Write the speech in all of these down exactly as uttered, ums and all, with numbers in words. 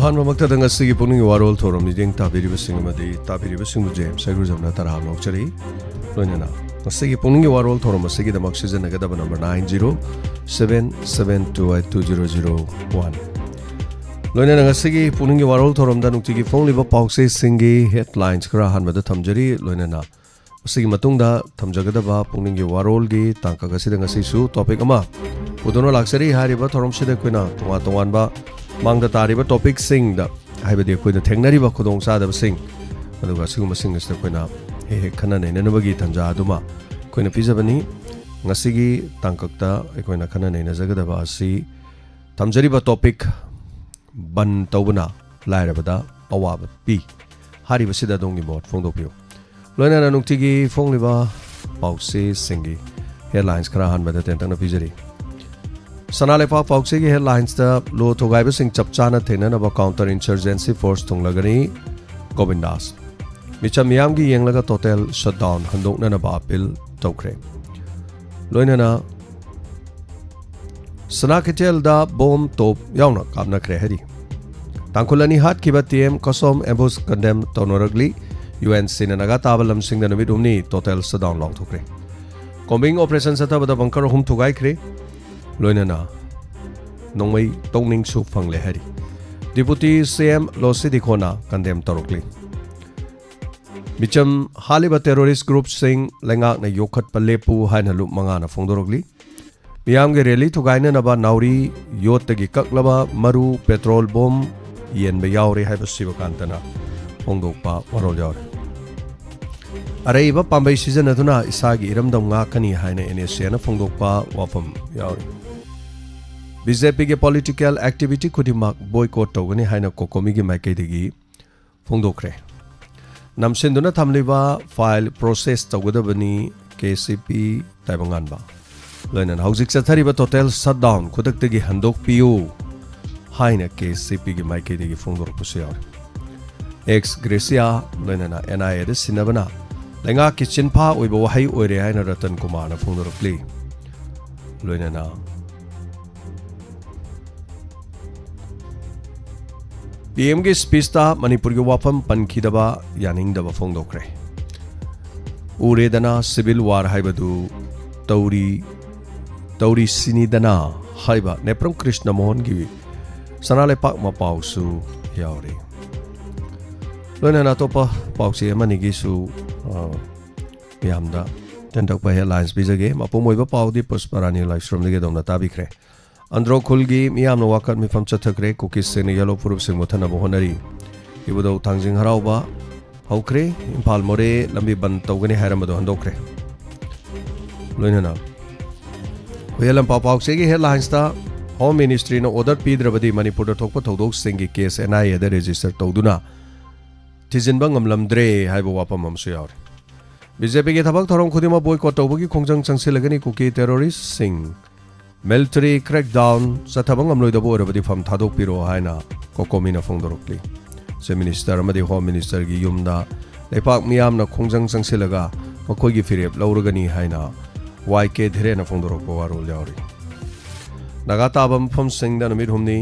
ꯑꯍꯥꯟꯕꯃꯛꯇꯗ ꯉꯁꯤꯒꯤ ꯄꯨꯛꯅꯤꯡꯒꯤ ꯋꯥꯔꯣꯜ ꯊꯧꯔꯝ ꯃꯤꯠꯌꯦꯡ ꯇꯥꯕꯤꯔꯤꯕꯁꯤꯡ ꯑꯃꯗꯤ ꯇꯥꯕꯤꯔꯤꯕꯁꯤꯡꯕꯨ ꯖꯦꯝꯁ ꯍꯩꯒ꯭ꯔꯨꯖꯝꯅ ꯇꯔꯥꯝꯅ ꯑꯣꯛꯆꯔꯤ꯫ ꯂꯣꯏꯅꯅ ꯉꯁꯤꯒꯤ ꯄꯨꯛꯅꯤꯡꯒꯤ ꯋꯥꯔꯣꯜ ꯊꯧꯔꯝ ꯑꯁꯤꯒꯤꯗꯃꯛ ꯁꯤꯖꯤꯟꯅꯒꯗꯕ number nine zero seven seven two eight two zero zero one꯫ ꯂꯣꯏꯅꯅ ꯉꯁꯤꯒꯤ ꯄꯨꯛꯅꯤꯡꯒꯤ ꯋꯥꯔꯣꯜ ꯊꯧꯔꯝꯗ ꯅꯨꯡꯇꯤꯒꯤ ꯐꯣꯡꯂꯤꯕ ꯄꯥꯎꯆꯦꯁꯤꯡꯒꯤ ꯍꯦꯗꯂꯥꯏꯟꯁ ꯈꯔ ꯑꯍꯥꯟꯕꯗ ꯊꯝꯖꯔꯤ꯫ ꯂꯣꯏꯅꯅ ꯃꯁꯤꯒꯤ ꯃꯇꯨꯡꯗ ꯊꯝꯖꯒꯗꯕ ꯄꯨꯛꯅꯤꯡꯒꯤ ꯋꯥꯔꯣꯜꯒꯤ ꯇꯥꯡꯀꯛ ꯑꯁꯤꯗ ꯉꯁꯤꯁꯨ ꯇꯣꯄꯤꯛ ꯑꯃ ꯄꯨꯗꯨꯅ ꯂꯥꯛꯆꯔꯤ꯫ ꯍꯥꯏꯔꯤꯕ ꯊꯧꯔꯝꯁꯤꯗ ꯑꯩꯈꯣꯏꯅ ꯇꯣꯉꯥꯟ ꯇꯣꯉꯥꯟꯕ ꯃꯥꯡꯗ ꯇꯥꯔꯤꯕ ꯇꯣꯄꯤꯛꯁꯤꯡꯗ, ꯍꯥꯏꯕꯗꯤ ꯑꯩꯈꯣꯏꯅ ꯊꯦꯡꯅꯔꯤꯕ ꯈꯨꯗꯣꯡꯆꯥꯗꯕꯁꯤꯡ, ꯑꯗꯨꯒ ꯑꯁꯤꯒꯨꯝꯕꯁꯤꯡ ꯑꯁꯤꯗ ꯑꯩꯈꯣꯏꯅ ꯍꯦꯛ ꯍꯦꯛ ꯈꯟꯅ ꯅꯩꯅꯅꯕꯒꯤ ꯇꯥꯟꯖꯥ ꯑꯗꯨꯃ ꯑꯩꯈꯣꯏꯅ ꯄꯤꯖꯕꯅꯤ꯫ ꯉꯁꯤꯒꯤ ꯇꯥꯡꯀꯛꯇ ꯑꯩꯈꯣꯏꯅ ꯈꯟꯅ ꯅꯩꯅꯖꯒꯗꯕ ꯑꯁꯤ ꯊꯝꯖꯔꯤꯕ ꯇꯣꯄꯤꯛ, ꯕꯟ ꯇꯧꯕꯅ ꯂꯥꯏꯔꯕꯗ ꯑꯋꯥꯕ ꯄꯤ꯫ ꯍꯥꯏꯔꯤꯕꯁꯤꯗ ꯑꯗꯣꯝꯒꯤ ꯃꯣꯠ ꯐꯣꯡꯗꯣꯛꯄꯤꯌꯨ꯫ ꯂꯣꯏꯅꯅ ꯅꯨꯡꯇꯤꯒꯤ ꯐꯣꯡꯂꯤꯕ ꯄꯥꯎꯆꯦꯁꯤꯡꯒꯤ ꯍꯦꯗꯂꯥꯏꯟꯁ ꯈꯔ ꯑꯍꯥꯟꯕꯗ ꯇꯦꯟꯇꯛꯅ ꯄꯤꯖꯔꯤ꯫ ꯁꯅꯥ ꯂꯩꯄꯥꯛ ꯄꯥꯎꯆꯦꯒꯤ ꯍꯦꯗꯂꯥꯏꯟꯁꯇ ꯂꯣ ꯊꯨꯒꯥꯏꯕꯁꯤꯡ ꯆꯞ ꯆꯥꯅ ꯊꯦꯡꯅꯅꯕ ꯀꯥꯎꯟꯇꯔ ꯏꯟꯁꯔꯖꯦꯟꯁꯤ ꯐꯣꯔꯁ ꯊꯨꯡꯂꯒꯅꯤ꯫ ꯒꯣꯕꯤꯟꯗꯥꯁ꯫ ꯃꯤꯆꯝ ꯃꯤꯌꯥꯝꯒꯤ ꯌꯦꯡꯂꯒ ꯇꯣꯇꯦꯜ ꯁꯠꯗꯥꯎꯟ ꯍꯟꯗꯣꯛꯅꯅꯕ ꯑꯄꯤꯜ ꯇꯧꯈ꯭ꯔꯦ꯫ ꯂꯣꯏꯅꯅ ꯁꯅꯥ ꯀꯩꯊꯦꯜꯗ ꯕꯣꯝ ꯇꯣꯞ ꯌꯥꯎꯅ ꯀꯥꯞꯅꯈ꯭ꯔꯦ ꯍꯥꯏꯔꯤ꯫ ꯇꯥꯡꯈꯨꯜ ꯑꯅꯤ ꯍꯥꯠꯈꯤꯕ T M Kasom ambush condemn ꯇꯧꯅꯔꯛꯂꯤ꯫ ꯌꯨ ꯑꯦꯟ ꯁꯤꯅ ꯅꯥꯒꯥ ꯇꯥꯕ ꯂꯝꯁꯤꯡꯗ ꯅꯨꯃꯤꯠ ꯍꯨꯝꯅꯤ ꯇꯣꯇꯦꯜ ꯁꯠꯗꯥꯎꯟ ꯂꯥꯎꯊꯣꯛꯈ꯭ꯔꯦ꯫ ꯀꯣꯝꯕꯤꯡ ꯑꯣꯄꯔꯦꯁꯟ ꯆꯠꯊꯕꯗ ꯕꯪꯀꯔ ꯑꯍꯨꯝ ꯊꯨꯒꯥꯏꯈ꯭ꯔꯦ꯫ ꯂꯣꯏꯅꯅ ꯅꯣꯡꯃꯩ ꯇꯣꯛꯅꯤꯡꯁꯨ ꯐꯪꯂꯦ ꯍꯥꯏꯔꯤ꯫ ꯗꯤꯄꯨꯇꯤ ꯁꯤ ꯑꯦꯝ ꯂꯣꯁꯤ ꯗꯤꯈꯣꯅ ꯀꯟꯗꯦꯝ ꯇꯧꯔꯛꯂꯤ꯫ ꯃꯤꯆꯝ ꯍꯥꯠꯂꯤꯕ ꯇꯦꯔꯣꯔꯤꯁ ꯒ꯭ꯔꯨꯞꯁꯤꯡ ꯂꯩꯉꯥꯛꯅ ꯌꯣꯛꯈꯠꯄ ꯂꯦꯞꯄꯨ ꯍꯥꯏꯅ ꯂꯨꯞ ꯃꯉꯥꯅ ꯐꯣꯡꯗꯣꯔꯛꯂꯤ꯫ ꯃꯤꯌꯥꯝꯒꯤ ꯔꯦꯂꯤ ꯊꯨꯒꯥꯏꯅꯅꯕ ꯅꯥꯎꯔꯤ ꯌꯣꯠꯇꯒꯤ ꯀꯛꯂꯕ ꯃꯔꯨ ꯄꯦꯇ꯭ꯔꯣꯜ ꯕꯣꯝ ꯌꯦꯟꯕ ꯌꯥꯎꯔꯦ ꯍꯥꯏꯕ ꯁꯤꯕꯀꯥꯟꯇꯅ ꯐꯣꯡꯗꯣꯛꯄ ꯋꯥꯔꯣꯜ ꯌꯥꯎꯔꯤ꯫ ꯑꯔꯩꯕ ꯄꯥꯝꯕꯩ ꯁꯤꯖꯤꯟꯅꯗꯨꯅ ꯏꯁꯥꯒꯤ ꯏꯔꯝꯗꯝ ꯉꯥꯛꯀꯅꯤ ꯍꯥꯏꯅ ꯑꯦꯟ ꯑꯦꯁ ꯑꯦꯅ ꯐꯣꯡꯗꯣꯛꯄ ꯋꯥꯐꯝ ꯌꯥꯎꯔꯤ꯫ ꯕꯤ ꯖꯦ ꯄꯤꯒꯤ ꯄꯣꯂꯤꯇꯤꯀꯦꯜ ꯑꯦꯛꯇꯤꯚꯤꯇꯤ ꯈꯨꯗꯤꯡꯃꯛ ꯕꯣꯏꯀꯣꯠ ꯇꯧꯒꯅꯤ ꯍꯥꯏꯅ ꯀꯣꯀꯣꯃꯤꯒꯤ ꯃꯥꯏꯀꯩꯗꯒꯤ ꯐꯣꯡꯗꯣꯛꯈ꯭ꯔꯦ꯫ ꯅꯝꯁꯤꯟꯗꯨꯅ ꯊꯝꯂꯤꯕ ꯐꯥꯏꯜ ꯄ꯭ꯔꯣꯁꯦꯁ ꯇꯧꯒꯗꯕꯅꯤ, ꯀꯦ ꯁꯤ ꯄꯤ ꯇꯥꯏꯕꯪꯉꯥꯟꯕ꯫ ꯂꯣꯏꯅꯅ ꯍꯧꯖꯤꯛ ꯆꯠꯊꯔꯤꯕ ꯇꯣꯇꯦꯜ ꯁꯠꯗꯥꯎꯟ ꯈꯨꯗꯛꯇꯒꯤ ꯍꯟꯗꯣꯛꯄꯤꯌꯨ ꯍꯥꯏꯅ ꯀꯦ ꯁꯤ ꯄꯤꯒꯤ ꯃꯥꯏꯀꯩꯗꯒꯤ ꯐꯣꯡꯗꯣꯔꯛꯄꯁꯨ ꯌꯥꯎꯔꯤ꯫ ꯑꯦꯛꯁ ꯒ꯭ꯔꯦꯁꯤꯌꯥ ꯂꯣꯏꯅꯅ ꯑꯦꯟ ꯑꯥꯏ ꯑꯦꯗ ꯁꯤꯟꯅꯕꯅ ꯂꯩꯉꯥꯛꯀꯤ ꯆꯤꯟꯐꯥ ꯑꯣꯏꯕ ꯋꯥꯍꯩ ꯑꯣꯏꯔꯦ ꯍꯥꯏꯅ ꯔꯇꯟ ꯀꯨꯃꯥꯔꯅ ꯐꯣꯡꯗꯣꯔꯛꯂꯤ꯫ ꯂꯣꯏꯅꯅ ꯄꯤ ꯑꯦꯝꯒꯤ ꯁ꯭ꯄꯤꯆꯇ ꯃꯅꯤꯄꯨꯔꯒꯤ ꯋꯥꯐꯝ ꯄꯟꯈꯤꯗꯕ ꯌꯥꯅꯤꯡꯗꯕ ꯐꯣꯡꯗꯣꯛꯈ꯭ꯔꯦ꯫ ꯎꯔꯦꯗꯅ ꯁꯤꯚꯤꯜ ꯋꯥꯔ ꯍꯥꯏꯕꯗꯨ ꯇꯧꯔꯤ, ꯇꯧꯔꯤꯁꯤꯅꯤꯗꯅ ꯍꯥꯏꯕ ꯅꯦꯄ꯭ꯔꯝ ꯀ꯭ꯔꯤꯁꯅ ꯃꯣꯍꯟꯒꯤ ꯁꯅꯥ ꯂꯩꯄꯥꯛ ꯃꯄꯥꯎꯁꯨ ꯌꯥꯎꯔꯤ꯫ ꯂꯣꯏꯅꯅ ꯑꯇꯣꯞꯄ ꯄꯥꯎꯆꯦ ꯑꯃꯅꯤꯒꯤꯁꯨ, ꯑ, ꯃꯤꯌꯥꯝꯗ ꯇꯦꯟꯇꯛꯄ headlines ꯄꯤꯖꯒꯦ꯫ ꯃꯄꯨꯡ ꯑꯣꯏꯕ ꯄꯥꯎꯗꯤ ꯄꯨꯁꯄꯔꯥꯅꯤ ꯂꯥꯏꯁ꯭ꯔꯝꯗꯒꯤ ꯑꯗꯣꯝꯅ ꯇꯥꯕꯤꯈ꯭ꯔꯦ꯫ ꯑꯟꯗ꯭ꯔꯣ ꯈꯨꯜꯒꯤ ꯃꯤꯌꯥꯝꯅ ꯋꯥꯀꯠ ꯃꯤꯐꯝ ꯆꯠꯊꯈ꯭ꯔꯦ꯫ ꯀꯨꯀꯤꯁꯁꯤꯡꯅ ꯌꯦꯜꯂꯣ ꯐꯨꯔꯨꯞꯁꯤꯡ ꯃꯨꯠꯊꯅꯕ ꯍꯣꯠꯅꯔꯤ꯫ ꯏꯕꯨꯙꯧ ꯊꯥꯡꯖꯤꯡ ꯍꯔꯥꯎꯕ ꯍꯧꯈ꯭ꯔꯦ꯫ ꯏꯝꯐꯥꯜ ꯃꯣꯔꯦ ꯂꯝꯕꯤ ꯕꯟ ꯇꯧꯒꯅꯤ ꯍꯥꯏꯔꯝꯕꯗꯨ ꯍꯟꯗꯣꯛꯈ꯭ꯔꯦ꯫ ꯂꯣꯏꯅꯅ ꯍꯨꯏꯌꯦꯟ ꯂꯝꯄꯥꯛ ꯄꯥꯎꯆꯦꯒꯤ headlinesꯇ Home Ministryꯅ order ꯄꯤꯗ꯭ꯔꯕꯗꯤ ꯃꯅꯤꯄꯨꯔꯗ ꯊꯣꯛꯄ ꯊꯧꯗꯣꯛꯁꯤꯡꯒꯤ case N I Aꯗ register ꯇꯧꯗꯨꯅ ꯊꯤꯖꯤꯟꯕ ꯉꯝꯂꯝꯗ꯭ꯔꯦ ꯍꯥꯏꯕ ꯋꯥꯐꯝ ꯑꯃꯁꯨ ꯌꯥꯎꯔꯤ꯫ ꯕꯤ ꯖꯦ ꯄꯤꯒꯤ ꯊꯕꯛ ꯊꯧꯔꯝ ꯈꯨꯗꯤꯡꯃꯛ boycott ꯇꯧꯕꯒꯤ ꯈꯣꯡꯖꯪ ꯆꯪꯁꯤꯜꯂꯒꯅꯤ꯫ ꯀꯨꯀꯤ terroristꯁꯤꯡ military crackdown ꯆꯠꯊꯕ ꯉꯝꯂꯣꯏꯗꯕ ꯑꯣꯏꯔꯕꯗꯤ ꯐꯝ ꯊꯥꯗꯣꯛꯄꯤꯔꯣ ꯍꯥꯏꯅ ꯀꯣꯀꯣꯃꯤꯅ ꯐꯣꯡꯗꯣꯔꯛꯂꯤ꯫ Chief Minister ꯑꯃꯗꯤ Home Ministerꯒꯤ ꯌꯨꯝꯗ ꯂꯩꯄꯥꯛ ꯃꯤꯌꯥꯝꯅ ꯈꯣꯡꯖꯪ ꯆꯪꯁꯤꯜꯂꯒ ꯃꯈꯣꯏꯒꯤ ꯐꯤꯔꯦꯞ ꯂꯧꯔꯒꯅꯤ ꯍꯥꯏꯅ ꯋꯥꯏ ꯀꯦ ꯙꯤꯔꯦꯟꯅ ꯐꯣꯡꯗꯣꯔꯛꯄ ꯋꯥꯔꯣꯜ ꯌꯥꯎꯔꯤ꯫ ꯅꯥꯒꯥ ꯇꯥꯕ ꯃꯐꯝꯁꯤꯡꯗ ꯅꯨꯃꯤꯠ ꯍꯨꯝꯅꯤ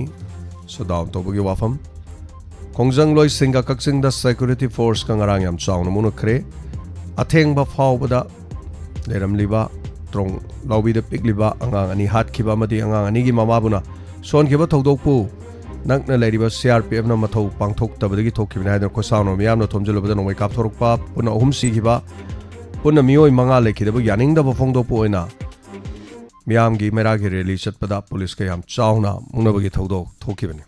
shutdown ꯇꯧꯕꯒꯤ ꯋꯥꯐꯝ꯫ ꯈꯣꯡꯖꯪꯂꯣꯏꯁꯤꯡꯒ ꯀꯛꯆꯤꯡꯗ security forceꯀ ꯉꯔꯥꯡ ꯌꯥꯝ ꯆꯥꯎꯅ ꯃꯨꯛꯅꯈ꯭ꯔꯦ꯫ ꯑꯊꯦꯡꯕ ꯐꯥꯎꯕꯗ ꯂꯩꯔꯝꯂꯤꯕ ꯇ꯭ꯔꯣꯡ ꯂꯥꯎꯕꯤꯗ ꯄꯤꯛꯂꯤꯕ ꯑꯉꯥꯡ ꯑꯅꯤ ꯍꯥꯠꯈꯤꯕ ꯑꯃꯗꯤ ꯑꯉꯥꯡ ꯑꯅꯤꯒꯤ ꯃꯃꯥꯕꯨꯅ ꯁꯣꯟꯈꯤꯕ ꯊꯧꯗꯣꯛꯄꯨ ꯅꯛꯅ ꯂꯩꯔꯤꯕ C R P Fꯅ ꯃꯊꯧ ꯄꯥꯡꯊꯣꯛꯇꯕꯗꯒꯤ ꯊꯣꯛꯈꯤꯕꯅꯤ ꯍꯥꯏꯗꯨꯅ ꯈꯣꯏꯁꯥꯎꯅ ꯃꯤꯌꯥꯝꯅ ꯊꯣꯝꯖꯤꯜꯂꯨꯕꯗ ꯅꯣꯡꯃꯩ ꯀꯥꯞꯊꯣꯔꯛꯄ, ꯄꯨꯟꯅ ꯑꯍꯨꯝ ꯁꯤꯈꯤꯕ, ꯄꯨꯟꯅ ꯃꯤꯑꯣꯏ ꯃꯉꯥ ꯂꯩꯈꯤꯗꯕ ꯌꯥꯅꯤꯡꯗꯕ ꯐꯣꯡꯗꯣꯛꯄ ꯑꯣꯏꯅ ꯃꯤꯌꯥꯝꯒꯤ ꯃꯩꯔꯥꯒꯤ rally ꯆꯠꯄꯗ ꯄꯨꯂꯤꯁꯀ ꯌꯥꯝ ꯆꯥꯎꯅ ꯃꯨꯛꯅꯕꯒꯤ ꯊꯧꯗꯣꯛ ꯊꯣꯛꯈꯤꯕꯅꯤ꯫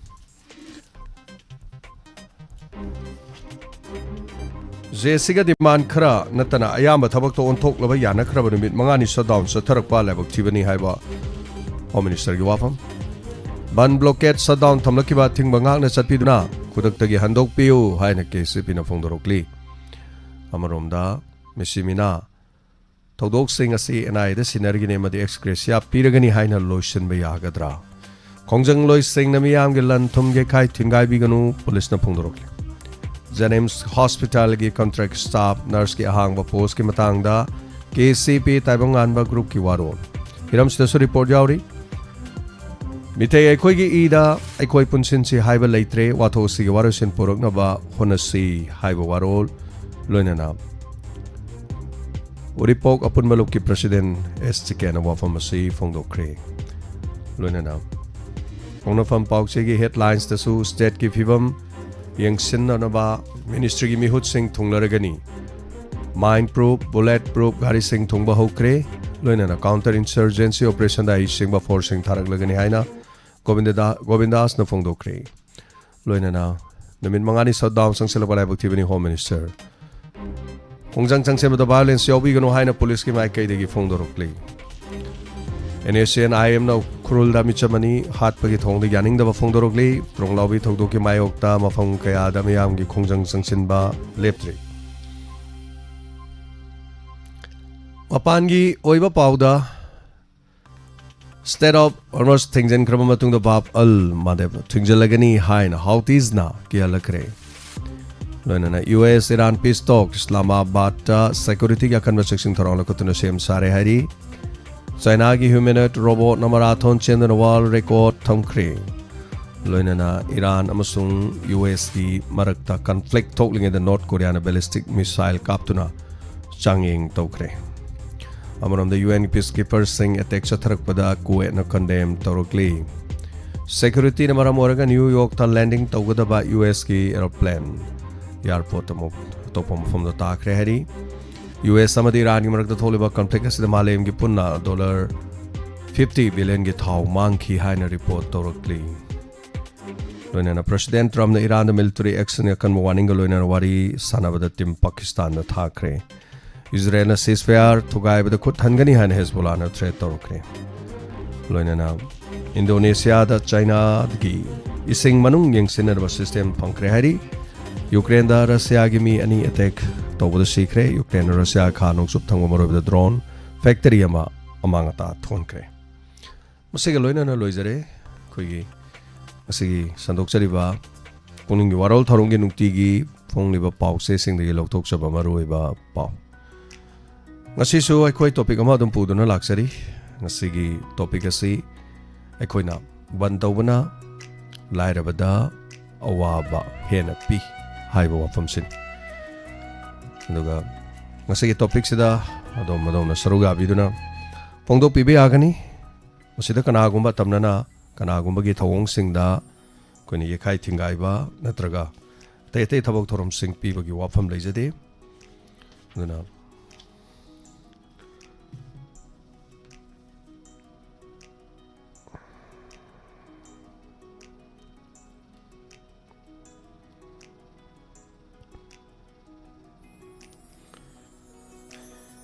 ꯖꯦ ꯁꯤꯒ demand ꯈꯔ ꯅꯠꯇꯅ ꯑꯌꯥꯝꯕ ꯊꯕꯛꯇ ꯑꯣꯟꯊꯣꯛꯂꯕ ꯌꯥꯅꯈ꯭ꯔꯕ ꯅꯨꯃꯤꯠ ꯃꯉꯥꯅꯤ shutdown ꯆꯠꯊꯔꯛꯄ ꯂꯥꯏꯕꯛ ꯊꯤꯕꯅꯤ ꯍꯥꯏꯕ Home Ministerꯒꯤ ꯋꯥꯐꯝ꯫ ꯕꯟ blockade shutdown ꯊꯝꯂꯛꯈꯤꯕ ꯑꯊꯤꯡꯕ ꯉꯥꯛꯅ ꯆꯠꯄꯤꯗꯨꯅ ꯈꯨꯗꯛꯇꯒꯤ ꯍꯟꯗꯣꯛꯄꯤꯌꯨ ꯍꯥꯏꯅ K C Pꯅ ꯐꯣꯡꯗꯣꯔꯛꯂꯤ꯫ ꯑꯃꯔꯣꯝꯗ ꯃꯤꯁꯤ ꯃꯤꯅꯥ ꯊꯧꯗꯣꯛꯁꯤꯡ ꯑꯁꯤ N I Aꯗ ꯁꯤꯟꯅꯔꯒꯅꯤ ꯑꯃꯗꯤ ex gratia ꯄꯤꯔꯒꯅꯤ ꯍꯥꯏꯅ ꯂꯣꯏꯁꯤꯟꯕ ꯌꯥꯒꯗ꯭ꯔꯥ? ꯈꯣꯡꯖꯪꯂꯣꯏꯁꯤꯡꯅ ꯃꯤꯌꯥꯝꯒꯤ ꯂꯟ ꯊꯨꯝ ꯌꯩꯈꯥꯏ ꯊꯤꯟꯒꯥꯏꯕꯤꯒꯅꯨ, ꯄꯨꯂꯤꯁꯅ ꯐꯣꯡꯗꯣꯔꯛꯂꯤ꯫ JNIMS hospitalꯒꯤ contract staff, nurseꯀꯤ ꯑꯍꯥꯡꯕ postꯀꯤ ꯃꯇꯥꯡꯗ K C P ꯇꯥꯏꯕꯪꯉꯥꯟꯕ groupꯀꯤ ꯋꯥꯔꯣꯜ꯫ ꯍꯤꯔꯝꯁꯤꯗꯁꯨ report ꯌꯥꯎꯔꯤ꯫ ꯃꯤꯇꯩ ꯑꯩꯈꯣꯏꯒꯤ ꯏꯗ ꯑꯩꯈꯣꯏ ꯄꯨꯟꯁꯤꯟꯁꯤ ꯍꯥꯏꯕ ꯂꯩꯇ꯭ꯔꯦ, ꯋꯥꯊꯣꯛ ꯑꯁꯤꯒꯤ ꯋꯥꯔꯣꯏꯁꯤꯟ ꯄꯨꯔꯛꯅꯕ ꯍꯣꯠꯅꯁꯤ ꯍꯥꯏꯕ ꯋꯥꯔꯣꯜ, ꯂꯣꯏꯅꯅ ꯎꯔꯤꯄꯣꯛ ꯑꯄꯨꯟꯕ ꯂꯨꯞꯀꯤ president ꯑꯦꯁ ꯆꯤꯀꯦꯟꯅ ꯋꯥꯐꯝ ꯑꯁꯤ ꯐꯣꯡꯗꯣꯛꯈ꯭ꯔꯦ꯫ ꯂꯣꯏꯅꯅ ꯐꯣꯡꯅꯐꯝ ꯄꯥꯎꯆꯦꯒꯤ headlinesꯇꯁꯨ stateꯀꯤ ꯐꯤꯕꯝ ꯌꯦꯡꯁꯤꯟꯅꯅꯕ ministryꯒꯤ ꯃꯤꯍꯨꯠꯁꯤꯡ ꯊꯨꯡꯂꯔꯒꯅꯤ꯫ Mine proof, bullet proof ꯒꯥꯔꯤꯁꯤꯡ ꯊꯨꯡꯕ ꯍꯧꯈ꯭ꯔꯦ꯫ ꯂꯣꯏꯅꯅ counter insurgency operationꯗ ꯍꯩꯁꯤꯡꯕ forceꯁꯤꯡ ꯊꯥꯔꯛꯂꯒꯅꯤ ꯍꯥꯏꯅ ꯒꯣꯕꯤꯟꯗꯗꯥ-, ꯒꯣꯕꯤꯟꯗꯥꯁꯅ ꯐꯣꯡꯗꯣꯛꯈ꯭ꯔꯦ꯫ ꯂꯣꯏꯅꯅ ꯅꯨꯃꯤꯠ ꯃꯉꯥꯅꯤ shutdown ꯆꯪꯁꯤꯜꯂꯛꯄ ꯂꯥꯏꯕꯛ ꯊꯤꯕꯅꯤ Home Minister꯫ ꯈꯣꯡꯖꯪ ꯆꯪꯁꯤꯟꯕꯗ violence ꯌꯥꯎꯕꯤꯒꯅꯨ ꯍꯥꯏꯅ ꯄꯨꯂꯤꯁꯀꯤ ꯃꯥꯏꯀꯩꯗꯒꯤ ꯐꯣꯡꯗꯣꯔꯛꯂꯤ꯫ NSCN-IMꯅ ꯎꯈ꯭ꯔꯨꯜꯗ ꯃꯤꯆꯝ ꯑꯅꯤ ꯍꯥꯠꯄꯒꯤ ꯊꯧꯑꯣꯡꯗ ꯌꯥꯅꯤꯡꯗꯕ ꯐꯣꯡꯗꯣꯔꯛꯂꯤ꯫ ꯇ꯭ꯔꯣꯡꯂꯥꯎꯕꯤ ꯊꯧꯗꯣꯛꯀꯤ ꯃꯥꯌꯣꯛꯇ ꯃꯐꯝ ꯀꯌꯥꯗ ꯃꯤꯌꯥꯝꯒꯤ ꯈꯣꯡꯖꯪ ꯆꯪꯁꯤꯟꯕ ꯂꯦꯞꯇ꯭ꯔꯤ꯫ ꯃꯄꯥꯟꯒꯤ ꯑꯣꯏꯕ ꯄꯥꯎꯗ, Strait of Hormuz ꯊꯤꯡꯖꯤꯟꯈ꯭ꯔꯕ ꯃꯇꯨꯡꯗ ꯕꯥꯕ ꯑꯜ ꯃꯥꯟꯗꯦꯕ ꯊꯤꯡꯖꯤꯜꯂꯒꯅꯤ ꯍꯥꯏꯅ ꯍꯥꯎꯇꯤꯁꯅ ꯀꯤꯍꯜꯂꯛꯈ꯭ꯔꯦ꯫ ꯂꯣꯏꯅꯅ U S Iran peace talk, ꯏꯁꯂꯥꯃꯥꯕꯥꯗꯇ securityꯒꯤ ꯑꯀꯟꯕ ꯆꯦꯛꯁꯤꯟ ꯊꯧꯔꯥꯡ ꯂꯧꯈꯠꯇꯨꯅ ꯁꯦꯝ ꯁꯥꯔꯦ ꯍꯥꯏꯔꯤ꯫ ꯆꯥꯏꯅꯥꯒꯤ humanoid robotꯅ marathon ꯆꯦꯟꯗꯨꯅ world record ꯊꯝꯈ꯭ꯔꯦ꯫ ꯂꯣꯏꯅꯅ ꯏꯔꯥꯟ ꯑꯃꯁꯨꯡ ꯌꯨ ꯑꯦꯁꯀꯤ ꯃꯔꯛꯇ conflict ꯊꯣꯛꯂꯤꯉꯩꯗ ꯅꯣꯔꯠ ꯀꯣꯔꯤꯌꯥꯅ ballistic missile ꯀꯥꯞꯇꯨꯅ ꯆꯥꯡꯌꯦꯡ ꯇꯧꯈ꯭ꯔꯦ꯫ ꯑꯃꯔꯣꯝꯗ ꯌꯨ ꯑꯦꯟ peacekeeperꯁꯤꯡ attack ꯆꯠꯊꯔꯛꯄꯗ ꯀꯨꯋꯦꯠꯅ condemn ꯇꯧꯔꯛꯂꯤ꯫ Securityꯅ ꯃꯔꯝ ꯑꯣꯏꯔꯒ ꯅ꯭ꯌꯨ ꯌꯣꯔꯛꯇ landing ꯇꯧꯒꯗꯕ ꯌꯨ ꯑꯦꯁꯀꯤ aeroplane airportꯇ ꯑꯃꯨꯛ ꯑꯇꯣꯞꯄ ꯃꯐꯝꯗ ꯇꯥꯈ꯭ꯔꯦ ꯍꯥꯏꯔꯤ꯫ ꯌꯨ ꯑꯦꯁ ꯑꯃꯗꯤ ꯏꯔꯥꯟꯒꯤ ꯃꯔꯛꯇ ꯊꯣꯛꯂꯤꯕ conflict ꯑꯁꯤꯗ ꯃꯥꯂꯦꯝꯒꯤ ꯄꯨꯟꯅ dollar fifty billionꯒꯤ ꯊꯥꯎ ꯃꯥꯡꯈꯤ ꯍꯥꯏꯅ report ꯇꯧꯔꯛꯂꯤ꯫ ꯂꯣꯏꯅꯅ President Trumpꯅ ꯏꯔꯥꯟꯗ military actionꯒꯤ ꯑꯀꯟꯕ warningꯒ ꯂꯣꯏꯅꯅ ꯋꯥꯔꯤ ꯁꯥꯟꯅꯕꯗ team ꯄꯥꯀꯤꯁꯇꯥꯟꯗ ꯊꯥꯈ꯭ꯔꯦ꯫ ꯏꯖꯔꯦꯜꯅ ceasefire ꯊꯨꯒꯥꯏꯕꯗ ꯈꯨꯠ ꯍꯟꯒꯅꯤ ꯍꯥꯏꯅ ꯍꯦꯖꯕꯣꯂꯥꯅ threat ꯇꯧꯔꯛꯈ꯭ꯔꯦ꯫ ꯂꯣꯏꯅꯅ ꯏꯟꯗꯣꯅꯦꯁꯤꯌꯥꯗ ꯆꯥꯏꯅꯥꯒꯤ ꯏꯁꯤꯡ ꯃꯅꯨꯡ ꯌꯦꯡꯁꯤꯟꯅꯅꯕ system ꯐꯪꯈ꯭ꯔꯦ ꯍꯥꯏꯔꯤ꯫ ꯌꯨꯀ꯭ꯔꯦꯟꯗ ꯔꯁꯤꯌꯥꯒꯤ ꯃꯤ ꯑꯅꯤ attack ꯇꯧꯕꯗ ꯁꯤꯈ꯭ꯔꯦ꯫ ꯌꯨꯀ꯭ꯔꯦꯟꯅ ꯔꯁꯤꯌꯥ ꯈꯥ ꯅꯣꯡꯆꯨꯞ ꯊꯪꯕ ꯃꯔꯨꯑꯣꯏꯕꯗ drone factory ꯑꯃ ꯑꯃꯥꯡ ꯑꯇꯥ ꯊꯣꯛꯍꯟꯈ꯭ꯔꯦ꯫ ꯃꯁꯤꯒ ꯂꯣꯏꯅꯅ ꯂꯣꯏꯖꯔꯦ ꯑꯩꯈꯣꯏꯒꯤ ꯉꯁꯤꯒꯤ ꯁꯟꯗꯣꯛꯆꯔꯤꯕ ꯄꯨꯛꯅꯤꯡꯒꯤ ꯋꯥꯔꯣꯜ ꯊꯧꯔꯝꯒꯤ ꯅꯨꯡꯇꯤꯒꯤ ꯐꯣꯡꯂꯤꯕ ꯄꯥꯎꯆꯦꯁꯤꯡꯗꯒꯤ ꯂꯧꯊꯣꯛꯆꯕ ꯃꯔꯨꯑꯣꯏꯕ ꯄꯥꯎ꯫ ꯉꯁꯤꯁꯨ ꯑꯩꯈꯣꯏ topic ꯑꯃ ꯑꯗꯨꯝ ꯄꯨꯗꯨꯅ ꯂꯥꯛꯆꯔꯤ꯫ ꯉꯁꯤꯒꯤ topic ꯑꯁꯤ ꯑꯩꯈꯣꯏꯅ ꯕꯟ ꯇꯧꯕꯅ ꯂꯥꯏꯔꯕꯗ ꯑꯋꯥꯕ ꯍꯦꯟꯅ ꯄꯤ ꯍꯥꯏꯕ ꯋꯥꯐꯝꯁꯤꯅꯤ꯫ ꯑꯗꯨꯒ ꯉꯁꯤꯒꯤ ꯇꯣꯄꯤꯛꯁꯤꯗ ꯑꯗꯣꯝ ꯑꯗꯣꯝꯅ ꯁꯔꯨꯛ ꯌꯥꯕꯤꯗꯨꯅ ꯐꯣꯡꯗꯣꯛꯄꯤꯕ ꯌꯥꯒꯅꯤ꯫ ꯃꯁꯤꯗ ꯀꯅꯥꯒꯨꯝꯕ ꯇꯝꯅꯅ ꯀꯅꯥꯒꯨꯝꯕꯒꯤ ꯊꯧꯑꯣꯡꯁꯤꯡꯗ ꯑꯩꯈꯣꯏꯅ ꯌꯩꯈꯥꯏ ꯊꯤꯡꯒꯥꯏꯕ ꯅꯠꯇ꯭ꯔꯒ ꯑꯇꯩ ꯑꯇꯩ ꯊꯕꯛ ꯊꯧꯔꯝꯁꯤꯡ ꯄꯤꯕꯒꯤ ꯋꯥꯐꯝ ꯂꯩꯖꯗꯦ꯫ ꯑꯗꯨꯅ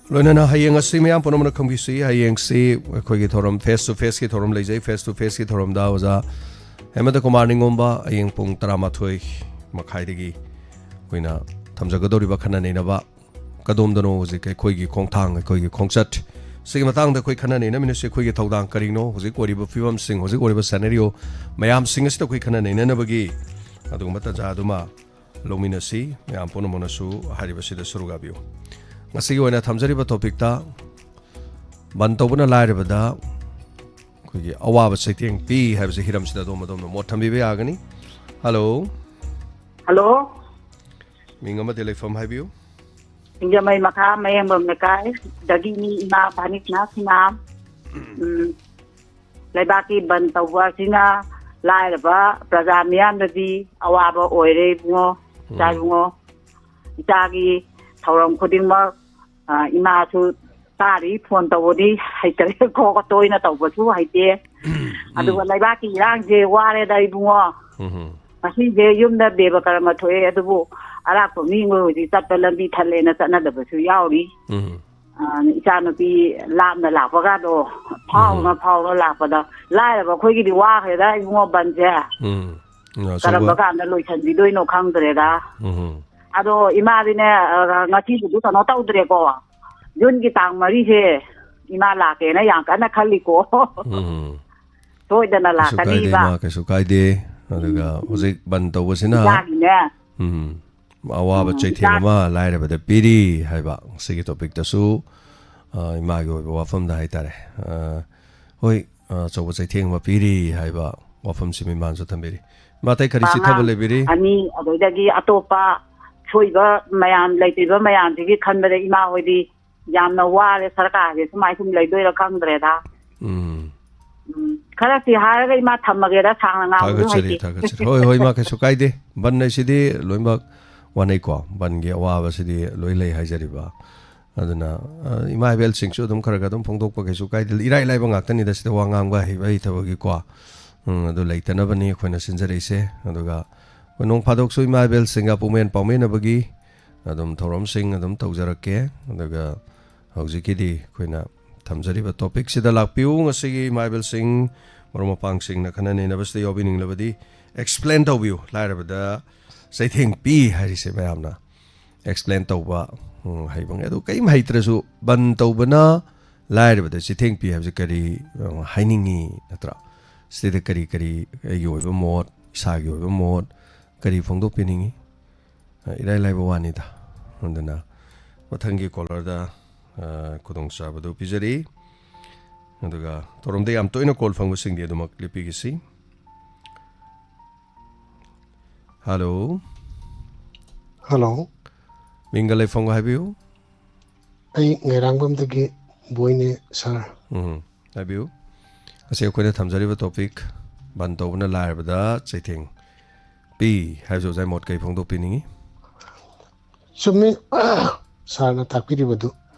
ꯂꯣꯏꯅꯅ ꯍꯌꯦꯡ ꯑꯁꯤ ꯃꯌꯥꯝ ꯄꯨꯝꯅꯃꯛꯅ ꯈꯪꯕꯤꯁꯤ, ꯍꯌꯦꯡꯁꯤ ꯑꯩꯈꯣꯏꯒꯤ ꯊꯧꯔꯝ, ꯐꯦꯁ ꯇꯨ ꯐꯦꯁꯀꯤ ꯊꯧꯔꯝ ꯂꯩꯖꯩ꯫ ꯐꯦꯁ ꯇꯨ ꯐꯦꯁꯀꯤ ꯊꯧꯔꯝꯗ ꯑꯣꯖꯥ ꯍꯦꯃꯟꯇ ꯀꯨꯃꯥꯔ ꯅꯤꯡꯉꯣꯝꯕ ꯍꯌꯦꯡ ꯄꯨꯡ ꯇꯔꯥꯃꯥꯊꯣꯏ ꯃꯈꯥꯏꯗꯒꯤ ꯑꯩꯈꯣꯏꯅ ꯊꯝꯖꯒꯗꯧꯔꯤꯕ ꯈꯟꯅ ꯅꯩꯅꯕ ꯀꯗꯣꯝꯗꯅꯣ ꯍꯧꯖꯤꯛ ꯑꯩꯈꯣꯏꯒꯤ ꯈꯣꯡꯊꯥꯡ, ꯑꯩꯈꯣꯏꯒꯤ ꯈꯣꯡꯆꯠ, ꯁꯤꯒꯤ ꯃꯇꯥꯡꯗ ꯑꯩꯈꯣꯏ ꯈꯟꯅ ꯅꯩꯅꯃꯤꯟꯅꯁꯤ꯫ ꯑꯩꯈꯣꯏꯒꯤ ꯊꯧꯗꯥꯡ ꯀꯔꯤꯅꯣ? ꯍꯧꯖꯤꯛ ꯑꯣꯏꯔꯤꯕ ꯐꯤꯕꯝꯁꯤꯡ, ꯍꯧꯖꯤꯛ ꯑꯣꯏꯔꯤꯕ ꯁꯦꯅꯦꯔꯤꯑꯣ ꯃꯌꯥꯝꯁꯤꯡ ꯑꯁꯤꯗ ꯑꯩꯈꯣꯏ ꯈꯟꯅ ꯅꯩꯅꯅꯕꯒꯤ ꯑꯗꯨꯒꯨꯝꯕ ꯇꯥꯟꯖꯥ ꯑꯗꯨꯃ ꯂꯧꯃꯤꯟꯅꯁꯤ꯫ ꯃꯌꯥꯝ ꯄꯨꯝꯅꯃꯛꯅꯁꯨ ꯍꯥꯏꯔꯤꯕꯁꯤꯗ ꯁꯔꯨꯛ ꯌꯥꯕꯤꯌꯨ꯫ ꯉꯁꯤꯒꯤ ꯑꯣꯏꯅ ꯊꯝꯖꯔꯤꯕ ꯇꯣꯄꯤꯛꯇ ꯕꯟ ꯇꯧꯕꯅ ꯂꯥꯏꯔꯕꯗ ꯑꯩꯈꯣꯏꯒꯤ ꯑꯋꯥꯕ ꯆꯩꯊꯦꯡ ꯄꯤ ꯍꯥꯏꯕꯁꯤ ꯍꯤꯔꯝꯁꯤꯗ ꯑꯗꯣꯝ ꯑꯗꯣꯝꯅ ꯃꯣꯠ ꯊꯝꯕꯤꯕ ꯌꯥꯒꯅꯤ꯫ ꯍꯜꯂꯣ꯫ ꯍꯜꯂꯣ꯫ ꯃꯤꯡ ꯑꯃꯗꯤ ꯂꯩꯐꯝ ꯍꯥꯏꯕꯤꯌꯨ꯫ ꯁꯤꯡꯖꯃꯩ ꯃꯈꯥ ꯃꯌꯦꯡꯕꯝ ꯂꯩꯀꯥꯏꯗꯒꯤꯅꯤ, ꯏꯃꯥ ꯚꯥꯅꯤꯁꯅꯥ ꯁꯤꯡꯅꯥꯝ꯫ ꯎꯝ, ꯂꯩꯕꯥꯛꯀꯤ ꯕꯟ ꯇꯧꯕ ꯑꯁꯤꯅ ꯂꯥꯏꯔꯕ ꯄ꯭ꯔꯖꯥ ꯃꯤꯌꯥꯝꯗꯗꯤ ꯑꯋꯥꯕ ꯑꯣꯏꯔꯦ ꯏꯕꯨꯡꯉꯣ, ꯏꯆꯥ ꯎꯝ꯫ ꯏꯕꯨꯡꯉꯣ꯫ ꯏꯆꯥꯒꯤ ꯊꯧꯔꯝ ꯈꯨꯗꯤꯡꯃꯛ, ꯑ, ꯏꯃꯥꯁꯨ ꯇꯥꯔꯤ, ꯐꯣꯟ ꯇꯧꯕꯗꯤ ꯍꯩꯇꯔꯦ, ꯈꯣ ꯇꯣꯏꯅ ꯇꯧꯕꯁꯨ ꯍꯩꯇꯦ꯫ ꯎꯝ꯫ ꯑꯗꯨꯒ ꯂꯩꯕꯥꯛꯀꯤ ꯏꯔꯥꯡꯁꯦ ꯋꯥꯔꯦꯗ ꯏꯕꯨꯡꯉꯣ꯫ ꯎꯝ꯫ ꯉꯁꯤꯁꯦ ꯌꯨꯝꯗ ꯗꯦꯕ ꯀꯔꯃ ꯊꯣꯛꯑꯦ, ꯑꯗꯨꯕꯨ ꯑꯔꯥꯞꯄ ꯃꯤ ꯍꯧꯖꯤꯛ ꯆꯠꯄ ꯂꯝꯕꯤ ꯊꯜꯂꯦꯅ ꯆꯠꯅꯗꯕꯁꯨ ꯌꯥꯎꯔꯤ꯫ ꯎꯝ꯫ ꯑ, ꯏꯆꯥꯅꯨꯄꯤ ꯂꯥꯞꯅ ꯂꯥꯛꯄꯒꯗꯣ ꯐꯥꯎꯅ ꯎꯝ꯫ ꯐꯥꯎꯅ ꯂꯥꯛꯄꯗ ꯂꯥꯏꯔꯕ ꯑꯩꯈꯣꯏꯒꯤꯗꯤ ꯋꯥꯈ꯭ꯔꯦꯗ ꯏꯕꯨꯡꯉꯣ ꯕꯟꯁꯦ꯫ ꯎꯝ꯫ ꯉꯥꯁꯨ ꯀꯔꯝꯕ ꯀꯥꯟꯗ ꯂꯣꯏꯁꯟꯕꯤꯗꯣꯏꯅꯣ ꯈꯪꯗ꯭ꯔꯦꯗ꯫ ꯎꯝ꯫ ꯑꯗꯣ ꯏꯃꯥꯗꯤꯅꯦ, ꯑ, ꯉꯁꯤꯕꯨꯗꯤ ꯀꯩꯅꯣ ꯇꯧꯗ꯭ꯔꯦꯀꯣ, ꯖꯨꯟꯒꯤ ꯇꯥꯡ ꯃꯔꯤꯁꯦ ꯏꯃꯥ ꯂꯥꯛꯀꯦꯅ ꯌꯥꯝ ꯀꯟꯅ ꯈꯜꯂꯤꯀꯣ꯫ ꯎꯝ꯫ ꯁꯣꯏꯗꯅ ꯀꯩꯁꯨ ꯀꯥꯏꯗꯦ, ꯂꯥꯛꯀꯅꯤꯕ꯫ ꯏꯃꯥ, ꯀꯩꯁꯨ ꯀꯥꯏꯗꯦ꯫ ꯑꯗꯨꯒ ꯎꯝ꯫ ꯍꯧꯖꯤꯛ ꯕꯟ ꯇꯧꯕꯁꯤꯅ, ꯏꯆꯥꯒꯤꯅꯦ꯫ ꯎꯝ, ꯑꯋꯥꯕ ꯎꯝ, ꯆꯩꯊꯦꯡ ꯏꯆꯥ ꯑꯃ ꯂꯥꯏꯔꯕꯗ ꯄꯤꯔꯤ ꯍꯥꯏꯕ ꯁꯤꯒꯤ ꯇꯣꯄꯤꯛꯇꯁꯨ, ꯑ, ꯏꯃꯥꯒꯤ ꯑꯣꯏꯕ ꯋꯥꯐꯝꯗ ꯍꯥꯏꯇꯥꯔꯦ꯫ ꯑ, ꯍꯣꯏ, ꯑ, ꯑꯆꯧꯕ ꯆꯩꯊꯦꯡ ꯑꯃ ꯄꯤꯔꯤ ꯍꯥꯏꯕ ꯋꯥꯐꯝꯁꯤꯃ ꯏꯃꯥꯅꯁꯨ ꯊꯝꯕꯤꯔꯤ꯫ ꯏꯃꯥ, ꯑꯇꯩ ꯀꯔꯤ ꯆꯤꯊꯕ ꯑꯉꯥꯡ ꯂꯩꯕꯤꯔꯤ? ꯑꯅꯤ, ꯑꯗꯨꯗꯒꯤ ꯑꯇꯣꯞꯄ ꯁꯣꯏꯕ ꯃꯌꯥꯝ, ꯂꯩꯇ꯭ꯔꯤꯕ ꯃꯌꯥꯝꯁꯤꯒꯤ ꯈꯟꯕꯗ ꯏꯃꯥ ꯍꯣꯏꯗꯤ ꯌꯥꯝꯅ ꯋꯥꯔꯦ꯫ ꯁꯔꯀꯥꯔꯁꯦ ꯁꯨꯃꯥꯏꯅ ꯁꯨꯝ ꯂꯩꯗꯣꯏꯔꯥ ꯈꯪꯗ꯭ꯔꯦꯗ꯫ ꯎꯝ꯫ ꯎꯝ, ꯈꯔꯁꯤ ꯍꯥꯏꯔꯒ ꯏꯃꯥ ꯊꯝꯃꯒꯦꯗ, ꯁꯥꯡꯅ ꯉꯥꯡꯕꯁꯨ ꯊꯥꯒꯠꯆꯔꯤ, ꯍꯩꯇꯦ꯫ ꯊꯥꯒꯠꯆꯔꯤ꯫ ꯍꯣꯏ, ꯍꯣꯏ, ꯏꯃꯥ, ꯀꯩꯁꯨ ꯀꯥꯏꯗꯦ꯫ ꯕꯟ ꯍꯥꯏꯁꯤꯗꯤ ꯂꯣꯏꯅꯃꯛ ꯋꯥꯅꯩꯀꯣ, ꯕꯟꯒꯤ ꯑꯋꯥꯕꯁꯤꯗꯤ ꯂꯣꯏ ꯂꯩ ꯍꯥꯏꯖꯔꯤꯕ꯫ ꯑꯗꯨꯅ, ꯑ, ꯏꯃꯥ ꯏꯕꯦꯜꯁꯤꯡꯁꯨ ꯑꯗꯨꯝ ꯈꯔ ꯈꯔ ꯑꯗꯨꯝ ꯐꯣꯡꯗꯣꯛꯄ ꯀꯩꯁꯨ ꯀꯥꯏꯗꯦ, ꯏꯔꯥꯏ ꯂꯥꯏꯕ ꯉꯥꯛꯇꯅꯤꯗ ꯁꯤꯗ ꯋꯥ ꯉꯥꯡꯕ ꯍꯩꯕ ꯍꯩꯇꯕꯒꯤꯀꯣ꯫ ꯎꯝ, ꯑꯗꯨ ꯂꯩꯇꯅꯕꯅꯤ ꯑꯩꯈꯣꯏꯅ ꯁꯤꯟꯖꯔꯛꯏꯁꯦ꯫ ꯑꯗꯨꯒ ꯑꯩꯈꯣꯏ ꯅꯣꯡ ꯐꯥꯗꯣꯛꯁꯨ ꯏꯃꯥ ꯏꯕꯦꯜꯁꯤꯡꯒ ꯄꯨꯛꯃꯦꯟ ꯄꯥꯎꯃꯤꯟꯅꯕꯒꯤ ꯑꯗꯨꯝ ꯊꯧꯔꯝꯁꯤꯡ ꯑꯗꯨꯝ ꯇꯧꯖꯔꯛꯀꯦ꯫ ꯑꯗꯨꯒ ꯍꯧꯖꯤꯛꯀꯤꯗꯤ ꯑꯩꯈꯣꯏꯅ ꯊꯝꯖꯔꯤꯕ ꯇꯣꯄꯤꯛꯁꯤꯗ ꯂꯥꯛꯄꯤꯌꯨ꯫ ꯉꯁꯤꯒꯤ ꯏꯃꯥ ꯏꯕꯦꯜꯁꯤꯡ, ꯃꯔꯨꯞ ꯃꯄꯥꯡꯁꯤꯡꯅ ꯈꯟꯅ ꯅꯩꯅꯕꯁꯤꯗ ꯌꯥꯎꯕꯤꯅꯤꯡꯂꯕꯗꯤ ꯑꯦꯛꯁꯄ꯭ꯂꯦꯟ ꯇꯧꯕꯤꯌꯨ꯫ ꯂꯥꯏꯔꯕꯗ ꯆꯩꯊꯦꯡ ꯄꯤ ꯍꯥꯏꯔꯤꯁꯦ ꯃꯌꯥꯝꯅ ꯑꯦꯛꯁꯄ꯭ꯂꯦꯟ ꯇꯧꯕ, ꯎꯝ, ꯍꯩꯕ ꯉꯩ꯫ ꯑꯗꯨ ꯀꯔꯤꯝ ꯍꯩꯇ꯭ꯔꯁꯨ ꯕꯟ ꯇꯧꯕꯅ ꯂꯥꯏꯔꯕꯗ ꯆꯩꯊꯦꯡ ꯄꯤ ꯍꯥꯏꯕꯁꯦ ꯀꯔꯤ, ꯎꯝ, ꯍꯥꯏꯅꯤꯡꯉꯤ, ꯅꯠꯇ꯭ꯔꯥ? ꯁꯤꯗ ꯀꯔꯤ ꯀꯔꯤ ꯑꯩꯒꯤ ꯑꯣꯏꯕ ꯃꯣꯠ, ꯏꯁꯥꯒꯤ ꯑꯣꯏꯕ ꯃꯣꯠ ꯀꯔꯤ ꯐꯣꯡꯗꯣꯛꯄꯤꯅꯤꯡꯉꯤ? ꯑ, ꯏꯔꯥꯏ ꯂꯥꯏꯕ ꯋꯥꯅꯤꯗ꯫ ꯑꯗꯨꯅ ꯃꯊꯪꯒꯤ ꯀꯣꯂꯔꯗ, ꯑ, ꯈꯨꯗꯣꯡꯆꯥꯕꯗꯨ ꯄꯤꯖꯔꯤ꯫ ꯑꯗꯨꯒ ꯊꯧꯔꯝꯗ ꯌꯥꯝ ꯇꯣꯏꯅ ꯀꯣꯜ ꯐꯪꯕꯁꯤꯡꯗꯤ ꯑꯗꯨꯃꯛ ꯂꯦꯞꯄꯤꯒꯁꯤ꯫ ꯍꯜꯂꯣ꯫ ꯍꯜꯂꯣ꯫ ꯃꯤꯡꯒ ꯂꯩꯐꯝꯒ ꯍꯥꯏꯕꯤꯌꯨ꯫ ꯑꯩ ꯉꯩꯔꯥꯡꯕꯝꯗꯒꯤ ꯕꯣꯏꯅꯦ ꯁꯥꯔ꯫ ꯎꯝ, ꯍꯥꯏꯕꯤꯌꯨ꯫ ꯑꯁꯤ ꯑꯩꯈꯣꯏꯅ ꯊꯝꯖꯔꯤꯕ ꯇꯣꯄꯤꯛ, ꯕꯟ ꯇꯧꯕꯅ ꯂꯥꯏꯔꯕꯗ ꯆꯩꯊꯦꯡ ꯄꯤ ꯍꯥꯏꯕꯁꯤ ꯑꯣꯖꯥ ꯃꯣꯠ ꯀꯔꯤ ꯐꯣꯡꯗꯣꯛꯄꯤꯅꯤꯡꯉꯤ? ꯆꯨꯝꯃꯤ꯫ ꯁꯥꯔꯅ ꯇꯥꯛꯄꯤꯔꯤꯕꯗꯨ,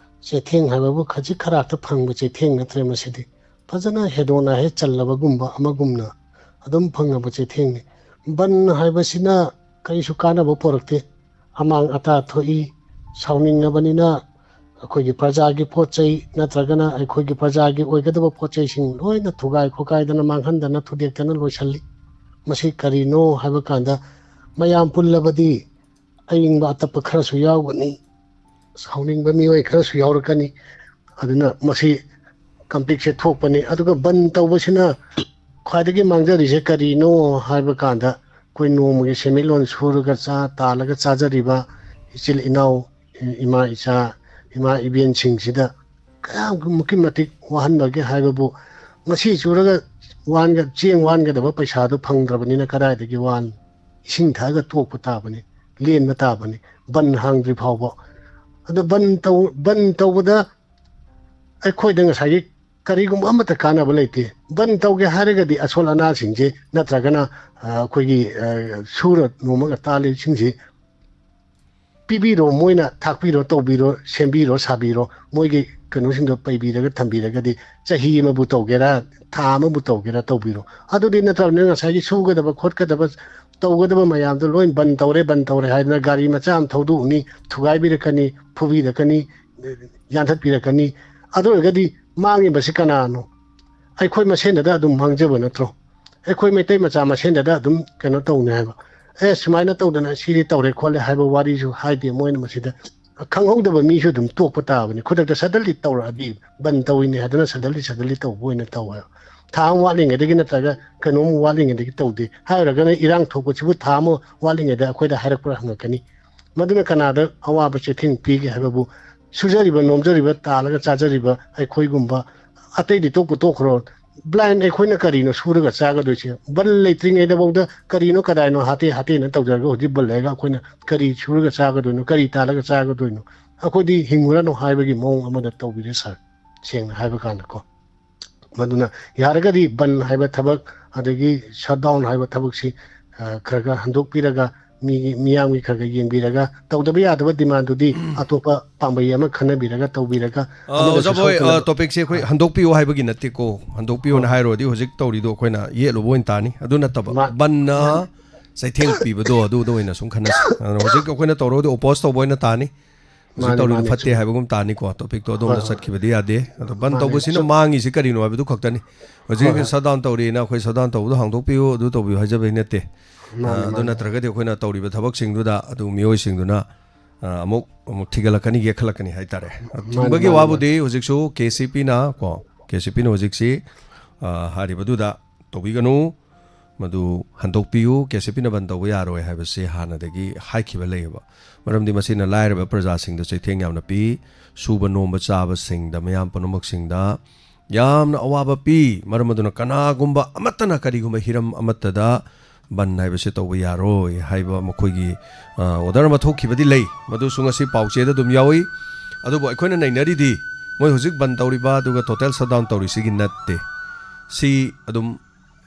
ꯆꯩꯊꯦꯡ ꯍꯥꯏꯕꯕꯨ ꯈꯖꯤꯛ ꯈꯔꯥꯛꯇ ꯐꯪꯕ ꯆꯩꯊꯦꯡ ꯅꯠꯇ꯭ꯔꯦ꯫ ꯃꯁꯤꯗꯤ ꯐꯖꯅ ꯍꯦꯗꯣꯅꯥ ꯍꯦꯛ ꯆꯜꯂꯕꯒꯨꯝꯕ ꯑꯃꯒꯨꯝꯅ ꯑꯗꯨꯝ ꯐꯪꯉꯕ ꯆꯩꯊꯦꯡꯅꯤ꯫ ꯕꯟ ꯍꯥꯏꯕꯁꯤꯅ ꯀꯔꯤꯁꯨ ꯀꯥꯟꯅꯕ ꯄꯨꯔꯛꯇꯦ꯫ ꯑꯃꯥꯡ ꯑꯇꯥ ꯊꯣꯛꯏ꯫ ꯁꯥꯎꯅꯤꯡꯉꯕꯅꯤꯅ ꯑꯩꯈꯣꯏꯒꯤ ꯄ꯭ꯔꯖꯥꯒꯤ ꯄꯣꯠ ꯆꯩ ꯅꯠꯇ꯭ꯔꯒꯅ ꯑꯩꯈꯣꯏꯒꯤ ꯄ꯭ꯔꯖꯥꯒꯤ ꯑꯣꯏꯒꯗꯕ ꯄꯣꯠ ꯆꯩꯁꯤꯡ ꯂꯣꯏꯅ ꯊꯨꯒꯥꯏ ꯈꯣꯀꯥꯏꯗꯅ, ꯃꯥꯡꯍꯟꯗꯅ, ꯊꯨꯗꯦꯛꯇꯅ ꯂꯣꯏꯁꯤꯜꯂꯤ꯫ ꯃꯁꯤ ꯀꯔꯤꯅꯣ ꯍꯥꯏꯕ ꯀꯥꯟꯗ, ꯃꯌꯥꯝ ꯄꯨꯜꯂꯕꯗꯤ ꯑꯏꯪꯕ ꯑꯇꯞꯄ ꯈꯔꯁꯨ ꯌꯥꯎꯒꯅꯤ, ꯁꯥꯎꯅꯤꯡꯕ ꯃꯤꯑꯣꯏ ꯈꯔꯁꯨ ꯌꯥꯎꯔꯛꯀꯅꯤ꯫ ꯑꯗꯨꯅ ꯃꯁꯤ ꯀꯝꯐ꯭ꯂꯤꯛꯁꯦ ꯊꯣꯛꯄꯅꯤ꯫ ꯑꯗꯨꯒ ꯕꯟ ꯇꯧꯕꯁꯤꯅ ꯈ꯭ꯋꯥꯏꯗꯒꯤ ꯃꯥꯡꯖꯔꯤꯁꯦ ꯀꯔꯤꯅꯣ ꯍꯥꯏꯕ ꯀꯥꯟꯗ, ꯑꯩꯈꯣꯏ ꯅꯣꯡꯃꯒꯤ ꯁꯦꯟꯃꯤꯠꯂꯣꯟ ꯁꯨꯔꯒ ꯆꯥ ꯇꯥꯜꯂꯒ ꯆꯥꯖꯔꯤꯕ ꯏꯆꯤꯜ ꯏꯅꯥꯎ, ꯏꯃꯥ ꯏꯆꯥ, ꯏꯃꯥ ꯏꯕꯦꯟꯁꯤꯡꯁꯤꯗ ꯀꯌꯥꯃꯨꯛꯀꯤ ꯃꯇꯤꯛ ꯋꯥꯍꯟꯕꯒꯦ ꯍꯥꯏꯕꯕꯨ, ꯉꯁꯤ ꯆꯨꯔꯒ ꯋꯥꯟꯒ ꯆꯦꯡ ꯋꯥꯟꯒꯗꯕ ꯄꯩꯁꯥꯗꯨ ꯐꯪꯗ꯭ꯔꯕꯅꯤꯅ ꯀꯗꯥꯏꯗꯒꯤ ꯋꯥꯟ? ꯏꯁꯤꯡ ꯊꯛꯑꯒ ꯇꯣꯛꯄ ꯇꯥꯕꯅꯤ, ꯂꯦꯟꯕ ꯇꯥꯕꯅꯤ, ꯕꯟ ꯍꯥꯡꯗ꯭ꯔꯤ ꯐꯥꯎꯕ꯫ ꯑꯗꯣ ꯕꯟ ꯇꯧ-, ꯕꯟ ꯇꯧꯕꯗ ꯑꯩꯈꯣꯏꯗ ꯉꯁꯥꯏꯒꯤ ꯀꯔꯤꯒꯨꯝꯕ ꯑꯃꯠꯇ ꯀꯥꯟꯅꯕ ꯂꯩꯇꯦ꯫ ꯕꯟ ꯇꯧꯒꯦ ꯍꯥꯏꯔꯒꯗꯤ ꯑꯁꯣꯜ ꯑꯅꯥꯁꯤꯡꯁꯦ ꯅꯠꯇ꯭ꯔꯒꯅ, ꯑ, ꯑꯩꯈꯣꯏꯒꯤ, ꯑ, ꯁꯨꯔ ꯅꯣꯝꯃꯒ ꯇꯥꯜꯂꯤꯕꯁꯤꯡꯁꯤ ꯄꯤꯕꯤꯔꯣ, ꯃꯣꯏꯅ ꯊꯥꯛꯄꯤꯔꯣ, ꯇꯧꯕꯤꯔꯣ, ꯁꯦꯝꯕꯤꯔꯣ, ꯁꯥꯕꯤꯔꯣ, ꯃꯣꯏꯒꯤ ꯀꯩꯅꯣꯁꯤꯡꯗꯣ ꯄꯩꯕꯤꯔꯒ ꯊꯝꯕꯤꯔꯒꯗꯤ ꯆꯍꯤ ꯑꯃꯕꯨ ꯇꯧꯒꯦꯔꯥ, ꯊꯥ ꯑꯃꯕꯨ ꯇꯧꯒꯦꯔꯥ, ꯇꯧꯕꯤꯔꯣ꯫ ꯑꯗꯨꯗꯤ ꯅꯠꯇ꯭ꯔꯕꯅꯤꯅ ꯉꯁꯥꯏꯒꯤ ꯁꯨꯒꯗꯕ ꯈꯣꯠꯀꯗꯕ ꯇꯧꯒꯗꯕ ꯃꯌꯥꯝꯗꯣ ꯂꯣꯏ ꯕꯟ ꯇꯧꯔꯦ, ꯕꯟ ꯇꯧꯔꯦ ꯍꯥꯏꯗꯅ ꯒꯥꯔꯤ ꯃꯆꯥ ꯑꯃ ꯊꯧꯗꯣꯛꯎꯅꯤ, ꯊꯨꯒꯥꯏꯕꯤꯔꯛꯀꯅꯤ, ꯐꯨꯕꯤꯔꯛꯀꯅꯤ, ꯌꯥꯟꯊꯠꯄꯤꯔꯛꯀꯅꯤ꯫ ꯑꯗꯨ ꯑꯣꯏꯔꯒꯗꯤ ꯃꯥꯡꯉꯤꯕꯁꯤ ꯀꯅꯥꯅꯣ? ꯑꯩꯈꯣꯏ ꯃꯁꯦꯟꯗꯗ ꯑꯗꯨꯝ ꯃꯥꯡꯖꯕ ꯅꯠꯇ꯭ꯔꯣ? ꯑꯩꯈꯣꯏ ꯃꯩꯇꯩ ꯃꯆꯥ ꯃꯁꯦꯟꯗꯗ ꯑꯗꯨꯝ ꯀꯩꯅꯣ ꯇꯧꯅꯤ ꯍꯥꯏꯕ꯫ ꯑꯦ, ꯁꯨꯃꯥꯏꯅ ꯇꯧꯗꯅ ꯁꯤꯗꯤ ꯇꯧꯔꯦ ꯈꯣꯠꯂꯦ ꯍꯥꯏꯕ ꯋꯥꯔꯤꯁꯨ ꯍꯥꯏꯗꯦ ꯃꯣꯏꯅ꯫ ꯃꯁꯤꯗ ꯈꯪꯍꯧꯗꯕ ꯃꯤꯁꯨ ꯑꯗꯨꯝ ꯇꯣꯛꯄ ꯇꯥꯕꯅꯤ꯫ ꯈꯨꯗꯛꯇ ꯁꯗꯟꯂꯤ ꯇꯧꯔꯛꯑꯗꯤ, ꯕꯟ ꯇꯧꯔꯤꯅꯦ ꯍꯥꯏꯗꯅ ꯁꯗꯟꯂꯤ, ꯁꯗꯟꯂꯤ ꯇꯧꯕ ꯑꯣꯏꯅ ꯇꯧꯋꯦꯕ꯫ ꯊꯥ ꯑꯃ ꯋꯥꯠꯂꯤꯉꯩꯗꯒꯤ ꯅꯠꯇ꯭ꯔꯒ ꯀꯩꯅꯣꯝ ꯋꯥꯠꯂꯤꯉꯩꯗꯒꯤ ꯇꯧꯗꯦ꯫ ꯍꯥꯏꯔꯨꯔꯒꯅ ꯏꯔꯥꯡ ꯊꯣꯛꯄꯁꯤꯕꯨ ꯊꯥ ꯑꯃ ꯋꯥꯠꯂꯤꯉꯩꯗ ꯑꯩꯈꯣꯏꯗ ꯍꯥꯏꯔꯛꯄ꯭ꯔꯥ ꯍꯪꯉꯛꯀꯅꯤ꯫ ꯃꯗꯨꯅ ꯀꯅꯥꯗ ꯑꯋꯥꯕ ꯆꯩꯊꯦꯡ ꯄꯤꯒꯦ ꯍꯥꯏꯕꯕꯨ, ꯁꯨꯖꯔꯤꯕ, ꯅꯣꯝꯖꯔꯤꯕ, ꯇꯥꯜꯂꯒ ꯆꯥꯖꯔꯤꯕ ꯑꯩꯈꯣꯏꯒꯨꯝꯕ, ꯑꯇꯩꯗꯤ ꯇꯣꯛꯄꯨ ꯇꯣꯛꯈ꯭ꯔꯣ, ꯕ꯭ꯂꯥꯏꯟ ꯑꯩꯈꯣꯏꯅ ꯀꯔꯤꯅꯣ ꯁꯨꯔꯒ ꯆꯥꯒꯗꯣꯏꯁꯦ? ꯕꯟ ꯂꯩꯇ꯭ꯔꯤꯉꯩꯗꯐꯥꯎꯗ ꯀꯔꯤꯅꯣ ꯀꯗꯥꯏꯅꯣ ꯍꯥꯇꯦ ꯍꯥꯇꯦꯅ ꯇꯧꯖꯔꯒ ꯍꯧꯖꯤꯛ ꯕꯟ ꯂꯩꯔꯒ ꯑꯩꯈꯣꯏꯅ ꯀꯔꯤ ꯁꯨꯔꯒ ꯆꯥꯒꯗꯣꯏꯅꯣ, ꯀꯔꯤ ꯇꯥꯜꯂꯒ ꯆꯥꯒꯗꯣꯏꯅꯣ? ꯑꯩꯈꯣꯏꯗꯤ ꯍꯤꯡꯉꯨꯔꯅꯨ ꯍꯥꯏꯕꯒꯤ ꯃꯑꯣꯡ ꯑꯃꯗ ꯇꯧꯕꯤꯔꯦ ꯁꯥꯔ, ꯁꯦꯡꯅ ꯍꯥꯏꯕ ꯀꯥꯟꯗꯀꯣ꯫ ꯃꯗꯨꯅ ꯌꯥꯔꯒꯗꯤ ꯕꯟ ꯍꯥꯏꯕ ꯊꯕꯛ, ꯑꯗꯒꯤ ꯁꯠ ꯗꯥꯎꯟ ꯍꯥꯏꯕ ꯊꯕꯛꯁꯤ, ꯑ, ꯈꯔ ꯈꯔ ꯍꯟꯗꯣꯛꯄꯤꯔꯒ, ꯃꯤꯒꯤ, ꯃꯤꯌꯥꯝꯒꯤ ꯈꯔ ꯈꯔ ꯌꯦꯡꯕꯤꯔꯒ, ꯇꯧꯗꯕ ꯌꯥꯗꯕ ꯗꯤꯃꯥꯟꯗꯨꯗꯤ ꯑꯇꯣꯞꯄ ꯄꯥꯝꯕꯩ ꯑꯃ ꯈꯟꯅꯕꯤꯔꯒ ꯇꯧꯕꯤꯔꯒ ꯑ, ꯑꯃꯗꯁꯨ ꯑꯣꯖꯥ ꯕꯣꯏ, ꯑ, ꯁꯣꯛꯇꯅꯕ꯫ ꯇꯣꯄꯤꯛꯁꯦ ꯑꯩꯈꯣꯏ ꯍꯟꯗꯣꯛꯄꯤꯌꯨ ꯍꯥꯏꯕꯒꯤ ꯅꯠꯇꯦꯀꯣ꯫ ꯍꯟꯗꯣꯛꯄꯤꯌꯨꯅ ꯍꯣꯏ꯫ ꯍꯥꯏꯔꯨꯔꯗꯤ ꯍꯧꯖꯤꯛ ꯇꯧꯔꯤꯗꯣ ꯑꯩꯈꯣꯏꯅ ꯌꯦꯠꯂꯨꯕ ꯑꯣꯏꯅ ꯇꯥꯅꯤ꯫ ꯑꯗꯨ ꯅꯠꯇꯕ ꯃꯥ-, ꯕꯟꯅ ꯃꯥꯅꯤ꯫ ꯆꯩꯊꯦꯡ ꯄꯤꯕꯗꯣ ꯑꯗꯨꯗ ꯑꯣꯏꯅ ꯁꯨꯝ ꯈꯟꯅꯁꯤ꯫ ꯑꯗꯨꯅ ꯍꯧꯖꯤꯛ ꯑꯩꯈꯣꯏꯅ ꯇꯧꯔꯒꯗꯤ ꯑꯣꯄꯣꯁ ꯇꯧꯕ ꯑꯣꯏꯅ ꯇꯥꯅꯤ꯫ ꯍꯧꯖꯤꯛ ꯃꯥꯅꯤ, ꯇꯧꯔꯤꯗꯣ ꯃꯥꯅꯤ, ꯐꯠꯇꯦ ꯆꯨꯝꯃꯤ꯫ ꯍꯥꯏꯕꯒꯨꯝ ꯇꯥꯅꯤꯀꯣ꯫ ꯇꯣꯄꯤꯛꯇꯣ ꯑꯗꯣꯝꯗ ꯍꯣꯏ, ꯍꯣꯏ꯫ ꯆꯠꯈꯤꯕꯗꯤ ꯌꯥꯗꯦ꯫ ꯑꯗꯣ ꯕꯟ ꯃꯥꯅꯤ, ꯇꯧꯕꯁꯤꯅ ꯆꯨꯝꯃꯤ꯫ ꯃꯥꯡꯉꯤꯁꯤ ꯀꯔꯤꯅꯣ ꯍꯥꯏꯕꯗꯨ ꯈꯛꯇꯅꯤ꯫ ꯍꯧꯖꯤꯛ ꯍꯣꯏ, ꯍꯣꯏ꯫ ꯁꯠ ꯗꯥꯎꯟ ꯇꯧꯔꯤꯅ ꯑꯩꯈꯣꯏ ꯁꯠ ꯗꯥꯎꯟ ꯇꯧꯕꯗꯣ ꯍꯥꯡꯗꯣꯛꯄꯤꯌꯨ, ꯑꯗꯨ ꯇꯧꯕꯤꯌꯨ ꯍꯥꯏꯖꯕꯩ ꯅꯠꯇꯦ꯫ ꯃꯥꯅꯤ, ꯑ, ꯑꯗꯨ ꯃꯥꯅꯤ꯫ ꯅꯠꯇ꯭ꯔꯒꯗꯤ ꯑꯩꯈꯣꯏꯅ ꯇꯧꯔꯤꯕ ꯊꯕꯛꯁꯤꯡꯗꯨꯗ ꯑꯗꯨ ꯃꯤꯑꯣꯏꯁꯤꯡꯗꯨꯅ, ꯑ, ꯑꯃꯨꯛ, ꯑꯃꯨꯛ ꯊꯤꯒꯠꯂꯛꯀꯅꯤ, ꯌꯦꯛꯈꯠꯂꯛꯀꯅꯤ ꯍꯥꯏꯇꯥꯔꯦ꯫ ꯃꯥꯅꯤ, ꯆꯨꯝꯕꯒꯤ ꯃꯥꯅꯤ, ꯋꯥꯕꯨꯗꯤ ꯃꯥꯅꯤ꯫ ꯍꯧꯖꯤꯛꯁꯨ ꯀꯦ ꯁꯤ ꯄꯤꯅ ꯀꯣ, ꯀꯦ ꯁꯤ ꯄꯤꯅ ꯍꯧꯖꯤꯛꯁꯤ, ꯑ, ꯍꯥꯏꯔꯤꯕꯗꯨꯗ ꯇꯧꯕꯤꯒꯅꯨ, ꯃꯗꯨ ꯍꯟꯗꯣꯛꯄꯤꯌꯨ, ꯀꯦ ꯁꯤ ꯄꯤꯅ ꯕꯟ ꯇꯧꯕ ꯌꯥꯔꯣꯏ ꯍꯥꯏꯕꯁꯤ ꯍꯥꯟꯅꯗꯒꯤ ꯍꯥꯏꯈꯤꯕ ꯂꯩꯌꯦꯕ꯫ ꯃꯔꯝꯗꯤ ꯃꯁꯤꯅ ꯂꯥꯏꯔꯕ ꯄ꯭ꯔꯖꯥꯁꯤꯡꯗ ꯆꯩꯊꯦꯡ ꯌꯥꯝꯅ ꯄꯤ, ꯁꯨꯕ ꯅꯣꯝꯕ ꯆꯥꯕꯁꯤꯡꯗ, ꯃꯌꯥꯝ ꯄꯨꯝꯅꯃꯛꯁꯤꯡꯗ ꯌꯥꯝꯅ ꯑꯋꯥꯕ ꯄꯤ꯫ ꯃꯔꯝ ꯑꯗꯨꯅ ꯀꯅꯥꯒꯨꯝꯕ ꯑꯃꯠꯇꯅ ꯀꯔꯤꯒꯨꯝꯕ ꯍꯤꯔꯝ ꯑꯃꯠꯇꯗ ꯕꯟ ꯍꯥꯏꯕꯁꯦ ꯇꯧꯕ ꯌꯥꯔꯣꯏ ꯍꯥꯏꯕ ꯃꯈꯣꯏꯒꯤ, ꯑ, order ꯑꯃ ꯊꯣꯛꯈꯤꯕꯗꯤ ꯂꯩ꯫ ꯃꯗꯨꯁꯨ ꯉꯁꯤ ꯄꯥꯎꯆꯦꯗ ꯑꯗꯨꯝ ꯌꯥꯎꯏ꯫ ꯑꯗꯨꯕꯨ ꯑꯩꯈꯣꯏꯅ ꯅꯩꯅꯔꯤꯗꯤ ꯃꯣꯏ ꯍꯧꯖꯤꯛ ꯕꯟ ꯇꯧꯔꯤꯕ ꯑꯗꯨꯒ total shutdown ꯇꯧꯔꯤꯁꯤꯒꯤ ꯅꯠꯇꯦ꯫ ꯁꯤ ꯑꯗꯨꯝ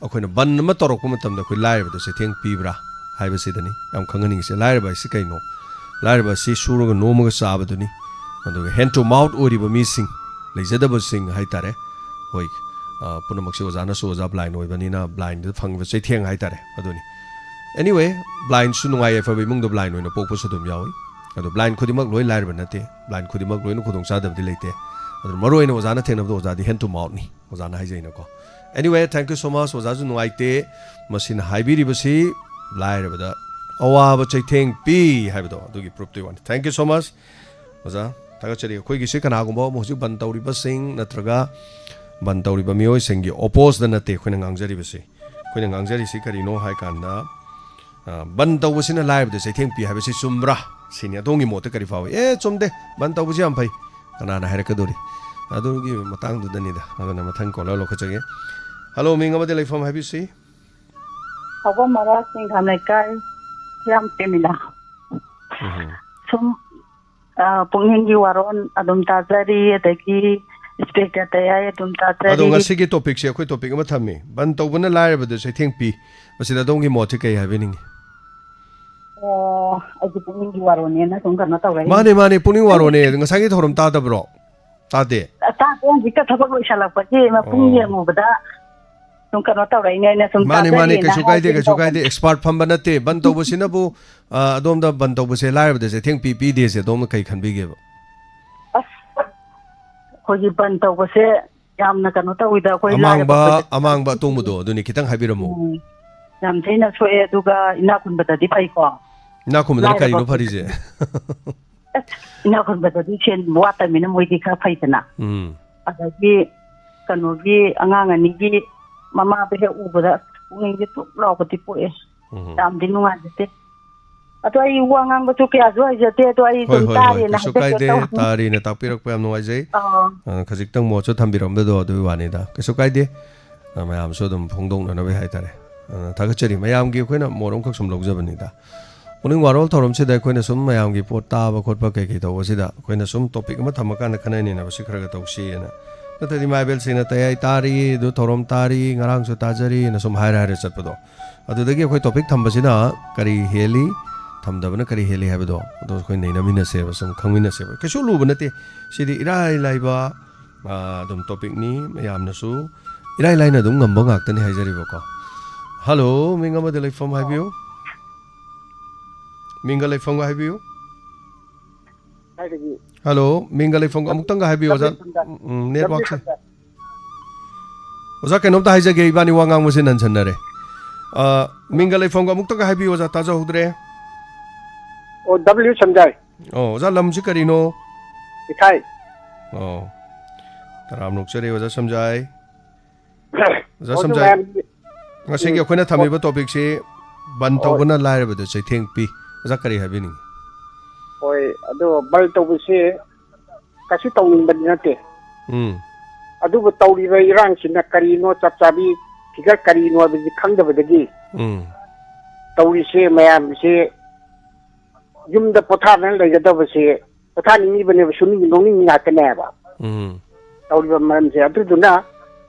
ꯑꯩꯈꯣꯏꯅ ꯕꯟ ꯑꯃ ꯇꯧꯔꯛꯄ ꯃꯇꯝꯗ ꯑꯩꯈꯣꯏ ꯂꯥꯏꯔꯕꯗ ꯆꯩꯊꯦꯡ ꯄꯤꯕ꯭ꯔꯥ ꯍꯥꯏꯕꯁꯤꯗꯅꯤ ꯌꯥꯝ ꯈꯪꯍꯟꯅꯤꯡꯉꯤꯁꯦ꯫ ꯂꯥꯏꯔꯕ ꯍꯥꯏꯁꯤ ꯀꯩꯅꯣ? ꯂꯥꯏꯔꯕ ꯑꯁꯤ ꯁꯨꯔꯒ ꯅꯣꯝꯃꯒ ꯆꯥꯕꯗꯨꯅꯤ꯫ ꯑꯗꯨꯒ hand to mouth ꯑꯣꯏꯔꯤꯕ ꯃꯤꯁꯤꯡ, ꯂꯩꯖꯗꯕꯁꯤꯡ ꯍꯥꯏꯇꯥꯔꯦ꯫ ꯍꯣꯏ, ꯑ, ꯄꯨꯝꯅꯃꯛꯁꯦ ꯑꯣꯖꯥꯅꯁꯨ ꯑꯣꯖꯥ blind ꯑꯣꯏꯕꯅꯤꯅ blindꯗ ꯐꯪꯕ ꯆꯩꯊꯦꯡ ꯍꯥꯏꯇꯥꯔꯦ꯫ ꯑꯗꯨꯅꯤ꯫ Anyway, blindꯁꯨ ꯅꯨꯡꯉꯥꯏ ꯌꯥꯏꯐꯕ ꯏꯃꯨꯡꯗ blind ꯑꯣꯏꯅ ꯄꯣꯛꯄꯁꯨ ꯑꯗꯨꯝ ꯌꯥꯎꯏ꯫ ꯑꯗꯣ blind ꯈꯨꯗꯤꯡꯃꯛ ꯂꯣꯏ ꯂꯥꯏꯔꯕ ꯅꯠꯇꯦ꯫ Blind ꯈꯨꯗꯤꯡꯃꯛ ꯂꯣꯏꯅ ꯈꯨꯗꯣꯡꯆꯥꯗꯕꯗꯤ ꯂꯩꯇꯦ꯫ ꯑꯗꯨꯅ ꯃꯔꯨꯑꯣꯏꯅ ꯑꯣꯖꯥꯅ ꯊꯦꯡꯅꯕꯗ ꯑꯣꯖꯥꯗꯤ hand to mouthꯅꯤ꯫ ꯑꯣꯖꯥꯅ ꯍꯥꯏꯖꯩꯅꯀꯣ꯫ Anyway, thank you so much꯫ ꯑꯣꯖꯥꯁꯨ ꯅꯨꯡꯉꯥꯏꯇꯦ꯫ ꯃꯁꯤꯅ ꯍꯥꯏꯕꯤꯔꯤꯕꯁꯤ ꯂꯥꯏꯔꯕꯗ ꯑꯋꯥꯕ ꯆꯩꯊꯦꯡ ꯄꯤ ꯍꯥꯏꯕꯗꯣ ꯑꯗꯨꯒꯤ proofꯇꯨꯒꯤ ꯋꯥꯅꯤ꯫ Thank you so much꯫ ꯑꯣꯖꯥ, ꯊꯥꯒꯠꯆꯔꯤ꯫ ꯑꯩꯈꯣꯏꯒꯤꯁꯤ ꯀꯅꯥꯒꯨꯝꯕ ꯑꯃ ꯍꯧꯖꯤꯛ ꯕꯟ ꯇꯧꯔꯤꯕꯁꯤꯡ ꯅꯠꯇ꯭ꯔꯒ ꯕꯟ ꯇꯧꯔꯤꯕ ꯃꯤꯑꯣꯏꯁꯤꯡꯒꯤ opposeꯗ ꯅꯠꯇꯦ ꯑꯩꯈꯣꯏꯅ ꯉꯥꯡꯖꯔꯤꯕꯁꯤ꯫ ꯑꯩꯈꯣꯏꯅ ꯉꯥꯡꯖꯔꯤꯁꯤ ꯀꯔꯤꯅꯣ ꯍꯥꯏ ꯀꯥꯟꯗ, ꯑ, ꯕꯟ ꯇꯧꯕꯁꯤꯅ ꯂꯥꯏꯔꯕꯗ ꯆꯩꯊꯦꯡ ꯄꯤ ꯍꯥꯏꯕꯁꯤ ꯆꯨꯝꯕ꯭ꯔꯥ? ꯁꯤꯅꯤ꯫ ꯑꯗꯣꯝꯒꯤ ꯃꯣꯠꯇ ꯀꯔꯤ ꯐꯥꯎꯏ? ꯑꯦ, ꯆꯨꯝꯗꯦ, ꯕꯟ ꯇꯧꯕꯁꯤ ꯌꯥꯝ ꯐꯩ꯫ ꯀꯅꯥꯅ ꯍꯥꯏꯔꯛꯀꯗꯧꯔꯤ? ꯑꯗꯨꯒꯤ ꯃꯇꯥꯡꯗꯨꯗꯅꯤꯗ꯫ ꯑꯗꯨꯅ ꯃꯊꯪ caller ꯂꯧꯈꯠꯆꯒꯦ꯫ Hello, ꯃꯤꯡ ꯑꯃꯗꯤ ꯂꯩꯐꯝ ꯍꯥꯏꯕꯤꯁꯤ꯫ ꯁꯒꯣꯜ ꯃꯔꯥ ꯁꯤꯡꯈꯥꯝ ꯂꯩꯀꯥꯏ, ꯍꯤꯌꯥꯝ ꯄ꯭ꯔꯦꯃꯤꯂꯥ꯫ ꯎꯝ꯫ ꯁꯨꯝ, ꯑ, ꯄꯨꯛꯅꯤꯡꯒꯤ ꯋꯥꯔꯣꯜ ꯑꯗꯨꯝ ꯇꯥꯖꯔꯤ, ꯑꯗꯒꯤ inspector ꯇꯌꯥꯏ ꯑꯗꯨꯝ ꯇꯥꯖꯔꯤ꯫ ꯑꯗꯣ ꯉꯁꯤꯒꯤ topicꯁꯦ ꯑꯩꯈꯣꯏ topic ꯑꯃ ꯊꯝꯃꯤ, ꯕꯟ ꯇꯧꯕꯅ ꯂꯥꯏꯔꯕꯗ ꯆꯩꯊꯦꯡ ꯄꯤ꯫ ꯃꯁꯤꯗ ꯑꯗꯣꯝꯒꯤ ꯃꯣꯠꯁꯦ ꯀꯩ ꯍꯥꯏꯕꯤꯅꯤꯡꯉꯤ? ꯑꯣ, ꯑꯩꯒꯤ ꯄꯨꯛꯅꯤꯡꯒꯤ ꯋꯥꯔꯣꯜꯅꯦꯅ ꯁꯨꯝ ꯀꯩꯅꯣ ꯇꯧꯔꯛꯏꯅꯦ꯫ ꯃꯥꯅꯦ, ꯃꯥꯅꯦ, ꯄꯨꯛꯅꯤꯡ ꯋꯥꯔꯣꯜꯅꯦ꯫ ꯉꯁꯥꯏꯒꯤ ꯊꯧꯔꯝ ꯇꯥꯗꯕ꯭ꯔꯣ? ꯇꯥꯗꯦ? ꯇꯥꯗꯦ, ꯍꯧꯖꯤꯛꯇ ꯊꯕꯛ ꯂꯣꯏꯁꯜꯂꯛꯄꯒꯤ ꯃꯄꯨꯡ ꯑꯣ꯫ ꯌꯦꯡꯉꯨꯕꯗ ꯁꯨꯝ ꯀꯩꯅꯣ ꯇꯧꯔꯛꯏꯅꯦ, ꯑꯩꯅ ꯁꯨꯝ ꯃꯥꯅꯦ, ꯃꯥꯅꯦ, ꯇꯥꯖꯔꯤꯅ ꯀꯩꯁꯨ ꯀꯥꯏꯗꯦ, ꯍꯥꯏꯒꯦꯅ ꯀꯩꯁꯨ ꯀꯥꯏꯗꯦ꯫ ꯇꯧꯕꯅꯦ꯫ Expert ꯐꯝꯕ ꯅꯠꯇꯦ꯫ ꯕꯟ ꯇꯧꯕꯁꯤꯅꯕꯨ, ꯑ, ꯑꯗꯣꯝꯗ ꯕꯟ ꯇꯧꯕꯁꯦ ꯂꯥꯏꯔꯕꯗ ꯆꯩꯊꯦꯡ ꯄꯤ, ꯄꯤꯗꯦꯁꯦ ꯑꯗꯣꯝꯅ ꯀꯩ ꯈꯟꯕꯤꯒꯦꯕ? ꯑꯁ, ꯑꯩꯈꯣꯏꯒꯤ ꯕꯟ ꯇꯧꯕꯁꯦ ꯌꯥꯝꯅ ꯀꯩꯅꯣ ꯇꯧꯋꯤꯗ, ꯑꯩꯈꯣꯏ ꯑꯃꯥꯡꯕ, ꯂꯥꯏꯔꯕ ꯑꯩꯈꯣꯏꯗꯗꯤ꯫ ꯑꯃꯥꯡꯕ ꯑꯇꯣꯡꯕꯗꯣ ꯑꯗꯨꯅꯤ, ꯈꯤꯇꯪ ꯍꯥꯏꯕꯤꯔꯝꯃꯨ꯫ ꯎꯝ, ꯌꯥꯝ ꯊꯤꯅ ꯁꯣꯛꯑꯦ, ꯑꯗꯨꯒ ꯏꯅꯥꯛ ꯈꯨꯟꯕꯗꯗꯤ ꯐꯩꯀꯣ꯫ ꯏꯅꯥꯛ ꯈꯨꯟꯕꯗꯅ ꯂꯥꯏꯔꯕ ꯀꯔꯤꯅꯣ ꯑꯩꯈꯣꯏꯗꯗꯤ꯫ ꯐꯔꯤꯁꯦ? ꯑꯁ, ꯏꯅꯥꯛ ꯈꯨꯟꯕꯗꯗꯤ ꯁꯦꯟ ꯋꯥꯠꯇꯕꯅꯤꯅ ꯃꯣꯏꯗꯤ ꯈꯔ ꯐꯩꯗꯅ꯫ ꯎꯝ꯫ ꯑꯗꯒꯤ ꯀꯩꯅꯣꯒꯤ ꯑꯉꯥꯡ ꯑꯅꯤꯒꯤ ꯃꯃꯥꯗꯣ ꯍꯦꯛ ꯎꯕꯗ ꯑꯁ ꯄꯨꯛꯅꯤꯡꯁꯦ ꯊꯨꯛ ꯂꯥꯎꯕꯗꯤ ꯄꯣꯛꯑꯦ꯫ ꯎꯝ꯫ ꯌꯥꯝꯗꯤ ꯅꯨꯡꯉꯥꯏꯖꯗꯦ꯫ ꯑꯗꯣ ꯑꯩ ꯋꯥ ꯉꯥꯡꯕꯁꯨ ꯀꯌꯥꯁꯨ ꯍꯩꯖꯗꯦ, ꯑꯗꯣ ꯑꯩ ꯍꯣꯏ, ꯑꯗꯨꯝ ꯍꯣꯏ, ꯍꯣꯏ, ꯇꯥꯔꯦꯅ ꯀꯩꯁꯨ ꯍꯥꯏꯐꯦꯠ ꯀꯩꯅꯣ ꯀꯥꯏꯗꯦ꯫ ꯇꯧ-, ꯇꯥꯔꯤꯅ ꯇꯥꯛꯄꯤꯔꯛꯄ ꯌꯥꯝ ꯅꯨꯡꯉꯥꯏꯖꯩ꯫ ꯑꯥ꯫ ꯑ, ꯈꯖꯤꯛꯇꯪ ꯃꯣꯠꯁꯨ ꯊꯝꯕꯤꯔꯝꯕꯗꯣ ꯑꯗꯨꯒꯤ ꯋꯥꯅꯤꯗ, ꯀꯩꯁꯨ ꯀꯥꯏꯗꯦ꯫ ꯑ, ꯃꯌꯥꯝꯁꯨ ꯑꯗꯨꯝ ꯐꯣꯡꯗꯣꯛꯅꯅꯕ ꯍꯥꯏꯇꯥꯔꯦ꯫ ꯑ, ꯊꯥꯒꯠꯆꯔꯤ꯫ ꯃꯌꯥꯝꯒꯤ ꯑꯩꯈꯣꯏꯅ ꯃꯣꯠ ꯑꯃꯈꯛ ꯁꯨꯝ ꯂꯧꯖꯕꯅꯤꯗ꯫ ꯃꯣꯔꯅꯤꯡ ꯋꯥꯔꯣꯜ ꯊꯧꯔꯝꯁꯤꯗ ꯑꯩꯈꯣꯏꯅ ꯁꯨꯝ ꯃꯌꯥꯝꯒꯤ ꯄꯣꯠ ꯇꯥꯕ ꯈꯣꯠꯄ ꯀꯩ ꯀꯩ ꯇꯧꯕꯁꯤꯗ ꯑꯩꯈꯣꯏꯅ ꯁꯨꯝ ꯇꯣꯄꯤꯛ ꯑꯃ ꯊꯝꯃꯀꯥꯟꯗ ꯈꯟꯅ ꯅꯩꯅꯕꯁꯤ ꯈꯔ ꯈꯔ ꯇꯧꯁꯤꯑꯅ꯫ ꯅꯠꯇ꯭ꯔꯗꯤ ꯃꯥꯏꯕꯦꯜꯁꯤꯡꯅ ꯇꯌꯥꯏ ꯇꯥꯔꯤ, ꯑꯗꯨ ꯊꯧꯔꯝ ꯇꯥꯔꯤ, ꯉꯔꯥꯡꯁꯨ ꯇꯥꯖꯔꯤꯅ ꯁꯨꯝ ꯍꯥꯏꯔ ꯍꯥꯏꯔ ꯆꯠꯄꯗꯣ꯫ ꯑꯗꯨꯗꯒꯤ ꯑꯩꯈꯣꯏ ꯇꯣꯄꯤꯛ ꯊꯝꯕꯁꯤꯅ ꯀꯔꯤ ꯍꯦꯜꯂꯤ, ꯊꯝꯗꯕꯅ ꯀꯔꯤ ꯍꯦꯜꯂꯤ ꯍꯥꯏꯕꯗꯣ ꯑꯗꯨ ꯑꯩꯈꯣꯏ ꯅꯩꯅꯃꯤꯟꯅꯁꯦꯕ, ꯁꯨꯝ ꯈꯪꯃꯤꯟꯅꯁꯦꯕ꯫ ꯀꯩꯁꯨ ꯂꯨꯕ ꯅꯠꯇꯦ꯫ ꯁꯤꯗꯤ ꯏꯔꯥꯏ ꯂꯥꯏꯕ, ꯑ, ꯑꯗꯨꯝ ꯇꯣꯄꯤꯛꯅꯤ, ꯃꯌꯥꯝꯅꯁꯨ ꯏꯔꯥꯏ ꯂꯥꯏꯅ ꯑꯗꯨꯝ ꯉꯝꯕ ꯉꯥꯛꯇꯅꯤ ꯍꯥꯏꯖꯔꯤꯕꯀꯣ꯫ ꯍꯜꯂꯣ, ꯃꯤꯡ ꯑꯃꯗ ꯂꯩꯐꯝ ꯍꯥꯏꯕꯤꯌꯨ꯫ ꯃꯤꯡꯒ ꯂꯩꯐꯝꯒ ꯍꯥꯏꯕꯤꯌꯨ꯫ ꯀꯥꯏꯗꯒꯤ? ꯍꯜꯂꯣ, ꯃꯤꯡꯒ ꯂꯩꯐꯝꯒ ꯑꯃꯨꯛꯇꯪꯒ ꯍꯥꯏꯕꯤꯌꯨ, ꯑꯣꯖꯥ꯫ ꯗꯕ꯭ꯂꯤꯎ ꯁꯝꯖꯥ-, ꯎꯝ, ꯎꯝ, ꯗꯕ꯭ꯂꯤꯎ ꯅꯦꯠꯋꯥꯛꯁꯦ꯫ ꯁꯝꯖꯥ-, ꯑꯣꯖꯥ, ꯀꯩꯅꯣꯝꯇ ꯍꯥꯏꯖꯒꯦ, ꯏꯕꯥꯅꯤ ꯋꯥ ꯉꯥꯡꯕꯁꯦ ꯅꯟꯁꯟꯅꯔꯦ꯫ ꯑ, ꯃꯤꯡꯒ ꯂꯩꯐꯝꯒ ꯑꯃꯨꯛꯇꯪꯒ ꯍꯥꯏꯕꯤꯌꯨ, ꯑꯣꯖꯥ, ꯇꯥꯖꯍꯧꯗ꯭ꯔꯦ꯫ ꯑꯣ, ꯗꯕ꯭ꯂꯤꯎ ꯁꯝꯖꯥꯏ꯫ ꯑꯣ, ꯑꯣꯖꯥ, ꯂꯝꯁꯤ ꯀꯔꯤꯅꯣ? ꯏꯊꯥꯏ꯫ ꯑꯣ, ꯇꯔꯥꯝꯅ ꯑꯣꯛꯆꯔꯤ, ꯑꯣꯖꯥ ꯁꯝꯖꯥꯏ꯫ ꯑꯣꯖꯥ ꯑꯣ, ꯁꯝꯖꯥꯏ, ꯃꯌꯥꯝ-, ꯉꯁꯤꯒꯤ ꯎꯝ, ꯑꯩꯈꯣꯏꯅ ꯑꯣ꯫ ꯊꯝꯃꯤꯕ ꯇꯣꯄꯤꯛꯁꯤ ꯕꯟ ꯍꯣꯏ꯫ ꯇꯧꯕꯅ ꯂꯥꯏꯔꯕꯗ ꯆꯩꯊꯦꯡ ꯄꯤ꯫ ꯑꯣꯖꯥ, ꯀꯔꯤ ꯍꯥꯏꯕꯤꯅꯤꯡꯉꯤ? ꯍꯣꯏ, ꯑꯗꯣ ꯕꯟ ꯇꯧꯕꯁꯤ ꯀꯩꯁꯨ ꯇꯧꯅꯤꯡꯕꯗꯤ ꯅꯠꯇꯦ꯫ ꯎꯝ꯫ ꯑꯗꯨꯕꯨ ꯇꯧꯔꯤꯕ ꯏꯔꯥꯡꯁꯤꯅ ꯀꯔꯤꯅꯣ, ꯆꯞ ꯆꯥꯕꯤ ꯐꯤꯒꯔ ꯀꯔꯤꯅꯣ ꯍꯥꯏꯕꯁꯤ ꯈꯪꯗꯕꯗꯒꯤ ꯎꯝ꯫ ꯇꯧꯔꯤꯁꯦ ꯃꯌꯥꯝꯁꯦ ꯌꯨꯝꯗ ꯄꯣꯊꯥꯗꯅ ꯂꯩꯒꯗꯕꯁꯦ ꯄꯣꯊꯥꯅꯤꯡꯉꯤꯕꯅꯦꯕ, ꯁꯨꯅꯤꯡ ꯅꯣꯡꯅꯤꯡ ꯉꯥꯛꯇꯅꯦꯕ ꯎꯝ꯫ ꯇꯧꯔꯤꯕ ꯃꯔꯝꯁꯦ꯫ ꯑꯗꯨꯗꯨꯅ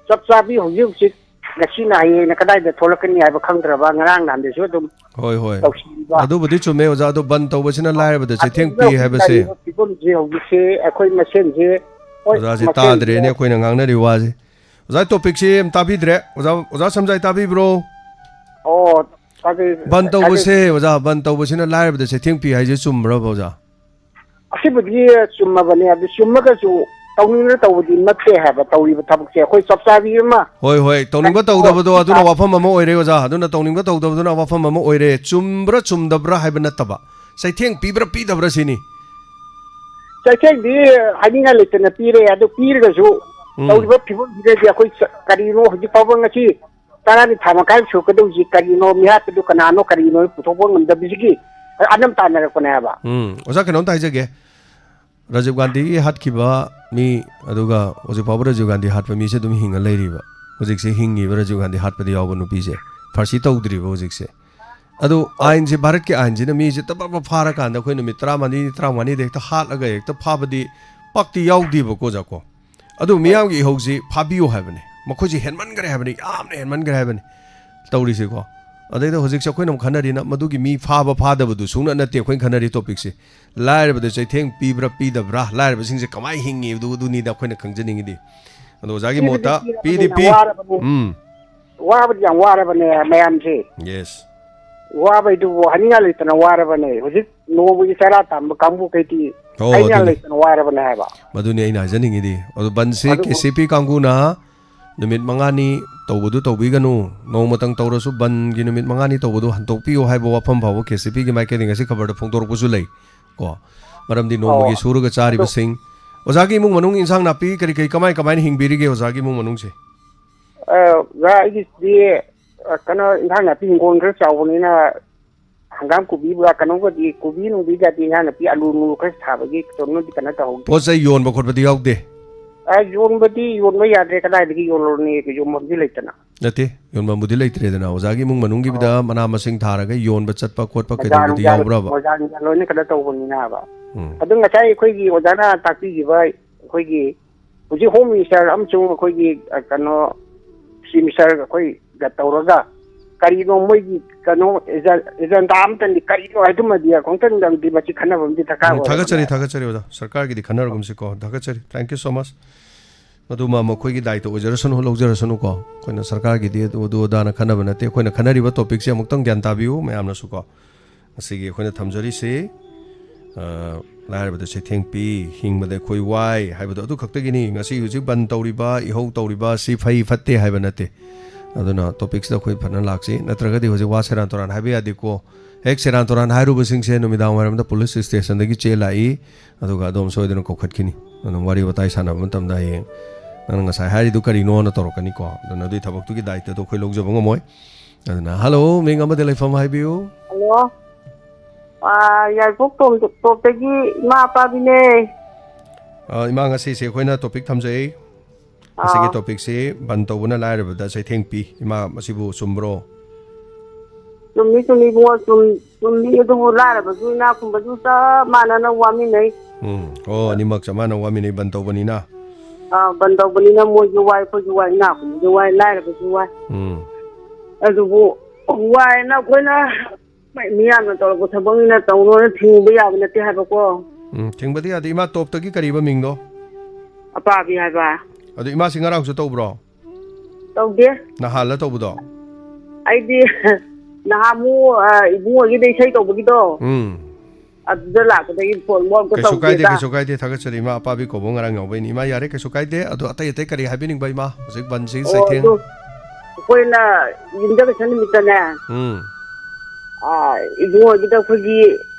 ꯆꯞ ꯆꯥꯕꯤ ꯍꯧꯖꯤꯛ ꯍꯧꯖꯤꯛ ꯉꯁꯤꯅ ꯍꯌꯦꯡꯅ ꯀꯗꯥꯏꯗ ꯊꯣꯛꯂꯛꯀꯅꯤ ꯍꯥꯏꯕ ꯈꯪꯗ꯭ꯔꯕ, ꯉꯔꯥꯡ ꯅꯍꯥꯟꯗꯁꯨ ꯑꯗꯨꯝ ꯍꯣꯏ, ꯍꯣꯏ꯫ ꯇꯧꯁꯤꯟꯕ꯫ ꯑꯗꯨꯕꯨꯗꯤ ꯆꯨꯝꯃꯦ, ꯑꯣꯖꯥ꯫ ꯑꯗꯣ ꯕꯟ ꯇꯧꯕꯁꯤꯅ ꯂꯥꯏꯔꯕꯗ ꯆꯩꯊꯦꯡ ꯑꯗꯨꯗꯨꯅ ꯄꯤ ꯍꯧꯖꯤꯛ ꯍꯥꯏꯕꯁꯦ꯫ ꯂꯩꯔꯤꯕ ꯐꯤꯕꯝꯁꯦ ꯍꯧꯖꯤꯛꯁꯦ ꯑꯩꯈꯣꯏ ꯃꯁꯦꯟꯁꯦ, ꯍꯣꯏ, ꯑꯣꯖꯥꯁꯦ ꯃꯁꯦꯟꯁꯦ꯫ ꯇꯥꯗ꯭ꯔꯦꯅꯦ ꯑꯩꯈꯣꯏꯅ ꯉꯥꯡꯅꯔꯤ ꯋꯥꯁꯦ꯫ ꯑꯣꯖꯥ, ꯇꯣꯄꯤꯛꯁꯦ ꯑꯝ ꯇꯥꯕꯤꯗ꯭ꯔꯦ꯫ ꯑꯣꯖꯥ, ꯑꯣꯖꯥ ꯁꯝꯖꯥꯏ ꯇꯥꯕꯤꯕ꯭ꯔꯣ? ꯑꯣ, ꯇꯥꯖꯩ, ꯕꯟ ꯇꯥꯖꯩ꯫ ꯇꯧꯕꯁꯦ, ꯑꯣꯖꯥ, ꯕꯟ ꯇꯧꯕꯁꯤꯅ ꯂꯥꯏꯔꯕꯗ ꯆꯩꯊꯦꯡ ꯄꯤ ꯍꯥꯏꯁꯦ ꯆꯨꯝꯕ꯭ꯔꯕ, ꯑꯣꯖꯥ? ꯑꯁꯤꯕꯨꯗꯤ ꯆꯨꯝꯃꯕꯅꯦ, ꯑꯗꯨ ꯆꯨꯝꯃꯒꯁꯨ ꯇꯧꯅꯤꯡꯗꯅ ꯇꯧꯕꯗꯤ ꯅꯠꯇꯦ ꯍꯥꯏꯕ, ꯇꯧꯔꯤꯕ ꯊꯕꯛꯁꯦ ꯑꯩꯈꯣꯏ ꯆꯞ ꯆꯥꯕꯤ ꯑꯃ ꯍꯣꯏ, ꯍꯣꯏ, ꯇꯧꯅꯤꯡꯕ ꯇꯧꯗꯕꯗꯣ ꯑꯗꯨꯅ ꯋꯥꯐꯝ ꯑꯃ ꯑꯣꯏꯔꯦ, ꯑꯣꯖꯥ, ꯑꯗꯨꯅ ꯇꯧꯅꯤꯡꯕ ꯇꯧꯗꯕꯗꯨꯅ ꯋꯥꯐꯝ ꯑꯃ ꯑꯣꯏꯔꯦ, ꯆꯨꯝꯕ꯭ꯔꯥ ꯆꯨꯝꯗꯕ꯭ꯔꯥ ꯍꯥꯏꯕ ꯅꯠꯇꯕ, ꯆꯩꯊꯦꯡ ꯄꯤꯕ꯭ꯔꯥ ꯄꯤꯗꯕ꯭ꯔꯥ ꯁꯤꯅꯤ꯫ ꯆꯩꯊꯦꯡꯗꯤ ꯍꯥꯏꯅꯤꯡꯉꯥꯏ ꯂꯩꯇꯅ ꯄꯤꯔꯦ, ꯑꯗꯨ ꯄꯤꯔꯒꯁꯨ ꯎꯝ꯫ ꯇꯧꯔꯤꯕ ꯐꯤꯕꯝꯁꯤꯗꯗꯤ ꯑꯩꯈꯣꯏ ꯆ-, ꯀꯔꯤꯅꯣ ꯍꯧꯖꯤꯛ ꯐꯥꯎꯕ ꯉꯁꯤ ꯇꯔꯥꯅꯤ ꯊꯥ ꯃꯈꯥꯏ ꯁꯨꯔꯛꯀꯗꯧꯔꯤꯁꯤ ꯀꯔꯤꯅꯣ, ꯃꯤꯍꯥꯠꯄꯗꯨ ꯀꯅꯥꯅꯣ, ꯀꯔꯤꯅꯣ ꯄꯨꯊꯣꯛꯄ ꯉꯝꯗꯕꯁꯤꯒꯤ ꯑꯅꯝ ꯇꯥꯟꯅꯔꯛꯄꯅꯦ ꯍꯥꯏꯕ꯫ ꯎꯝ, ꯑꯣꯖꯥ, ꯀꯩꯅꯣꯝꯇ ꯍꯥꯏꯖꯒꯦ꯫ ꯔꯥꯖꯤꯕ ꯒꯥꯟꯙꯤꯒꯤ ꯍꯥꯠꯈꯤꯕ ꯃꯤ, ꯑꯗꯨꯒ ꯍꯧꯖꯤꯛ ꯐꯥꯎꯕ ꯔꯥꯖꯤꯕ ꯒꯥꯟꯙꯤ ꯍꯥꯠꯄ ꯃꯤꯁꯦ ꯑꯗꯨꯝ ꯍꯤꯡꯉ ꯂꯩꯔꯤꯕ꯫ ꯍꯧꯖꯤꯛꯁꯦ ꯍꯤꯡꯉꯤꯕ ꯔꯥꯖꯤꯕ ꯒꯥꯟꯙꯤ ꯍꯥꯠꯄꯗ ꯌꯥꯎꯕ ꯅꯨꯄꯤꯁꯦ꯫ ꯐꯥꯔꯁꯤ ꯇꯧꯗ꯭ꯔꯤꯕ ꯍꯧꯖꯤꯛꯁꯦ꯫ ꯑꯗꯣ ꯑꯥꯏꯟꯁꯦ, ꯚꯥꯔꯠꯀꯤ ꯑꯥꯏꯟꯁꯤꯅ ꯃꯤꯁꯦ ꯇꯞ ꯇꯞ ꯇꯞ ꯐꯥꯔꯀꯥꯟꯗ ꯑꯩꯈꯣꯏ ꯅꯨꯃꯤꯠ ꯇꯔꯥꯃꯔꯤ, ꯇꯔꯥꯃꯉꯥꯅꯤꯗ ꯍꯦꯛꯇ ꯍꯥꯠꯂꯒ ꯍꯦꯛꯇ ꯐꯥꯕꯗꯤ ꯄꯥꯛꯇꯤ ꯌꯥꯎꯗꯦꯕꯀꯣ, ꯑꯣꯖꯥꯀꯣ꯫ ꯑꯗꯨ ꯃꯤꯌꯥꯝꯒꯤ ꯏꯍꯧꯁꯤ ꯐꯥꯕꯤꯌꯨ ꯍꯥꯏꯕꯅꯤ꯫ ꯃꯈꯣꯏꯁꯤ ꯍꯦꯟꯃꯟꯈ꯭ꯔꯦ ꯍꯥꯏꯕꯅꯤ, ꯌꯥꯝꯅ ꯍꯦꯟꯃꯟꯈ꯭ꯔꯦ ꯍꯥꯏꯕꯅꯤ ꯇꯧꯔꯤꯁꯦꯀꯣ꯫ ꯑꯗꯩꯗ ꯍꯧꯖꯤꯛꯁꯦ ꯑꯩꯈꯣꯏꯅ ꯑꯃꯨꯛ ꯈꯟꯅꯔꯤꯅ ꯃꯗꯨꯒꯤ ꯃꯤ ꯐꯥꯕ ꯐꯥꯗꯕꯗꯨ ꯁꯨꯡꯅ ꯅꯠꯇꯦ ꯑꯩꯈꯣꯏꯅ ꯈꯟꯅꯔꯤ ꯇꯣꯄꯤꯛꯁꯦ꯫ ꯂꯥꯏꯔꯕꯗ ꯆꯩꯊꯦꯡ ꯄꯤꯕ꯭ꯔꯥ ꯄꯤꯗꯕ꯭ꯔꯥ, ꯂꯥꯏꯔꯕꯁꯤꯡꯁꯦ ꯀꯃꯥꯏꯅ ꯍꯤꯡꯉꯤ ꯑꯗꯨ-, ꯑꯗꯨꯅꯤꯗ ꯑꯩꯈꯣꯏꯅ ꯈꯪꯖꯅꯤꯡꯉꯤꯗꯤ꯫ ꯑꯗꯣ ꯑꯣꯖꯥꯒꯤ ꯄꯤꯕꯗꯤ ꯃꯣꯠꯇ ꯄꯤꯗꯤ ꯄꯤꯔꯕꯅꯤꯅ ꯄꯤ꯫ ꯋꯥꯔꯕꯅꯤ꯫ ꯎꯝ꯫ ꯋꯥꯕꯗꯤ ꯌꯥꯝ ꯋꯥꯔꯕꯅꯦ ꯃꯌꯥꯝꯁꯦ꯫ Yes꯫ ꯋꯥꯕꯩꯗꯨꯕꯨ ꯍꯥꯏꯅꯤꯡꯉꯥꯏ ꯂꯩꯇꯅ ꯋꯥꯔꯕꯅꯦ꯫ ꯍꯧꯖꯤꯛ ꯅꯣꯡꯃꯒꯤ ꯆꯔꯥ ꯇꯥꯟꯕ ꯀꯥꯡꯕꯨꯈꯩꯗꯤ ꯑꯣ, ꯍꯥꯏꯅꯤꯡꯉꯥꯏ ꯑꯗꯨꯅꯤ꯫ ꯂꯩꯇꯅ ꯋꯥꯔꯕꯅꯦ ꯍꯥꯏꯕ꯫ ꯃꯗꯨꯅꯤ ꯑꯩꯅ ꯍꯥꯏꯖꯅꯤꯡꯉꯤꯗꯤ꯫ ꯑꯗꯣ ꯕꯟꯁꯦ ꯑꯗꯨꯕꯨ ꯀꯦ ꯁꯤ ꯄꯤ ꯀꯥꯡꯕꯨꯅ ꯅꯨꯃꯤꯠ ꯃꯉꯥꯅꯤ ꯇꯧꯕꯗꯨ ꯇꯧꯕꯤꯒꯅꯨ, ꯅꯣꯡꯃꯇꯪ ꯇꯧꯔꯁꯨ ꯕꯟꯒꯤ ꯅꯨꯃꯤꯠ ꯃꯉꯥꯅꯤ ꯇꯧꯕꯗꯨ ꯍꯟꯗꯣꯛꯄꯤꯌꯨ ꯍꯥꯏꯕ ꯋꯥꯐꯝ ꯐꯥꯎꯕ ꯀꯦ ꯁꯤ ꯄꯤꯒꯤ ꯃꯥꯏꯀꯩꯗꯒꯤ ꯉꯁꯤ ꯈꯕꯔꯗ ꯐꯣꯡꯗꯣꯔꯛꯄꯁꯨ ꯂꯩ ꯀꯣ꯫ ꯃꯔꯝꯗꯤ ꯅꯣꯡꯃꯒꯤ ꯑꯣ꯫ ꯁꯨꯔꯒ ꯑꯗꯣ ꯆꯥꯔꯤꯕꯁꯤꯡ꯫ ꯑꯣꯖꯥꯒꯤ ꯏꯃꯨꯡ ꯃꯅꯨꯡ ꯏꯟꯁꯥꯡ ꯅꯥꯄꯤ ꯀꯔꯤ ꯀꯔꯤ ꯀꯃꯥꯏ ꯀꯃꯥꯏꯅ ꯍꯤꯡꯕꯤꯔꯤꯒꯦ ꯑꯣꯖꯥꯒꯤ ꯏꯃꯨꯡ ꯃꯅꯨꯡꯁꯦ? ꯑ, ꯑꯣꯖꯥ, ꯑꯩꯒꯤꯗꯤ, ꯑ, ꯀꯩꯅꯣ, ꯏꯟꯁꯥꯡ ꯅꯥꯄꯤ ꯍꯤꯡꯒꯣꯜ ꯈꯔ ꯆꯥꯎꯕꯅꯤꯅ ꯍꯪꯒꯥꯝ ꯀꯣꯕꯤ, ꯀꯩꯅꯣꯒꯗꯤ, ꯀꯣꯕꯤ ꯅꯨꯡꯕꯤꯒꯗꯤ ꯏꯟꯁꯥꯡ ꯅꯥꯄꯤ, ꯑꯂꯨ ꯅꯨꯡꯂꯨ ꯈꯔ ꯊꯥꯕꯒꯤ ꯀꯩꯅꯣꯗꯤ ꯀꯩꯅꯣ ꯇꯧꯍꯧꯗꯦ꯫ ꯄꯣꯠ ꯆꯩ ꯌꯣꯟꯕ ꯈꯣꯠꯄꯗꯤ ꯌꯥꯎꯗꯦ? ꯑ, ꯌꯣꯟꯕꯗꯤ ꯌꯣꯟꯕ ꯌꯥꯗ꯭ꯔꯦ, ꯀꯗꯥꯏꯗꯒꯤ ꯌꯣꯜꯂꯨꯔꯅꯤ? ꯌꯣꯟꯐꯝꯗꯤ ꯂꯩꯇꯅ꯫ ꯅꯠꯇꯦ, ꯌꯣꯟꯐꯝꯕꯨꯗꯤ ꯂꯩꯇ꯭ꯔꯦꯗꯅ꯫ ꯑꯣꯖꯥꯒꯤ ꯏꯃꯨꯡ ꯃꯅꯨꯡꯒꯤꯗ ꯑꯣ꯫ ꯃꯅꯥ ꯃꯁꯤꯡ ꯊꯥꯔꯒ ꯌꯣꯟꯕ ꯆꯠꯄ ꯈꯣꯠꯄ ꯕꯖꯥꯔ ꯀꯩꯗꯧꯕꯗꯤ ꯅꯨꯡꯖꯥꯔ, ꯌꯥꯎꯕ꯭ꯔꯕ? ꯕꯖꯥꯔ ꯅꯨꯡꯖꯥꯔ ꯂꯣꯏꯅ ꯀꯩꯅꯣ ꯇꯧꯕꯅꯤꯅꯕ꯫ ꯎꯝ꯫ ꯑꯗꯨ ꯉꯁꯥꯏ ꯑꯩꯈꯣꯏꯒꯤ ꯑꯣꯖꯥꯅ ꯇꯥꯛꯄꯤꯈꯤꯕ, ꯑꯩꯈꯣꯏꯒꯤ ꯍꯧꯖꯤꯛ ꯍꯣꯝ ꯃꯤꯅꯤꯁꯇꯔ ꯑꯃꯁꯨꯡ ꯑꯩꯈꯣꯏꯒꯤ, ꯑ, ꯀꯩꯅꯣ, ꯆꯤꯐ ꯃꯤꯅꯤꯁꯇꯔ ꯑꯩꯈꯣꯏꯒ ꯇꯧꯔꯒ ꯀꯔꯤꯅꯣ ꯃꯣꯏꯒꯤ ꯀꯩꯅꯣ ꯑꯦꯖꯦꯟ-, ꯑꯦꯖꯦꯟꯗꯥ ꯑꯃꯇꯪꯗꯤ ꯀꯔꯤꯅꯣ ꯍꯥꯏꯗꯨꯃꯗꯤ ꯑꯃꯨꯛꯇꯪꯗꯤ ꯃꯁꯤ ꯈꯟꯅꯕ ꯑꯃꯗꯤ ꯗꯔꯀꯥꯔ ꯎꯝ, ꯑꯣꯏꯔꯕꯅꯦ꯫ ꯊꯥꯒꯠꯆꯔꯤ, ꯊꯥꯒꯠꯆꯔꯤ ꯑꯣꯖꯥ꯫ ꯁꯔꯀꯥꯔꯒꯤꯗꯤ ꯈꯟꯅꯔꯒꯨꯝꯁꯤꯀꯣ꯫ ꯊꯥꯒꯠꯆꯔꯤ꯫ Thank you so much꯫ ꯃꯗꯨꯃ ꯃꯈꯣꯏꯒꯤ ꯗꯥꯏꯇ ꯑꯣꯏꯖꯔꯁꯅꯨ, ꯂꯧꯖꯔꯁꯅꯨꯀꯣ꯫ ꯑꯩꯈꯣꯏꯅ ꯁꯔꯀꯥꯔꯒꯤꯗꯤ ꯑꯗꯨ, ꯑꯗꯨ ꯑꯗꯥꯅ ꯈꯟꯅꯕ ꯅꯠꯇꯦ꯫ ꯑꯩꯈꯣꯏꯅ ꯈꯟꯅꯔꯤꯕ ꯇꯣꯄꯤꯛꯁꯦ ꯑꯃꯨꯛꯇꯪ ꯒ꯭ꯌꯥꯟ ꯇꯥꯕꯤꯌꯨ ꯃꯌꯥꯝꯅꯁꯨꯀꯣ꯫ ꯉꯁꯤꯒꯤ ꯑꯩꯈꯣꯏꯅ ꯊꯝꯖꯔꯤꯁꯤ, ꯑ, ꯂꯥꯏꯔꯕꯗ ꯆꯩꯊꯦꯡ ꯄꯤ, ꯍꯤꯡꯕꯗ ꯑꯩꯈꯣꯏ ꯋꯥꯏ ꯍꯥꯏꯕꯗꯣ ꯑꯗꯨ ꯈꯛꯇꯒꯤꯅꯤ꯫ ꯉꯁꯤ ꯍꯧꯖꯤꯛ ꯕꯟ ꯇꯧꯔꯤꯕ, ꯏꯍꯧ ꯇꯧꯔꯤꯕ, ꯁꯤ ꯐꯩ ꯐꯠꯇꯦ ꯍꯥꯏꯕ ꯅꯠꯇꯦ꯫ ꯑꯗꯨꯅ ꯇꯣꯄꯤꯛꯁꯤꯗ ꯑꯩꯈꯣꯏ ꯐꯖꯅ ꯂꯥꯛꯁꯤ, ꯅꯠꯇ꯭ꯔꯒꯗꯤ ꯍꯧꯖꯤꯛ ꯋꯥ ꯁꯦꯔꯥꯟ ꯇꯨꯔꯥꯟ ꯍꯥꯏꯕ ꯌꯥꯗꯦꯀꯣ꯫ ꯍꯦꯛ ꯁꯦꯔꯥꯟ ꯇꯨꯔꯥꯟ ꯍꯥꯏꯔꯨꯕꯁꯤꯡꯁꯦ ꯅꯨꯃꯤꯗꯥꯡ ꯋꯥꯏꯔꯝꯗ ꯄꯨꯂꯤꯁ ꯁ꯭ꯇꯦꯁꯟꯗꯒꯤ ꯆꯦ ꯂꯥꯛꯏ, ꯑꯗꯨꯒ ꯑꯗꯣꯝ ꯁꯣꯏꯗꯅ ꯀꯧꯈꯠꯈꯤꯅꯤ꯫ ꯑꯗꯨꯝ ꯋꯥꯔꯤ ꯋꯥꯇꯥꯏ ꯁꯥꯟꯅꯕ ꯃꯇꯝꯗ ꯍꯌꯦꯡ ꯅꯪꯅ ꯉꯁꯥꯏ ꯍꯥꯏꯔꯤꯗꯨ ꯀꯔꯤꯅꯣꯅ ꯇꯧꯔꯛꯀꯅꯤꯀꯣ꯫ ꯑꯗꯨꯅ ꯑꯗꯨꯒꯤ ꯊꯕꯛꯇꯨꯒꯤ ꯗꯥꯏꯇꯗꯣ ꯑꯩꯈꯣꯏ ꯂꯧꯖꯕ ꯉꯝꯃꯣꯏ꯫ ꯑꯗꯨꯅ, ꯍꯜꯂꯣ, ꯃꯤꯡ ꯑꯃꯗꯤ ꯂꯩꯐꯝ ꯍꯥꯏꯕꯤꯌꯨ꯫ ꯍꯜꯂꯣ꯫ ꯑꯥ, ꯌꯥꯏꯔꯤꯄꯣꯛ ꯇꯣꯝ-, ꯇꯣꯞꯇꯒꯤ ꯏꯃꯥ ꯑꯄꯥꯕꯤꯅꯦ꯫ ꯑꯥ, ꯏꯃꯥ, ꯉꯁꯤꯁꯦ ꯑꯩꯈꯣꯏꯅ topic ꯊꯝꯖꯩ꯫ ꯉꯁꯤꯒꯤ ꯑꯥ꯫ Topicꯁꯤ ꯕꯟ ꯇꯧꯕꯅ ꯂꯥꯏꯔꯕꯗ ꯆꯩꯊꯦꯡ ꯄꯤ꯫ ꯏꯃꯥ, ꯃꯁꯤꯕꯨ ꯆꯨꯝꯕ꯭ꯔꯣ? ꯆꯨꯝꯃꯤ, ꯆꯨꯝꯃꯤ ꯏꯕꯨꯡꯉꯣ, ꯆꯨꯝ-, ꯆꯨꯝꯃꯤ꯫ ꯑꯗꯨꯕꯨ ꯂꯥꯏꯔꯕꯁꯨ ꯏꯅꯥꯛ ꯈꯨꯟꯕꯁꯨ ꯆꯞ ꯃꯥꯟꯅꯅ ꯋꯥꯃꯤꯟꯅꯩ꯫ ꯎꯝ꯫ ꯑꯣ, ꯑꯅꯤꯃꯛ ꯆꯞ ꯃꯥꯟꯅ ꯋꯥꯃꯤꯟꯅꯩ ꯕꯟ ꯇꯧꯕꯅꯤꯅ꯫ ꯑꯥ, ꯕꯟ ꯇꯧꯕꯅꯤꯅ ꯃꯣꯏꯁꯨ ꯋꯥꯏ, ꯑꯩꯈꯣꯏꯁꯨ ꯋꯥꯏ, ꯏꯅꯥꯛ ꯈꯨꯟꯕꯁꯨ ꯋꯥꯏ, ꯂꯥꯏꯔꯕꯁꯨ ꯋꯥꯏ꯫ ꯎꯝ꯫ ꯑꯗꯨꯕꯨ ꯋꯥꯏꯅ ꯑꯩꯈꯣꯏꯅ ꯃꯤꯌꯥꯝꯅ ꯇꯧꯔꯛꯄ ꯊꯕꯛꯅꯤꯅ ꯇꯧꯅꯣꯅ ꯊꯤꯡꯕ ꯌꯥꯕ ꯅꯠꯇꯦ ꯍꯥꯏꯕꯀꯣ꯫ ꯎꯝ, ꯊꯤꯡꯕꯗꯤ ꯌꯥꯗꯦ꯫ ꯏꯃꯥ, ꯇꯣꯞꯇꯒꯤ ꯀꯔꯤꯕ ꯃꯤꯡꯗꯣ? ꯑꯄꯥꯕꯤ ꯍꯥꯏꯕ꯫ ꯑꯗꯨ ꯏꯃꯥꯁꯤ ꯉꯔꯥꯡꯁꯨ ꯇꯧꯕ꯭ꯔꯣ? ꯇꯧꯗꯦ꯫ ꯅꯍꯥꯟꯂ ꯇꯧꯕꯗꯣ? ꯑꯩꯗꯤ ꯅꯍꯥꯟꯃꯨꯛ, ꯑ, ꯏꯕꯨꯡꯉꯣꯒꯤꯗ ꯏꯁꯩ ꯇꯧꯕꯒꯤꯗꯣ꯫ ꯎꯝ꯫ ꯑꯗꯨꯗ ꯂꯥꯛꯄꯗꯒꯤ ꯐꯣꯟꯕꯨ ꯑꯝꯇ ꯀꯩꯁꯨ ꯀꯥꯏꯗꯦ, ꯇꯧꯗꯦꯗ꯫ ꯀꯩꯁꯨ ꯀꯥꯏꯗꯦ꯫ ꯊꯥꯒꯠꯆꯔꯤ꯫ ꯏꯃꯥ ꯑꯄꯥꯕꯤ ꯀꯧꯕ ꯉꯔꯥꯡ ꯌꯥꯎꯕꯩꯅꯤ꯫ ꯏꯃꯥ, ꯌꯥꯔꯦ, ꯀꯩꯁꯨ ꯀꯥꯏꯗꯦ꯫ ꯑꯗꯣ ꯑꯇꯩ ꯑꯇꯩ ꯀꯔꯤ ꯍꯥꯏꯕꯤꯅꯤꯡꯕ, ꯏꯃꯥ? ꯍꯧꯖꯤꯛ ꯕꯟꯁꯤ ꯑꯣ, ꯆꯩꯊꯦꯡ꯫ ꯑꯗꯨ ꯑꯩꯈꯣꯏꯅ ꯌꯨꯝꯖꯀꯩꯁ ꯅꯨꯃꯤꯠꯇꯅꯦ, ꯎꯝ꯫ ꯑꯥ, ꯏꯕꯨꯡꯉꯣꯒꯤꯗ ꯑꯩꯈꯣꯏꯒꯤ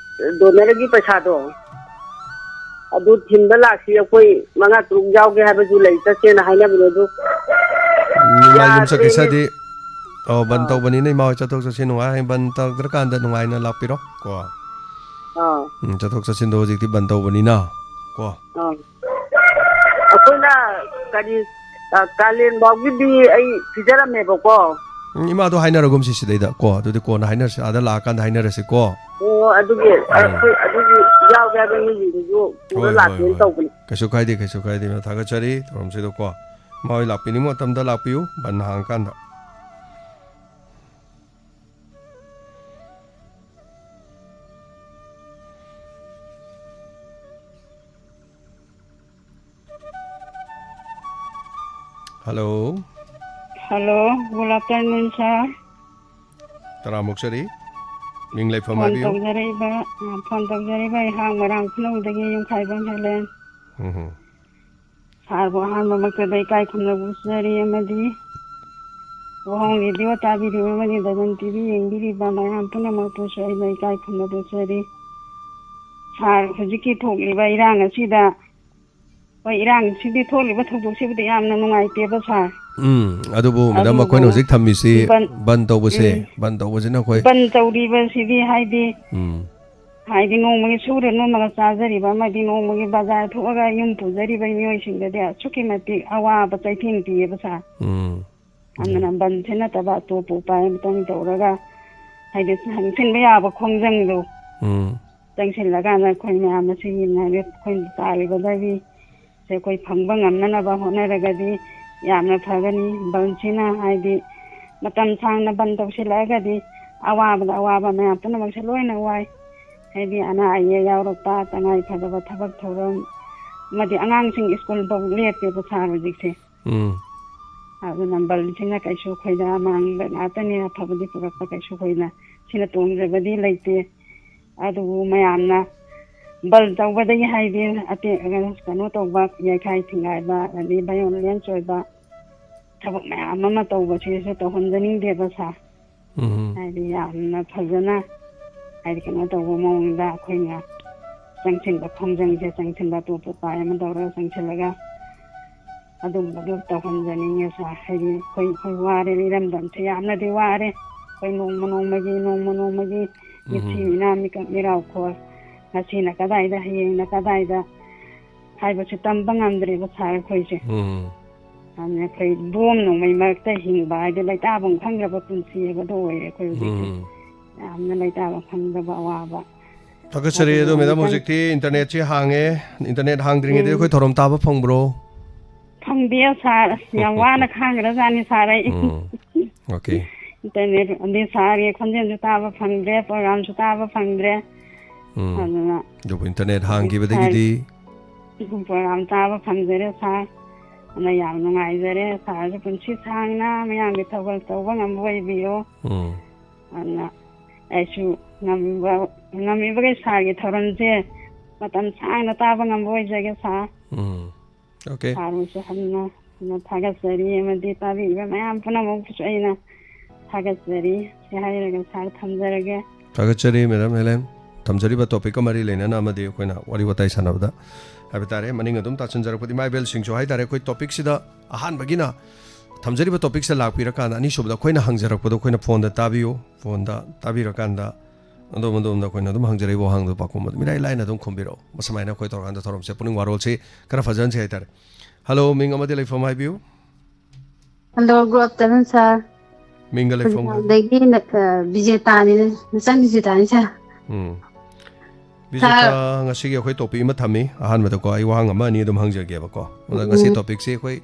donorꯒꯤ ꯄꯩꯁꯥꯗꯣ, ꯑꯗꯨ ꯊꯤꯟꯕ ꯂꯥꯛꯁꯤ, ꯑꯩꯈꯣꯏ ꯃꯉꯥ ꯇꯔꯨꯛ ꯌꯥꯎꯒꯦ ꯍꯥꯏꯕꯁꯨ ꯂꯩ, ꯆꯠꯁꯦꯅ ꯍꯥꯏꯅꯕꯅꯦ, ꯑꯗꯨ ꯎꯝ, ꯏꯃꯥ ꯌꯥꯗ꯭ꯔꯦꯅꯦ꯫ ꯌꯨꯝꯁꯀꯩꯁꯗꯤ, ꯑꯣ, ꯕꯟ ꯑꯥ꯫ ꯇꯧꯕꯅꯤꯅ ꯏꯃꯥ ꯍꯣꯏ ꯆꯠꯊꯣꯛ ꯆꯠꯁꯤꯟ ꯅꯨꯡꯉꯥꯏ, ꯕꯟ ꯇꯧꯗ꯭ꯔꯀꯥꯟꯗ ꯅꯨꯡꯉꯥꯏꯅ ꯂꯥꯛꯄꯤꯔꯣ ꯀꯣ꯫ ꯑꯥ꯫ ꯎꯝ, ꯆꯠꯊꯣꯛ ꯆꯠꯁꯤꯟꯗꯣ ꯍꯧꯖꯤꯛꯇꯤ ꯕꯟ ꯇꯧꯕꯅꯤꯅ ꯀꯣ꯫ ꯑꯥ꯫ ꯑꯩꯈꯣꯏꯅ ꯀꯔꯤ, ꯑ, ꯀꯥꯂꯦꯟ ꯐꯥꯎꯒꯤꯗꯤ ꯑꯩ ꯄꯤꯖꯔꯝꯃꯦꯕꯀꯣ꯫ ꯎꯝ, ꯏꯃꯥꯗꯣ ꯍꯥꯏꯅꯔꯒꯨꯝꯁꯤ ꯁꯤꯗꯩꯗ ꯀꯣ, ꯑꯗꯨꯗꯤ ꯀꯣꯟꯅ ꯍꯥꯏꯅꯔꯁꯤ, ꯑꯥꯗ ꯂꯥꯛꯑꯀꯥꯟꯗ ꯍꯥꯏꯅꯔꯁꯤ ꯀꯣ꯫ ꯑꯣ, ꯑꯗꯨꯒꯤ, ꯎꯝ꯫ ꯑꯩꯈꯣꯏ ꯑꯗꯨꯒꯤ ꯌꯥꯎꯒꯦ ꯍꯥꯏꯕ ꯃꯤꯁꯤꯡꯗꯨꯁꯨ ꯄꯨꯔ ꯍꯣꯏ, ꯍꯣꯏ, ꯂꯥꯛꯀꯦꯅ ꯍꯣꯏ꯫ ꯇꯧꯕꯅꯤ꯫ ꯀꯩꯁꯨ ꯀꯥꯏꯗꯦ, ꯀꯩꯁꯨ ꯀꯥꯏꯗꯦ, ꯏꯃꯥ, ꯊꯥꯒꯠꯆꯔꯤ ꯊꯧꯔꯝꯁꯤꯗꯀꯣ꯫ ꯏꯃꯥ ꯍꯣꯏ ꯂꯥꯛꯄꯤꯅꯤꯡꯕ ꯃꯇꯝꯗ ꯂꯥꯛꯄꯤꯌꯨ, ꯕꯟ ꯍꯥꯡꯉꯀꯥꯟꯗ꯫ Hello꯫ Hello, good afternoon, sir꯫ ꯇꯔꯥꯝ ꯑꯣꯛꯆꯔꯤ꯫ ꯃꯤꯡ ꯂꯩꯐꯝ ꯐꯣꯟ ꯍꯥꯏꯕꯤꯌꯨ꯫ ꯇꯧꯖꯔꯛꯏꯕ, ꯑ, ꯐꯣꯟ ꯇꯧꯖꯔꯛꯏꯕ ꯑꯩꯍꯥꯛ ꯃꯣꯏꯔꯥꯡ ꯈꯨꯅꯧꯗꯒꯤ ꯌꯨꯝꯈꯥꯏꯕꯝ ꯍꯦꯂꯦꯟ꯫ ꯎꯝ ꯍꯨꯝ꯫ ꯁꯥꯔꯕꯨ ꯑꯍꯥꯟꯕꯃꯛꯇꯗ ꯏꯀꯥꯏ ꯈꯨꯝꯅꯕ ꯎꯠꯆꯔꯤ ꯑꯃꯗꯤ ꯋꯥꯍꯪ ꯔꯦꯗꯤꯑꯣ ꯇꯥꯕꯤꯔꯤꯕ ꯑꯃꯗꯤ ꯗꯕꯟ ꯇꯤꯚꯤ ꯌꯦꯡꯕꯤꯔꯤꯕ ꯃꯌꯥꯝ ꯄꯨꯝꯅꯃꯛꯄꯨꯁꯨ ꯑꯩꯅ ꯏꯀꯥꯏ ꯈꯨꯝꯅꯕ ꯎꯠꯆꯔꯤ꯫ ꯁꯥꯔ, ꯍꯧꯖꯤꯛꯀꯤ ꯊꯣꯛꯂꯤꯕ ꯏꯔꯥꯡ ꯑꯁꯤꯗ, ꯍꯣꯏ, ꯏꯔꯥꯡꯁꯤꯗꯤ, ꯊꯣꯛꯂꯤꯕ ꯊꯧꯗꯣꯛꯁꯤꯕꯨꯗꯤ ꯌꯥꯝꯅ ꯅꯨꯡꯉꯥꯏꯇꯦꯕ, ꯁꯥꯔ꯫ ꯎꯝ, ꯑꯗꯨꯕꯨ ꯃꯦꯗꯥꯝ, ꯑꯗꯨꯕꯨ ꯑꯩꯈꯣꯏꯅ ꯍꯧꯖꯤꯛ ꯊꯝꯃꯤꯁꯤ ꯕꯟ, ꯕꯟ ꯇꯧꯕꯁꯦ, ꯎꯝ, ꯕꯟ ꯇꯧꯕꯁꯤꯅ ꯑꯩꯈꯣꯏ ꯕꯟ ꯇꯧꯔꯤꯕꯁꯤꯗꯤ, ꯍꯥꯏꯗꯤ, ꯎꯝ꯫ ꯍꯥꯏꯗꯤ ꯅꯣꯡꯃꯒꯤ ꯁꯨꯔ ꯅꯣꯝꯃꯒ ꯆꯥꯖꯔꯤꯕ ꯑꯃꯗꯤ ꯅꯣꯡꯃꯒꯤ ꯕꯖꯥꯔ ꯊꯣꯛꯑꯒ ꯌꯨꯝ ꯄꯨꯖꯔꯤꯕ ꯃꯤꯑꯣꯏꯁꯤꯡꯗꯗꯤ ꯑꯁꯨꯛꯀꯤ ꯃꯇꯤꯛ ꯑꯋꯥꯕ ꯆꯩꯊꯦꯡ ꯄꯤꯌꯦꯕ ꯁꯥꯔ꯫ ꯎꯝ꯫ ꯑꯗꯨꯅ ꯕꯟꯁꯤ ꯅꯠꯇꯕ ꯑꯇꯣꯞꯄ ꯎꯄꯥꯏ ꯑꯃꯇꯪ ꯇꯧꯔꯒ, ꯍꯥꯏꯗꯤ ꯆꯪꯁꯤꯟꯕ ꯌꯥꯕ ꯈꯣꯡꯖꯪꯗꯣ ꯎꯝ꯫ ꯆꯪꯁꯤꯜꯂꯀꯥꯟꯗ ꯑꯩꯈꯣꯏ ꯃꯌꯥꯝ ꯑꯁꯤꯒꯤ ꯉꯥꯏꯔꯦ ꯑꯩꯈꯣꯏꯅ ꯇꯥꯔꯤꯕꯗꯒꯤ ꯁꯦ ꯑꯩꯈꯣꯏ ꯐꯪꯕ ꯉꯝꯅꯅꯕ ꯍꯣꯠꯅꯔꯒꯗꯤ ꯌꯥꯝꯅ ꯐꯒꯅꯤ꯫ ꯕꯟꯁꯤꯅ ꯍꯥꯏꯗꯤ ꯃꯇꯝ ꯁꯥꯡꯅ ꯕꯟ ꯇꯧꯁꯤꯜꯂꯛꯑꯒꯗꯤ ꯑꯋꯥꯕꯗ ꯑꯋꯥꯕ ꯃꯌꯥꯝ ꯄꯨꯝꯅꯃꯛꯁꯦ ꯂꯣꯏꯅ ꯋꯥꯏ꯫ ꯍꯥꯏꯗꯤ ꯑꯅꯥ ꯑꯌꯦꯛ ꯌꯥꯎꯔꯛꯄ, ꯇꯉꯥꯏ ꯐꯗꯕ ꯊꯕꯛ ꯊꯧꯔꯝ, ꯑꯃꯗꯤ ꯑꯉꯥꯡꯁꯤꯡ ꯁ꯭ꯀꯨꯜ ꯐꯥꯎ ꯂꯦꯞꯄꯦꯕ ꯁꯥꯔ ꯍꯧꯖꯤꯛꯁꯦ꯫ ꯎꯝ꯫ ꯑꯗꯨꯅ ꯕꯟꯁꯤꯅ ꯀꯩꯁꯨ ꯑꯩꯈꯣꯏꯗ ꯑꯃꯥꯡꯕ ꯉꯥꯛꯇꯅꯤ, ꯑꯐꯕꯗꯤ ꯄꯨꯔꯛꯄ ꯀꯩꯁꯨ ꯑꯩꯈꯣꯏꯅ ꯁꯤꯅ ꯇꯣꯡꯖꯕꯗꯤ ꯂꯩꯇꯦ꯫ ꯑꯗꯨꯕꯨ ꯃꯌꯥꯝꯅ ꯕꯟ ꯇꯧꯕꯗꯒꯤ ꯍꯥꯏꯗꯤ ꯑꯇꯦꯛ ꯀꯩꯅꯣ ꯇꯧꯕ, ꯌꯩꯈꯥꯏ ꯊꯤꯡꯒꯥꯏꯕ, ꯑꯗꯩ violence ꯑꯣꯏꯕ ꯊꯕꯛ ꯃꯌꯥꯝ ꯑꯃ ꯇꯧꯕꯁꯤꯁꯨ ꯇꯧꯍꯟꯖꯅꯤꯡꯗꯦꯕ ꯁꯥꯔ꯫ ꯎꯝ꯫ ꯍꯥꯏꯗꯤ ꯌꯥꯝꯅ ꯐꯖꯅ ꯍꯥꯏꯗꯤ ꯀꯩꯅꯣ ꯇꯧꯕ ꯃꯑꯣꯡꯗ ꯑꯩꯈꯣꯏꯅ ꯆꯪꯁꯤꯟꯕ ꯈꯣꯡꯖꯪꯁꯦ ꯆꯪꯁꯤꯟꯕ ꯑꯇꯣꯞꯄ ꯎꯄꯥꯏ ꯑꯃ ꯇꯧꯔꯒ ꯆꯪꯁꯤꯜꯂꯒ ꯑꯗꯨꯝꯕꯗꯣ ꯇꯧꯍꯟꯖꯅꯤꯡꯉꯦ ꯁꯥꯔ꯫ ꯍꯥꯏꯗꯤ ꯑꯩꯈꯣꯏ, ꯑꯩꯈꯣꯏ ꯋꯥꯔꯦ, ꯏꯔꯝꯗꯝꯁꯦ ꯌꯥꯝꯅꯗꯤ ꯋꯥꯔꯦ꯫ ꯑꯩꯈꯣꯏ ꯅꯣꯡꯃ ꯅꯣꯡꯃꯒꯤ, ꯅꯣꯡꯃ ꯅꯣꯡꯃꯒꯤ ꯎꯝ꯫ ꯃꯤꯠꯁꯤ ꯃꯤꯅꯥ ꯃꯤꯀꯞ ꯃꯤꯔꯥꯎꯈꯣꯜ, ꯉꯁꯤꯅ ꯀꯗꯥꯏꯗ, ꯍꯌꯦꯡꯅ ꯀꯗꯥꯏꯗ ꯍꯥꯏꯕꯁꯨ ꯇꯝꯕ ꯉꯝꯗ꯭ꯔꯦꯕ ꯁꯥꯔ ꯑꯩꯈꯣꯏꯁꯦ꯫ ꯎꯝ꯫ ꯑꯗꯨꯅ ꯑꯩꯈꯣꯏ ꯕꯣꯝ ꯅꯣꯡꯃꯩ ꯃꯔꯛꯇ ꯍꯤꯡꯕ ꯍꯥꯏꯗꯤ ꯂꯩꯇꯥꯐꯝ ꯈꯪꯗ꯭ꯔꯕ ꯄꯨꯟꯁꯤ ꯍꯥꯏꯕꯗꯣ ꯑꯣꯏꯔꯦ ꯑꯩꯈꯣꯏ ꯍꯧꯖꯤꯛꯁꯦ꯫ ꯎꯝ꯫ ꯌꯥꯝꯅ ꯂꯩꯇꯥꯐꯝ ꯈꯪꯗꯕ ꯑꯋꯥꯕ꯫ ꯊꯥꯒꯠꯆꯔꯤ꯫ ꯑꯗꯨ ꯑꯗꯨꯅ ꯃꯦꯗꯥꯝ, ꯑꯃꯨꯛꯇꯪ ꯍꯧꯖꯤꯛꯇꯤ internetꯁꯤ ꯍꯥꯡꯉꯦ꯫ Internet ꯍꯥꯡꯗ꯭ꯔꯤꯉꯩꯗ ꯎꯝ꯫ ꯑꯩꯈꯣꯏ ꯊꯧꯔꯝ ꯇꯥꯕ ꯐꯪꯕ꯭ꯔꯣ? ꯐꯪꯗꯦ ꯁꯥꯔ, ꯑꯁ, ꯌꯥꯝ ꯋꯥꯅ ꯈꯥꯡꯈ꯭ꯔꯖꯥꯠꯅꯤ ꯁꯥꯔ ꯑꯩ꯫ ꯎꯝ꯫ Okay꯫ Internet ꯑꯗꯩ ꯁꯥꯔꯒꯤ ꯈꯣꯟꯖꯦꯜꯁꯨ ꯇꯥꯕ ꯐꯪꯗ꯭ꯔꯦ, programꯁꯨ ꯇꯥꯕ ꯐꯪꯗ꯭ꯔꯦ꯫ ꯎꯝ꯫ ꯑꯗꯨꯅ ꯑꯗꯨꯕꯨ internet ꯍꯥꯡꯈꯤꯕꯗꯒꯤꯗꯤ ꯁꯥꯔ, program ꯇꯥꯕ ꯐꯪꯖꯔꯦ ꯁꯥꯔ꯫ ꯑꯗꯨꯅ ꯌꯥꯝ ꯅꯨꯡꯉꯥꯏꯖꯔꯦ꯫ ꯁꯥꯔꯁꯨ ꯄꯨꯟꯁꯤ ꯁꯥꯡꯅ ꯃꯌꯥꯝꯒꯤ ꯊꯧꯒꯜ ꯇꯧꯕ ꯉꯝꯕ ꯑꯣꯏꯕꯤꯌꯨ꯫ ꯎꯝ꯫ ꯑꯗꯨꯅ ꯑꯩꯁꯨ ꯉꯝꯕ, ꯉꯝꯃꯤꯕꯈꯩ ꯁꯥꯔꯒꯤ ꯊꯧꯔꯝꯁꯦ ꯃꯇꯝ ꯁꯥꯡꯅ ꯇꯥꯕ ꯉꯝꯕ ꯑꯣꯏꯖꯒꯦ ꯁꯥꯔ꯫ ꯎꯝ꯫ Okay꯫ ꯁꯥꯔꯕꯨꯁꯨ ꯍꯟꯅ ꯍꯟꯅ ꯊꯥꯒꯠꯆꯔꯤ, ꯑꯃꯗꯤ ꯇꯥꯕꯤꯔꯤꯕ ꯃꯌꯥꯝ ꯄꯨꯝꯅꯃꯛꯄꯨꯁꯨ ꯑꯩꯅ ꯊꯥꯒꯠꯆꯔꯤ꯫ ꯁꯤ ꯍꯥꯏꯔꯒ ꯁꯥꯔ ꯊꯝꯖꯔꯒꯦ꯫ ꯊꯥꯒꯠꯆꯔꯤ ꯃꯦꯗꯥꯝ ꯍꯦꯂꯦꯟ꯫ ꯊꯝꯖꯔꯤꯕ topicꯀ ꯃꯔꯤ ꯂꯩꯅꯅ ꯑꯃꯗꯤ ꯑꯩꯈꯣꯏꯅ ꯋꯥꯔꯤ ꯋꯥꯇꯥꯏ ꯁꯥꯟꯅꯕꯗ ꯍꯥꯏꯕ ꯇꯥꯔꯦ, ꯃꯅꯤꯡ ꯑꯗꯨꯝ ꯇꯥꯁꯤꯟꯖꯔꯛꯄꯗ ꯏꯃꯥ ꯏꯕꯦꯜꯁꯤꯡꯁꯨ ꯍꯥꯏ ꯇꯥꯔꯦ, ꯑꯩꯈꯣꯏ topicꯁꯤꯗ ꯑꯍꯥꯟꯕꯒꯤꯅ ꯊꯝꯖꯔꯤꯕ topicꯁꯤꯗ ꯂꯥꯛꯄꯤꯔꯀꯥꯟꯗ ꯑꯅꯤꯁꯨꯕꯗ ꯑꯩꯈꯣꯏꯅ ꯍꯪꯖꯔꯛꯄꯗꯣ ꯑꯩꯈꯣꯏꯅ phoneꯗ ꯇꯥꯕꯤꯌꯨ꯫ Phoneꯗ ꯇꯥꯕꯤꯔꯀꯥꯟꯗ ꯑꯗꯣꯝ ꯑꯗꯣꯝꯗ ꯑꯩꯈꯣꯏꯅ ꯑꯗꯨꯝ ꯍꯪꯖꯔꯛꯏꯕ ꯋꯥꯍꯪꯗꯣ ꯄꯥꯎꯈꯨꯝ ꯑꯗꯨꯝ ꯏꯔꯥꯏ ꯂꯥꯏꯅ ꯑꯗꯨꯝ ꯈꯨꯝꯕꯤꯔꯛꯑꯣ꯫ ꯃꯁꯨꯃꯥꯏꯅ ꯑꯩꯈꯣꯏ ꯇꯧꯔꯀꯥꯟꯗ ꯊꯧꯔꯝꯁꯦ ꯄꯨꯛꯅꯤꯡ ꯋꯥꯔꯣꯜꯁꯤ ꯈꯔ ꯐꯖꯍꯟꯁꯤ ꯍꯥꯏꯇꯥꯔꯦ꯫ ꯍꯜꯂꯣ, ꯃꯤꯡ ꯑꯃꯗꯤ ꯂꯩꯐꯝ ꯍꯥꯏꯕꯤꯌꯨ꯫ Hello, good afternoon, sir꯫ ꯃꯤꯡꯒ ꯂꯩꯐꯝꯒ꯫ ꯑꯗꯒꯤ ꯕꯤꯖꯦꯇꯥꯅꯤ, ꯅꯆꯟ ꯕꯤꯖꯦꯇꯥꯅꯤ, sir꯫ ꯎꯝ꯫ ꯕꯤꯖꯦꯇꯥ, ꯉꯁꯤꯒꯤ ꯑꯩꯈꯣꯏ topic ꯑꯃ ꯊꯝꯃꯤ꯫ ꯑꯍꯥꯟꯕꯗꯀꯣ ꯑꯩ ꯋꯥꯍꯪ ꯑꯃ ꯑꯅꯤ ꯑꯗꯨꯝ ꯍꯪꯖꯒꯦꯕꯀꯣ꯫ ꯑꯗ ꯉꯁꯤ ꯎꯝ꯫ Topicꯁꯤ ꯑꯩꯈꯣꯏ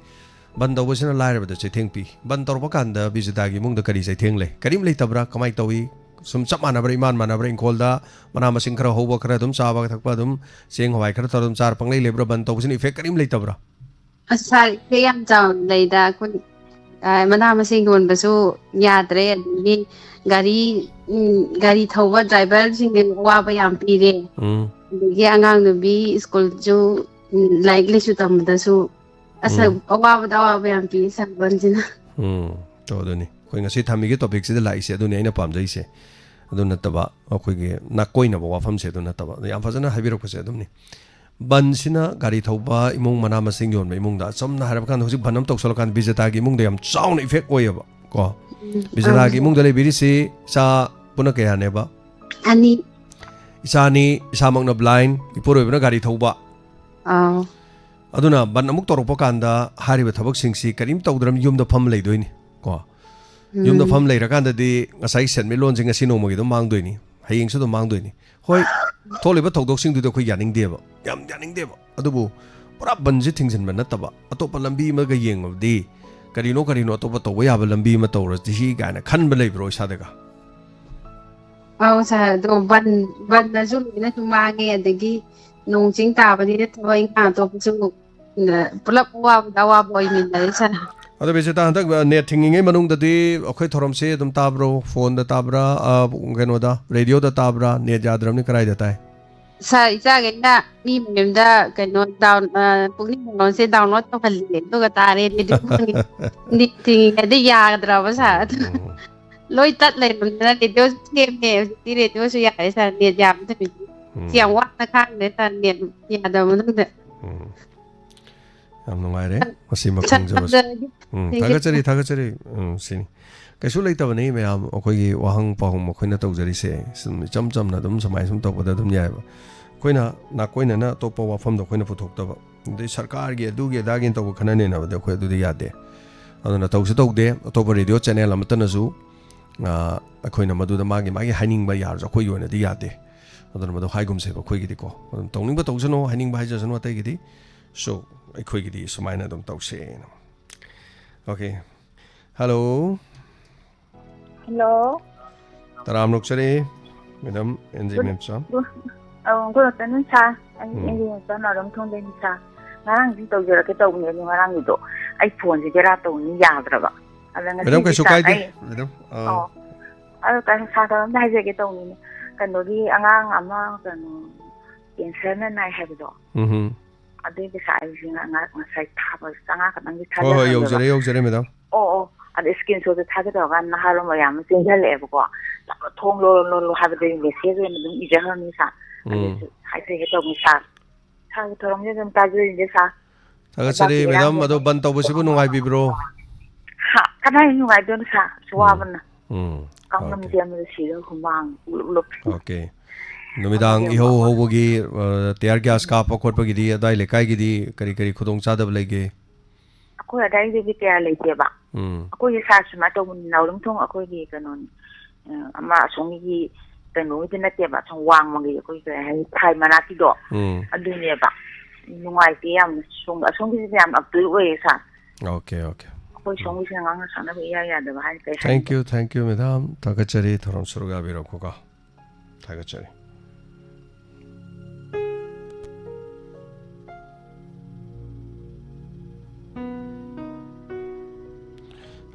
ꯕꯟ ꯇꯧꯕꯁꯤꯅ ꯂꯥꯏꯔꯕꯗ ꯆꯩꯊꯦꯡ ꯄꯤ꯫ ꯕꯟ ꯇꯧꯔꯛꯄ ꯀꯥꯟꯗ ꯕꯤꯖꯦꯇꯥꯒꯤ ꯏꯃꯨꯡꯗ ꯀꯔꯤ ꯆꯩꯊꯦꯡ ꯂꯩ? ꯀꯔꯤꯝ ꯂꯩꯇꯕ꯭ꯔꯥ? ꯀꯃꯥꯏꯅ ꯇꯧꯏ? ꯁꯨꯝ ꯆꯞ ꯃꯥꯟꯅꯕ꯭ꯔꯥ, ꯏꯃꯥꯟ ꯃꯥꯟꯅꯕ꯭ꯔꯥ, ꯏꯪꯈꯣꯜꯗ ꯃꯅꯥ ꯃꯁꯤꯡ ꯈꯔ ꯍꯧꯕ, ꯈꯔ ꯑꯗꯨꯝ ꯆꯥꯕ ꯊꯛꯄ, ꯑꯗꯨꯝ ꯆꯦꯡ ꯍꯋꯥꯏ ꯈꯔ ꯇꯧꯔ ꯑꯗꯨꯝ ꯆꯥꯔ ꯄꯪꯂꯩ ꯂꯩꯕ꯭ꯔꯥ? ꯕꯟ ꯇꯧꯕꯁꯤꯅ effect ꯀꯔꯤꯝ ꯂꯩꯇꯕ꯭ꯔꯥ? ꯑꯁ, sir, effect ꯌꯥꯝ ꯆꯥꯎꯅ ꯂꯩꯗ꯫ ꯑꯩꯈꯣꯏ, ꯑ, ꯃꯅꯥ ꯃꯁꯤꯡ ꯌꯣꯟꯕꯁꯨ ꯌꯥꯗ꯭ꯔꯦ, ꯑꯗꯒꯤ ꯒꯥꯔꯤ, ꯎꯝ, ꯒꯥꯔꯤ ꯊꯧꯕ driverꯁꯤꯡꯗ ꯑꯋꯥꯕ ꯌꯥꯝ ꯄꯤꯔꯦ꯫ ꯎꯝ꯫ ꯑꯗꯒꯤ ꯑꯉꯥꯡ ꯅꯨꯕꯤ schoolꯁꯨ, ꯎꯝ, ꯂꯥꯏꯔꯤꯛ ꯂꯥꯏꯁꯨ ꯇꯝꯕꯗꯁꯨ ꯑꯁ, ꯎꯝ꯫ ꯑꯋꯥꯕꯗ ꯑꯋꯥꯕ ꯌꯥꯝ ꯄꯤ, sir, ꯕꯟꯁꯤꯅ꯫ ꯎꯝ꯫ ꯇꯣ, ꯑꯗꯨꯅꯤ ꯑꯩꯈꯣꯏ ꯉꯁꯤ ꯊꯝꯃꯤꯒꯤ topicꯁꯤꯗ ꯂꯥꯛꯏꯁꯦ, ꯑꯗꯨꯅꯤ ꯑꯩꯅ ꯄꯥꯝꯖꯩꯁꯦ꯫ ꯑꯗꯨ ꯅꯠꯇꯕ ꯑꯩꯈꯣꯏꯒꯤ ꯅꯥꯀꯣꯏꯅꯕ ꯋꯥꯐꯝꯁꯦ ꯑꯗꯨ ꯅꯠꯇꯕ, ꯑꯗ ꯌꯥꯝ ꯐꯖꯅ ꯍꯥꯏꯕꯤꯔꯛꯄꯁꯦ ꯑꯗꯨꯝꯅꯤ꯫ ꯕꯟꯁꯤꯅ ꯒꯥꯔꯤ ꯊꯧꯕ ꯏꯃꯨꯡ, ꯃꯅꯥ ꯃꯁꯤꯡ ꯌꯣꯟꯕ ꯏꯃꯨꯡꯗ, ꯁꯝꯅ ꯍꯥꯏꯔꯕ ꯀꯥꯟꯗ ꯍꯧꯖꯤꯛ ꯕꯟ ꯑꯃ ꯇꯧꯁꯜꯂꯀꯥꯟꯗ ꯕꯤꯖꯦꯇꯥꯒꯤ ꯏꯃꯨꯡꯗ ꯌꯥꯝ ꯆꯥꯎꯅ effect ꯑꯣꯏꯌꯦꯕ ꯀꯣ꯫ ꯎꯝ, ꯕꯤꯖꯦꯇꯥꯒꯤ ꯑꯥ꯫ ꯏꯃꯨꯡꯗ ꯂꯩꯕꯤꯔꯤꯁꯤ ꯏꯆꯥ ꯄꯨꯟꯅ ꯀꯌꯥꯅꯦꯕ? ꯑꯅꯤ꯫ ꯏꯆꯥ ꯑꯅꯤ, ꯏꯁꯥꯃꯛꯅ blind, ꯏꯄꯨꯔꯣꯏꯕꯅ ꯒꯥꯔꯤ ꯊꯧꯕ꯫ ꯑꯥꯎ꯫ ꯑꯗꯨꯅ ꯕꯟ ꯑꯃꯨꯛ ꯇꯧꯔꯛꯄ ꯀꯥꯟꯗ ꯍꯥꯏꯔꯤꯕ ꯊꯕꯛꯁꯤꯡꯁꯤ ꯀꯔꯤꯝ ꯇꯧꯗ꯭ꯔꯕ ꯌꯨꯝꯗ ꯐꯝ ꯂꯩꯗꯣꯏꯅꯤ ꯀꯣ꯫ ꯌꯨꯝꯗ ꯎꯝ꯫ ꯐꯝ ꯂꯩꯔꯀꯥꯟꯗꯗꯤ ꯉꯁꯥꯏ ꯁꯦꯟꯃꯤꯠꯂꯣꯟꯁꯦ ꯉꯁꯤ ꯅꯣꯡꯃꯒꯤ ꯑꯗꯨꯝ ꯃꯥꯡꯗꯣꯏꯅꯤ, ꯍꯌꯦꯡꯁꯨ ꯑꯗꯨꯝ ꯃꯥꯡꯗꯣꯏꯅꯤ꯫ ꯍꯣꯏ, ꯊꯣꯛꯂꯤꯕ ꯊꯧꯗꯣꯛꯁꯤꯡꯗꯨꯗꯤ ꯑꯩꯈꯣꯏ ꯌꯥꯅꯤꯡꯗꯦꯕ, ꯌꯥꯝ ꯌꯥꯅꯤꯡꯗꯦꯕ꯫ ꯑꯗꯨꯕꯨ ꯄꯨꯔꯥ ꯕꯟꯁꯦ ꯊꯤꯡꯖꯤꯟꯕ ꯅꯠꯇꯕ, ꯑꯇꯣꯞꯄ ꯂꯝꯕꯤ ꯑꯃꯒ ꯌꯦꯡꯉꯕꯗꯤ ꯀꯔꯤꯅꯣ ꯀꯔꯤꯅꯣ ꯑꯇꯣꯞꯄ ꯇꯧꯕ ꯌꯥꯕ ꯂꯝꯕꯤ ꯑꯃ ꯇꯧꯔꯁꯤ ꯀꯥꯏꯅ ꯈꯟꯕ ꯂꯩꯕ꯭ꯔꯣ ꯏꯁꯥꯗꯒ? ꯑꯧ, sir, ꯑꯗꯣ ꯕꯟ, ꯕꯟꯅꯁꯨ ꯂꯣꯏꯅꯁꯨ ꯃꯥꯡꯉꯦ, ꯑꯗꯒꯤ ꯅꯣꯡ ꯆꯤꯡ ꯇꯥꯕꯅꯤꯅ ꯊꯕꯛ ꯏꯪꯈꯥꯡ ꯑꯇꯣꯞꯄꯁꯨ, ꯎꯝ, ꯄꯨꯂꯞ ꯑꯋꯥꯕꯗ ꯑꯋꯥꯕ ꯑꯣꯏꯃꯤꯟꯅꯔꯦ, sir꯫ ꯑꯗꯣ ꯕꯤꯖꯦꯇꯥ, ꯍꯟꯗꯛ, ꯑ, ꯅꯦꯠ ꯊꯤꯡꯉꯤꯉꯩ ꯃꯅꯨꯡꯗꯗꯤ ꯑꯩꯈꯣꯏ ꯊꯧꯔꯝꯁꯤ ꯑꯗꯨꯝ ꯇꯥꯕ꯭ꯔꯣ? ꯐꯣꯟꯗ ꯇꯥꯕ꯭ꯔꯥ? ꯑ, ꯀꯩꯅꯣꯗ, ꯔꯦꯗꯤꯑꯣꯗ ꯇꯥꯕ꯭ꯔꯥ? ꯅꯦꯠ ꯌꯥꯗ꯭ꯔꯕꯅꯤ ꯀꯗꯥꯏꯗ ꯇꯥꯏ? Sir, ꯏꯆꯥꯈꯩꯅ ꯃꯤ ꯃꯌꯨꯝꯗ ꯀꯩꯅꯣ down-, ꯑ, ꯄꯨꯛꯅꯤꯡ ꯅꯨꯡꯉꯣꯟꯁꯦ download ꯇꯧꯍꯜꯂꯦ, ꯑꯗꯨꯒ ꯇꯥꯔꯦ꯫ ꯔꯦꯗꯤꯑꯣ ꯐꯪꯉꯦ꯫ ꯅꯦꯠ ꯊꯤꯡꯉꯤꯉꯩꯗ ꯌꯥꯒꯗ꯭ꯔꯕ, sir? ꯑꯗꯨ ꯎꯝ, ꯂꯣꯏ ꯇꯠ ꯂꯩꯔꯝꯗꯅ ꯔꯦꯗꯤꯑꯣꯁꯨ ꯁꯦꯝꯃꯦ꯫ ꯍꯧꯖꯤꯛꯇꯤ ꯔꯦꯗꯤꯑꯣꯁꯨ ꯌꯥꯔꯦ, sir, ꯅꯦꯠ ꯌꯥꯕ ꯅꯨꯃꯤꯠꯇꯤ꯫ ꯎꯝ, ꯁꯤ ꯌꯥꯝ ꯋꯥꯅ ꯈꯥꯡꯈ꯭ꯔꯦ, sir, ꯅꯦꯠ ꯌꯥꯗꯕ ꯃꯅꯨꯡꯗ꯫ ꯎꯝ꯫ ꯌꯥꯝ ꯅꯨꯡꯉꯥꯏꯔꯦ ꯃꯁꯤꯃ Sir, ꯈꯪꯖꯕꯁꯦ꯫ ꯊꯝꯖꯔꯒꯦ꯫ ꯎꯝ, Thank you. ꯊꯥꯒꯠꯆꯔꯤ, ꯊꯥꯒꯠꯆꯔꯤ꯫ ꯎꯝ, ꯁꯤꯅꯤ꯫ ꯀꯩꯁꯨ ꯂꯩꯇꯕꯅꯤ ꯃꯌꯥꯝ, ꯑꯩꯈꯣꯏꯒꯤ ꯋꯥꯍꯪ ꯄꯥꯎꯍꯪ ꯑꯩꯈꯣꯏꯅ ꯇꯧꯖꯔꯤꯁꯦ ꯁꯨꯝ ꯏꯆꯝ ꯆꯝꯅ ꯑꯗꯨꯝ ꯁꯨꯃꯥꯏꯅ ꯁꯨꯝ ꯇꯧꯕꯗ ꯑꯗꯨꯝ ꯌꯥꯏꯑꯕ꯫ ꯑꯩꯈꯣꯏꯅ ꯅꯥꯀꯣꯏꯅꯅ ꯑꯇꯣꯞꯄ ꯋꯥꯐꯝꯗꯣ ꯑꯩꯈꯣꯏꯅ ꯄꯨꯊꯣꯛꯇꯕ, ꯑꯗꯩ ꯁꯔꯀꯥꯔꯒꯤ ꯑꯗꯨꯒꯤ ꯑꯗꯥꯒꯤꯅ ꯇꯧꯕ ꯈꯟꯅ ꯅꯩꯅꯕꯗꯤ ꯑꯩꯈꯣꯏ ꯑꯗꯨꯗꯤ ꯌꯥꯗꯦ꯫ ꯑꯗꯨꯅ ꯇꯧꯁꯨ ꯇꯧꯗꯦ꯫ ꯑꯇꯣꯞꯄ ꯔꯦꯗꯤꯑꯣ ꯆꯦꯅꯦꯜ ꯑꯃꯠꯇꯅꯁꯨ, ꯑ, ꯑꯩꯈꯣꯏꯅ ꯃꯗꯨꯗ ꯃꯥꯒꯤ ꯃꯥꯒꯤ ꯍꯥꯏꯅꯤꯡꯕ ꯌꯥꯔꯁꯨ ꯑꯩꯈꯣꯏꯒꯤ ꯑꯣꯏꯅꯗꯤ ꯌꯥꯗꯦ꯫ ꯑꯗꯨꯅ ꯃꯗꯨ ꯍꯥꯏꯒꯨꯝꯁꯦꯕ ꯑꯩꯈꯣꯏꯒꯤꯗꯤꯀꯣ꯫ ꯑꯗꯨꯝ ꯇꯧꯅꯤꯡꯕ ꯇꯧꯁꯅꯨ, ꯍꯥꯏꯅꯤꯡꯕ ꯍꯥꯏꯖꯁꯅꯨ ꯑꯇꯩꯒꯤꯗꯤ꯫ So, ꯑꯩꯈꯣꯏꯒꯤꯗꯤ ꯁꯨꯃꯥꯏꯅ ꯑꯗꯨꯝ ꯇꯧꯁꯦꯅ꯫ Okay. Hello. Hello. ꯇꯔꯥꯝꯅ ꯑꯣꯛꯆꯔꯤ, madam N G Memcha. Good, ꯑꯧ, good afternoon, sir. ꯑꯩ ꯎꯝ꯫ ꯑꯦꯟ ꯖꯤ ꯃꯦꯝꯆꯥ, ꯅꯥꯎꯔꯦꯝꯊꯣꯡꯗꯩꯅꯤ, sir꯫ ꯉꯔꯥꯡꯗꯤ ꯇꯧꯖꯔꯛꯀꯦ ꯇꯧꯕꯅꯦ, ꯑꯗꯣ ꯉꯔꯥꯡꯒꯤꯗꯣ ꯑꯩ ꯐꯣꯟꯁꯦ ꯕꯦꯔꯥ ꯇꯧꯅꯤ ꯌꯥꯗ꯭ꯔꯕ꯫ ꯑꯗ ꯃꯦꯗꯥꯝ, ꯉꯁꯤꯗꯤ, ꯀꯩꯁꯨ sir, ꯀꯥꯏꯗꯦ, ꯑꯩ, ꯃꯦꯗꯥꯝ꯫ ꯑꯥ꯫ ꯑꯧ꯫ ꯑꯗꯣ ꯀꯩꯅꯣ, sir, ꯀꯩꯅꯣꯝꯇ ꯍꯥꯏꯖꯒꯦ ꯇꯧꯅꯤꯅꯦ꯫ ꯀꯩꯅꯣꯒꯤ ꯑꯉꯥꯡ ꯑꯃ, ꯀꯩꯅꯣ, cancer ꯅ ꯅꯥꯏ ꯍꯥꯏꯕꯗꯣ꯫ ꯎꯝ꯫ ꯑꯗꯨꯒꯤ ꯄꯩꯁꯥ ꯑꯩꯁꯦ ꯉ-, ꯉ-, ꯉꯁꯥꯏ ꯊꯥꯕ ꯆꯥꯝꯃꯉꯥ ꯈꯛꯇꯪꯗꯤ ꯍꯣꯏ, ꯍꯣꯏ, ꯊꯥꯖꯍꯧꯔꯦꯕ꯫ ꯌꯧꯖꯔꯦ, ꯌꯧꯖꯔꯦ, ꯃꯦꯗꯥꯝ꯫ ꯑꯣ, ꯑꯣ꯫ ꯑꯗ screenshot ꯇꯣ ꯊꯥꯒꯦ ꯇꯧꯔꯀꯥꯟꯗ ꯅꯍꯥꯔꯣꯜ ꯃꯌꯥꯝ ꯑꯃ ꯆꯦꯟꯁꯤꯜꯂꯛꯑꯦꯕꯀꯣ꯫ "ꯊꯣꯡ ꯂꯣꯜꯂꯣ, ꯂꯣꯜꯂꯣ" ꯍꯥꯏꯕꯗꯒꯤ message ꯑꯣꯏꯅ ꯑꯗꯨꯝ ꯏꯖꯍꯧꯔꯝꯅꯤ, sir꯫ ꯎꯝ꯫ ꯑꯗꯨꯁꯨ ꯍꯥꯏꯖꯒꯦ ꯇꯧꯕꯅꯤ, sir꯫ Sir ꯒꯤ ꯊꯧꯔꯝꯁꯦ ꯑꯗꯨꯝ ꯇꯥꯖꯔꯤꯁꯦ, sir꯫ ꯊꯥꯒꯠꯆꯔꯤ, ꯂꯩꯕꯥꯛꯀꯤ ꯃꯦꯗꯥꯝ꯫ ꯏꯔꯥꯡ ꯑꯗꯣ ꯕꯟ ꯇꯧꯕꯁꯤꯕꯨ ꯅꯨꯡꯉꯥꯏꯕꯤꯕ꯭ꯔꯣ? ꯍꯥ, ꯀꯗꯥꯏ ꯅꯨꯡꯉꯥꯏꯗꯣꯏꯅꯣ, sir? ꯑꯁ, ꯎꯝ꯫ ꯋꯥꯕꯅ꯫ ꯎꯝ꯫ ꯀꯥꯡꯂꯝ ꯑꯣꯀꯦ꯫ ꯆꯦꯟꯕꯗ ꯁꯤꯔ ꯍꯨꯃꯥꯡ ꯄꯨꯂꯞ ꯂꯨꯞꯄꯤ꯫ ꯑꯣꯀꯦ꯫ ꯅꯨꯃꯤꯗꯥꯡ ꯏꯍꯧ ꯍꯧꯕꯒꯤ, ꯑ, tear gas ꯀꯥꯞꯄ ꯈꯣꯠꯄꯒꯤꯗꯤ ꯑꯗꯥꯏ ꯂꯩꯀꯥꯏꯒꯤꯗꯤ ꯀꯔꯤ ꯀꯔꯤ ꯈꯨꯗꯣꯡꯆꯥꯗꯕ ꯂꯩꯒꯦ? ꯑꯩꯈꯣꯏ ꯑꯗꯥꯏꯗꯗꯤ ꯀꯌꯥ ꯂꯩꯇꯦꯕ꯫ ꯎꯝ꯫ ꯑꯩꯈꯣꯏꯁꯦ, sir, ꯁꯨꯃꯥꯏꯅ ꯇꯧꯕꯅꯤ, ꯅꯥꯎꯔꯦꯝꯊꯣꯡ ꯑꯩꯈꯣꯏꯒꯤ ꯀꯩꯅꯣꯅꯤ, ꯑ, ꯑꯃ ꯑꯁꯣꯝꯒꯤ ꯀꯩꯅꯣꯒꯤꯗꯤ ꯅꯠꯇꯦꯕ, ꯑꯁꯣꯝ ꯋꯥꯡꯃꯒꯤ ꯑꯩꯈꯣꯏ ꯀꯩ ꯍꯥꯏꯅꯤ, ꯐꯥꯏ ꯃꯅꯥꯛꯀꯤꯗꯣ, ꯎꯝ꯫ ꯑꯗꯨꯅꯦꯕ꯫ ꯅꯨꯡꯉꯥꯏꯇꯦ ꯌꯥꯝꯅ꯫ ꯁꯣꯝ-, ꯑꯁꯣꯝꯒꯤꯁꯤꯗꯤ ꯌꯥꯝ up to date ꯑꯣꯏꯌꯦ, sir꯫ Okay, okay. ꯑꯩꯈꯣꯏ ꯎꯝ꯫ ꯁꯣꯝꯒꯤꯁꯤꯅ ꯉꯥꯡꯅ ꯁꯛꯅꯕ ꯏꯌꯥ ꯌꯥꯗꯕ ꯍꯥꯏꯅ ꯀꯩ ꯍꯥꯏꯅꯤ? Thank you, thank you, madam. ꯊꯥꯒꯠꯆꯔꯤ, ꯊꯧꯔꯝ ꯁꯔꯨꯛ ꯌꯥꯕꯤꯔꯛꯄꯀꯣ꯫ ꯊꯥꯒꯠꯆꯔꯤ꯫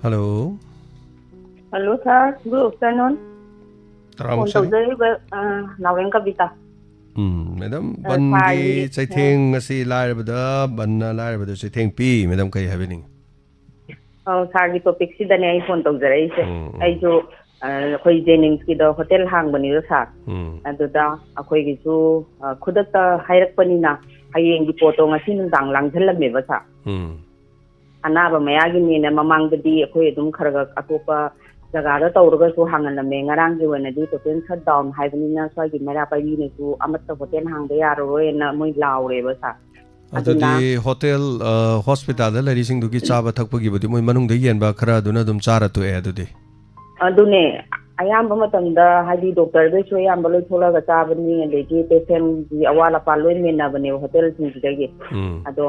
Hello꯫ Hello, sir. Good afternoon. ꯇꯔꯥꯃꯨꯛ ꯐꯣꯟ ꯁꯥꯔꯤ꯫ ꯇꯧꯖꯔꯤꯕ, ꯑ, ꯅꯥꯎꯔꯦꯝ ꯀꯕꯤꯇꯥ꯫ ꯎꯝ, ꯃꯦꯗꯥꯝ, ꯑ, ꯕꯟꯒꯤ ꯁꯥꯔꯒꯤ, ꯆꯩꯊꯦꯡ ꯑ, ꯉꯁꯤ ꯂꯥꯏꯔꯕꯗ, ꯕꯟꯅ ꯂꯥꯏꯔꯕꯗ ꯆꯩꯊꯦꯡ ꯄꯤ꯫ ꯃꯦꯗꯥꯝ, ꯀꯔꯤ ꯍꯥꯏꯕꯤꯅꯤꯡꯉꯤ? ꯑꯧ, sir ꯒꯤ topic ꯁꯤꯗꯅꯦ ꯑꯩ ꯐꯣꯟ ꯇꯧꯖꯔꯛꯏꯁꯦ꯫ ꯎꯝ, ꯎꯝ꯫ ꯑꯩꯁꯨ, ꯑ, ꯑꯩꯈꯣꯏ Jennings ꯀꯤꯗ hotel ꯍꯥꯡꯕꯅꯤꯗꯣ, sir꯫ ꯎꯝ꯫ ꯑꯗꯨꯗ ꯑꯩꯈꯣꯏꯒꯤꯁꯨ, ꯑ, ꯈꯨꯗꯛꯇ ꯍꯥꯏꯔꯛꯄꯅꯤꯅ ꯍꯌꯦꯡꯒꯤ ꯄꯣꯠꯇꯣ ꯉꯁꯤ ꯅꯨꯡꯗꯥꯡ ꯂꯥꯡꯁꯤꯜꯂꯝꯃꯦꯕ, sir꯫ ꯎꯝ꯫ ꯑꯅꯥꯕ ꯃꯌꯥꯒꯤꯅꯦꯅ ꯃꯃꯥꯡꯗꯗꯤ ꯑꯩꯈꯣꯏ ꯑꯗꯨꯝ ꯈꯔ ꯈꯔ ꯑꯇꯣꯞꯄ ꯖꯒꯥꯗ ꯇꯧꯔꯒꯁꯨ ꯍꯥꯡꯍꯜꯂꯝꯃꯦ꯫ ꯉꯔꯥꯡꯒꯤ ꯑꯣꯏꯅꯗꯤ total shutdown ꯍꯥꯏꯕꯅꯤꯅ ꯁ꯭ꯋꯥꯏꯒꯤ ꯃꯩꯔꯥ ꯄꯥꯏꯕꯤꯅꯁꯨ ꯑꯃꯠꯇ hotel ꯍꯥꯡꯕ ꯌꯥꯔꯔꯣꯏꯅ ꯃꯣꯏ ꯂꯥꯎꯔꯦꯕ ꯁꯥꯔ꯫ ꯑꯗꯨꯗꯤ ꯑꯗꯨꯅ hotel, ꯑ, hospitalꯗ ꯂꯩꯔꯤꯁꯤꯡꯗꯨꯒꯤ ꯆꯥꯕ ꯊꯛꯄꯒꯤꯕꯨꯗꯤ ꯃꯣꯏ ꯃꯅꯨꯡꯗ ꯌꯦꯟꯕ ꯈꯔ ꯑꯗꯨꯅ ꯑꯗꯨꯝ ꯆꯥꯔ ꯇꯣꯛꯑꯦ ꯑꯗꯨꯗꯤ꯫ ꯑꯗꯨꯅꯦ, ꯑꯌꯥꯝꯕ ꯃꯇꯝꯗ ꯍꯥꯏꯗꯤ doctorꯗꯩꯁꯨ ꯑꯌꯥꯝꯕ ꯂꯣꯏ ꯊꯣꯛꯂꯛꯑꯒ ꯆꯥꯕꯅꯤ, ꯑꯗꯒꯤ patientꯒꯤ ꯑꯋꯥꯠ ꯑꯄꯥ ꯂꯣꯏ ꯃꯦꯟꯅꯕꯅꯦꯕ hotelꯁꯤꯡꯁꯤꯗꯒꯤ꯫ ꯎꯝ꯫ ꯑꯗꯣ,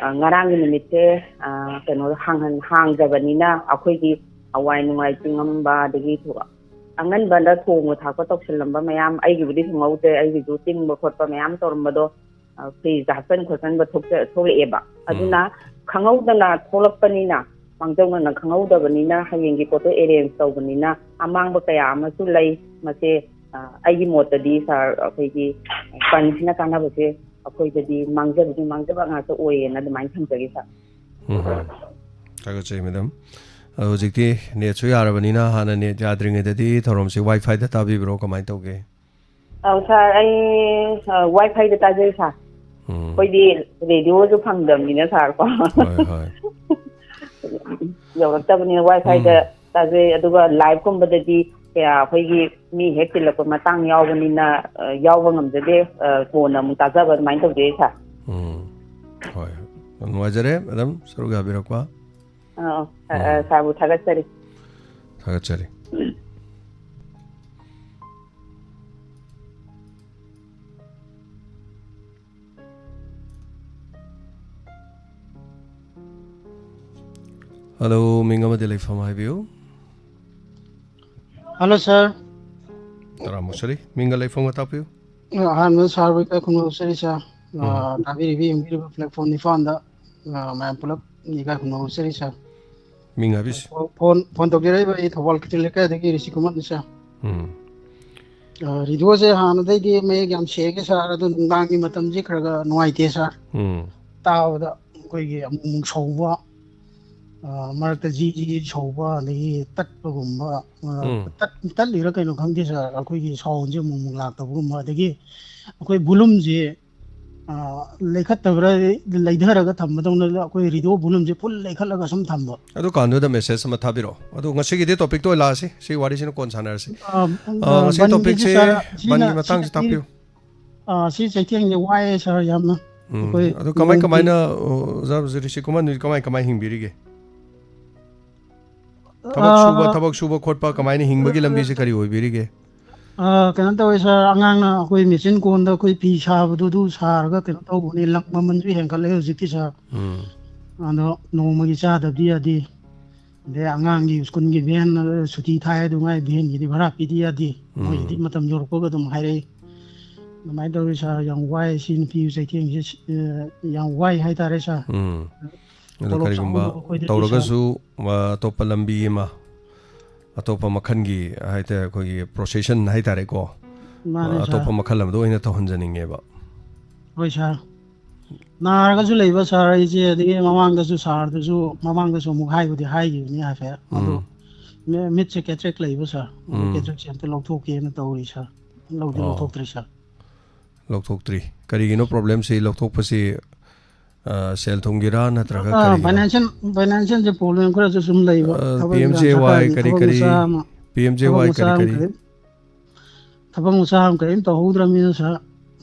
ꯑ, ꯉꯔꯥꯡꯒꯤ ꯅꯨꯃꯤꯠꯁꯦ, ꯑ, ꯀꯩꯅꯣ ꯍꯥꯡꯍꯟ-, ꯍꯥꯡꯗꯕꯅꯤꯅ ꯑꯩꯈꯣꯏꯒꯤ ꯑꯋꯥꯏ ꯅꯨꯡꯉꯥꯏ ꯆꯤꯡꯉꯝꯕ, ꯑꯗꯒꯤ ꯊꯣ-, ꯑꯉꯟꯕꯗ ꯊꯣꯡꯕ ꯊꯥꯛꯄ ꯇꯧꯁꯜꯂꯝꯕ ꯃꯌꯥꯝ, ꯑꯩꯒꯤꯕꯨꯗꯤ ꯊꯨꯡꯍꯧꯗ꯭ꯔꯦ, ꯑꯩꯒꯤꯁꯨ ꯇꯤꯡꯕ ꯈꯣꯠꯄ ꯃꯌꯥꯝ ꯇꯧꯔꯝꯕꯗꯣ, ꯑ, freezeꯇ ꯍꯥꯞꯆꯟ ꯈꯣꯠꯆꯟꯕ ꯊꯣꯛꯆ-, ꯊꯣꯛꯂꯛꯑꯦꯕ꯫ ꯎꯝ꯫ ꯑꯗꯨꯅ ꯈꯪꯍꯧꯗꯅ ꯊꯣꯛꯂꯛꯄꯅꯤꯅ, ꯃꯥꯡꯖꯧꯅꯅ ꯈꯪꯍꯧꯗꯕꯅꯤꯅ ꯍꯌꯦꯡꯒꯤ ꯄꯣꯠꯇꯣ arrange ꯇꯧꯕꯅꯤꯅ ꯑꯃꯥꯡꯕ ꯀꯌꯥ ꯑꯃꯁꯨ ꯂꯩ꯫ ꯃꯁꯦ, ꯑ, ꯑꯩꯒꯤ ꯃꯣꯠꯇꯗꯤ ꯁꯥꯔ, ꯑꯩꯈꯣꯏꯒꯤ ꯕꯟꯁꯤꯅ ꯀꯥꯟꯅꯕꯁꯦ ꯑꯩꯈꯣꯏꯗꯗꯤ ꯃꯥꯡꯖꯕꯒꯤ ꯃꯥꯡꯖꯕ ꯉꯥꯛꯇ ꯑꯣꯏꯌꯦꯅ ꯑꯗꯨꯃꯥꯏꯅ ꯊꯝꯖꯒꯦ ꯁꯥꯔ꯫ ꯎꯝ ꯍꯝ꯫ ꯊꯥꯒꯠꯆꯩ ꯃꯦꯗꯥꯝ꯫ ꯑꯗꯣ ꯍꯧꯖꯤꯛꯇꯤ netꯁꯨ ꯌꯥꯔꯕꯅꯤꯅ, ꯍꯥꯟꯅ net ꯌꯥꯗ꯭ꯔꯤꯉꯩꯗꯗꯤ ꯊꯧꯔꯝꯁꯤ WiFiꯗ ꯇꯥꯕꯤꯕ꯭ꯔꯣ, ꯀꯃꯥꯏꯅ ꯇꯧꯒꯦ? ꯑꯧ ꯁꯥꯔ, ꯑꯩ, ꯑ, WiFiꯗ ꯇꯥꯖꯩ ꯁꯥꯔ꯫ ꯎꯝ꯫ ꯑꯩꯈꯣꯏꯗꯤ radioꯁꯨ ꯐꯪꯗꯕꯅꯤꯅ ꯁꯥꯔ ꯀꯣ꯫ ꯍꯣꯏ, ꯍꯣꯏ꯫ ꯌꯧꯔꯛꯇꯕꯅꯤꯅ WiFiꯗ ꯎꯝ꯫ ꯇꯥꯖꯩ꯫ ꯑꯗꯨꯒ liveꯀꯨꯝꯕꯗꯗꯤ ꯀꯌꯥ ꯑꯩꯈꯣꯏꯒꯤ ꯃꯤ ꯍꯦꯛ ꯆꯤꯜꯂꯛꯄ ꯃꯇꯥꯡ ꯌꯥꯎꯕꯅꯤꯅ, ꯑ, ꯌꯥꯎꯕ ꯉꯝꯖꯗꯦ꯫ ꯑ, ꯀꯣꯟꯅ ꯑꯃꯨꯛ ꯇꯥꯖꯕ ꯑꯗꯨꯃꯥꯏꯅ ꯇꯧꯖꯩ ꯁꯥꯔ꯫ ꯎꯝ꯫ ꯍꯣꯏ꯫ ꯌꯥꯝ ꯅꯨꯡꯉꯥꯏꯖꯔꯦ ꯃꯦꯗꯥꯝ ꯁꯔꯨꯛ ꯌꯥꯕꯤꯔꯛꯄ꯫ ꯑ, ꯑ, ꯎꯝ꯫ ꯁꯥꯔꯕꯨ ꯊꯥꯒꯠꯆꯔꯤ꯫ ꯊꯥꯒꯠꯆꯔꯤ꯫ Hello, ꯃꯤꯡ ꯑꯃꯗꯤ ꯂꯩꯐꯝ ꯍꯥꯏꯕꯤꯌꯨ꯫ Hello, sir. ꯇꯔꯥꯃꯨꯛ ꯁꯔꯤ, ꯃꯤꯡꯒ ꯂꯩꯐꯝꯒ ꯇꯥꯛꯄꯤꯌꯨ꯫ ꯑꯍꯥꯟꯕꯗ ꯁꯥꯔꯕꯨ ꯏꯀꯥꯏ ꯈꯨꯝꯅꯕ ꯆꯠꯂꯤ, ꯁꯥꯔ꯫ ꯎꯝ꯫ ꯑ, ꯇꯥꯕꯤꯔꯤꯕ, ꯌꯦꯡꯕꯤꯔꯤꯕ platform ꯅꯤꯄꯥꯟꯗ, ꯑ, ꯃꯌꯥꯝ ꯄꯨꯂꯞ ꯏꯀꯥꯏ ꯈꯨꯝꯅꯕ ꯆꯠꯂꯤ, ꯁꯥꯔ꯫ ꯃꯤꯡ ꯍꯥꯏꯕꯤꯁꯤ꯫ ꯐꯣꯟ, ꯐꯣꯟ ꯇꯧꯖꯔꯛꯏꯕ ꯑꯩ ꯊꯧꯕꯥꯜ ꯀꯩꯊꯦꯜ ꯂꯩꯀꯥꯏꯗꯒꯤ ꯔꯤꯁꯤ ꯀꯨꯃꯥꯔꯅꯤ, ꯁꯥꯔ꯫ ꯎꯝ꯫ ꯑ, radioꯁꯦ ꯍꯥꯟꯅꯗꯩꯗꯤ ꯃꯌꯦꯛ ꯌꯥꯝ ꯁꯦꯡꯉꯦ, ꯁꯥꯔ, ꯑꯗꯣ ꯅꯨꯡꯗꯥꯡꯒꯤ ꯃꯇꯝꯁꯦ ꯈꯔ ꯈꯔ ꯅꯨꯡꯉꯥꯏꯇꯦ, ꯁꯥꯔ꯫ ꯎꯝ꯫ ꯇꯥꯕꯗ ꯑꯩꯈꯣꯏꯒꯤ ꯑꯃꯨꯛ ꯑꯃꯨꯛ ꯁꯧꯕ, ꯑ, ꯃꯔꯛꯇ ꯖꯤ ꯖꯤ ꯁꯧꯕ, ꯑꯗꯒꯤ ꯇꯠꯄꯒꯨꯝꯕ, ꯑ, ꯎꯝ꯫ ꯇꯠ-, ꯇꯠꯂꯤꯔ ꯀꯩꯅꯣ ꯈꯪꯗꯦ, ꯁꯥꯔ, ꯑꯩꯈꯣꯏꯒꯤ soundꯁꯦ ꯑꯃꯨꯛ ꯑꯃꯨꯛ ꯂꯥꯛꯇꯕꯒꯨꯝꯕ, ꯑꯗꯒꯤ ꯑꯩꯈꯣꯏ volumeꯁꯦ ꯑ, ꯂꯩꯈꯠꯇꯕ꯭ꯔꯥ, ꯂꯩꯊꯔꯒ ꯊꯝꯕꯗꯧꯅ ꯑꯩꯈꯣꯏ ꯔꯦꯗꯤꯑꯣ ꯚꯣꯂꯨꯝꯁꯦ ꯐꯨꯜ ꯂꯩꯈꯠꯂꯒ ꯁꯨꯝ ꯊꯝꯕ꯫ ꯑꯗꯨ ꯀꯥꯟꯗꯨꯗ ꯃꯦꯁꯦꯖ ꯑꯃ ꯊꯥꯕꯤꯔꯛꯑꯣ꯫ ꯑꯗꯨ ꯉꯁꯤꯒꯤꯗꯤ ꯇꯣꯄꯤꯛꯇꯣ ꯑꯣꯏ ꯂꯥꯛꯑꯁꯤ, ꯁꯤ ꯋꯥꯔꯤꯁꯤꯅ ꯀꯣꯟ ꯁꯥꯟꯅꯔꯁꯤ꯫ ꯑ, ꯑ, ꯉꯁꯤ ꯕꯟꯒꯤꯁꯤ ꯇꯣꯄꯤꯛꯁꯦ ꯁꯥꯔ, ꯁꯤꯅ, ꯕꯟꯒꯤ ꯃꯇꯥꯡꯁꯤ ꯁꯤꯅ ꯇꯥꯛꯄꯤꯌꯨ꯫ ꯑ, ꯁꯤ ꯆꯩꯊꯦꯡꯁꯦ ꯋꯥꯏꯑꯦ ꯁꯥꯔ ꯌꯥꯝꯅ꯫ ꯎꯝ, ꯑꯩꯈꯣꯏ ꯑꯗꯨ ꯀꯃꯥꯏ ꯅꯣꯡꯒꯤ ꯀꯃꯥꯏꯅ, ꯑ, ꯑꯣꯖꯥ ꯔꯤꯁꯤ ꯀꯨꯃꯥꯔ ꯅꯣꯏ ꯀꯃꯥꯏ ꯀꯃꯥꯏ ꯍꯤꯡꯕꯤꯔꯤꯒꯦ? ꯊꯕꯛ ꯁꯨꯕ, ꯑ, ꯊꯕꯛ ꯁꯨꯕ ꯈꯣꯠꯄ ꯀꯃꯥꯏꯅ ꯍꯤꯡꯕꯒꯤ ꯂꯝꯕꯤꯁꯦ ꯀꯔꯤ ꯑꯣꯏꯕꯤꯔꯤꯒꯦ? ꯑ, ꯀꯩꯅꯣ ꯇꯧꯋꯦ ꯁꯥꯔ, ꯑꯉꯥꯡꯅ ꯑꯩꯈꯣꯏ ꯃꯦꯆꯤꯟ ꯀꯣꯟꯗ ꯑꯩꯈꯣꯏ ꯐꯤ ꯁꯥꯕꯗꯨ ꯑꯗꯨ ꯁꯥꯔꯒ ꯀꯩꯅꯣ ꯇꯧꯕꯅꯤ, ꯂꯪ ꯃꯃꯜꯁꯨ ꯍꯦꯟꯒꯠꯂꯦ ꯍꯧꯖꯤꯛꯇꯤ ꯁꯥꯔ꯫ ꯎꯝ꯫ ꯑꯗꯣ ꯅꯣꯡꯃꯒꯤ ꯆꯥꯗꯕꯗꯤ ꯌꯥꯗꯦ꯫ ꯑꯗꯩ ꯑꯉꯥꯡꯒꯤ ꯁ꯭ꯀꯨꯜꯒꯤ ꯚꯦꯟ, ꯑ, ꯁꯨꯇꯤ ꯊꯥꯏ ꯑꯗꯨ ꯉꯥꯏ ꯚꯦꯟꯒꯤꯗꯤ ꯚꯔꯥ ꯄꯤꯗ ꯌꯥꯗꯦ꯫ ꯎꯝ꯫ ꯃꯣꯏꯒꯤꯗꯤ ꯃꯇꯝ ꯌꯧꯔꯛꯄꯒ ꯑꯗꯨꯝ ꯍꯥꯏꯔꯛꯏ꯫ ꯑꯗꯨꯃꯥꯏꯅ ꯇꯧꯋꯤ ꯁꯥꯔ, ꯌꯥꯝ ꯋꯥꯏ ꯁꯤ ꯅꯨꯄꯤ ꯆꯩꯊꯦꯡꯁꯦ, ꯑ, ꯌꯥꯝ ꯋꯥꯏ ꯍꯥꯏꯇꯥꯔꯦ ꯁꯥꯔ꯫ ꯎꯝ꯫ ꯑꯗꯣ ꯇꯣꯂꯣꯞ ꯀꯔꯤꯒꯨꯝꯕ ꯆꯥꯍꯧꯗꯕ ꯑꯩꯈꯣꯏꯗꯗꯤ ꯁꯥꯔ꯫ ꯇꯧꯔꯒꯁꯨ, ꯑ, ꯑꯇꯣꯞꯄ ꯂꯝꯕꯤ ꯑꯃ, ꯑꯇꯣꯞꯄ ꯃꯈꯜꯒꯤ ꯍꯥꯏꯇꯥꯔꯦ, ꯑꯩꯈꯣꯏꯒꯤ ꯄ꯭ꯔꯣꯁꯦꯁꯟ ꯍꯥꯏꯇꯥꯔꯦꯀꯣ, ꯃꯥꯅꯦ ꯑ, ꯁꯥꯔ꯫ ꯑꯇꯣꯞꯄ ꯃꯈꯜ ꯑꯃꯗ ꯑꯣꯏꯅ ꯇꯧꯍꯟꯖꯅꯤꯡꯉꯦꯕ꯫ ꯍꯣꯏ ꯁꯥꯔ꯫ ꯅꯥꯔꯒꯁꯨ ꯂꯩꯕ ꯁꯥꯔ ꯑꯩꯁꯦ, ꯑꯗꯒꯤ ꯃꯃꯥꯡꯗꯁꯨ ꯁꯥꯔꯗꯁꯨ, ꯃꯃꯥꯡꯗꯁꯨ ꯑꯃꯨꯛ ꯍꯥꯏꯕꯨꯗꯤ ꯍꯥꯏꯈꯤꯕꯅꯤ ꯍꯥꯏꯐꯦꯠ꯫ ꯑꯗꯣ ꯎꯝ꯫ ꯃꯤ-, ꯃꯤꯠꯁꯦ ꯀꯦꯇꯔꯦꯛ ꯂꯩꯕ ꯁꯥꯔ꯫ ꯑꯗꯣ ꯎꯝ꯫ ꯀꯦꯇꯔꯦꯛꯁꯦ ꯑꯝꯇ ꯂꯧꯊꯣꯛꯀꯦꯅ ꯇꯧꯔꯤ ꯁꯥꯔ꯫ ꯂꯧꯗꯤ ꯑꯣ꯫ ꯂꯧꯊꯣꯛꯇ꯭ꯔꯤ ꯁꯥꯔ꯫ ꯂꯧꯊꯣꯛꯇ꯭ꯔꯤ꯫ ꯀꯔꯤꯒꯤꯅꯣ ꯄ꯭ꯔꯣꯕ꯭ꯂꯦꯝꯁꯤ? ꯂꯧꯊꯣꯛꯄꯁꯤ, ꯑ, ꯁꯦꯜ ꯊꯨꯝꯒꯤꯔꯥ ꯅꯠꯇ꯭ꯔꯒ ꯑ, ꯀꯔꯤꯒꯤꯅꯣ? ꯐꯥꯏꯅꯥꯟꯁꯤꯌꯦꯜ, ꯐꯥꯏꯅꯥꯟꯁꯤꯌꯦꯜꯁꯦ ꯄ꯭ꯔꯣꯕ꯭ꯂꯦꯝ ꯈꯔꯁꯨ ꯁꯨꯝ ꯂꯩꯕ꯫ ꯑ, ꯊꯕꯛ ꯏꯪꯈꯥꯡ ꯄꯤ ꯑꯦꯝ ꯖꯦ ꯋꯥꯏ ꯁꯔꯀꯥꯔꯒꯤ ꯀꯔꯤ ꯊꯕꯛ ꯀꯔꯤ, ꯃꯆꯥ ꯑꯃ, ꯄꯤ ꯑꯦꯝ ꯖꯦ ꯊꯕꯛ ꯋꯥꯏ ꯃꯆꯥ ꯀꯔꯤ ꯑꯃ ꯀꯔꯤ? ꯀꯔꯤꯝ, ꯊꯕꯛ ꯃꯆꯥ ꯑꯃ ꯀꯔꯤꯝ ꯇꯧꯍꯧꯗ꯭ꯔꯕꯅꯤꯅ ꯁꯥꯔ,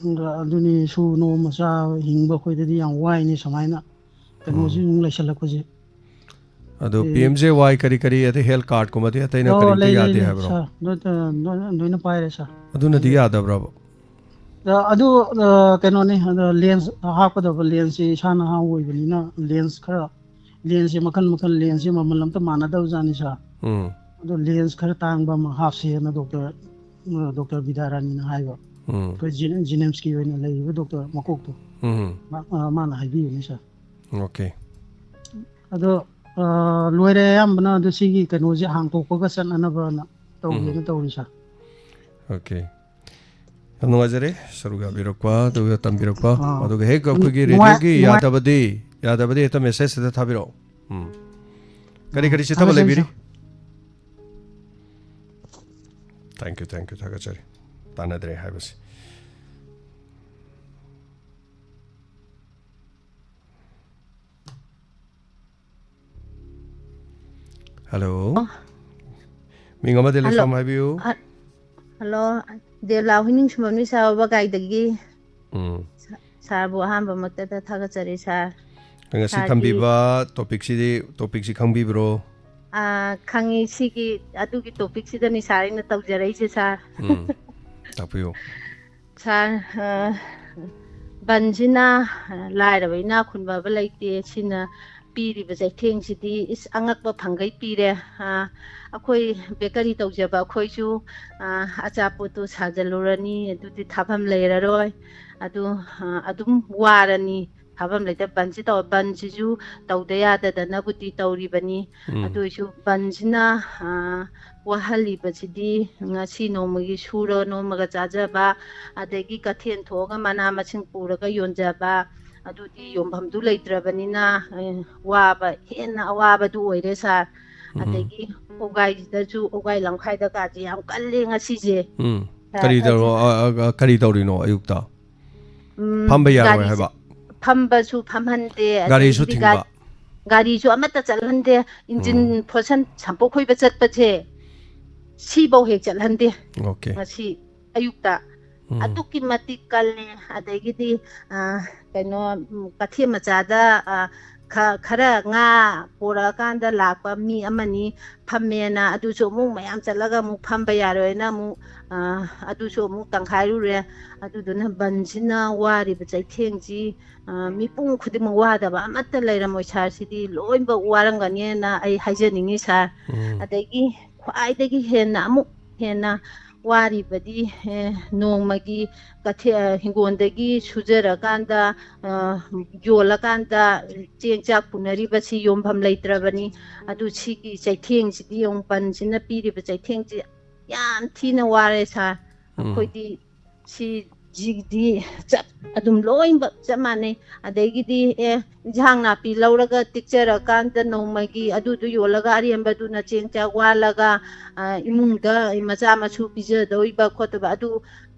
ꯑꯗꯨꯅꯤ ꯁꯨ ꯅꯣꯝ ꯃꯆꯥ ꯍꯤꯡꯕ ꯑꯩꯈꯣꯏꯗꯗꯤ ꯌꯥꯝ ꯋꯥꯏꯅꯤ ꯁꯨꯃꯥꯏꯅ ꯀꯩꯅꯣꯁꯤ ꯎꯝ꯫ ꯑꯃꯨꯛ ꯂꯩꯁꯜꯂꯛꯄꯁꯦ꯫ ꯑꯗꯣ ꯑꯦ꯫ ꯄꯤ ꯑꯦꯝ ꯖꯦ ꯋꯥꯏ ꯀꯔꯤ ꯀꯔꯤ ꯑꯗꯩ ꯍꯦꯜꯊ ꯀꯥꯔꯠꯀꯨꯝꯕꯗꯤ ꯑꯇꯩꯅ ꯑꯣ, ꯀꯔꯤꯝꯇ ꯂꯩ, ꯂꯩ, ꯌꯥꯗꯦ ꯂꯩ, ꯍꯥꯏꯕ꯭ꯔꯣ? ꯁꯥꯔ꯫ ꯂꯣꯏ-, ꯂꯣꯏꯅ ꯄꯥꯏꯔꯦ ꯁꯥꯔ꯫ ꯑꯗꯨꯅꯗꯤ ꯑꯗꯨ ꯌꯥꯗꯕ꯭ꯔꯕ? ꯑ, ꯑꯗꯨ, ꯑ, ꯀꯩꯅꯣꯅꯤ, ꯑꯗ ꯂꯦꯟꯁ ꯍꯥꯞꯀꯗꯕ ꯂꯦꯟꯁꯁꯤ ꯏꯁꯥ ꯅꯍꯥ ꯑꯣꯏꯕꯅꯤꯅ ꯂꯦꯟꯁ ꯈꯔ, ꯂꯦꯟꯁꯁꯦ ꯃꯈꯜ ꯃꯈꯜ, ꯂꯦꯟꯁꯁꯦ ꯃꯃꯜ ꯑꯝꯇ ꯃꯥꯟꯅꯗꯕ ꯖꯥꯠꯅꯤ ꯁꯥꯔ꯫ ꯎꯝ꯫ ꯑꯗꯣ ꯂꯦꯟꯁ ꯈꯔ ꯇꯥꯡꯕ ꯑꯃ ꯍꯥꯞꯁꯦꯅ ꯗꯣꯛꯇꯔ, ꯑ, ꯗꯣꯛꯇꯔ ꯕꯤꯗ꯭ꯌꯥꯔꯥꯅꯤꯅ ꯍꯥꯏꯕ꯫ ꯎꯝ꯫ ꯑꯩꯈꯣꯏ ꯖꯦꯅꯤ-, ꯖꯦꯅꯤꯝꯁꯀꯤ ꯑꯣꯏꯅ ꯂꯩꯔꯤꯕ ꯗꯣꯛꯇꯔ ꯃꯀꯣꯛꯇꯣ꯫ ꯎꯝ꯫ ꯃꯥ-, ꯑ, ꯃꯥꯅ ꯍꯥꯏꯕꯤꯕꯅꯤ ꯁꯥꯔ꯫ ꯑꯣꯀꯦ꯫ ꯑꯗꯣ, ꯑ, ꯂꯣꯏꯔꯦ ꯑꯌꯥꯝꯕꯅ꯫ ꯑꯗꯨ ꯁꯤꯒꯤ ꯀꯩꯅꯣꯁꯦ ꯍꯥꯡꯇꯣꯛꯄꯒ ꯆꯠꯅꯅꯕꯅ ꯇꯧꯒꯦꯅ ꯎꯝ꯫ ꯇꯧꯔꯤ ꯁꯥꯔ꯫ ꯑꯣꯀꯦ꯫ ꯌꯥꯝ ꯅꯨꯡꯉꯥꯏꯖꯔꯦ ꯁꯔꯨꯛ ꯌꯥꯕꯤꯔꯛꯄ, ꯑꯗꯨꯒ ꯇꯝꯕꯤꯔꯛꯄ꯫ ꯑꯥ꯫ ꯑꯗꯨꯒ ꯍꯦꯛ ꯑꯩꯈꯣꯏꯒꯤ ꯅꯨꯡꯉꯥꯏ-, ꯔꯦꯗꯤꯑꯣꯒꯤ ꯅꯨꯡꯉꯥꯏ-, ꯌꯥꯗꯕꯗꯤ, ꯌꯥꯗꯕꯗꯤ ꯍꯦꯛꯇ ꯃꯦꯁꯦꯖꯁꯤꯗ ꯊꯥꯕꯤꯔꯛꯑꯣ꯫ ꯎꯝ꯫ ꯀꯔꯤ ꯀꯔꯤ ꯆꯤꯠꯊꯕ ꯊꯥꯒꯠꯆꯔꯤ ꯂꯩꯕꯤꯔꯤ? ꯁꯥꯔ꯫ Thank you, thank you, ꯊꯥꯒꯠꯆꯔꯤ꯫ ꯇꯥꯟꯅꯗ꯭ꯔꯦ ꯍꯥꯏꯕꯁꯤ꯫ ꯍꯜꯂꯣ꯫ ꯃꯤꯡ ꯑꯃꯗꯤ ꯍꯜꯂꯣ꯫ ꯂꯩꯐꯝ ꯍꯥꯏꯕꯤꯌꯨ꯫ ꯍ-, ꯍꯜꯂꯣ, ꯗꯦꯕꯂꯥ ꯍꯨꯏꯅꯤꯡꯁꯨꯃꯝꯅꯤ ꯁꯥꯔ ꯋꯥꯕꯒꯥꯏꯗꯒꯤ꯫ ꯎꯝ꯫ ꯁꯥ-, ꯁꯥꯔꯕꯨ ꯑꯍꯥꯟꯕꯃꯛꯇꯗ ꯊꯥꯒꯠꯆꯔꯤ ꯁꯥꯔ꯫ ꯉꯁꯤ ꯁꯥꯔꯒꯤ ꯊꯝꯕꯤꯕ ꯇꯣꯄꯤꯛꯁꯤꯗꯤ, ꯇꯣꯄꯤꯛꯁꯤ ꯈꯪꯕꯤꯕ꯭ꯔꯣ? ꯑꯥ, ꯈꯪꯉꯤ꯫ ꯁꯤꯒꯤ, ꯑꯗꯨꯒꯤ ꯇꯣꯄꯤꯛꯁꯤꯗꯅꯤ ꯁꯥꯔ ꯑꯩꯅ ꯇꯧꯖꯔꯛꯏꯁꯦ ꯁꯥꯔ꯫ ꯎꯝ, ꯇꯥꯛꯄꯤꯌꯨ꯫ ꯁꯥꯔ, ꯑ, ꯕꯟꯁꯤꯅ, ꯑ, ꯂꯥꯏꯔꯕ ꯏꯅꯥꯛ ꯈꯨꯟꯕ ꯍꯥꯏꯕ ꯂꯩꯇꯦ꯫ ꯁꯤꯅ ꯄꯤꯔꯤꯕ ꯆꯩꯊꯦꯡꯁꯤꯗꯤ ꯏꯁ ꯑꯉꯛꯄ ꯐꯪꯒꯩ ꯄꯤꯔꯦ꯫ ꯑ, ꯑꯩꯈꯣꯏ ꯕꯦꯀꯔꯤ ꯇꯧꯖꯕ ꯑꯩꯈꯣꯏꯁꯨ, ꯑ, ꯑꯆꯥꯄꯣꯠꯇꯨ ꯁꯥꯖꯜꯂꯨꯔꯅꯤ, ꯑꯗꯨꯗꯤ ꯊꯥꯐꯝ ꯂꯩꯔꯔꯣꯏ꯫ ꯑꯗꯨ, ꯑ, ꯑꯗꯨꯝ ꯋꯥꯔꯅꯤ꯫ ꯊꯥꯐꯝ ꯂꯩꯇ ꯕꯟꯁꯤ ꯇꯧ-, ꯕꯟꯁꯤꯁꯨ ꯇꯧꯗ ꯌꯥꯗꯗꯅꯕꯨꯗꯤ ꯇꯧꯔꯤꯕꯅꯤ꯫ ꯎꯝ꯫ ꯑꯗꯨ ꯑꯣꯏꯁꯨ ꯕꯟꯁꯤꯅ, ꯑ, ꯋꯥꯍꯜꯂꯤꯕꯁꯤꯗꯤ ꯉꯁꯤ ꯅꯣꯡꯃꯒꯤ ꯁꯨꯔ ꯅꯣꯝꯃꯒ ꯆꯥꯖꯕ, ꯑꯗꯒꯤ ꯀꯩꯊꯦꯜ ꯊꯣꯛꯑꯒ ꯃꯅꯥ ꯃꯁꯤꯡ ꯄꯨꯔꯒ ꯌꯣꯟꯖꯕ, ꯑꯗꯨꯗꯤ ꯌꯣꯟꯐꯝꯗꯨ ꯂꯩꯇ꯭ꯔꯕꯅꯤꯅ, ꯑ, ꯋꯥꯕ, ꯍꯦꯟꯅ ꯑꯋꯥꯕꯗꯨ ꯑꯣꯏꯔꯦ ꯁꯥꯔ꯫ ꯎꯝ꯫ ꯑꯗꯒꯤ ꯄꯧꯒꯥꯏꯁꯤꯗꯁꯨ, ꯄꯧꯒꯥꯏ ꯂꯝꯈꯥꯏꯗ ꯀꯥꯁꯦ ꯌꯥꯝ ꯀꯜꯂꯦ ꯉꯁꯤꯁꯦ꯫ ꯎꯝ꯫ ꯁꯥꯔ, ꯀꯔꯤ ꯇꯧꯔꯣ-, ꯑꯁꯤ ꯑ, ꯑ, ꯀꯔꯤ ꯇꯧꯔꯤꯅꯣ ꯑꯌꯨꯛꯇ? ꯎꯝ, ꯐꯝꯕ ꯌꯥꯔꯣꯏ ꯒꯥꯔꯤꯁꯦ ꯍꯥꯏꯕ? ꯐꯝꯕꯁꯨ ꯐꯝꯍꯟꯗꯦ, ꯒꯥꯔꯤꯁꯨ ꯑꯗꯒꯤꯗꯤ ꯊꯤꯡꯕ? ꯒꯥ-, ꯒꯥꯔꯤꯁꯨ ꯑꯃꯠꯇ ꯆꯠꯍꯟꯗꯦ꯫ ꯏꯟꯖꯤꯟ ꯎꯝ꯫ ꯐꯣꯔꯁꯟ ꯁꯝꯄꯣꯛ ꯈꯣꯏꯕ ꯆꯠꯄꯁꯦ, ꯁꯤꯐꯧ ꯍꯦꯛ ꯆꯠꯍꯟꯗꯦ꯫ ꯑꯣꯀꯦ꯫ ꯉꯁꯤ ꯑꯌꯨꯛꯇ ꯎꯝ꯫ ꯑꯗꯨꯛꯀꯤ ꯃꯇꯤꯛ ꯀꯜꯂꯦ꯫ ꯑꯗꯒꯤꯗꯤ, ꯑ, ꯀꯩꯅꯣ, ꯎꯝ, ꯀꯩꯊꯦꯜ ꯃꯆꯥꯗ, ꯑ, ꯈ-, ꯈꯔ ꯉꯥ ꯄꯣꯔꯛꯑꯀꯥꯟꯗ ꯂꯥꯛꯄ ꯃꯤ ꯑꯃꯅꯤ ꯐꯝꯃꯦꯅ, ꯑꯗꯨꯁꯨ ꯑꯃꯨꯛ ꯃꯌꯥꯝ ꯆꯠꯂꯒ ꯑꯃꯨꯛ ꯐꯝꯕ ꯌꯥꯔꯣꯏꯅ ꯑꯃꯨꯛ, ꯑ, ꯑꯗꯨꯁꯨ ꯑꯃꯨꯛ ꯇꯪꯈꯥꯏꯔꯨꯔꯦ꯫ ꯑꯗꯨꯗꯨꯅ ꯕꯟꯁꯤꯅ ꯋꯥꯔꯤꯕ ꯆꯩꯊꯦꯡꯁꯤ, ꯑ, ꯃꯤꯄꯨꯝ ꯈꯨꯗꯤꯡꯃꯛ ꯋꯥꯗꯕ ꯑꯃꯠꯇ ꯂꯩꯔꯝꯃꯣꯏ ꯁꯥꯔ꯫ ꯁꯤꯗꯤ ꯂꯣꯏꯅꯃꯛ ꯋꯥꯔꯝꯒꯅꯤꯅ ꯑꯩ ꯍꯥꯏꯖꯅꯤꯡꯉꯤ ꯁꯥꯔ꯫ ꯎꯝ꯫ ꯑꯗꯒꯤ ꯈ꯭ꯋꯥꯏꯗꯒꯤ ꯍꯦꯟꯅ, ꯑꯃꯨꯛ ꯍꯦꯟꯅ ꯋꯥꯔꯤꯕꯗꯤ, ꯑꯦ, ꯅꯣꯡꯃꯒꯤ ꯀꯊꯦ-, ꯍꯤꯡꯒꯣꯜꯗꯒꯤ ꯁꯨꯖꯔꯀꯥꯟꯗ, ꯑ, ꯌꯣꯜꯂꯀꯥꯟꯗ ꯆꯦꯡ ꯆꯥꯛ ꯄꯨꯅꯔꯤꯕꯁꯤ ꯌꯣꯟꯐꯝ ꯂꯩꯇ꯭ꯔꯕꯅꯤ꯫ ꯑꯗꯨ ꯁꯤꯒꯤ ꯆꯩꯊꯦꯡꯁꯤꯗꯤ ꯌꯦꯡꯉꯨ, ꯕꯟꯁꯤꯅ ꯄꯤꯔꯤꯕ ꯆꯩꯊꯦꯡꯁꯤ ꯌꯥꯝ ꯊꯤꯅ ꯋꯥꯔꯦ ꯁꯥꯔ꯫ ꯎꯝ꯫ ꯑꯩꯈꯣꯏꯗꯤ ꯁꯤꯁꯤꯗꯤ ꯆꯞ, ꯑꯗꯨꯝ ꯂꯣꯏꯅꯃꯛ ꯆꯞ ꯃꯥꯟꯅꯩ꯫ ꯑꯗꯒꯤꯗꯤ, ꯑꯦ, ꯏꯟꯁꯥꯡ ꯅꯥꯄꯤ ꯂꯧꯔꯒ ꯇꯤꯛꯆꯔꯀꯥꯟꯗ ꯅꯣꯡꯃꯒꯤ ꯑꯗꯨꯗꯨ ꯌꯣꯜꯂꯒ ꯑꯔꯦꯝꯕꯗꯨꯅ ꯆꯦꯡ ꯆꯥꯛ ꯋꯥꯜꯂꯒ, ꯑ, ꯏꯃꯨꯡꯗ ꯃꯆꯥ ꯃꯁꯨ ꯄꯤꯖꯗꯧꯔꯤꯕ ꯈꯣꯠꯇꯕ ꯑꯗꯨ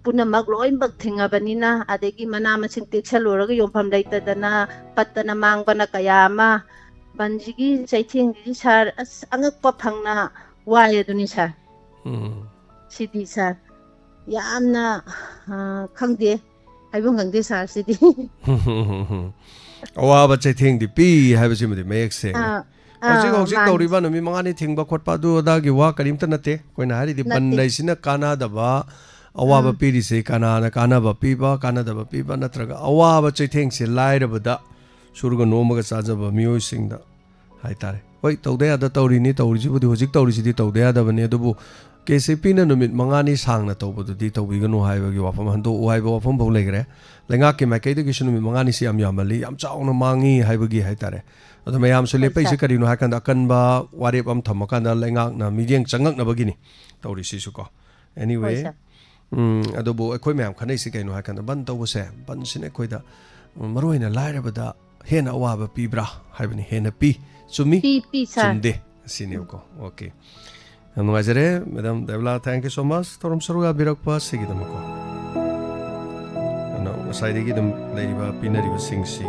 ꯄꯨꯝꯅꯃꯛ ꯂꯣꯏꯅꯃꯛ ꯊꯤꯡꯉꯕꯅꯤꯅ, ꯑꯗꯒꯤ ꯃꯅꯥ ꯃꯁꯤꯡ ꯇꯦꯛꯁꯜꯂꯨꯔꯒ ꯌꯣꯟꯐꯝ ꯂꯩꯇꯗꯅ ꯄꯠꯇꯅ ꯃꯥꯡꯕꯅ ꯀꯌꯥ ꯑꯃ, ꯕꯟꯁꯤꯒꯤ ꯆꯩꯊꯦꯡꯁꯤꯗꯤ ꯁꯥꯔ, ꯑꯁ, ꯑꯉꯛꯄ ꯐꯪꯅ ꯋꯥꯏ ꯑꯗꯨꯅꯤ ꯁꯥꯔ꯫ ꯎꯝ꯫ ꯁꯤꯗꯤ ꯁꯥꯔ, ꯌꯥꯝꯅ, ꯑ, ꯈꯪꯗꯦ, ꯍꯥꯏꯐꯝ ꯈꯪꯗꯦ ꯁꯥꯔ, ꯁꯤꯗꯤ꯫ ꯑꯋꯥꯕ ꯆꯩꯊꯦꯡꯗꯤ ꯄꯤ ꯍꯥꯏꯕꯁꯤꯃꯗꯤ ꯃꯌꯦꯛ ꯁꯦꯡꯉꯦ꯫ ꯑꯥ, ꯍꯧꯖꯤꯛ ꯑꯥ, ꯍꯧꯖꯤꯛ ꯃꯥꯅꯤ꯫ ꯇꯧꯔꯤꯕ ꯅꯨꯃꯤꯠ ꯃꯉꯥꯅꯤ ꯊꯤꯡꯕ ꯈꯣꯠꯄ ꯑꯗꯨ ꯑꯗꯥꯒꯤ ꯋꯥ ꯀꯔꯤꯝꯇ ꯅꯠꯇꯦ꯫ ꯑꯩꯈꯣꯏꯅ ꯍꯥꯏꯔꯤꯗꯤ ꯕꯟ ꯅꯠꯇꯦ꯫ ꯂꯩꯁꯤꯅ ꯀꯥꯟꯅꯗꯕ, ꯑꯋꯥꯕ ꯑꯥ꯫ ꯄꯤꯔꯤꯁꯦ ꯀꯅꯥꯅ ꯀꯥꯟꯅꯕ ꯄꯤꯕ, ꯀꯥꯟꯅꯗꯕ ꯄꯤꯕ, ꯅꯠꯇ꯭ꯔꯒ ꯑꯋꯥꯕ ꯆꯩꯊꯦꯡꯁꯦ ꯂꯥꯏꯔꯕꯗ, ꯁꯨꯔꯒ ꯅꯣꯝꯃꯒ ꯆꯥꯖꯕ ꯃꯤꯑꯣꯏꯁꯤꯡꯗ ꯍꯥꯏꯇꯥꯔꯦ꯫ ꯍꯣꯏ, ꯇꯧꯗ ꯌꯥꯗ ꯇꯧꯔꯤꯅꯤ, ꯇꯧꯔꯤꯁꯤꯕꯨꯗꯤ, ꯍꯧꯖꯤꯛ ꯇꯧꯔꯤꯁꯤꯗꯤ ꯇꯧꯗ ꯌꯥꯗꯕꯅꯤ, ꯑꯗꯨꯕꯨ ꯀꯦ ꯁꯤ ꯄꯤꯅ ꯅꯨꯃꯤꯠ ꯃꯉꯥꯅꯤ ꯁꯥꯡꯅ ꯇꯧꯕꯗꯨꯗꯤ ꯇꯧꯕꯤꯒꯅꯨ ꯍꯥꯏꯕꯒꯤ ꯋꯥꯐꯝ, ꯍꯟꯗꯣꯛꯎ ꯍꯥꯏꯕ ꯋꯥꯐꯝ ꯐꯥꯎ ꯂꯩꯈ꯭ꯔꯦ꯫ ꯂꯩꯉꯥꯛꯀꯤ ꯃꯥꯏꯀꯩꯗꯒꯤꯁꯨ ꯅꯨꯃꯤꯠ ꯃꯉꯥꯅꯤꯁꯤ ꯌꯥꯝ ꯌꯥꯝꯃꯜꯂꯤ, ꯌꯥꯝ ꯆꯥꯎꯅ ꯃꯥꯡꯉꯤ ꯍꯥꯏꯕꯒꯤ ꯍꯥꯏꯇꯥꯔꯦ꯫ ꯑꯗꯣ ꯃꯌꯥꯝꯁꯨ ꯍꯣꯏ, ꯂꯦꯞꯄꯛꯏꯁꯦ ꯁꯥꯔ꯫ ꯀꯔꯤꯅꯣ ꯍꯥꯏꯀꯥꯟꯗ, ꯑꯀꯟꯕ ꯋꯥꯔꯦꯞ ꯑꯃ ꯊꯝꯃꯀꯥꯟꯗ ꯂꯩꯉꯥꯛꯅ ꯃꯤꯠꯌꯦꯡ ꯆꯪꯉꯛꯅꯕꯒꯤꯅꯤ ꯇꯧꯔꯤꯁꯤꯁꯨ ꯀꯣ꯫ ꯍꯣꯏ, anyway, ꯁꯥꯔ꯫ ꯎꯝ, ꯑꯗꯨꯕꯨ ꯑꯩꯈꯣꯏ ꯃꯌꯥꯝ ꯈꯟꯅꯩꯁꯤ ꯀꯩꯅꯣ ꯍꯥꯏꯀꯥꯟꯗ, ꯕꯟ ꯇꯧꯕꯁꯦ, ꯕꯟꯁꯤꯅ ꯑꯩꯈꯣꯏꯗ, ꯎꯝ, ꯃꯔꯨ ꯑꯣꯏꯅ ꯂꯥꯏꯔꯕꯗ ꯍꯦꯟꯅ ꯑꯋꯥꯕ ꯄꯤꯕ꯭ꯔꯥ ꯍꯥꯏꯕꯅꯤ꯫ ꯍꯦꯟꯅ ꯄꯤ꯫ ꯆꯨꯝꯃꯤ? ꯄꯤ, ꯄꯤ, ꯁꯥꯔ꯫ ꯆꯨꯝꯗꯦ꯫ ꯑꯁꯤꯅꯦꯕꯀꯣ꯫ ꯑꯣꯀꯦ꯫ ꯌꯥꯝ ꯅꯨꯡꯉꯥꯏꯖꯔꯦ, madam ꯗꯦꯕꯂꯥ, thank you so much, ꯊꯧꯔꯝ ꯁꯔꯨꯛ ꯌꯥꯕꯤꯔꯛꯄ ꯑꯁꯤꯒꯤꯗꯃꯛꯀꯣ꯫ ꯑꯗꯣ ꯉꯁꯥꯏꯗꯒꯤ ꯑꯗꯨꯝ ꯂꯩꯔꯤꯕ, ꯄꯤꯅꯔꯤꯕꯁꯤꯡꯁꯤ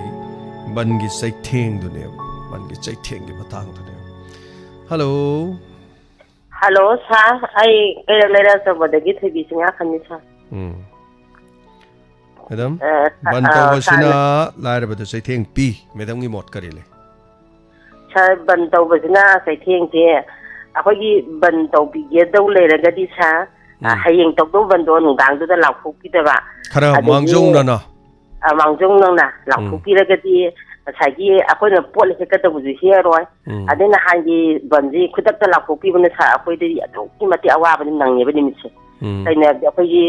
ꯕꯟꯒꯤ ꯆꯩꯊꯦꯡꯗꯨꯅꯦꯕ, ꯕꯟꯒꯤ ꯆꯩꯊꯦꯡꯒꯤ ꯃꯇꯥꯡꯗꯨꯅꯦꯕ꯫ ꯍꯜꯂꯣ꯫ ꯍꯜꯂꯣ, ꯁꯥꯔ, ꯑꯩ ꯀꯩꯔꯛ ꯂꯩꯔꯛ ꯑꯆꯧꯕꯗꯒꯤ ꯊꯣꯏꯕꯤ ꯆꯤꯡꯉꯥꯈꯟꯅꯤ, ꯁꯥꯔ꯫ ꯎꯝ꯫ ꯃꯦꯗꯥꯝ, ꯑ, ꯁꯥ-, ꯕꯟ ꯑ, ꯇꯧꯕꯁꯤꯅ ꯁꯥꯔꯅ ꯂꯥꯏꯔꯕꯗ ꯆꯩꯊꯦꯡ ꯄꯤ꯫ ꯃꯦꯗꯥꯝꯒꯤ ꯃꯣꯠ ꯀꯔꯤ ꯂꯩ? ꯁꯥꯔ, ꯕꯟ ꯇꯧꯕꯁꯤꯅ ꯆꯩꯊꯦꯡꯁꯦ, ꯑꯩꯈꯣꯏꯒꯤ ꯕꯟ ꯇꯧꯕꯤꯒꯗꯧ ꯂꯩꯔꯒꯗꯤ, ꯁꯥꯔ, ꯑ, ꯎꯝ꯫ ꯍꯌꯦꯡ ꯇꯧꯗꯧ ꯕꯟꯗꯣ ꯅꯨꯡꯗꯥꯡꯗꯨꯗ ꯂꯥꯎꯊꯣꯛꯄꯤꯗꯕ꯫ ꯈꯔ ꯑꯗꯒꯤ, ꯃꯥꯡꯖꯧꯅꯅ꯫ ꯑ, ꯃꯥꯡꯖꯧꯅꯅ ꯎꯝ꯫ ꯂꯥꯎꯊꯣꯛꯄꯤꯔꯒꯗꯤ ꯉꯁꯥꯏꯒꯤ ꯑꯩꯈꯣꯏꯅ ꯄꯣꯠ ꯍꯦꯛꯀꯗꯧꯕꯁꯨ ꯍꯦꯛꯑꯔꯣꯏ꯫ ꯎꯝ꯫ ꯑꯗꯩ ꯅꯍꯥꯟꯒꯤ ꯕꯟꯁꯤ ꯈꯨꯗꯛꯇ ꯂꯥꯎꯊꯣꯛꯄꯤꯕꯅ, ꯁꯥꯔ, ꯑꯩꯈꯣꯏꯗꯗꯤ ꯑꯗꯨꯛꯀꯤ ꯃꯇꯤꯛ ꯑꯋꯥꯕꯗꯤ ꯅꯪꯉꯦꯕ ꯅꯨꯃꯤꯠꯁꯦ꯫ ꯎꯝ꯫ ꯀꯩꯅꯣ ꯍꯥꯏꯕꯗꯤ ꯑꯩꯈꯣꯏꯒꯤ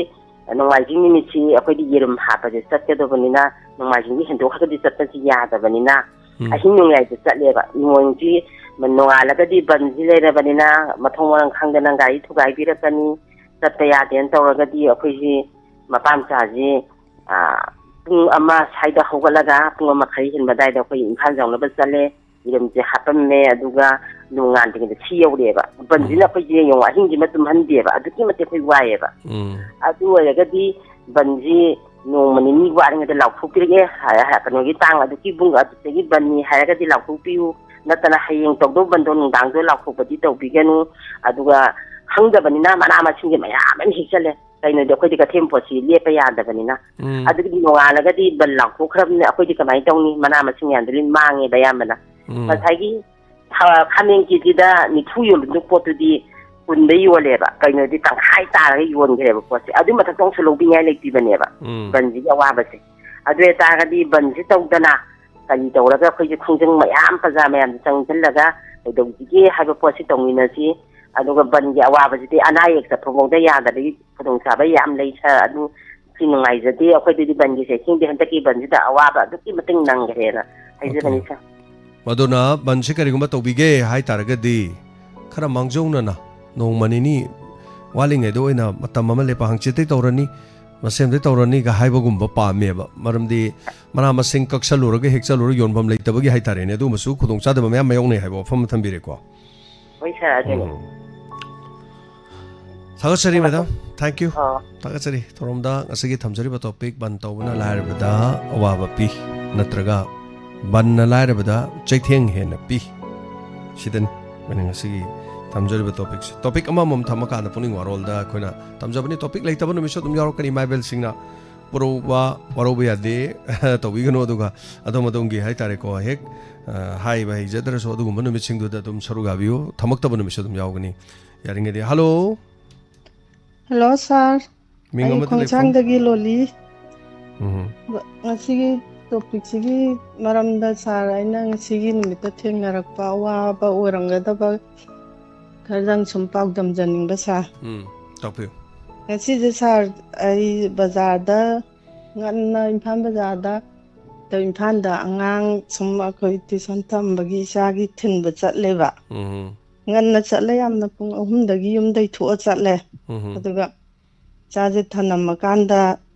ꯅꯣꯡꯃꯥꯏꯖꯤꯡ ꯅꯨꯃꯤꯠꯁꯤ ꯑꯩꯈꯣꯏꯗꯤ ꯌꯦꯔꯨꯝ ꯍꯥꯠꯄꯁꯦ ꯆꯠꯀꯗꯧꯕꯅꯤꯅ, ꯅꯣꯡꯃꯥꯏꯖꯤꯡꯗꯤ ꯍꯦꯟꯗꯣꯛꯈ꯭ꯔꯒꯗꯤ ꯆꯠꯄꯁꯤ ꯌꯥꯗꯕꯅꯤꯅ, ꯎꯝ꯫ ꯑꯍꯤꯡ ꯅꯣꯡꯌꯥꯏꯗ ꯆꯠꯂꯦꯕ꯫ ꯏꯃꯣꯏꯅꯨꯁꯤ ꯅꯣꯡꯉꯥꯜꯂꯒꯗꯤ ꯕꯟꯁꯤ ꯂꯩꯔꯕꯅꯤꯅ, ꯃꯊꯣꯡ ꯃꯔꯝ ꯈꯪꯗꯅ ꯒꯥꯔꯤ ꯊꯨꯒꯥꯏꯕꯤꯔꯛꯀꯅꯤ, ꯆꯠꯄ ꯌꯥꯗꯦꯅ ꯇꯧꯔꯒꯗꯤ ꯑꯩꯈꯣꯏꯁꯤ ꯃꯄꯥ ꯃꯆꯥꯁꯤ, ꯑꯥ, ꯄꯨꯡ ꯑꯃ ꯁ꯭ꯋꯥꯏꯗ ꯍꯧꯒꯠꯂꯒ ꯄꯨꯡ ꯑꯃ ꯃꯈꯥꯏ ꯍꯦꯟꯕ ꯑꯗꯨꯋꯥꯏꯗ ꯑꯩꯈꯣꯏ ꯏꯝꯐꯥꯜ ꯌꯧꯅꯕ ꯆꯠꯂꯦ꯫ ꯌꯦꯔꯨꯝꯁꯦ ꯍꯥꯞꯄꯝꯃꯦ, ꯑꯗꯨꯒ ꯅꯣꯡꯉꯥꯟꯗ꯭ꯔꯤꯉꯩꯗ ꯁꯤ ꯌꯧꯔꯛꯑꯦꯕ꯫ ꯕꯟꯁꯤꯅ ꯎꯝ꯫ ꯑꯩꯈꯣꯏꯁꯦ ꯌꯦꯡꯉꯣ, ꯑꯍꯤꯡꯁꯤꯃ ꯇꯨꯝꯍꯟꯗꯦꯕ, ꯑꯗꯨꯛꯀꯤ ꯃꯇꯤꯛ ꯑꯩꯈꯣꯏ ꯋꯥꯏꯑꯦꯕ꯫ ꯎꯝ꯫ ꯑꯗꯨ ꯑꯣꯏꯔꯒꯗꯤ ꯕꯟꯁꯤ ꯅꯣꯡꯃ ꯅꯤꯅꯤ ꯋꯥꯠꯂꯤꯉꯩꯗ ꯂꯥꯎꯊꯣꯛꯄꯤꯔꯒꯦ, ꯍꯥꯏ-, ꯍꯥꯏ-, ꯀꯩꯅꯣꯒꯤ ꯇꯥꯡ ꯑꯗꯨꯛꯀꯤ ꯄꯨꯡ ꯑꯗꯨꯗꯒꯤ ꯕꯟꯅꯤ ꯍꯥꯏꯔꯒꯗꯤ ꯂꯥꯎꯊꯣꯛꯄꯤꯌꯨ, ꯅꯠꯇꯅ ꯍꯌꯦꯡ ꯇꯧꯗꯧ ꯕꯟꯗꯣ ꯅꯨꯡꯗꯥꯡꯗꯣ ꯂꯥꯎꯊꯣꯛꯄꯗꯤ ꯇꯧꯕꯤꯒꯅꯨ꯫ ꯑꯗꯨꯒ ꯈꯪꯗꯕꯅꯤꯅ ꯃꯅꯥ ꯃꯁꯤꯡꯁꯦ ꯃꯌꯥꯝ ꯑꯃ ꯍꯦꯛꯆꯜꯂꯦ꯫ ꯀꯩꯅꯣꯗꯤ ꯑꯩꯈꯣꯏꯗꯤ ꯀꯩꯊꯦꯜ ꯄꯣꯠꯁꯤ ꯂꯦꯞꯄ ꯌꯥꯗꯕꯅꯤꯅ꯫ ꯎꯝ꯫ ꯑꯗꯨꯒꯤꯗꯤ ꯅꯣꯡꯉꯥꯜꯂꯒꯗꯤ ꯕꯟ ꯂꯥꯎꯊꯣꯛꯈ꯭ꯔꯕꯅꯤꯅ ꯑꯩꯈꯣꯏꯗꯤ ꯀꯃꯥꯏꯅ ꯇꯧꯅꯤ? ꯃꯅꯥ ꯃꯁꯤꯡ ꯃꯌꯥꯝꯗꯣ ꯂꯣꯏ ꯃꯥꯡꯉꯦꯕ ꯑꯌꯥꯝꯕꯅ꯫ ꯎꯝ꯫ ꯉꯁꯥꯏꯒꯤ ꯈꯥ-, ꯈꯥꯃꯦꯟ ꯀꯦꯖꯤꯗ ꯅꯤꯐꯨ ꯌꯣꯟꯕꯗꯨ ꯄꯣꯠꯇꯨꯗꯤ ꯀꯨꯟꯗ ꯌꯣꯜꯂꯦꯕ꯫ ꯀꯩꯅꯣꯗꯤ ꯇꯪꯈꯥꯏ ꯇꯥꯔꯒ ꯌꯣꯟꯈ꯭ꯔꯦꯕ ꯄꯣꯠꯁꯦ꯫ ꯑꯗꯨꯏ ꯃꯊꯛꯇ ꯑꯃꯨꯛꯁꯨ ꯂꯧꯕꯤꯉꯥꯏ ꯂꯩꯇ꯭ꯔꯤꯕꯅꯦꯕ꯫ ꯎꯝ꯫ ꯕꯟꯁꯤꯒꯤ ꯑꯋꯥꯕꯁꯦ꯫ ꯑꯗꯨ ꯑꯣꯏꯇꯥꯔꯒꯗꯤ ꯕꯟꯁꯤ ꯇꯧꯗꯅ ꯀꯔꯤ ꯇꯧꯔꯒ ꯑꯩꯈꯣꯏꯁꯦ ꯈꯣꯡꯖꯪ ꯃꯌꯥꯝ ꯄ꯭ꯔꯖꯥ ꯃꯌꯥꯝꯁꯦ ꯆꯪꯁꯤꯜꯂꯒ ꯀꯩꯗꯧꯁꯤꯒꯦ ꯍꯥꯏꯕ ꯄꯣꯠꯁꯤ ꯇꯧꯃꯤꯟꯅꯁꯤ꯫ ꯑꯗꯨꯒ ꯕꯟꯒꯤ ꯑꯋꯥꯕꯁꯤꯗꯤ ꯑꯅꯥ ꯑꯌꯦꯛ ꯆꯠꯄ ꯐꯥꯎꯗ ꯌꯥꯗꯕꯒꯤ ꯈꯨꯗꯣꯡꯆꯥꯕ ꯌꯥꯝ ꯂꯩ ꯁꯥꯔ꯫ ꯑꯗꯨ ꯁꯤ ꯅꯨꯡꯉꯥꯏꯖꯗꯦ꯫ ꯑꯩꯈꯣꯏꯗꯗꯤ ꯕꯟꯒꯤ ꯁꯦ ꯈꯪꯗꯦ, ꯍꯟꯗꯛꯀꯤ ꯕꯟꯁꯤꯗ ꯑꯋꯥꯕ ꯑꯗꯨꯛꯀꯤ ꯃꯇꯤꯛ ꯅꯪꯈ꯭ꯔꯦꯅ ꯍꯥꯏꯖꯕꯅꯤ ꯑꯣꯀꯦ꯫ ꯁꯥꯔ꯫ ꯃꯗꯨꯅ ꯕꯟꯁꯤ ꯀꯔꯤꯒꯨꯝꯕ ꯇꯧꯕꯤꯒꯦ ꯍꯥꯏ ꯇꯥꯔꯒꯗꯤ ꯈꯔ ꯃꯥꯡꯖꯧꯅꯅ ꯅꯣꯡꯃ ꯅꯤꯅꯤ ꯋꯥꯠꯂꯤꯉꯩꯗ ꯑꯣꯏꯅ ꯃꯇꯝ ꯑꯃ ꯂꯦꯞꯄ, ꯍꯪꯆꯤꯠꯇꯩ ꯇꯧꯔꯅꯤ, ꯃꯁꯦꯝꯗꯩ ꯇꯧꯔꯅꯤꯒ ꯍꯥꯏꯕꯒꯨꯝꯕ ꯄꯥꯝꯃꯦꯕ꯫ ꯃꯔꯝꯗꯤ ꯃꯅꯥ ꯃꯁꯤꯡ ꯀꯛꯁꯜꯂꯨꯔꯒ ꯍꯦꯛꯆꯜꯂꯨꯔ ꯌꯣꯟꯐꯝ ꯂꯩꯇꯕꯒꯤ ꯍꯥꯏ ꯇꯥꯔꯦꯅꯦ꯫ ꯑꯗꯨꯒꯨꯝꯕꯁꯨ ꯈꯨꯗꯣꯡꯆꯥꯗꯕ ꯃꯌꯥꯝ ꯃꯥꯌꯣꯛꯅꯩ ꯍꯥꯏꯕ ꯋꯥꯐꯝ ꯑꯃ ꯊꯝꯕꯤꯔꯦꯀꯣ꯫ ꯍꯣꯏ ꯁꯥꯔ, ꯑꯗꯨꯅꯤ꯫ ꯎꯝ꯫ ꯊꯥꯒꯠꯆꯔꯤ ꯃꯦꯗꯥꯝ, thank you꯫ ꯑꯥ꯫ ꯊꯥꯒꯠꯆꯔꯤ꯫ ꯊꯧꯔꯝꯗ ꯉꯁꯤꯒꯤ ꯊꯝꯖꯔꯤꯕ topic ꯕꯟ ꯇꯧꯕꯅ ꯂꯥꯏꯔꯕꯗ ꯑꯋꯥꯕ ꯄꯤ, ꯅꯠꯇ꯭ꯔꯒ ꯕꯟꯅ ꯂꯥꯏꯔꯕꯗ ꯆꯩꯊꯦꯡ ꯍꯦꯟꯅ ꯄꯤ꯫ ꯁꯤꯗꯅꯤ ꯑꯩꯈꯣꯏꯅ ꯉꯁꯤꯒꯤ ꯊꯝꯖꯔꯤꯕ topicꯁꯦ꯫ Topic ꯑꯃꯃꯝ ꯊꯝꯃꯀꯥꯟꯗ ꯄꯨꯛꯅꯤꯡ ꯋꯥꯔꯣꯜꯗ ꯑꯩꯈꯣꯏꯅ ꯊꯝꯖꯕꯅꯤ꯫ Topic ꯂꯩꯇꯕ ꯅꯨꯃꯤꯠꯁꯨ ꯑꯗꯨꯝ ꯌꯥꯎꯔꯛꯀꯅꯤ, ꯏꯃꯥ ꯏꯕꯦꯜꯁꯤꯡꯅ ꯄꯨꯔꯧꯕ, ꯋꯥꯔꯧꯕ ꯌꯥꯗꯦ꯫ ꯇꯧꯕꯤꯒꯅꯨ꯫ ꯑꯗꯨꯒ ꯑꯗꯣꯝ ꯑꯗꯣꯝꯒꯤ ꯍꯥꯏꯇꯥꯔꯦꯀꯣ, ꯍꯦꯛ, ꯑ, ꯍꯥꯏꯕ ꯍꯩꯖꯗ꯭ꯔꯁꯨ ꯑꯗꯨꯒꯨꯝꯕ ꯅꯨꯃꯤꯠꯁꯤꯡꯗꯨꯗ ꯑꯗꯨꯝ ꯁꯔꯨꯛ ꯌꯥꯕꯤꯌꯨ꯫ ꯊꯝꯃꯛꯇꯕ ꯅꯨꯃꯤꯠꯁꯨ ꯑꯗꯨꯝ ꯌꯥꯎꯒꯅꯤ꯫ ꯌꯥꯔꯤꯉꯩꯗꯤ꯫ ꯍꯜꯂꯣ꯫ ꯍꯜꯂꯣ ꯁꯥꯔ꯫ ꯃꯤꯡ ꯑꯩ ꯑꯃꯗꯤ ꯂꯩꯐꯝ꯫ ꯈꯣꯡꯁꯥꯡꯗꯒꯤ ꯂꯣꯂꯤ꯫ ꯎꯝ꯫ ꯉꯁꯤꯒꯤ topicꯁꯤꯒꯤ ꯃꯔꯝꯗ ꯁꯥꯔ, ꯑꯩꯅ ꯉꯁꯤꯒꯤ ꯅꯨꯃꯤꯠꯇ ꯊꯦꯡꯅꯔꯛꯄ ꯑꯋꯥꯕ ꯑꯣꯏꯔꯝꯒꯗꯕ ꯈꯔꯗꯪ ꯁꯨꯝ ꯄꯥꯎꯗꯝꯖꯅꯤꯡꯕ ꯁꯥꯔ꯫ ꯎꯝ, ꯇꯥꯛꯄꯤꯌꯨ꯫ ꯉꯁꯤꯁꯦ ꯁꯥꯔ, ꯑꯩ ꯕꯖꯥꯔꯗ, ꯉꯟꯅ ꯏꯝꯐꯥꯜ ꯕꯖꯥꯔꯗ, ꯏꯝꯐꯥꯜꯗ ꯑꯉꯥꯡ ꯁꯨꯝ ꯑꯩꯈꯣꯏ tuition ꯇꯝꯕꯒꯤ ꯏꯆꯥꯒꯤ ꯊꯤꯟꯕ ꯆꯠꯂꯦꯕ꯫ ꯎꯝ꯫ ꯉꯟꯅ ꯆꯠꯂꯦ ꯌꯥꯝꯅ, ꯄꯨꯡ ꯑꯍꯨꯝꯗꯒꯤ ꯌꯨꯝꯗꯩ ꯊꯣꯛꯑ ꯆꯠꯂꯦ꯫ ꯎꯝ꯫ ꯑꯗꯨꯒ ꯏꯆꯥꯁꯦ ꯊꯅꯝꯃꯀꯥꯟꯗ,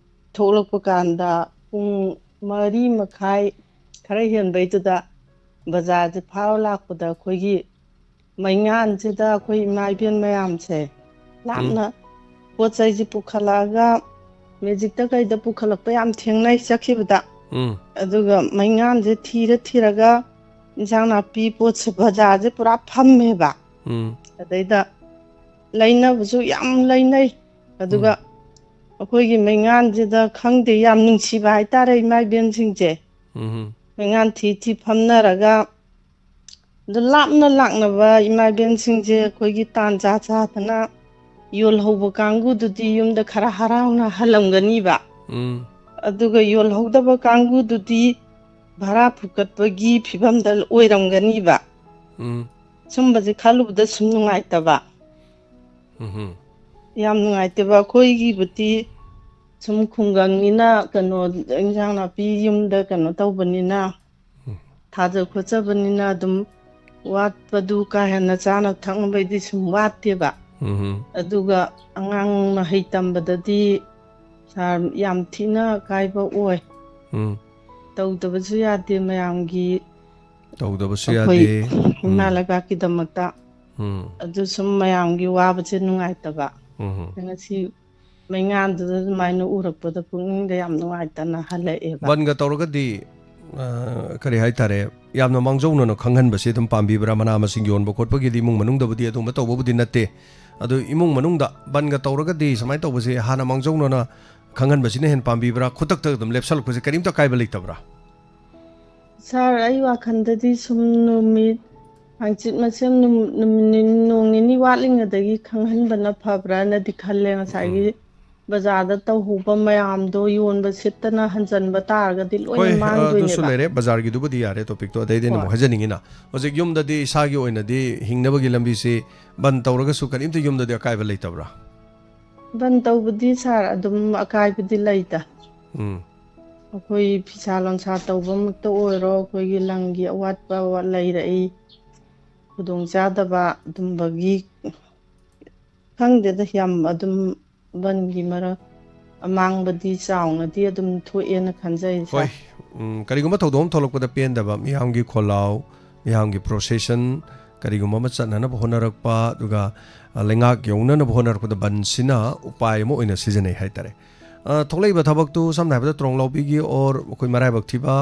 ꯊꯣꯛꯂꯛꯄ ꯀꯥꯟꯗ ꯄꯨꯡ ꯃꯔꯤ ꯃꯈꯥꯏ ꯈꯔ ꯍꯦꯟꯕꯩꯗꯨꯗ ꯕꯖꯥꯔꯁꯦ ꯐꯥꯎꯔ ꯂꯥꯛꯄꯗ ꯑꯩꯈꯣꯏꯒꯤ ꯃꯩꯉꯥꯟꯁꯤꯗ ꯑꯩꯈꯣꯏ ꯏꯃꯥ ꯏꯕꯦꯟ ꯃꯌꯥꯝꯁꯦ ꯂꯥꯞꯅ ꯄꯣꯠ ꯆꯩꯁꯦ ꯄꯨꯈꯠꯂꯛꯑꯒ, magicꯇ ꯀꯩꯗ ꯄꯨꯈꯠꯂꯛꯄ ꯌꯥꯝ ꯊꯦꯡꯅꯩ ꯆꯠꯈꯤꯕꯗ꯫ ꯎꯝ꯫ ꯑꯗꯨꯒ ꯃꯩꯉꯥꯟꯁꯦ ꯊꯤꯔ ꯊꯤꯔꯒ ꯏꯟꯁꯥꯡ ꯅꯥꯄꯤ ꯄꯣꯠꯁꯦ ꯕꯖꯥꯔꯁꯦ ꯄꯨꯔꯥ ꯐꯝꯃꯦꯕ꯫ ꯎꯝ ꯑꯗꯩꯗ ꯂꯩꯅꯕꯁꯨ ꯌꯥꯝ ꯂꯩꯅꯩ꯫ ꯑꯗꯨꯒ ꯑꯩꯈꯣꯏꯒꯤ ꯃꯩꯉꯥꯟꯁꯤꯗ ꯈꯪꯗꯦ, ꯌꯥꯝ ꯅꯨꯡꯁꯤꯕ ꯍꯥꯏꯇꯥꯔꯦ ꯏꯃꯥ ꯏꯕꯦꯟꯁꯤꯡꯁꯦ꯫ ꯎꯝ ꯃꯩꯉꯥꯟ ꯊꯤ ꯊꯤ ꯐꯝꯅꯔꯒ ꯑꯗꯨ ꯂꯥꯞꯅ ꯂꯥꯛꯅꯕ ꯏꯃꯥ ꯏꯕꯦꯟꯁꯤꯡꯁꯦ ꯑꯩꯈꯣꯏꯒꯤ ꯇꯥꯟ ꯆꯥ ꯆꯥꯗꯅ ꯌꯣꯜꯍꯧꯕ ꯀꯥꯡꯕꯨꯗꯨꯗꯤ ꯌꯨꯝꯗ ꯈꯔ ꯍꯔꯥꯎꯅ ꯍꯜꯂꯝꯒꯅꯤꯕ꯫ ꯎꯝ ꯑꯗꯨꯒ ꯌꯣꯜꯍꯧꯗꯕ ꯀꯥꯡꯕꯨꯗꯨꯗꯤ ꯚꯔꯥ ꯐꯨꯀꯠꯄꯒꯤ ꯐꯤꯕꯝꯗ ꯑꯣꯏꯔꯝꯒꯅꯤꯕ꯫ ꯎꯝ ꯁꯨꯝꯕꯁꯦ ꯈꯜꯂꯨꯕꯗ ꯁꯨꯝ ꯅꯨꯡꯉꯥꯏꯇꯕ꯫ ꯎꯝ ꯌꯥꯝ ꯅꯨꯡꯉꯥꯏꯇꯦꯕ꯫ ꯑꯩꯈꯣꯏꯒꯤꯕꯨꯗꯤ ꯁꯨꯝ ꯈꯨꯡꯒꯪꯅꯤꯅ, ꯀꯩꯅꯣ, ꯏꯟꯁꯥꯡ ꯅꯥꯄꯤ ꯌꯨꯝꯗ ꯀꯩꯅꯣ ꯇꯧꯕꯅꯤꯅ, ꯊꯥꯖ ꯈꯣꯠꯆꯕꯅꯤꯅ ꯑꯗꯨꯝ ꯋꯥꯠꯄꯗꯨ ꯀꯥ ꯍꯦꯟꯅ ꯆꯥꯅ ꯊꯛꯅꯕꯩꯗꯤ ꯁꯨꯝ ꯋꯥꯠꯇꯦꯕ꯫ ꯎꯝ ꯑꯗꯨꯒ ꯑꯉꯥꯡ ꯃꯍꯩ ꯇꯝꯕꯗꯗꯤ ꯁꯥꯔ, ꯌꯥꯝ ꯊꯤꯅ ꯑꯀꯥꯏꯕ ꯑꯣꯏ꯫ ꯎꯝ ꯇꯧꯗꯕꯁꯨ ꯌꯥꯗꯦ ꯃꯌꯥꯝꯒꯤ, ꯇꯧꯗꯕꯁꯨ ꯑꯩꯈꯣꯏ ꯌꯥꯗꯦ꯫ ꯏꯃꯥ ꯂꯩꯕꯥꯛꯀꯤꯗꯃꯛꯇ꯫ ꯎꯝ ꯑꯗꯨ ꯁꯨꯝ ꯃꯌꯥꯝꯒꯤ ꯋꯥꯕꯁꯦ ꯅꯨꯡꯉꯥꯏꯇꯕ꯫ ꯎꯝ ꯉꯁꯤ ꯃꯩꯉꯥꯟꯗꯨꯗ ꯑꯗꯨꯃꯥꯏꯅ ꯎꯔꯛꯄꯗ ꯄꯨꯛꯅꯤꯡꯗ ꯌꯥꯝ ꯅꯨꯡꯉꯥꯏꯇꯅ ꯍꯜꯂꯛꯑꯦꯕ꯫ ꯕꯟꯒ ꯇꯧꯔꯒꯗꯤ ꯑ, ꯀꯔꯤ ꯍꯥꯏꯇꯥꯔꯦ, ꯌꯥꯝꯅ ꯃꯥꯡꯖꯧꯅꯅ ꯈꯪꯍꯟꯕꯁꯤ ꯑꯗꯨꯝ ꯄꯥꯝꯕꯤꯕ꯭ꯔꯥ? ꯃꯅꯥ ꯃꯁꯤꯡ ꯌꯣꯟꯕ ꯈꯣꯠꯄꯒꯤꯗꯤ ꯏꯃꯨꯡ ꯃꯅꯨꯡꯗꯕꯨꯗꯤ ꯑꯗꯨꯒꯨꯝꯕ ꯇꯧꯕꯕꯨꯗꯤ ꯅꯠꯇꯦ, ꯑꯗꯨ ꯏꯃꯨꯡ ꯃꯅꯨꯡꯗ ꯕꯟꯒ ꯇꯧꯔꯒꯗꯤ ꯁꯨꯃꯥꯏꯅ ꯇꯧꯕꯁꯦ ꯍꯥꯟꯅ ꯃꯥꯡꯖꯧꯅꯅ ꯈꯪꯍꯟꯕꯁꯤꯅ ꯍꯦꯟꯅ ꯄꯥꯝꯕꯤꯕ꯭ꯔꯥ? ꯈꯨꯗꯛꯇ ꯑꯗꯨꯝ ꯂꯦꯞꯁꯜꯂꯛꯄꯁꯦ ꯀꯔꯤꯝꯇ ꯑꯀꯥꯏꯕ ꯂꯩꯇꯕ꯭ꯔꯥ? ꯁꯥꯔ, ꯑꯩ ꯋꯥꯈꯜꯗꯗꯤ ꯁꯨꯝ ꯅꯨꯃꯤꯠ ꯍꯥꯡꯆꯤꯠ ꯃꯁꯦꯝ ꯅꯨꯝ-, ꯅꯨꯃꯤꯠ ꯅꯣꯡ ꯅꯤꯅꯤ ꯋꯥꯠꯂꯤꯉꯩꯗꯒꯤ ꯈꯪꯍꯟꯕꯅ ꯐꯕ꯭ꯔꯥꯅꯗꯤ ꯈꯜꯂꯦ꯫ ꯉꯁꯥꯏꯒꯤ ꯕꯖꯥꯔꯗ ꯇꯧꯍꯧꯕ ꯃꯌꯥꯝꯗꯣ, ꯌꯣꯟꯕ ꯁꯤꯠꯇꯅ ꯍꯟꯖꯟꯕ ꯇꯥꯔꯒꯗꯤ ꯂꯣꯏꯅ ꯍꯣꯏ, ꯑ, ꯑꯗꯨꯁꯨ ꯃꯥꯡꯗꯣꯏꯅꯦꯕ꯫ ꯂꯩꯔꯦ, ꯕꯖꯥꯔꯒꯤꯗꯨꯕꯨꯗꯤ ꯌꯥꯔꯦ, ꯇꯣꯄꯤꯛꯇꯣ ꯑꯇꯩꯗꯤ ꯑꯩꯅ ꯍꯣꯏ꯫ ꯑꯃꯨꯛ ꯍꯥꯏꯖꯅꯤꯡꯉꯤꯅ, ꯍꯧꯖꯤꯛ ꯌꯨꯝꯗꯗꯤ ꯏꯁꯥꯒꯤ ꯑꯣꯏꯅꯗꯤ ꯍꯤꯡꯅꯕꯒꯤ ꯂꯝꯕꯤꯁꯤ ꯕꯟ ꯇꯧꯔꯒꯁꯨ ꯀꯔꯤꯝꯇ ꯌꯨꯝꯗꯗꯤ ꯑꯀꯥꯏꯕ ꯂꯩꯇꯕ꯭ꯔꯥ? ꯕꯟ ꯇꯧꯕꯗꯤ ꯁꯥꯔ ꯑꯗꯨꯝ ꯑꯀꯥꯏꯕꯗꯤ ꯂꯩꯇ꯫ ꯎꯝ ꯑꯩꯈꯣꯏ ꯐꯤꯁꯥ ꯂꯣꯟꯁꯥ ꯇꯧꯕꯃꯛꯇ ꯑꯣꯏꯔꯣ, ꯑꯩꯈꯣꯏꯒꯤ ꯂꯪꯒꯤ ꯑꯋꯥꯠꯄ ꯂꯩꯔꯛꯏ, ꯈꯨꯗꯣꯡꯆꯥꯗꯕ ꯑꯗꯨꯝꯕꯒꯤ ꯈꯪꯗꯦꯗ, ꯌꯥꯝ ꯑꯗꯨꯝ ꯕꯟꯒꯤ ꯃꯔꯝ ꯑꯃꯥꯡꯕꯗꯤ ꯆꯥꯎꯅꯗꯤ ꯑꯗꯨꯝ ꯊꯣꯛꯑꯦꯅ ꯈꯟꯖꯩ, ꯁꯥꯔ꯫ ꯍꯣꯏ, ꯎꯝ, ꯀꯔꯤꯒꯨꯝꯕ ꯊꯧꯗꯣꯛ ꯑꯃ ꯊꯣꯛꯂꯛꯄꯗ ꯄꯦꯟꯗꯕ, ꯃꯤꯌꯥꯝꯒꯤ ꯈꯣꯜꯂꯥꯎ, ꯃꯤꯌꯥꯝꯒꯤ ꯄ꯭ꯔꯣꯁꯦꯁꯟ, ꯀꯔꯤꯒꯨꯝꯕ ꯑꯃ ꯆꯠꯅꯅꯕ ꯍꯣꯠꯅꯔꯛꯄ, ꯑꯗꯨꯒ, ꯑ, ꯂꯩꯉꯥꯛ ꯌꯧꯅꯅꯕ ꯍꯣꯠꯅꯔꯛꯄꯗ ꯕꯟꯁꯤꯅ ꯎꯄꯥꯏ ꯑꯃ ꯑꯣꯏꯅ ꯁꯤꯖꯤꯟꯅꯩ ꯍꯥꯏꯇꯥꯔꯦ꯫ ꯑ, ꯊꯣꯛꯂꯛꯏꯕ ꯊꯕꯛꯇꯨ ꯁꯝꯅ ꯍꯥꯏꯔꯕꯗ ꯇ꯭ꯔꯣꯡꯂꯥꯎꯕꯤꯒꯤ ꯑꯣꯔ ꯑꯩꯈꯣꯏ ꯃꯔꯥꯏꯕꯛ ꯊꯤꯕ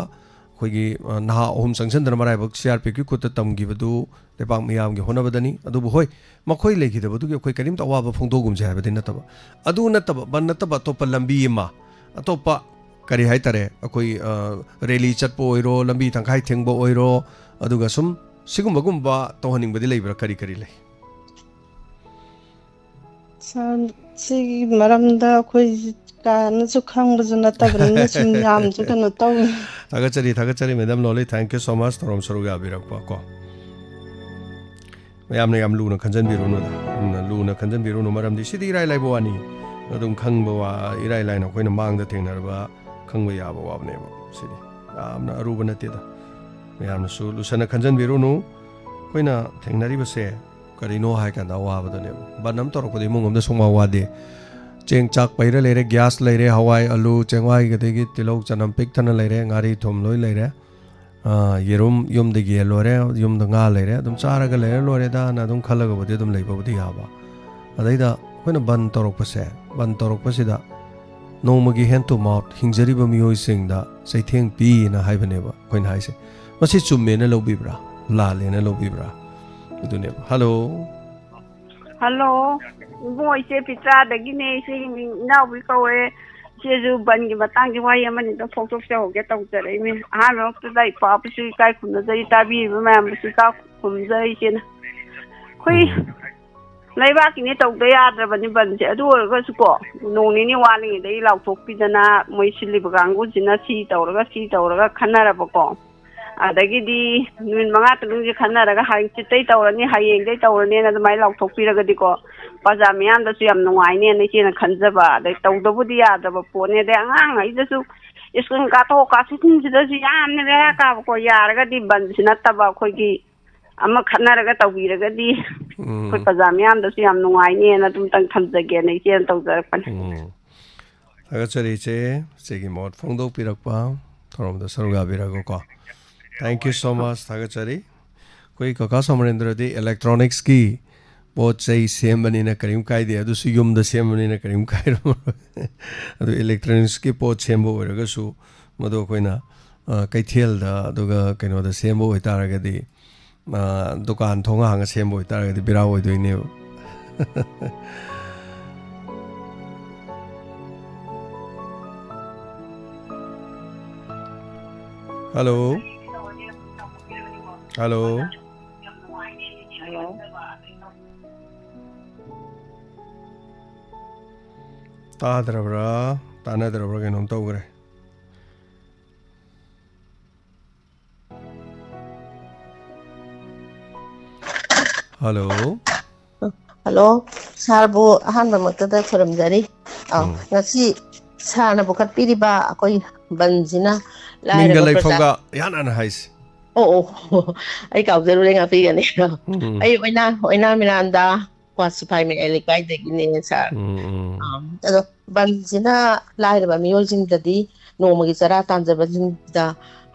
ꯑꯩꯈꯣꯏꯒꯤ, ꯑ, ꯅꯍꯥ ꯑꯍꯨꯝ ꯆꯪꯁꯤꯟꯗꯅ ꯃꯔꯥꯏꯕꯛ ꯁꯤ ꯑꯥꯔ ꯄꯤ ꯑꯦꯐꯀꯤ ꯈꯨꯠꯇ ꯇꯝꯈꯤꯕꯗꯨ ꯂꯩꯕꯥꯛ ꯃꯤꯌꯥꯝꯒꯤ ꯍꯣꯠꯅꯕꯗꯅꯤ꯫ ꯑꯗꯨꯕꯨ ꯍꯣꯏ, ꯃꯈꯣꯏ ꯂꯩꯈꯤꯗꯕꯗꯨꯒꯤ ꯑꯩꯈꯣꯏ ꯀꯔꯤꯝꯇ ꯑꯋꯥꯕ ꯐꯣꯡꯗꯣꯛꯒꯨꯝꯁꯦ ꯍꯥꯏꯕꯗꯤ ꯅꯠꯇꯕ, ꯑꯗꯨ ꯅꯠꯇꯕ, ꯕꯟ ꯅꯠꯇꯕ ꯑꯇꯣꯞꯄ ꯂꯝꯕꯤ ꯑꯃ, ꯑꯇꯣꯞꯄ ꯀꯔꯤ ꯍꯥꯏꯇꯥꯔꯦ, ꯑꯩꯈꯣꯏ, ꯑ, ꯔꯦꯂꯤ ꯆꯠꯄ ꯑꯣꯏꯔꯣ, ꯂꯝꯕꯤ ꯇꯪꯈꯥꯏ ꯊꯤꯡꯕ ꯑꯣꯏꯔꯣ, ꯑꯗꯨꯒ ꯁꯨꯝ ꯁꯤꯒꯨꯝꯕꯒꯨꯝꯕ ꯇꯧꯍꯟꯅꯤꯡꯕꯗꯤ ꯂꯩꯕ꯭ꯔꯥ? ꯀꯔꯤ ꯀꯔꯤ ꯂꯩ? ꯁꯥꯔ, ꯁꯤꯒꯤ ꯃꯔꯝꯗ ꯑꯩꯈꯣꯏ ꯀꯥꯅꯁꯨ ꯈꯪꯕꯁꯨ ꯅꯠꯇꯕꯅꯤꯅ ꯁꯨꯝ ꯌꯥꯝꯁꯨ ꯀꯩꯅꯣ ꯇꯧꯋꯤ꯫ ꯊꯥꯒꯠꯆꯔꯤ, ꯊꯥꯒꯠꯆꯔꯤ, madam ꯂꯣꯂꯤ, thank you so much ꯊꯧꯔꯝ ꯁꯔꯨꯛ ꯌꯥꯕꯤꯔꯛꯄ ꯀꯣ꯫ ꯃꯌꯥꯝꯅ ꯌꯥꯝ ꯂꯨꯅ ꯈꯟꯖꯟꯕꯤꯔꯨꯅꯨꯗ, ꯌꯥꯝꯅ ꯂꯨꯅ ꯈꯟꯖꯟꯕꯤꯔꯨꯅꯨ, ꯃꯔꯝꯗꯤ ꯁꯤꯗꯤ ꯏꯔꯥꯏ ꯂꯥꯏꯕ ꯋꯥꯅꯤ, ꯑꯗꯨꯝ ꯈꯪꯕ ꯋꯥ, ꯏꯔꯥꯏ ꯂꯥꯏꯅ ꯑꯩꯈꯣꯏꯅ ꯃꯥꯡꯗ ꯊꯦꯡꯅꯔꯕ ꯈꯪꯕ ꯌꯥꯕ ꯋꯥꯕꯅꯦꯕ꯫ ꯁꯤꯗꯤ ꯌꯥꯝꯅ ꯑꯔꯨꯕ ꯅꯠꯇꯦꯗ, ꯃꯌꯥꯝꯅꯁꯨ ꯂꯨꯁꯟꯅ ꯈꯟꯖꯟꯕꯤꯔꯨꯅꯨ꯫ ꯑꯩꯈꯣꯏꯅ ꯊꯦꯡꯅꯔꯤꯕꯁꯦ ꯀꯔꯤꯅꯣ ꯍꯥꯏ ꯀꯥꯟꯗ ꯑꯋꯥꯕꯗꯨꯅꯦꯕ꯫ ꯕꯟ ꯑꯃ ꯇꯧꯔꯛꯄꯗ ꯏꯃꯨꯡ ꯑꯃꯗ ꯁꯨꯡꯋꯥ ꯋꯥꯗꯦ꯫ ꯆꯦꯡ ꯆꯥꯛ ꯄꯩꯔ ꯂꯩꯔꯦ, ꯒ꯭ꯌꯥꯁ ꯂꯩꯔꯦ, ꯍꯋꯥꯏ, ꯑꯂꯨ, ꯆꯦꯡꯋꯥꯏ, ꯑꯗꯒꯤ ꯇꯤꯜꯍꯧ, ꯆꯅꯝ ꯄꯤꯛ ꯊꯟꯅ ꯂꯩꯔꯦ, ꯉꯥꯔꯤ, ꯊꯨꯝ ꯂꯣꯏ ꯂꯩꯔꯦ꯫ ꯑꯥ, ꯌꯦꯔꯨꯝ ꯌꯨꯝꯗ ꯌꯦꯟ ꯂꯣꯏꯔꯦ, ꯌꯨꯝꯗ ꯉꯥ ꯂꯩꯔꯦ, ꯑꯗꯨꯝ ꯆꯥꯔꯒ ꯂꯩꯔ ꯂꯣꯏꯔꯦꯗꯅ ꯑꯗꯨꯝ ꯈꯜꯂꯒꯕꯨꯗꯤ ꯑꯗꯨꯝ ꯂꯩꯕꯕꯨꯗꯤ ꯌꯥꯕ꯫ ꯑꯗꯩꯗ ꯑꯩꯈꯣꯏꯅ ꯕꯟ ꯇꯧꯔꯛꯄꯁꯦ, ꯕꯟ ꯇꯧꯔꯛꯄꯁꯤꯗ ꯅꯣꯡꯃꯒꯤ hand to mouth ꯍꯤꯡꯖꯔꯤꯕ ꯃꯤꯑꯣꯏꯁꯤꯡꯗ ꯆꯩꯊꯦꯡ ꯄꯤꯅ ꯍꯥꯏꯕꯅꯦꯕ ꯑꯩꯈꯣꯏꯅ ꯍꯥꯏꯁꯦ꯫ ꯃꯁꯤ ꯆꯨꯝꯃꯦꯅ ꯂꯧꯕꯤꯕ꯭ꯔꯥ, ꯂꯥꯜꯂꯦꯅ ꯂꯧꯕꯤꯕ꯭ꯔꯥ? ꯑꯗꯨꯅꯦꯕ꯫ ꯍꯜꯂꯣ꯫ ꯍꯜꯂꯣ, ꯏꯕꯨꯡꯉꯣ, ꯏꯆꯦ ꯄꯤꯇ꯭ꯔꯥꯗꯒꯤꯅꯦ꯫ ꯏꯆꯦꯒꯤ ꯃꯤꯡ ꯏꯅꯥꯎꯕꯤ ꯀꯧꯋꯦ꯫ ꯏꯆꯦꯁꯨ ꯕꯟꯒꯤ ꯃꯇꯥꯡꯒꯤ ꯋꯥꯍꯩ ꯑꯃꯅꯤꯗ ꯐꯣꯡꯗꯣꯛꯆꯍꯧꯒꯦ ꯇꯧꯖꯔꯛꯏꯅꯦ꯫ ꯑꯍꯥꯟꯕꯃꯛꯇꯗ ꯏ ꯄꯥꯕꯨꯁꯨ ꯏꯀꯥꯏ ꯈꯨꯝꯅꯖꯔꯤ, ꯇꯥꯕꯤꯔꯤꯕ ꯃꯌꯥꯝꯕꯨꯁꯨ ꯏꯀꯥꯏ ꯈꯨꯝꯖꯔꯤ ꯏꯆꯦꯅ꯫ ꯑꯩꯈꯣꯏ ꯎꯝ꯫ ꯂꯩꯕꯥꯛꯀꯤꯅꯦ, ꯇꯧꯗ ꯌꯥꯗ꯭ꯔꯕꯅꯤ ꯕꯟꯁꯦ꯫ ꯑꯗꯨ ꯑꯣꯏꯔꯒꯁꯨꯀꯣ, ꯅꯣꯡ ꯅꯤꯅꯤ ꯋꯥꯠꯂꯤꯉꯩꯗꯒꯤ ꯂꯥꯎꯊꯣꯛꯄꯤꯗꯅ ꯃꯣꯏ ꯁꯤꯜꯂꯤꯕ ꯀꯥꯡꯕꯨꯁꯤꯅ ꯁꯤ ꯇꯧꯔꯒ ꯁꯤ ꯇꯧꯔꯒ ꯈꯟꯅꯔꯕꯀꯣ꯫ ꯑꯗꯒꯤꯗꯤ ꯅꯨꯃꯤꯠ ꯃꯉꯥ ꯇꯔꯨꯛꯅꯤꯁꯦ ꯈꯟꯅꯔꯒ ꯍꯪꯆꯤꯠꯇꯩ ꯇꯧꯔꯅꯤ, ꯍꯌꯦꯡꯗꯩ ꯇꯧꯔꯅꯤꯅ ꯑꯗꯨꯃꯥꯏꯅ ꯂꯥꯎꯊꯣꯛꯄꯤꯔꯒꯗꯤꯀꯣ, ꯄ꯭ꯔꯖꯥ ꯃꯤꯌꯥꯝꯗꯁꯨ ꯌꯥꯝ ꯅꯨꯡꯉꯥꯏꯅꯦꯅ ꯏꯆꯦꯅ ꯈꯟꯖꯕ꯫ ꯑꯗꯩ ꯇꯧꯗꯕꯨꯗꯤ ꯌꯥꯗ꯭ꯔꯕ ꯄꯣꯠꯅꯤ꯫ ꯑꯗꯩ ꯑꯉꯥꯡꯉꯩꯗꯁꯨ ꯁ꯭ꯀꯨꯜ ꯀꯥꯊꯣꯛ ꯀꯥꯁꯤꯟꯁꯤꯗꯁꯨ ꯌꯥꯝꯅ ꯕꯦꯔꯥ ꯀꯥꯕꯀꯣ꯫ ꯌꯥꯔꯒꯗꯤ ꯕꯟꯁꯤ ꯅꯠꯇꯕ ꯑꯩꯈꯣꯏꯒꯤ ꯑꯃ ꯈꯠꯅꯔꯒ ꯇꯧꯕꯤꯔꯒꯗꯤ ꯑꯩꯈꯣꯏ ꯎꯝ꯫ ꯄ꯭ꯔꯖꯥ ꯃꯤꯌꯥꯝꯗꯁꯨ ꯌꯥꯝ ꯅꯨꯡꯉꯥꯏꯅꯦꯅ ꯑꯗꯨꯝꯇꯪ ꯊꯝꯖꯒꯦꯅ ꯏꯆꯦꯅ ꯇꯧꯖꯔꯛꯄꯅꯦ꯫ ꯎꯝ꯫ ꯊꯥꯒꯠꯆꯔꯤ ꯏꯆꯦ, ꯏꯆꯦꯒꯤ ꯃꯣꯠ ꯐꯣꯡꯗꯣꯛꯄꯤꯔꯛꯄ, ꯊꯧꯔꯝꯗ ꯁꯔꯨꯛ ꯌꯥꯕꯤꯔꯒꯀꯣ꯫ Thank you so much, ꯊꯥꯒꯠꯆꯔꯤ꯫ ꯑꯩꯈꯣꯏ ꯀꯀꯥ ꯁꯣꯃꯔꯦꯟꯗ꯭ꯔꯗꯤ electronics ꯀꯤ ꯄꯣꯠ ꯆꯩ ꯁꯦꯝꯕꯅꯤꯅ ꯀꯔꯤꯝ ꯀꯥꯏꯗꯦ, ꯑꯗꯨꯁꯨ ꯌꯨꯝꯗ ꯁꯦꯝꯕꯅꯤꯅ ꯀꯔꯤꯝ ꯀꯥꯏꯔꯝꯃꯔꯣꯏ꯫ ꯑꯗꯨ electronics ꯀꯤ ꯄꯣꯠ ꯁꯦꯝꯕ ꯑꯣꯏꯔꯒꯁꯨ ꯃꯗꯨ ꯑꯩꯈꯣꯏꯅ, ꯑ, ꯀꯩꯊꯦꯜꯗ, ꯑꯗꯨꯒ ꯀꯩꯅꯣꯗ ꯁꯦꯝꯕ ꯑꯣꯏꯇꯥꯔꯒꯗꯤ, ꯑ, ꯗꯨꯀꯥꯟ ꯊꯣꯡ ꯍꯥꯡꯉ ꯁꯦꯝꯕ ꯑꯣꯏꯇꯥꯔꯒꯗꯤ ꯕꯦꯔꯥ ꯑꯣꯏꯗꯣꯏꯅꯦꯕ꯫ ꯍꯜꯂꯣ꯫ ꯍꯜꯂꯣ꯫ ꯍꯜꯂꯣ꯫ ꯇꯥꯗ꯭ꯔꯕ꯭ꯔꯥ? ꯇꯥꯅꯗ꯭ꯔꯕ꯭ꯔꯥ? ꯀꯩꯅꯣꯝ ꯇꯧꯈ꯭ꯔꯦ꯫ ꯍꯜꯂꯣ꯫ ꯍꯜꯂꯣ, ꯁꯥꯔꯕꯨ ꯑꯍꯥꯟꯕꯃꯛꯇꯗ ꯈꯨꯔꯨꯝꯖꯔꯤ꯫ ꯑ, ꯎꯝ꯫ ꯉꯁꯤ ꯁꯥꯔꯅ ꯄꯨꯈꯠꯄꯤꯔꯤꯕ ꯑꯩꯈꯣꯏ ꯕꯟꯁꯤꯅ ꯃꯤꯡꯒ ꯂꯥꯏꯔꯕ ꯄ꯭ꯔꯖꯥ ꯂꯩꯐꯝꯒ ꯏꯍꯥꯟ ꯍꯥꯟꯅ ꯍꯥꯏꯁꯤ꯫ ꯑꯣ, ꯑꯣ, ꯑꯩ ꯀꯥꯎꯖꯔꯨꯔꯦ, ꯉꯥꯛꯄꯤꯒꯅꯤ꯫ ꯎꯝ꯫ ꯑꯩ ꯑꯣꯏꯅꯥ, ꯑꯣꯏꯅꯥ ꯃꯤꯔꯥꯟꯗ, ꯀ꯭ꯋꯥ ꯁꯤꯐꯥꯏ ꯃꯌꯥꯏ ꯂꯩꯀꯥꯏꯗꯒꯤꯅꯦ, ꯁꯥꯔ꯫ ꯎꯝ, ꯎꯝ꯫ ꯑꯝ, ꯑꯗꯣ ꯕꯟꯁꯤꯅ ꯂꯥꯏꯔꯕ ꯃꯤꯑꯣꯏꯁꯤꯡꯗꯗꯤ, ꯅꯣꯡꯃꯒꯤ ꯆꯔꯥ ꯇꯥꯟꯖꯕꯁꯤꯡꯗ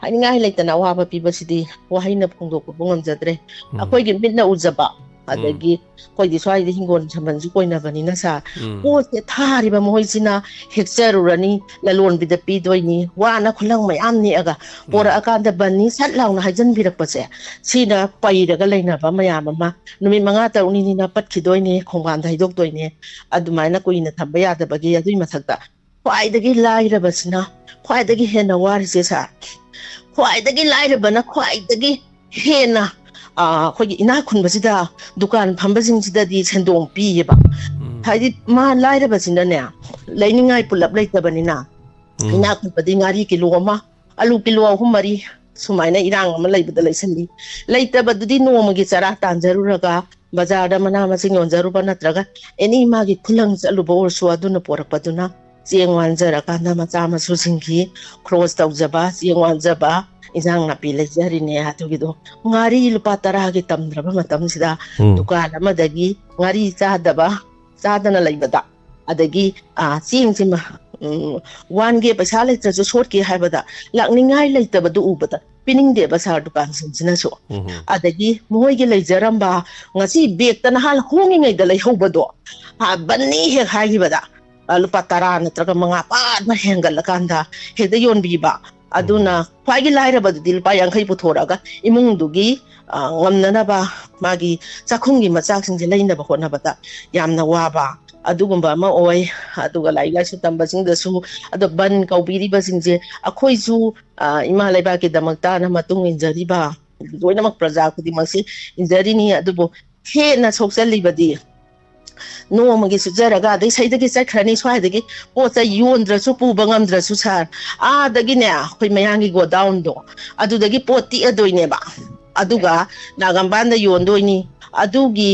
ꯍꯥꯏꯅꯤꯡꯉꯥꯏ ꯂꯩꯇꯅ ꯑꯋꯥꯕ ꯄꯤꯕꯁꯤꯗꯤ ꯋꯥꯍꯩꯅ ꯐꯣꯡꯗꯣꯛꯄꯕꯨ ꯉꯝꯖꯗ꯭ꯔꯦ꯫ ꯎꯝ꯫ ꯑꯩꯈꯣꯏꯒꯤ ꯃꯤꯠꯅ ꯎꯖꯕ, ꯎꯝ꯫ ꯑꯗꯒꯤ ꯑꯩꯈꯣꯏꯗꯤ ꯁ꯭ꯋꯥꯏꯗ ꯍꯤꯡꯒꯣꯜ ꯁꯝꯕꯜꯁꯨ ꯀꯣꯏꯅꯕꯅꯤꯅ, ꯁꯥꯔ, ꯎꯝ꯫ ꯄꯣꯠꯁꯦ ꯊꯥꯔꯤꯕ ꯃꯈꯣꯏꯁꯤꯅ ꯍꯦꯛꯆꯔꯨꯔꯅꯤ, ꯂꯂꯣꯟꯕꯤꯗ ꯄꯤꯗꯣꯏꯅꯤ, ꯋꯥꯅ ꯈꯨꯂꯪ ꯃꯌꯥꯝ ꯅꯦꯛꯑꯒ ꯎꯝ꯫ ꯄꯣꯔꯛꯑꯀꯥꯟꯗ ꯕꯟꯅꯤ ꯁꯠ ꯂꯥꯎꯅ ꯍꯥꯏꯖꯟꯕꯤꯔꯛꯄꯁꯦ, ꯁꯤꯅ ꯄꯩꯔꯒ ꯂꯩꯅꯕ ꯃꯌꯥꯝ ꯑꯃ ꯅꯨꯃꯤꯠ ꯃꯉꯥ ꯇꯔꯨꯛꯅꯤꯅꯤꯅ ꯄꯠꯈꯤꯗꯣꯏꯅꯦ, ꯈꯣꯡꯕꯥꯟꯗ ꯍꯩꯗꯣꯛꯇꯣꯏꯅꯦ, ꯑꯗꯨꯃꯥꯏꯅ ꯀꯨꯏꯅ ꯊꯝꯕ ꯌꯥꯗꯕꯒꯤ꯫ ꯑꯗꯨꯒꯤ ꯃꯊꯛꯇ ꯈ꯭ꯋꯥꯏꯗꯒꯤ ꯂꯥꯏꯔꯕꯁꯤꯅ ꯈ꯭ꯋꯥꯏꯗꯒꯤ ꯍꯦꯟꯅ ꯋꯥꯔꯤꯁꯦ, ꯁꯥꯔ, ꯈ꯭ꯋꯥꯏꯗꯒꯤ ꯂꯥꯏꯔꯕꯅ ꯈ꯭ꯋꯥꯏꯗꯒꯤ ꯍꯦꯟꯅ, ꯑ, ꯑꯩꯈꯣꯏꯒꯤ ꯏꯅꯥꯛ ꯈꯨꯟꯕꯁꯤꯗ, ꯗꯨꯀꯥꯟ ꯐꯝꯕꯁꯤꯡꯁꯤꯗꯗꯤ ꯁꯦꯟꯗꯣꯡ ꯄꯤꯌꯦꯕ꯫ ꯎꯝ꯫ ꯍꯥꯏꯗꯤ ꯃꯥ ꯂꯥꯏꯔꯕꯁꯤꯅꯅꯦ, ꯂꯩꯅꯤꯡꯉꯥꯏ ꯄꯨꯂꯞ ꯂꯩꯇꯕꯅꯤꯅ, ꯎꯝ꯫ ꯏꯅꯥꯛ ꯈꯨꯟꯕꯗꯤ ꯉꯥꯔꯤ ꯀꯤꯂꯣ ꯑꯃ, ꯑꯂꯨ ꯀꯤꯂꯣ ꯑꯍꯨꯝ ꯃꯔꯤ, ꯁꯨꯃꯥꯏꯅ ꯏꯔꯥꯡ ꯑꯃ ꯂꯩꯕꯗ ꯂꯩꯁꯜꯂꯤ꯫ ꯂꯩꯇꯕꯗꯨꯗꯤ ꯅꯣꯡꯃꯒꯤ ꯆꯔꯥ ꯇꯥꯟꯖꯔꯨꯔꯒ, ꯕꯖꯥꯔꯗ ꯃꯅꯥ ꯃꯁꯤꯡ ꯌꯣꯟꯖꯔꯨꯕ ꯅꯠꯇ꯭ꯔꯒ ꯑꯦꯅꯤ ꯃꯥꯒꯤ ꯈꯨꯂꯪ ꯆꯠꯂꯨꯕ ꯑꯣꯏꯔꯁꯨ, ꯑꯗꯨꯅ ꯄꯣꯔꯛꯄꯗꯨꯅ ꯆꯦꯡ ꯋꯥꯟꯖꯔꯀꯥꯟꯗ ꯃꯆꯥ ꯃꯁꯨꯁꯤꯡꯒꯤ ꯈ꯭ꯔꯣꯁ ꯇꯧꯖꯕ, ꯆꯦꯡ ꯋꯥꯟꯖꯕ, ꯏꯟꯖꯥꯡ ꯅꯥꯄꯤ ꯂꯩꯖꯔꯤꯅꯦ꯫ ꯑꯗꯨꯒꯤꯗꯣ ꯉꯥꯔꯤ ꯂꯨꯄꯥ ꯇꯔꯥꯒꯤ ꯇꯝꯗ꯭ꯔꯕ ꯃꯇꯝꯁꯤꯗ, ꯎꯝ꯫ ꯗꯨꯀꯥꯟ ꯑꯃꯗꯒꯤ ꯉꯥꯔꯤ ꯆꯥꯗꯕ, ꯆꯥꯗꯅ ꯂꯩꯕꯗ, ꯑꯗꯒꯤ, ꯑ, ꯆꯦꯡꯁꯤꯃ, ꯎꯝ, ꯋꯥꯟꯒꯦ, ꯄꯩꯁꯥ ꯂꯩꯇ꯭ꯔꯁꯨ ꯁꯣꯠꯀꯦ ꯍꯥꯏꯕꯗ ꯂꯥꯛꯅꯤꯡꯉꯥꯏ ꯂꯩꯇꯕꯗꯨ ꯎꯕꯗ ꯄꯤꯅꯤꯡꯗꯦꯕ, ꯁꯥꯔ, ꯗꯨꯀꯥꯟꯁꯤꯡꯁꯤꯅꯁꯨ꯫ ꯎꯝ꯫ ꯑꯗꯒꯤ ꯃꯣꯏꯒꯤ ꯂꯩꯖꯔꯝꯕ, ꯉꯁꯤ ꯕꯦꯛꯇ ꯅꯍꯥꯟ ꯍꯣꯡꯉꯤꯉꯩꯗ ꯂꯩꯍꯧꯕꯗꯣ, ꯑ, ꯕꯟꯅꯤ ꯍꯦꯛ ꯍꯥꯏꯈꯤꯕꯗ, ꯑ, ꯂꯨꯄꯥ ꯇꯔꯥ ꯅꯠꯇ꯭ꯔꯒ ꯃꯉꯥ ꯄꯥꯠꯅ ꯍꯦꯟꯒꯠꯂꯀꯥꯟꯗ ꯍꯦꯛꯇ ꯌꯣꯟꯕꯤꯕ, ꯑꯗꯨꯅ ꯎꯝ꯫ ꯈ꯭ꯋꯥꯏꯒꯤ ꯂꯥꯏꯔꯕꯗꯨꯗꯤ ꯂꯨꯄꯥ ꯌꯥꯡꯈꯩ ꯄꯨꯊꯣꯔꯛꯑꯒ ꯏꯃꯨꯡꯗꯨꯒꯤ, ꯑ, ꯉꯝꯅꯅꯕ ꯃꯥꯒꯤ ꯆꯥꯛꯈꯨꯝꯒꯤ ꯃꯆꯥꯛꯁꯤꯡꯁꯦ ꯂꯩꯅꯕ ꯍꯣꯠꯅꯕꯗ ꯌꯥꯝꯅ ꯋꯥꯕ ꯑꯗꯨꯒꯨꯝꯕ ꯑꯃ ꯑꯣꯏ꯫ ꯑꯗꯨꯒ ꯂꯥꯏꯔꯤꯛ ꯂꯥꯏꯁꯨ ꯇꯝꯕꯁꯤꯡꯗꯁꯨ, ꯑꯗꯣ ꯕꯟ ꯀꯧꯕꯤꯔꯤꯕꯁꯤꯡꯁꯦ ꯑꯩꯈꯣꯏꯁꯨ, ꯑ, ꯏꯃꯥ ꯂꯩꯕꯥꯛꯀꯤꯗꯃꯛꯇꯅ ꯃꯇꯨꯡ ꯏꯟꯖꯔꯤꯕ ꯂꯣꯏꯅꯃꯛ ꯄ꯭ꯔꯖꯥ ꯈꯨꯗꯤꯡꯃꯛꯁꯤ ꯏꯟꯖꯔꯤꯅꯤ꯫ ꯑꯗꯨꯕꯨ ꯍꯦꯟꯅ ꯁꯣꯛꯆꯜꯂꯤꯕꯗꯤ ꯅꯣꯡꯃꯒꯤ ꯁꯨꯖꯔꯒ ꯑꯗꯩ ꯁꯩꯗꯒꯤ ꯆꯠꯈ꯭ꯔꯅꯤ, ꯁ꯭ꯋꯥꯏꯗꯒꯤ ꯄꯣꯠ ꯆꯩ ꯌꯣꯟꯗ꯭ꯔꯁꯨ, ꯄꯨꯕ ꯉꯝꯗ꯭ꯔꯁꯨ ꯁꯥꯔ, ꯑꯥꯗꯒꯤꯅꯦ ꯑꯩꯈꯣꯏ ꯃꯌꯥꯡꯒꯤ ꯒꯣꯗꯥꯎꯟꯗꯣ ꯑꯗꯨꯗꯒꯤ ꯄꯣꯠ ꯇꯤꯛꯑꯗꯣꯏꯅꯦꯕ, ꯑꯗꯨꯒ ꯅꯥꯒꯝꯄꯥꯟꯗ ꯌꯣꯟꯗꯣꯏꯅꯤ꯫ ꯑꯗꯨꯒꯤ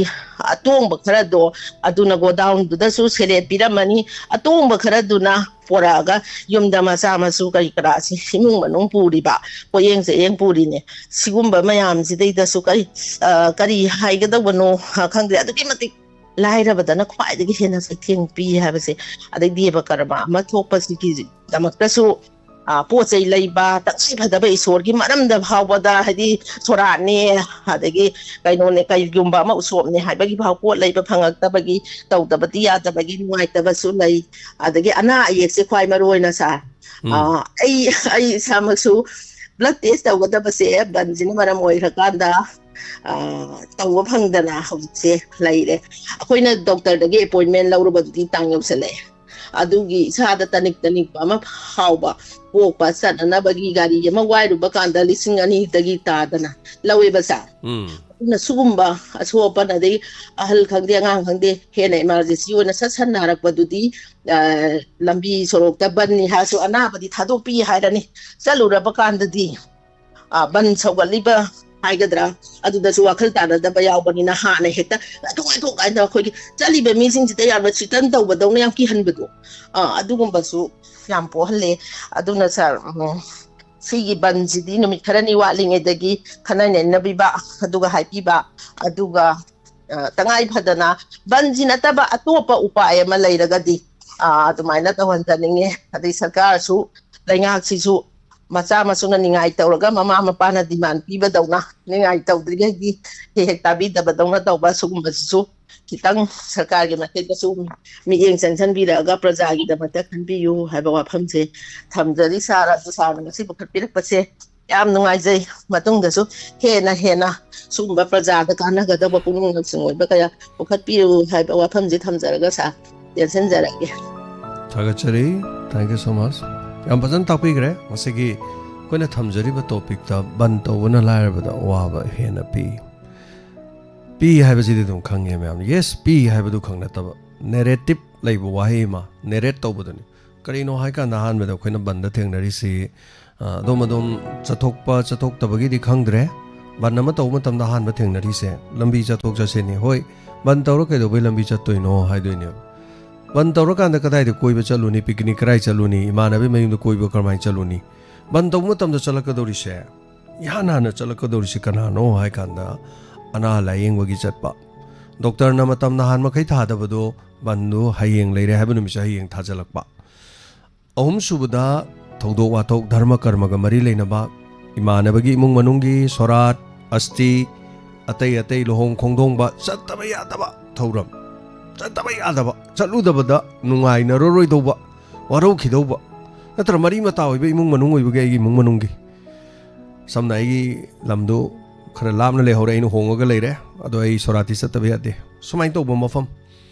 ꯑꯇꯣꯡꯕ ꯈꯔꯗꯣ ꯑꯗꯨꯅ ꯒꯣꯗꯥꯎꯟꯗꯨꯗꯁꯨ ꯁꯦꯂꯦꯠ ꯄꯤꯔꯝꯃꯅꯤ, ꯑꯇꯣꯡꯕ ꯈꯔꯗꯨꯅ ꯄꯣꯔꯛꯑꯒ ꯌꯨꯝꯗ ꯃꯆꯥ ꯃꯁꯨ ꯀꯔꯤ ꯀꯔꯥꯁꯤ ꯏꯃꯨꯡ ꯃꯅꯨꯡ ꯄꯨꯔꯤꯕ, ꯄꯣꯠꯌꯦꯡ ꯆꯌꯦꯡ ꯄꯨꯔꯤꯅꯦ꯫ ꯁꯤꯒꯨꯝꯕ ꯃꯌꯥꯝꯁꯤꯗꯩꯗꯁꯨ ꯀꯔꯤ, ꯑ, ꯀꯔꯤ ꯍꯥꯏꯒꯗꯧꯕꯅꯣ, ꯑ, ꯈꯪꯗ꯭ꯔꯦ꯫ ꯑꯗꯨꯛꯀꯤ ꯃꯇꯤꯛ ꯂꯥꯏꯔꯕꯗꯅ ꯈ꯭ꯋꯥꯏꯗꯒꯤ ꯍꯦꯟꯅ ꯆꯩꯊꯦꯡ ꯄꯤ ꯍꯥꯏꯕꯁꯦ꯫ ꯑꯗꯩ ꯗꯦꯕ ꯀꯔꯃ ꯑꯃ ꯊꯣꯛꯄꯁꯤꯒꯤꯗꯃꯛꯇꯁꯨ, ꯑ, ꯄꯣꯠ ꯆꯩ ꯂꯩꯕ, ꯇꯉꯥꯏ ꯐꯗꯕ ꯏꯁꯣꯔꯒꯤ ꯃꯔꯝꯗ ꯐꯥꯎꯕꯗ, ꯍꯥꯏꯗꯤ ꯁꯣꯔꯥꯠꯅꯦ, ꯑꯗꯒꯤ ꯀꯩꯅꯣꯅꯦ, ꯀꯩꯒꯨꯝꯕ ꯑꯃ ꯎꯁꯣꯞꯅꯦ ꯍꯥꯏꯕꯒꯤ ꯐꯥꯎ ꯄꯣꯠ ꯂꯩꯕ ꯐꯪꯉꯛꯇꯕꯒꯤ, ꯇꯧꯗꯕꯗꯤ ꯌꯥꯗꯕꯒꯤ ꯅꯨꯡꯉꯥꯏꯇꯕꯁꯨ ꯂꯩ꯫ ꯑꯗꯒꯤ ꯑꯅꯥ ꯑꯌꯦꯛꯁꯦ ꯈ꯭ꯋꯥꯏ ꯃꯔꯨ ꯑꯣꯏꯅ ꯁꯥꯔ, ꯎꯝ꯫ ꯑ, ꯑꯩ, ꯑꯩ ꯏꯁꯥꯃꯛꯁꯨ ꯕ꯭ꯂꯗ ꯇꯦꯁ ꯇꯧꯒꯗꯕꯁꯦ ꯕꯟꯁꯤꯅ ꯃꯔꯝ ꯑꯣꯏꯈ꯭ꯔꯀꯥꯟꯗ, ꯑ, ꯇꯧꯕ ꯐꯪꯗꯅ ꯍꯧꯖꯤꯛꯁꯦ ꯂꯩꯔꯦ꯫ ꯑꯩꯈꯣꯏꯅ ꯗꯣꯛꯇꯔꯗꯒꯤ ꯑꯦꯄꯣꯏꯟꯃꯦꯟ ꯂꯧꯔꯨꯕꯗꯨꯗꯤ ꯇꯥꯡ ꯌꯧꯁꯜꯂꯛꯑꯦ꯫ ꯑꯗꯨꯒꯤ ꯏꯁꯥꯗ ꯇꯅꯤꯛ ꯇꯅꯤꯛꯄ ꯑꯃ ꯐꯥꯎꯕ, ꯄꯣꯛꯄ ꯆꯠꯅꯅꯕꯒꯤ ꯒꯥꯔꯤ ꯑꯃ ꯋꯥꯏꯔꯨꯕ ꯀꯥꯟꯗ ꯂꯤꯁꯤꯡ ꯑꯅꯤꯗꯒꯤ ꯇꯥꯗꯅ ꯂꯧꯋꯦꯕ ꯁꯥꯔ꯫ ꯎꯝ꯫ ꯑꯗꯨꯅ ꯁꯤꯒꯨꯝꯕ ꯑꯁꯣꯛ ꯑꯄꯟ, ꯑꯗꯩ ꯑꯍꯜ ꯈꯪꯗꯦ ꯑꯉꯥꯡ ꯈꯪꯗꯦ, ꯍꯦꯟꯅ ꯏꯃꯥꯔꯖꯦꯟꯁꯤ ꯑꯣꯏꯅ ꯁꯠ ꯁꯠ ꯅꯥꯔꯛꯄꯗꯨꯗꯤ, ꯑ, ꯂꯝꯕꯤ ꯁꯣꯔꯣꯛꯇ ꯕꯟꯅꯤ ꯍꯥꯏꯔꯁꯨ ꯑꯅꯥꯕꯗꯤ ꯊꯥꯗꯣꯛꯄꯤ ꯍꯥꯏꯔꯅꯤ꯫ ꯆꯠꯂꯨꯔꯕ ꯀꯥꯟꯗꯗꯤ, ꯑ, ꯕꯟ ꯁꯧꯒꯠꯂꯤꯕ ꯍꯥꯏꯒꯗ꯭ꯔꯥ, ꯑꯗꯨꯗꯁꯨ ꯋꯥꯈꯜ ꯇꯥꯅꯗꯕ ꯌꯥꯎꯕꯅꯤꯅ ꯍꯥꯟꯅ ꯍꯦꯛꯇ "ꯉꯥꯏꯈꯣ, ꯉꯥꯏꯈꯣ" ꯀꯥꯏꯅ ꯑꯩꯈꯣꯏꯒꯤ ꯆꯠꯂꯤꯕ ꯃꯤꯁꯤꯡꯁꯤꯗ ꯌꯥꯝꯅ ꯊ꯭ꯔꯤꯇꯟ ꯇꯧꯕꯗꯧꯅ ꯌꯥꯝ ꯀꯤꯍꯟꯕꯗꯣ, ꯑ, ꯑꯗꯨꯒꯨꯝꯕꯁꯨ ꯌꯥꯝ ꯄꯣꯛꯍꯜꯂꯦ꯫ ꯑꯗꯨꯅ ꯁꯥꯔ, ꯎꯝ, ꯁꯤꯒꯤ ꯕꯟꯁꯤꯗꯤ ꯅꯨꯃꯤꯠ ꯈꯔꯅꯤ ꯋꯥꯠꯂꯤꯉꯩꯗꯒꯤ ꯈꯟꯅ ꯅꯩꯅꯕꯤꯕ, ꯑꯗꯨꯒ ꯍꯥꯏꯕꯤꯕ, ꯑꯗꯨꯒ, ꯑ, ꯇꯉꯥꯏ ꯐꯗꯅ ꯕꯟꯁꯤ ꯅꯠꯇꯕ ꯑꯇꯣꯞꯄ ꯎꯄꯥꯏ ꯑꯃ ꯂꯩꯔꯒꯗꯤ, ꯑ, ꯑꯗꯨꯃꯥꯏꯅ ꯇꯧꯍꯟꯖꯅꯤꯡꯉꯦ꯫ ꯑꯗꯩ ꯁꯔꯀꯥꯔꯁꯨ, ꯂꯩꯉꯥꯛꯁꯤꯁꯨ ꯃꯆꯥ ꯃꯁꯨꯅ ꯅꯤꯡꯉꯥꯏ ꯇꯧꯔꯒ ꯃꯃꯥ ꯃꯄꯥꯅ ꯗꯤꯃꯥꯟ ꯄꯤꯕꯗꯧꯅ ꯅꯤꯡꯉꯥꯏ ꯇꯧꯗ꯭ꯔꯤꯉꯩꯒꯤ ꯍꯦꯛ ꯍꯦꯛ ꯇꯥꯕꯤꯗꯕꯗꯧꯅ ꯇꯧꯕ ꯁꯤꯒꯨꯝꯕꯁꯤꯁꯨ ꯈꯤꯇꯪ ꯁꯔꯀꯥꯔꯒꯤ ꯃꯥꯏꯀꯩꯗꯁꯨ ꯃꯤꯠꯌꯦꯡ ꯆꯪꯁꯤꯟꯕꯤꯔꯛꯑꯒ ꯄ꯭ꯔꯖꯥꯒꯤꯗꯃꯛꯇ ꯈꯟꯕꯤꯌꯨ ꯍꯥꯏꯕ ꯋꯥꯐꯝꯁꯦ ꯊꯝꯖꯔꯤ꯫ ꯁꯥꯔ, ꯑꯗꯨ ꯁꯥꯔꯅ ꯉꯁꯤ ꯄꯨꯈꯠꯄꯤꯔꯛꯄꯁꯦ ꯌꯥꯝ ꯅꯨꯡꯉꯥꯏꯖꯩ꯫ ꯃꯇꯨꯡꯗꯁꯨ ꯍꯦꯟꯅ ꯍꯦꯟꯅ ꯁꯤꯒꯨꯝꯕ ꯄ꯭ꯔꯖꯥꯗ ꯀꯥꯟꯅꯒꯗꯕ ꯄꯨꯛꯅꯤꯡ ꯂꯧꯁꯤꯡ ꯑꯣꯏꯕ ꯀꯌꯥ ꯄꯨꯈꯠꯄꯤꯌꯨ ꯍꯥꯏꯕ ꯋꯥꯐꯝꯁꯤ ꯊꯝꯖꯔꯒ ꯁꯥꯔ ꯇꯦꯟꯁꯤꯟꯖꯔꯒꯦ꯫ ꯊꯥꯒꯠꯆꯔꯤ꯫ Thank you so much. ꯌꯥꯝ ꯐꯖꯅ ꯇꯥꯛꯄꯤꯈ꯭ꯔꯦ꯫ ꯉꯁꯤꯒꯤ ꯑꯩꯈꯣꯏꯅ ꯊꯝꯖꯔꯤꯕ ꯇꯣꯄꯤꯛꯇ ꯕꯟ ꯇꯧꯕꯅ ꯂꯥꯏꯔꯕꯗ ꯑꯋꯥꯕ ꯍꯦꯟꯅ ꯄꯤ꯫ ꯄꯤ ꯍꯥꯏꯕꯁꯤꯗꯤ ꯑꯗꯨꯝ ꯈꯪꯉꯦ ꯃꯌꯥꯝ꯫ ꯌꯦꯁ, ꯄꯤ ꯍꯥꯏꯕꯗꯨ ꯈꯛ ꯅꯠꯇꯕ, ꯅꯦꯔꯦꯇꯤꯞ ꯂꯩꯕ ꯋꯥꯍꯩ ꯑꯃ, ꯅꯦꯔꯦꯠ ꯇꯧꯕꯗꯨꯅꯤ꯫ ꯀꯔꯤꯅꯣ ꯍꯥꯏꯀꯥꯟꯗ ꯑꯍꯥꯟꯕꯗ ꯑꯩꯈꯣꯏꯅ ꯕꯟꯗ ꯊꯦꯡꯅꯔꯤꯁꯤ, ꯑ, ꯑꯗꯣꯝ ꯑꯗꯣꯝ ꯆꯠꯊꯣꯛꯄ ꯆꯠꯊꯣꯛꯇꯕꯒꯤꯗꯤ ꯈꯪꯗ꯭ꯔꯦ꯫ ꯕꯟ ꯑꯃ ꯇꯧꯕ ꯃꯇꯝꯗ ꯑꯍꯥꯟꯕ ꯊꯦꯡꯅꯔꯤꯁꯦ ꯂꯝꯕꯤ ꯆꯠꯊꯣꯛ ꯆꯠꯁꯤꯟꯅꯤ꯫ ꯍꯣꯏ, ꯕꯟ ꯇꯧꯔ ꯀꯩꯗꯧꯕꯩ ꯂꯝꯕꯤ ꯆꯠꯇꯣꯏꯅꯣ ꯍꯥꯏꯗꯣꯏꯅꯦꯕ꯫ ꯕꯟ ꯇꯧꯔꯀꯥꯟꯗ ꯀꯗꯥꯏꯗ ꯀꯣꯏꯕ ꯆꯠꯂꯨꯅꯤ, ꯄꯤꯛꯅꯤꯛ ꯀꯗꯥꯏ ꯆꯠꯂꯨꯅꯤ, ꯏꯃꯥꯟꯅꯕꯤ ꯃꯌꯨꯝꯗ ꯀꯣꯏꯕ ꯀꯔꯝꯍꯥꯏꯅ ꯆꯠꯂꯨꯅꯤ? ꯕꯟ ꯇꯧꯕ ꯃꯇꯝꯗ ꯆꯠꯂꯛꯀꯗꯧꯔꯤꯁꯦ, ꯏꯍꯥꯟ ꯍꯥꯟꯅ ꯆꯠꯂꯛꯀꯗꯧꯔꯤꯁꯦ ꯀꯅꯥꯅꯣ ꯍꯥꯏ ꯀꯥꯟꯗ, ꯑꯅꯥ ꯂꯥꯏꯌꯦꯡꯕꯒꯤ ꯆꯠꯄ꯫ ꯗꯣꯛꯇꯔꯅ ꯃꯇꯝ ꯅꯍꯥꯟ ꯃꯈꯩ ꯊꯥꯗꯕꯗꯣ, ꯕꯟꯗꯨ ꯍꯌꯦꯡ ꯂꯩꯔꯦ ꯍꯥꯏꯕ ꯅꯨꯃꯤꯠꯁꯦ ꯍꯌꯦꯡ ꯊꯥꯖꯤꯜꯂꯛꯄ꯫ ꯑꯍꯨꯝꯁꯨꯕꯗ, ꯊꯧꯗꯣꯛ ꯋꯥꯊꯣꯛ, ꯙꯔꯃ ꯀꯔꯃꯒ ꯃꯔꯤ ꯂꯩꯅꯕ, ꯏꯃꯥꯟꯅꯕꯒꯤ ꯏꯃꯨꯡ ꯃꯅꯨꯡꯒꯤ ꯁꯣꯔꯥꯠ, ꯑꯁꯇꯤ, ꯑꯇꯩ ꯑꯇꯩ ꯂꯨꯍꯣꯡ ꯈꯣꯡꯗꯣꯡꯕ, ꯆꯠꯇꯕ ꯌꯥꯗꯕ ꯊꯧꯔꯝ, ꯆꯠꯇꯕ ꯌꯥꯗꯕ, ꯆꯠꯂꯨꯗꯕꯗ ꯅꯨꯡꯉꯥꯏꯅꯔꯔꯣꯏꯗꯧꯕ, ꯋꯥꯔꯧꯈꯤꯗꯧꯕ, ꯅꯠꯇ꯭ꯔ ꯃꯔꯤ ꯃꯇꯥ ꯑꯣꯏꯕ ꯏꯃꯨꯡ ꯃꯅꯨꯡ ꯑꯣꯏꯕꯒꯤ, ꯑꯩꯒꯤ ꯏꯃꯨꯡ ꯃꯅꯨꯡꯒꯤ, ꯁꯝꯅ ꯑꯩꯒꯤ ꯂꯝꯗꯨ ꯈꯔ ꯂꯥꯞꯅ ꯂꯩꯍꯧꯔꯦ, ꯑꯩꯅ ꯍꯣꯡꯉꯒ ꯂꯩꯔꯦ, ꯑꯗꯣ ꯑꯩ ꯁꯣꯔꯥꯠꯇꯤ ꯆꯠꯇꯕ ꯌꯥꯗꯦ, ꯁꯨꯃꯥꯏꯅ ꯇꯧꯕ ꯃꯐꯝ꯫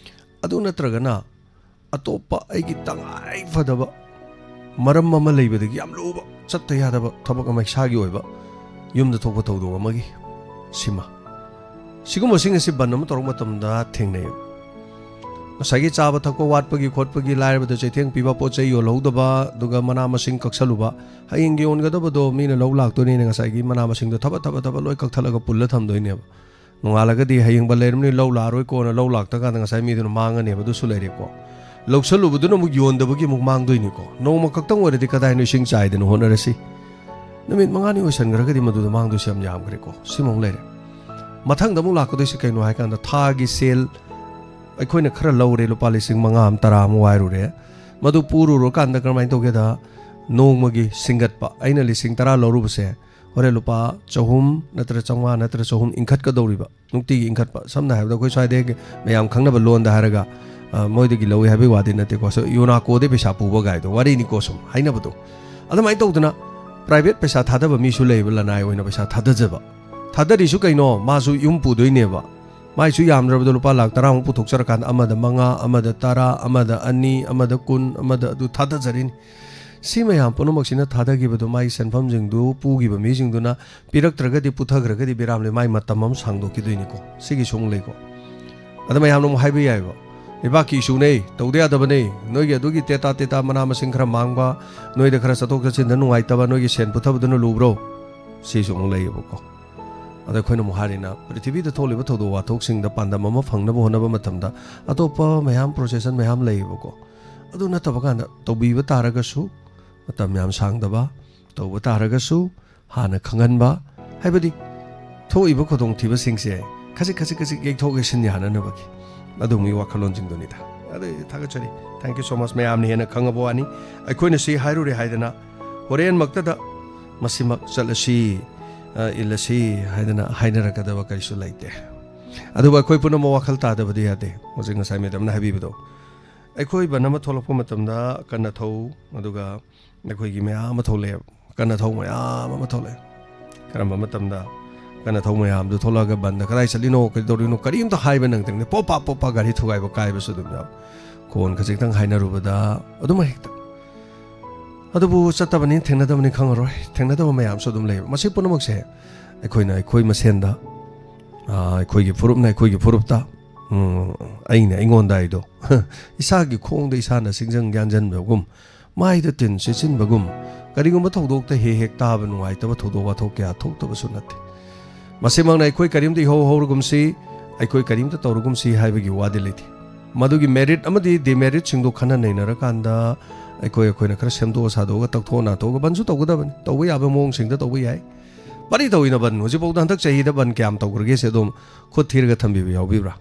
ꯑꯗꯨ ꯅꯠꯇ꯭ꯔꯒꯅ ꯑꯇꯣꯞꯄ ꯑꯩꯒꯤ ꯇꯉꯥꯏ ꯐꯗꯕ ꯃꯔꯝ ꯑꯃ ꯂꯩꯕꯗꯒꯤ ꯌꯥꯝ ꯂꯨꯕ, ꯆꯠꯇ ꯌꯥꯗꯕ ꯊꯕꯛ ꯑꯃ, ꯏꯁꯥꯒꯤ ꯑꯣꯏꯕ ꯌꯨꯝꯗ ꯊꯣꯛꯄ ꯊꯧꯗꯣꯛ ꯑꯃꯒꯤ, ꯁꯤꯃ, ꯁꯤꯒꯨꯝꯕꯁꯤꯡ ꯑꯁꯤ ꯕꯟ ꯑꯃ ꯇꯧꯔꯛꯄ ꯃꯇꯝꯗ ꯊꯦꯡꯅꯩ꯫ ꯉꯁꯥꯏꯒꯤ ꯆꯥꯕ ꯊꯛꯄ ꯋꯥꯠꯄꯒꯤ ꯈꯣꯠꯄꯒꯤ, ꯂꯥꯏꯔꯕꯗ ꯆꯩꯊꯦꯡ ꯄꯤꯕ, ꯄꯣꯠ ꯆꯩ ꯌꯣꯜꯍꯧꯗꯕ, ꯑꯗꯨꯒ ꯃꯅꯥ ꯃꯁꯤꯡ ꯀꯛꯁꯜꯂꯨꯕ, ꯍꯌꯦꯡꯒꯤ ꯌꯣꯟꯒꯗꯕꯗꯣ ꯃꯤꯅ ꯂꯧ ꯂꯥꯛꯇꯣꯏꯅꯤꯅ ꯉꯁꯥꯏꯒꯤ ꯃꯅꯥ ꯃꯁꯤꯡꯗꯣ ꯊꯕ ꯊꯕ ꯊꯕ ꯂꯣꯏ ꯀꯛꯊꯠꯂꯒ ꯄꯨꯜꯂ ꯊꯝꯗꯣꯏꯅꯦꯕ꯫ ꯅꯣꯡꯉꯥꯜꯂꯒꯗꯤ ꯍꯌꯦꯡ ꯕꯟ ꯂꯩꯔꯝꯅꯤ, ꯂꯧ ꯂꯥꯛꯑꯔꯣꯏꯀꯣꯅ ꯂꯧ ꯂꯥꯛꯇꯀꯥꯟꯗ ꯉꯁꯥꯏ ꯃꯤꯗꯨꯅ ꯃꯥꯡꯉꯅꯦꯕ, ꯑꯗꯨꯁꯨ ꯂꯩꯔꯦꯀꯣ꯫ ꯂꯧꯁꯜꯂꯨꯕꯗꯨꯅ ꯑꯃꯨꯛ ꯌꯣꯟꯗꯕꯒꯤ ꯑꯃꯨꯛ ꯃꯥꯡꯗꯣꯏꯅꯤꯀꯣ꯫ ꯅꯣꯡꯃ ꯈꯛꯇꯪ ꯑꯣꯏꯔꯗꯤ ꯀꯗꯥꯏꯅꯣ ꯏꯁꯤꯡ ꯆꯥꯏꯗꯅ ꯍꯣꯠꯅꯔꯁꯤ꯫ ꯅꯨꯃꯤꯠ ꯃꯉꯥꯅꯤ ꯑꯣꯏꯁꯟꯈ꯭ꯔꯒꯗꯤ ꯃꯗꯨꯗ ꯃꯥꯡꯗꯣꯏꯁꯦ ꯌꯥꯝ ꯌꯥꯝꯈ꯭ꯔꯦꯀꯣ꯫ ꯁꯤꯃ ꯑꯃꯨꯛ ꯂꯩꯔꯦ꯫ ꯃꯊꯪꯗ ꯑꯃꯨꯛ ꯂꯥꯛꯀꯗꯣꯏꯁꯦ ꯀꯩꯅꯣ ꯍꯥꯏꯀꯥꯟꯗ ꯊꯥꯒꯤ ꯁꯦꯜ ꯑꯩꯈꯣꯏꯅ ꯈꯔ ꯂꯧꯔꯦ, ꯂꯨꯄꯥ ꯂꯤꯁꯤꯡ ꯃꯉꯥ ꯑꯃ, ꯇꯔꯥ ꯑꯃ ꯋꯥꯏꯔꯨꯔꯦ꯫ ꯃꯗꯨ ꯄꯨꯔꯨꯔꯀꯥꯟꯗ ꯀꯔꯝꯍꯥꯏꯅ ꯇꯧꯒꯦꯗ, ꯅꯣꯡꯃꯒꯤ ꯁꯤꯡꯒꯠꯄ, ꯑꯩꯅ ꯂꯤꯁꯤꯡ ꯇꯔꯥ ꯂꯧꯔꯨꯕꯁꯦ ꯍꯣꯔꯦꯟ ꯂꯨꯄꯥ ꯆꯍꯨꯝ ꯅꯠꯇ꯭ꯔ ꯆꯥꯝꯃꯉꯥ ꯅꯠꯇ꯭ꯔ ꯆꯍꯨꯝ ꯏꯟꯈꯠꯀꯗꯧꯔꯤꯕ, ꯅꯨꯡꯇꯤꯒꯤ ꯏꯟꯈꯠꯄ, ꯁꯝꯅ ꯍꯥꯏꯔꯕꯗ ꯑꯩꯈꯣꯏ ꯁ꯭ꯋꯥꯏꯗꯒꯤ ꯃꯌꯥꯝ ꯈꯪꯅꯕ ꯂꯣꯟꯗ ꯍꯥꯏꯔꯒ, ꯑ, ꯃꯣꯏꯗꯒꯤ ꯂꯧꯏ ꯍꯥꯏꯕꯒꯤ ꯋꯥꯗꯤ ꯅꯠꯇꯦꯀꯣ, ꯁ-, ꯌꯨꯅꯥꯀꯣꯗꯩ ꯄꯩꯁꯥ ꯄꯨꯕ ꯀꯥꯏꯗꯣ ꯋꯥꯔꯤꯅꯤꯀꯣ, ꯁꯨꯝ ꯍꯥꯏꯅꯕꯗꯣ꯫ ꯑꯗꯨꯃꯥꯏꯅ ꯇꯧꯗꯅ private ꯄꯩꯁꯥ ꯊꯥꯗꯕ ꯃꯤꯁꯨ ꯂꯩꯌꯦꯕ, ꯂꯅꯥꯏ ꯑꯣꯏꯅ ꯄꯩꯁꯥ ꯊꯥꯗꯖꯕ꯫ ꯊꯥꯗꯔꯤꯁꯨ ꯀꯩꯅꯣ, ꯃꯥꯁꯨ ꯌꯨꯝ ꯄꯨꯗꯣꯏꯅꯦꯕ, ꯃꯥꯏꯁꯨ ꯌꯥꯝꯗ꯭ꯔꯕꯗ ꯂꯨꯄꯥ ꯂꯥꯛ ꯇꯔꯥꯃꯨꯛ ꯄꯨꯊꯣꯛꯆꯔꯀꯥꯟꯗ ꯑꯃꯗ ꯃꯉꯥ, ꯑꯃꯗ ꯇꯔꯥ, ꯑꯃꯗ ꯑꯅꯤ, ꯑꯃꯗ ꯀꯨꯟ, ꯑꯃꯗ ꯑꯗꯨ ꯊꯥꯗꯖꯔꯤꯅꯤ꯫ ꯁꯤ ꯃꯌꯥꯝ ꯄꯨꯝꯅꯃꯛꯁꯤꯅ ꯊꯥꯗꯈꯤꯕꯗꯣ, ꯃꯥꯒꯤ ꯁꯦꯟꯐꯝꯁꯤꯡꯗꯨ ꯄꯨꯈꯤꯕ ꯃꯤꯁꯤꯡꯗꯨꯅ ꯄꯤꯔꯛꯇ꯭ꯔꯒꯗꯤ, ꯄꯨꯊꯈ꯭ꯔꯒꯗꯤ ꯕꯤꯔꯥꯝꯂꯤ ꯃꯥꯏ ꯃꯇꯝ ꯑꯃ ꯁꯥꯡꯗꯣꯛꯈꯤꯗꯣꯏꯅꯤꯀꯣ꯫ ꯁꯤꯒꯤꯁꯨ ꯑꯃꯨꯛ ꯂꯩꯀꯣ꯫ ꯑꯗ ꯃꯌꯥꯝꯅ ꯑꯃꯨꯛ ꯍꯥꯏꯕ ꯌꯥꯏꯕ, "ꯂꯩꯕꯥꯛꯀꯤ ꯏꯁꯨꯅꯦ, ꯇꯧꯗ ꯌꯥꯗꯕꯅꯦ, ꯅꯣꯏꯒꯤ ꯑꯗꯨꯒꯤ ꯇꯦꯇꯥ ꯇꯦꯇꯥ ꯃꯅꯥ ꯃꯁꯤꯡ ꯈꯔ ꯃꯥꯡꯕ, ꯅꯣꯏꯗ ꯈꯔ ꯆꯠꯊꯣꯛ ꯆꯠꯁꯤꯟꯗ ꯅꯨꯡꯉꯥꯏꯇꯕ, ꯅꯣꯏꯒꯤ ꯁꯦꯟ ꯄꯨꯊꯕꯗꯨꯅ ꯂꯨꯕ꯭ꯔꯣ?" ꯁꯤꯁꯨ ꯑꯃꯨꯛ ꯂꯩꯌꯦꯕꯀꯣ꯫ ꯑꯗ ꯑꯩꯈꯣꯏꯅ ꯑꯃꯨꯛ ꯍꯥꯏꯔꯤꯅ, ꯄ꯭ꯔꯤꯊꯤꯕꯤꯗ ꯊꯣꯛꯂꯤꯕ ꯊꯧꯗꯣꯛ ꯋꯥꯊꯣꯛꯁꯤꯡꯗ ꯄꯥꯟꯗꯝ ꯑꯃ ꯐꯪꯅꯕ ꯍꯣꯠꯅꯕ ꯃꯇꯝꯗ ꯑꯇꯣꯞꯄ ꯃꯌꯥꯝ, procession ꯃꯌꯥꯝ ꯂꯩꯌꯦꯕꯀꯣ꯫ ꯑꯗꯨ ꯅꯠꯇꯕ ꯀꯥꯟꯗ ꯇꯧꯕꯤꯕ ꯇꯥꯔꯒꯁꯨ, ꯃꯇꯝ ꯌꯥꯝ ꯁꯥꯡꯗꯕ, ꯇꯧꯕ ꯇꯥꯔꯒꯁꯨ ꯍꯥꯟꯅ ꯈꯪꯍꯟꯕ, ꯍꯥꯏꯕꯗꯤ ꯊꯣꯛꯏꯕ ꯈꯨꯗꯣꯡꯊꯤꯕꯁꯤꯡꯁꯦ ꯈꯖꯤꯛ ꯈꯖꯤꯛ ꯈꯖꯤꯛ ꯌꯩꯊꯣꯛ ꯌꯩꯁꯤꯟ ꯌꯥꯅꯅꯕꯒꯤ ꯑꯗꯨꯒꯨꯝꯕꯒꯤ ꯋꯥꯈꯜꯂꯣꯟꯁꯤꯡꯗꯨꯅꯤꯗ꯫ ꯑꯗꯨ ꯊꯥꯒꯠꯆꯔꯤ꯫ Thank you so much꯫ ꯃꯌꯥꯝꯅ ꯍꯦꯟꯅ ꯈꯪꯉꯕ ꯋꯥꯅꯤ꯫ ꯑꯩꯈꯣꯏꯅ ꯁꯤ ꯍꯥꯏꯔꯨꯔꯦ ꯍꯥꯏꯗꯅ ꯍꯣꯔꯦꯟꯃꯛꯇꯗ ꯃꯁꯤꯃꯛ ꯆꯠꯂꯁꯤ, ꯑ, ꯏꯜꯂꯁꯤ ꯍꯥꯏꯗꯅ ꯍꯥꯏꯅꯔꯛꯀꯗꯕ ꯀꯔꯤꯁꯨ ꯂꯩꯇꯦ꯫ ꯑꯗꯨꯕꯨ ꯑꯩꯈꯣꯏ ꯄꯨꯝꯅꯃꯛ ꯋꯥꯈꯜ ꯇꯥꯗꯕꯗꯤ ꯌꯥꯗꯦ꯫ ꯍꯧꯖꯤꯛ ꯉꯁꯥꯏ ꯃꯦꯗꯥꯝꯅ ꯍꯥꯏꯕꯤꯕꯗꯣ, ꯑꯩꯈꯣꯏ ꯕꯟ ꯑꯃ ꯊꯣꯛꯂꯛꯄ ꯃꯇꯝꯗ ꯀꯟꯅ ꯊꯧ, ꯑꯗꯨꯒ ꯑꯩꯈꯣꯏꯒꯤ ꯃꯌꯥꯝ ꯑꯃ ꯊꯣꯛꯂꯛꯑꯦꯕ꯫ ꯀꯟꯅ ꯊꯧ ꯃꯌꯥꯝ ꯑꯃ ꯊꯣꯛꯂꯛꯑꯦ꯫ ꯀꯔꯝꯕ ꯃꯇꯝꯗ ꯀꯟꯅ ꯊꯧ ꯃꯌꯥꯝꯗꯨ ꯊꯣꯛꯂꯛꯑꯒ ꯕꯟꯗ ꯀꯗꯥꯏ ꯆꯠꯂꯤꯅꯣ, ꯀꯩꯗꯧꯔꯤꯅꯣ, ꯀꯔꯤꯝꯇ ꯍꯥꯏꯕ ꯅꯪꯗ꯭ꯔꯤꯉꯩꯗ ꯄꯣꯞ ꯄꯥꯞ ꯄꯣꯞ ꯄꯥꯞ ꯒꯥꯔꯤ ꯊꯨꯒꯥꯏꯕ ꯀꯥꯏꯕꯁꯨ ꯑꯗꯨꯝ ꯌꯥꯎꯏ꯫ ꯈꯣꯟ ꯈꯖꯤꯛꯇꯪ ꯍꯥꯏꯅꯔꯨꯕꯗ ꯑꯗꯨꯝ ꯍꯦꯛꯇ꯫ ꯑꯗꯨꯕꯨ ꯆꯠꯇꯕꯅꯤ, ꯊꯦꯡꯅꯗꯕꯅꯤ ꯈꯪꯉꯔꯣꯏ꯫ ꯊꯦꯡꯅꯗꯕ ꯃꯌꯥꯝꯁꯨ ꯑꯗꯨꯝ ꯂꯩꯌꯦꯕ꯫ ꯃꯁꯤ ꯄꯨꯝꯅꯃꯛꯁꯦ ꯑꯩꯈꯣꯏꯅ ꯑꯩꯈꯣꯏ ꯃꯁꯦꯟꯗ, ꯑ, ꯑꯩꯈꯣꯏꯒꯤ ꯐꯨꯔꯨꯞꯅ ꯑꯩꯈꯣꯏꯒꯤ ꯐꯨꯔꯨꯞꯇ, ꯎꯝ, ꯑꯩꯅ ꯑꯩꯉꯣꯟꯗ ꯍꯥꯏꯗꯣ, ꯏꯁꯥꯒꯤ ꯈꯣꯡꯗ ꯏꯁꯥꯅ ꯁꯤꯡꯖꯪ ꯌꯥꯟꯁꯤꯟꯕꯒꯨꯝ, ꯃꯥꯏꯗ ꯇꯤꯟ ꯁꯤꯠꯆꯤꯟꯕꯒꯨꯝ, ꯀꯔꯤꯒꯨꯝꯕ ꯊꯧꯗꯣꯛꯇ ꯍꯦꯛ ꯍꯦꯛ ꯇꯥꯕ ꯅꯨꯡꯉꯥꯏꯇꯕ ꯊꯧꯗꯣꯛ ꯋꯥꯊꯣꯛ ꯀꯌꯥ ꯊꯣꯛꯇꯕꯁꯨ ꯅꯠꯇꯦ꯫ ꯃꯁꯤꯃꯛꯅ ꯑꯩꯈꯣꯏ ꯀꯔꯤꯝꯇ ꯏꯍꯧ ꯍꯧꯔꯒꯨꯝꯁꯤ, ꯑꯩꯈꯣꯏ ꯀꯔꯤꯝꯇ ꯇꯧꯔꯒꯨꯝꯁꯤ ꯍꯥꯏꯕꯒꯤ ꯋꯥꯗꯤ ꯂꯩꯇꯦ꯫ ꯃꯗꯨꯒꯤ merit ꯑꯃꯗꯤ demeritꯁꯤꯡꯗꯣ ꯈꯟꯅ ꯅꯩꯅꯔꯀꯥꯟꯗ ꯑꯩꯈꯣꯏ, ꯑꯩꯈꯣꯏꯅ ꯈꯔ ꯁꯦꯝꯗꯣꯛꯑ ꯁꯥꯗꯣꯛꯑꯒ ꯇꯧꯊꯣꯛꯑ ꯅꯥꯊꯣꯛꯑꯒ ꯕꯟꯁꯨ ꯇꯧꯒꯗꯕꯅꯤ, ꯇꯧꯕ ꯌꯥꯕ ꯃꯑꯣꯡꯁꯤꯡꯗ ꯇꯧꯕ ꯌꯥꯏ꯫ ꯄꯔꯤ ꯇꯧꯏꯅ ꯕꯟ, ꯍꯧꯖꯤꯛꯐꯥꯎꯗ ꯍꯟꯗꯛ ꯆꯍꯤꯗ ꯕꯟ ꯀꯌꯥꯝ ꯇꯧꯈ꯭ꯔꯒꯦꯁꯦ ꯑꯗꯨꯝ ꯈꯨꯠ ꯊꯤꯔꯒ ꯊꯝꯕꯤꯕ ꯌꯥꯎꯕꯤꯕ꯭ꯔꯥ?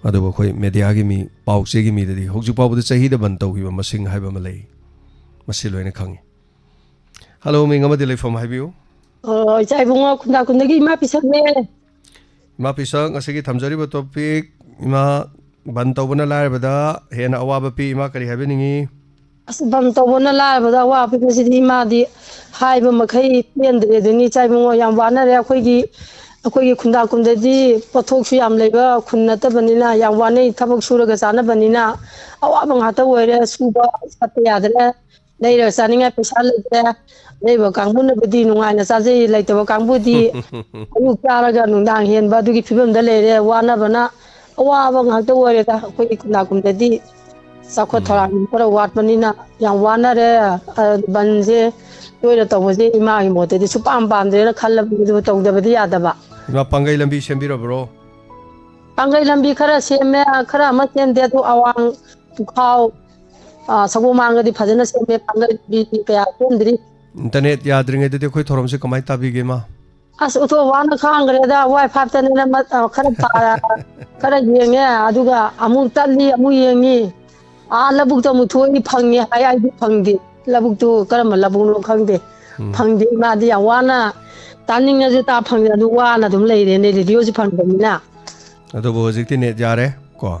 ꯑꯗꯨꯕꯨ ꯑꯩꯈꯣꯏ mediaꯒꯤ ꯃꯤ, ꯄꯥꯎ ꯆꯦꯒꯤ ꯃꯤꯗꯗꯤ ꯍꯧꯖꯤꯛ ꯐꯥꯎꯕꯗ ꯆꯍꯤꯗ ꯕꯟ ꯇꯧꯈꯤꯕ ꯃꯁꯤꯡ ꯍꯥꯏꯕ ꯑꯃ ꯂꯩ꯫ ꯃꯁꯤ ꯂꯣꯏꯅ ꯈꯪꯉꯤ꯫ ꯍꯜꯂꯣ, ꯃꯤꯡ ꯑꯃꯗꯤ ꯂꯩꯐꯝ ꯍꯥꯏꯕꯤꯌꯨ꯫ ꯑꯣ, ꯏꯆꯥ ꯏꯕꯨꯡꯉꯣ ꯈꯨꯟꯗꯥ ꯈꯨꯟꯗꯒꯤ ꯏꯃꯥ ꯄꯤꯁꯛꯅꯦ꯫ ꯏꯃꯥ ꯄꯤꯁꯛ, ꯉꯁꯤꯒꯤ ꯊꯝꯖꯔꯤꯕ topic, ꯏꯃꯥ, ꯕꯟ ꯇꯧꯕꯅ ꯂꯥꯏꯔꯕꯗ ꯍꯦꯟꯅ ꯑꯋꯥꯕ ꯄꯤ꯫ ꯏꯃꯥ, ꯀꯔꯤ ꯍꯥꯏꯕꯤꯅꯤꯡꯉꯤ? ꯑꯁ, ꯕꯟ ꯇꯧꯕꯅ ꯂꯥꯏꯔꯕꯗ ꯑꯋꯥꯕ ꯄꯤꯕꯁꯤꯗꯤ ꯏꯃꯥꯗꯤ ꯍꯥꯏꯕ ꯃꯈꯩ ꯄꯦꯟꯗ꯭ꯔꯦ ꯑꯗꯨꯅꯤ, ꯏꯆꯥ ꯏꯕꯨꯡꯉꯣ, ꯌꯥꯝ ꯋꯥꯅꯔꯦ꯫ ꯑꯩꯈꯣꯏꯒꯤ, ꯑꯩꯈꯣꯏꯒꯤ ꯈꯨꯟꯗꯥ ꯈꯨꯟꯗꯗꯤ ꯄꯣꯠꯊꯣꯛꯁꯨ ꯌꯥꯝ ꯂꯩꯕ ꯈꯨꯟ ꯅꯠꯇꯕꯅꯤꯅ ꯌꯥꯝ ꯋꯥꯅꯩ, ꯊꯕꯛ ꯁꯨꯔꯒ ꯆꯥꯅꯕꯅꯤꯅ ꯑꯋꯥꯕ ꯉꯥꯛꯇ ꯑꯣꯏꯔꯦ꯫ ꯁꯨꯕ ꯆꯠꯄ ꯌꯥꯗ꯭ꯔꯦ, ꯂꯩꯔꯒ ꯆꯥꯅꯤꯡꯉꯥꯏ ꯄꯩꯁꯥ ꯂꯩꯇ꯭ꯔꯦ, ꯂꯩꯕ ꯀꯥꯡꯕꯨꯅꯕꯨꯗꯤ ꯅꯨꯡꯉꯥꯏꯅ ꯆꯥꯖꯩ, ꯂꯩꯇꯕ ꯀꯥꯡꯕꯨꯗꯤ ꯑꯌꯨꯛ ꯆꯥꯔꯒ ꯅꯨꯡꯗꯥꯡ ꯍꯦꯟꯕ ꯑꯗꯨꯒꯤ ꯐꯤꯕꯝꯗ ꯂꯩꯔꯦ꯫ ꯋꯥꯅꯕꯅ ꯑꯋꯥꯕ ꯉꯥꯛꯇ ꯑꯣꯏꯔꯦꯗ ꯑꯩꯈꯣꯏꯒꯤ ꯈꯨꯟꯗꯥ ꯈꯨꯟꯗꯗꯤ꯫ ꯆꯥꯎꯈꯠ ꯎꯝ꯫ ꯊꯧꯔꯥꯡ ꯈꯔ ꯋꯥꯠꯄꯅꯤꯅ ꯌꯥꯝ ꯋꯥꯅꯔꯦ꯫ ꯑ, ꯕꯟꯁꯦ ꯇꯣꯏꯅ ꯇꯧꯕꯁꯦ ꯏꯃꯥꯒꯤ ꯃꯣꯠꯇꯗꯤ ꯁꯨꯄꯥꯝ ꯄꯥꯝꯗ꯭ꯔꯦꯅ ꯈꯜꯂꯕꯅꯤ, ꯑꯗꯨꯕꯨ ꯇꯧꯗꯕꯗꯤ ꯌꯥꯗꯕ꯫ ꯏꯃꯥ, ꯄꯥꯡꯒꯩ ꯂꯝꯕꯤ ꯁꯦꯝꯕꯤꯔꯕ꯭ꯔꯣ? ꯄꯥꯡꯒꯩ ꯂꯝꯕꯤ ꯈꯔ ꯁꯦꯝꯃꯦ, ꯈꯔ ꯑꯃ ꯁꯦꯝꯗꯦ꯫ ꯑꯗꯨ ꯑꯋꯥꯡ ꯄꯨꯈꯥꯎ, ꯑ, ꯁꯒꯣꯜ ꯃꯥꯡꯒꯗꯤ ꯐꯖꯅ ꯁꯦꯝꯃꯦ, ꯄꯥꯡꯒꯩ ꯂꯝꯕꯤꯗꯤ ꯀꯌꯥ ꯁꯦꯝꯗ꯭ꯔꯤ꯫ Internet ꯌꯥꯗ꯭ꯔꯤꯉꯩꯗꯗꯤ ꯑꯩꯈꯣꯏ ꯊꯧꯔꯝꯁꯦ ꯀꯃꯥꯏꯅ ꯇꯥꯕꯤꯒꯦ, ꯏꯃꯥ? ꯑꯁ, ꯑꯣꯊꯣꯛ ꯋꯥꯅ ꯈꯥꯡꯈ꯭ꯔꯦꯗ, WiFi ꯇꯅꯦꯅ ꯃ-, ꯑ, ꯈꯔ ꯄꯥ-, ꯈꯔ ꯌꯦꯡꯉꯦ, ꯑꯗꯨꯒ ꯑꯃꯨꯛ ꯇꯠꯂꯤ, ꯑꯃꯨꯛ ꯌꯦꯡꯉꯤ꯫ ꯑꯥ, ꯂꯧꯕꯨꯛꯇ ꯑꯃꯨꯛ ꯊꯣꯛꯏ, ꯐꯪꯉꯤ ꯍꯥꯏ, ꯑꯩꯗꯤ ꯐꯪꯗꯦ꯫ ꯂꯧꯕꯨꯛꯇꯨ ꯀꯔꯝꯕ ꯂꯧꯕꯨꯛꯅꯣ ꯈꯪꯗꯦ꯫ ꯎꯝ꯫ ꯐꯪꯗꯦ, ꯃꯥꯗꯤ ꯌꯥꯝ ꯋꯥꯅ, ꯇꯥꯅꯤꯡꯉꯁꯨ ꯇꯥ ꯐꯪꯗꯦ, ꯑꯗꯨ ꯋꯥꯅ ꯑꯗꯨꯝ ꯂꯩꯔꯦꯅꯦ, ꯔꯦꯗꯤꯑꯣꯁꯨ ꯐꯪꯗꯕꯅꯤꯅ꯫ ꯑꯗꯨꯕꯨ ꯍꯧꯖꯤꯛꯇꯤ net ꯌꯥꯔꯦ ꯀꯣ?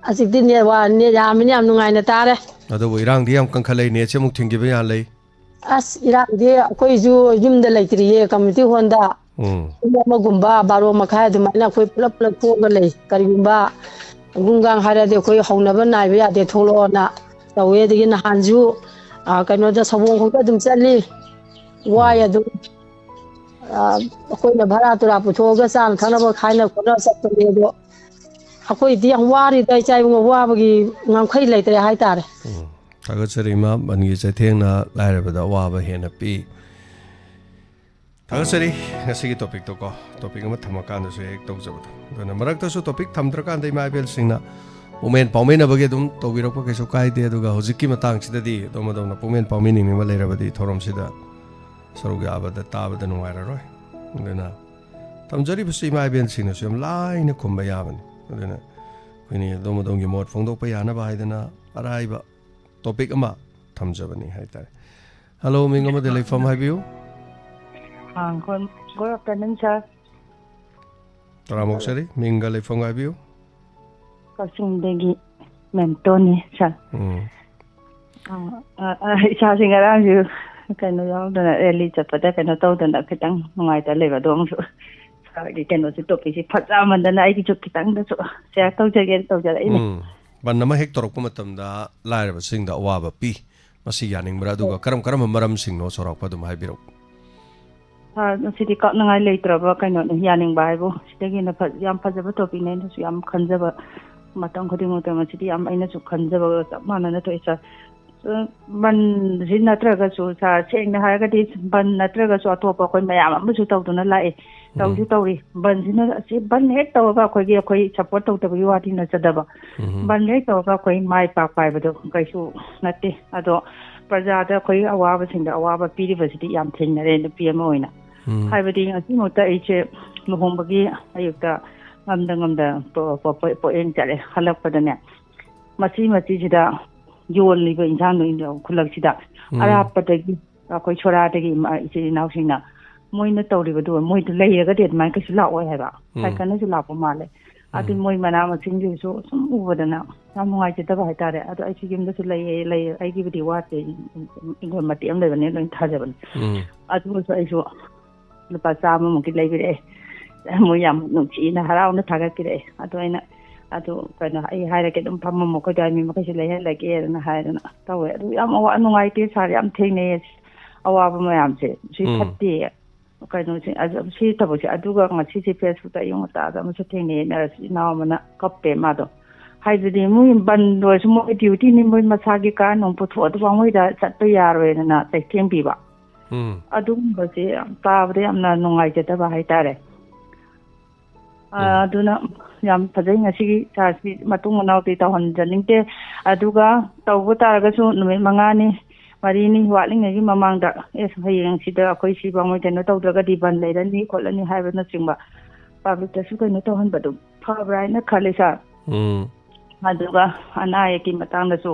ꯍꯧꯖꯤꯛꯇꯤ net ꯋꯥ-, net ꯌꯥꯝꯃꯤꯅ ꯌꯥꯝ ꯅꯨꯡꯉꯥꯏꯅ ꯇꯥꯔꯦ꯫ ꯑꯗꯨꯕꯨ ꯏꯔꯥꯡꯗꯤ ꯌꯥꯝ ꯀꯟꯈꯠꯂꯛꯏ, netꯁꯦ ꯑꯃꯨꯛ ꯊꯤꯡꯈꯤꯕ ꯌꯥ ꯂꯩ꯫ ꯑꯁ, ꯏꯔꯥꯡꯗꯤ ꯑꯩꯈꯣꯏꯁꯨ ꯌꯨꯝꯗ ꯂꯩꯇ꯭ꯔꯤꯌꯦ, community hallꯗ꯫ ꯎꯝ꯫ ꯄꯨꯡ ꯑꯃꯒꯨꯝꯕ, ꯕꯥꯔꯣ ꯃꯈꯥꯏ ꯑꯗꯨꯃꯥꯏꯅ ꯑꯩꯈꯣꯏ ꯄꯨꯂꯞ ꯄꯨꯂꯞ ꯊꯣꯛꯑꯒ ꯂꯩ꯫ ꯀꯔꯤꯒꯨꯝꯕ ꯒꯨꯡꯒꯥꯡ ꯍꯥꯏꯔꯗꯤ ꯑꯩꯈꯣꯏ ꯍꯧꯅꯕ ꯅꯥꯏꯕ ꯌꯥꯗꯦ, ꯊꯣꯛꯂꯛꯑꯣꯅ ꯇꯧꯋꯦ꯫ ꯑꯗꯒꯤ ꯅꯍꯥꯟꯁꯨ, ꯑ, ꯀꯩꯅꯣꯗ, ꯁꯑꯣꯡꯈꯣꯛꯇ ꯑꯗꯨꯝ ꯆꯠꯂꯤ꯫ ꯋꯥꯏ ꯎꯝ꯫ ꯑꯗꯨꯝ꯫ ꯑ, ꯑꯩꯈꯣꯏꯅ ꯚꯔꯥ ꯇꯨꯔꯥ ꯄꯨꯊꯣꯛꯑꯒ ꯆꯥꯅ ꯊꯛꯅꯕ ꯈꯥꯏꯅ ꯈꯣꯠꯅ ꯆꯠꯄꯅꯦ꯫ ꯑꯗꯣ ꯑꯩꯈꯣꯏꯗꯤ ꯌꯥꯝ ꯋꯥꯔꯤꯗ, ꯏꯆꯥ ꯏꯕꯨꯡꯉꯣ, ꯋꯥꯕꯒꯤ ꯉꯝꯈꯩ ꯂꯩꯇ꯭ꯔꯦ ꯍꯥꯏꯇꯥꯔꯦ꯫ ꯎꯝ꯫ ꯊꯥꯒꯠꯆꯔꯤ, ꯏꯃꯥ꯫ ꯕꯟꯒꯤ ꯆꯩꯊꯦꯡꯅ ꯂꯥꯏꯔꯕꯗ ꯑꯋꯥꯕ ꯍꯦꯟꯅ ꯄꯤ꯫ ꯊꯥꯒꯠꯆꯔꯤ꯫ ꯉꯁꯤꯒꯤ topicꯇꯣ ꯀꯣ, topic ꯑꯃ ꯊꯝꯃꯀꯥꯟꯗꯁꯨ ꯍꯦꯛ ꯇꯧꯖꯕꯗꯣ꯫ ꯑꯗꯨꯅ ꯃꯔꯛꯇꯁꯨ topic ꯊꯝꯗ꯭ꯔꯀꯥꯟꯗ ꯏꯃꯥ ꯏꯕꯦꯜꯁꯤꯡꯅ ꯄꯨꯡꯃꯦꯟ ꯄꯥꯎꯃꯤꯟꯅꯕꯒꯤ ꯑꯗꯨꯝ ꯇꯧꯕꯤꯔꯛꯄ ꯀꯩꯁꯨ ꯀꯥꯏꯗꯦ꯫ ꯑꯗꯨꯒ ꯍꯧꯖꯤꯛꯀꯤ ꯃꯇꯥꯡꯁꯤꯗꯗꯤ ꯑꯗꯣꯝ ꯑꯗꯣꯝꯅ ꯄꯨꯡꯃꯦꯟ ꯄꯥꯎꯃꯤꯟꯅꯤꯡꯅꯤꯡꯕ ꯂꯩꯔꯕꯗꯤ ꯊꯧꯔꯝꯁꯤꯗ ꯁꯔꯨꯛ ꯌꯥꯕꯗ ꯇꯥꯕꯗ ꯅꯨꯡꯉꯥꯏꯔꯔꯣꯏ꯫ ꯑꯗꯨꯅ ꯊꯝꯖꯔꯤꯕꯁꯤ ꯏꯃꯥ ꯏꯕꯦꯜꯁꯤꯡꯅꯁꯨ ꯌꯥꯝ ꯂꯥꯏꯅ ꯈꯨꯝꯕ ꯌꯥꯕꯅꯤ꯫ ꯑꯗꯨꯅ ꯑꯩꯈꯣꯏꯅ ꯑꯗꯣꯝ ꯑꯗꯣꯝꯒꯤ ꯃꯣꯠ ꯐꯣꯡꯗꯣꯛꯄ ꯌꯥꯅꯕ ꯍꯥꯏꯗꯅ ꯑꯔꯥꯏꯕ topic ꯑꯃ ꯊꯝꯖꯕꯅꯤ ꯍꯥꯏꯇꯥꯔꯦ꯫ ꯍꯜꯂꯣ, ꯃꯤꯡ ꯑꯃꯗꯤ ꯂꯩꯐꯝ ꯍꯥꯏꯕꯤꯌꯨ꯫ ꯑꯥ, good, good afternoon, sir꯫ ꯇꯔꯥꯝꯅ ꯑꯣꯛꯆꯔꯤ, ꯃꯤꯡꯒ ꯂꯩꯐꯝꯒ ꯍꯥꯏꯕꯤꯌꯨ꯫ ꯀꯛꯆꯤꯡꯗꯒꯤ ꯃꯦꯝꯇꯣꯟꯅꯤ, sir꯫ ꯎꯝ꯫ ꯑꯥ, ꯑꯥ, ꯑꯥ, ꯏꯁꯥꯁꯤ ꯉꯔꯥꯡꯁꯨ ꯀꯩꯅꯣ ꯌꯥꯎꯗꯅ, rally ꯆꯠꯄꯗ ꯀꯩꯅꯣ ꯇꯧꯗꯅ ꯈꯤꯇꯪ ꯅꯨꯡꯉꯥꯏꯇ ꯂꯩꯕ, ꯑꯗꯣ ꯑꯃꯨꯛꯁꯨ sirꯒꯤ ꯀꯩꯅꯣꯁꯤ, topicꯁꯤ ꯐꯖꯃꯟꯗꯅ ꯑꯩꯒꯤꯁꯨ ꯈꯤꯇꯪꯗꯁꯨ share ꯇꯧꯖꯒꯦꯅ ꯇꯧꯖꯔꯛꯏꯅꯦ꯫ ꯎꯝ꯫ ꯕꯟ ꯑꯃ ꯍꯦꯛ ꯇꯧꯔꯛꯄ ꯃꯇꯝꯗ ꯂꯥꯏꯔꯕꯁꯤꯡꯗ ꯑꯋꯥꯕ ꯄꯤ꯫ ꯃꯁꯤ ꯌꯥꯅꯤꯡꯕ꯭ꯔꯥ? ꯑꯗꯨꯒ ꯍꯣꯏ꯫ ꯀꯔꯝ ꯀꯔꯝꯕ ꯃꯔꯝꯁꯤꯡꯅꯣ? ꯆꯥꯎꯔꯥꯛꯄ ꯑꯗꯨꯝ ꯍꯥꯏꯕꯤꯔꯛꯎ꯫ ꯁꯥꯔ, ꯃꯁꯤꯗꯤ ꯀꯛꯅꯉꯥꯏ ꯂꯩꯇ꯭ꯔꯕ ꯀꯩꯅꯣꯅꯤ, ꯌꯥꯅꯤꯡꯕ ꯍꯥꯏꯕꯨ꯫ ꯁꯤꯗꯒꯤ ꯍꯦꯟꯅ ꯐ-, ꯌꯥꯝ ꯐꯖꯕ topicꯅꯦ꯫ ꯑꯩꯅꯁꯨ ꯌꯥꯝ ꯈꯟꯖꯕ, ꯃꯇꯝ ꯈꯨꯗꯤꯡꯃꯛꯇ ꯃꯁꯤꯗꯤ ꯌꯥꯝ ꯑꯩꯅꯁꯨ ꯈꯟꯖꯕꯒ ꯆꯞ ꯃꯥꯟꯅꯅ ꯊꯣꯛꯑꯦ, ꯁꯥꯔ꯫ ꯑ, ꯕꯟꯁꯤ ꯅꯠꯇ꯭ꯔꯒꯁꯨ, ꯁꯥꯔ, ꯁꯦꯡꯅ ꯍꯥꯏꯔꯒꯗꯤ ꯕꯟ ꯅꯠꯇ꯭ꯔꯒꯁꯨ ꯑꯇꯣꯞꯄ ꯑꯩꯈꯣꯏ ꯃꯌꯥꯝ ꯑꯃꯁꯨ ꯇꯧꯗꯨꯅ ꯂꯥꯛꯑꯦ, ꯎꯝ꯫ ꯇꯧꯁꯨ ꯇꯧꯔꯤ꯫ ꯕꯟꯁꯤꯅ, ꯑꯁꯤ ꯕꯟ ꯍꯦꯛ ꯇꯧꯔꯒ ꯑꯩꯈꯣꯏꯒꯤ, ꯑꯩꯈꯣꯏ support ꯇꯧꯗꯕꯒꯤ ꯋꯥꯗꯤ ꯅꯠꯆꯗꯕ꯫ ꯎꯝ꯫ ꯕꯟ ꯍꯦꯛ ꯇꯧꯔꯒ ꯑꯩꯈꯣꯏ ꯃꯥꯏ ꯄꯥꯛꯄ ꯍꯥꯏꯕꯗꯣ ꯀꯩꯁꯨ ꯅꯠꯇꯦ꯫ ꯑꯗꯣ ꯄ꯭ꯔꯖꯥꯗ ꯑꯩꯈꯣꯏ ꯑꯋꯥꯕꯁꯤꯡꯗ ꯑꯋꯥꯕ ꯄꯤꯔꯤꯕꯁꯤꯗꯤ ꯌꯥꯝ ꯊꯦꯡꯅꯔꯦ, ꯅꯨꯄꯤ ꯑꯃ ꯑꯣꯏꯅ꯫ ꯎꯝ꯫ ꯍꯥꯏꯕꯗꯤ ꯉꯁꯤꯃꯛꯇ ꯑꯩꯁꯦ ꯂꯨꯍꯣꯡꯕꯒꯤ ꯑꯌꯨꯛꯇ ꯉꯝꯗ ꯉꯝꯗ ꯄꯣ-, ꯄꯣ-, ꯄꯣ-, ꯄꯣꯠꯌꯦꯡ ꯆꯠꯂꯦ꯫ ꯍꯜꯂꯛꯄꯗꯅꯦ, ꯃꯁꯤ ꯃꯁꯤꯁꯤꯗ ꯌꯣꯜꯂꯤꯕ ꯏꯟꯁꯥꯡꯗꯣ ꯈꯨꯜꯂꯛꯁꯤꯗ ꯎꯝ꯫ ꯑꯔꯥꯞꯄꯗꯒꯤ ꯑꯩꯈꯣꯏ ꯁꯣꯔꯥꯗꯒꯤ ꯏꯃꯥ-, ꯏꯆꯤꯜ ꯏꯅꯥꯎꯁꯤꯡꯅ ꯃꯣꯏꯅ ꯇꯧꯔꯤꯕꯗꯨ ꯃꯣꯏꯗ ꯂꯩꯔꯒꯗꯤ ꯑꯗꯨꯃꯥꯏꯅ ꯀꯩꯁꯨ ꯂꯥꯛꯑꯣꯏ ꯍꯥꯏꯕ꯫ ꯎꯝ꯫ ꯁꯥꯏꯀꯜꯅꯁꯨ ꯂꯥꯛꯄ ꯃꯥꯜꯂꯦ꯫ ꯑꯗꯨ ꯎꯝ꯫ ꯃꯣꯏ ꯃꯅꯥ ꯃꯁꯤꯡꯁꯤꯁꯨ ꯁꯨꯝ ꯎꯕꯗꯅ ꯌꯥꯝ ꯅꯨꯡꯉꯥꯏꯖꯗꯕ ꯍꯥꯏꯇꯥꯔꯦ꯫ ꯑꯗꯣ ꯑꯩꯁꯨ ꯌꯨꯝꯗꯁꯨ ꯂꯩꯌꯦ, ꯂꯩ, ꯑꯩꯒꯤꯕꯨꯗꯤ ꯋꯥꯠꯇꯦ, ꯏꯪꯈꯣꯜ ꯃꯇꯦꯛ ꯑꯃ ꯂꯩꯕꯅꯦ, ꯂꯣꯏ ꯊꯥꯖꯕꯅꯦ꯫ ꯎꯝ꯫ ꯑꯗꯨ ꯑꯣꯏꯔꯁꯨ ꯑꯩꯁꯨ ꯂꯨꯄꯥ ꯆꯥꯝꯃꯃꯨꯛꯀꯤ ꯂꯩꯕꯤꯔꯛꯑꯦ꯫ ꯃꯣꯏ ꯌꯥꯝ ꯅꯨꯡꯁꯤꯅ ꯍꯔꯥꯎꯅ ꯊꯥꯒꯠꯄꯤꯔꯛꯑꯦ꯫ ꯑꯗꯣ ꯑꯩꯅ, "ꯑꯗꯨ ꯀꯩꯅꯣ, ꯑꯩ ꯍꯥꯏꯔꯒꯦ, ꯑꯗꯨꯝ ꯐꯝꯃꯝꯃꯣ, ꯑꯩꯈꯣꯏ ꯗ꯭ꯔꯥꯏꯚꯔ ꯃꯤ ꯃꯈꯩꯁꯨ ꯂꯩꯍꯜꯂꯒꯦ" ꯑꯗꯨꯅ ꯍꯥꯏꯗꯅ ꯇꯧꯋꯦ꯫ ꯑꯗꯨ ꯌꯥꯝ ꯑꯋꯥ-, ꯅꯨꯡꯉꯥꯏꯇꯦ ꯁꯥꯔ, ꯌꯥꯝ ꯊꯦꯡꯅꯩꯌꯦ ꯑꯋꯥꯕ ꯃꯌꯥꯝꯁꯦ꯫ ꯁꯤ ꯎꯝ꯫ ꯐꯠꯇꯦ꯫ ꯀꯩꯅꯣꯁꯦ, ꯑꯗꯨ ꯁꯤ ꯊꯕꯛꯁꯦ꯫ ꯑꯗꯨꯒ ꯉꯁꯤꯁꯦ Facebookꯇ ꯑꯌꯨꯛ ꯉꯟꯇꯥꯗ ꯑꯃꯁꯨ ꯊꯦꯡꯅꯩꯌꯦ, nurse ꯏꯅꯥꯎ ꯑꯃꯅ ꯀꯞꯄꯦ ꯃꯥꯗꯣ꯫ ꯍꯥꯏꯕꯗꯤ ꯃꯣꯏ ꯕꯟ ꯑꯣꯏꯔꯁꯨ ꯃꯣꯏ dutyꯅꯤ, ꯃꯣꯏ ꯃꯁꯥꯒꯤ car ꯅꯨꯡ ꯄꯨꯊꯣꯛꯑ ꯑꯗꯨ ꯄꯥꯡꯒꯣꯏꯗ ꯆꯠꯄ ꯌꯥꯔꯣꯏꯗꯅ ꯆꯩꯊꯦꯡ ꯄꯤꯕ꯫ ꯎꯝ꯫ ꯑꯗꯨꯒꯨꯝꯕꯁꯦ ꯌꯥꯝ ꯇꯥꯕꯗ ꯌꯥꯝꯅ ꯅꯨꯡꯉꯥꯏꯖꯗꯕ ꯍꯥꯏꯇꯥꯔꯦ꯫ ꯑ, ꯎꯝ꯫ ꯑꯗꯨꯅ ꯌꯥꯝ ꯐꯖꯩ ꯉꯁꯤꯒꯤ ꯆꯥꯔꯖꯀꯤ ꯃꯇꯨꯡ ꯃꯅꯥꯎꯗꯤ ꯇꯧꯍꯟꯖꯅꯤꯡꯗꯦ꯫ ꯑꯗꯨꯒ ꯇꯧꯕ ꯇꯥꯔꯒꯁꯨ ꯅꯨꯃꯤꯠ ꯃꯉꯥꯅꯤ, ꯃꯔꯤꯅꯤ ꯋꯥꯠꯂꯤꯉꯩꯒꯤ ꯃꯃꯥꯡꯗ, "ꯑꯦ, ꯍꯌꯦꯡꯁꯤꯗ ꯑꯩꯈꯣꯏ ꯁꯤ ꯄꯥꯡꯒꯣꯏ ꯀꯩꯅꯣ ꯇꯧꯗ꯭ꯔꯒꯗꯤ ꯕꯟ ꯂꯩꯔꯅꯤ ꯈꯣꯠꯂꯅꯤ" ꯍꯥꯏꯕꯅꯆꯤꯡꯕ publicꯇꯁꯨ ꯀꯩꯅꯣ ꯇꯧꯍꯟꯕꯗꯨ ꯐꯕ꯭ꯔꯥ ꯍꯥꯏꯅ ꯈꯜꯂꯤ, ꯁꯥꯔ꯫ ꯎꯝ꯫ ꯑꯗꯨꯒ ꯑꯅꯥ ꯑꯌꯦꯛꯀꯤ ꯃꯇꯥꯡꯗꯁꯨ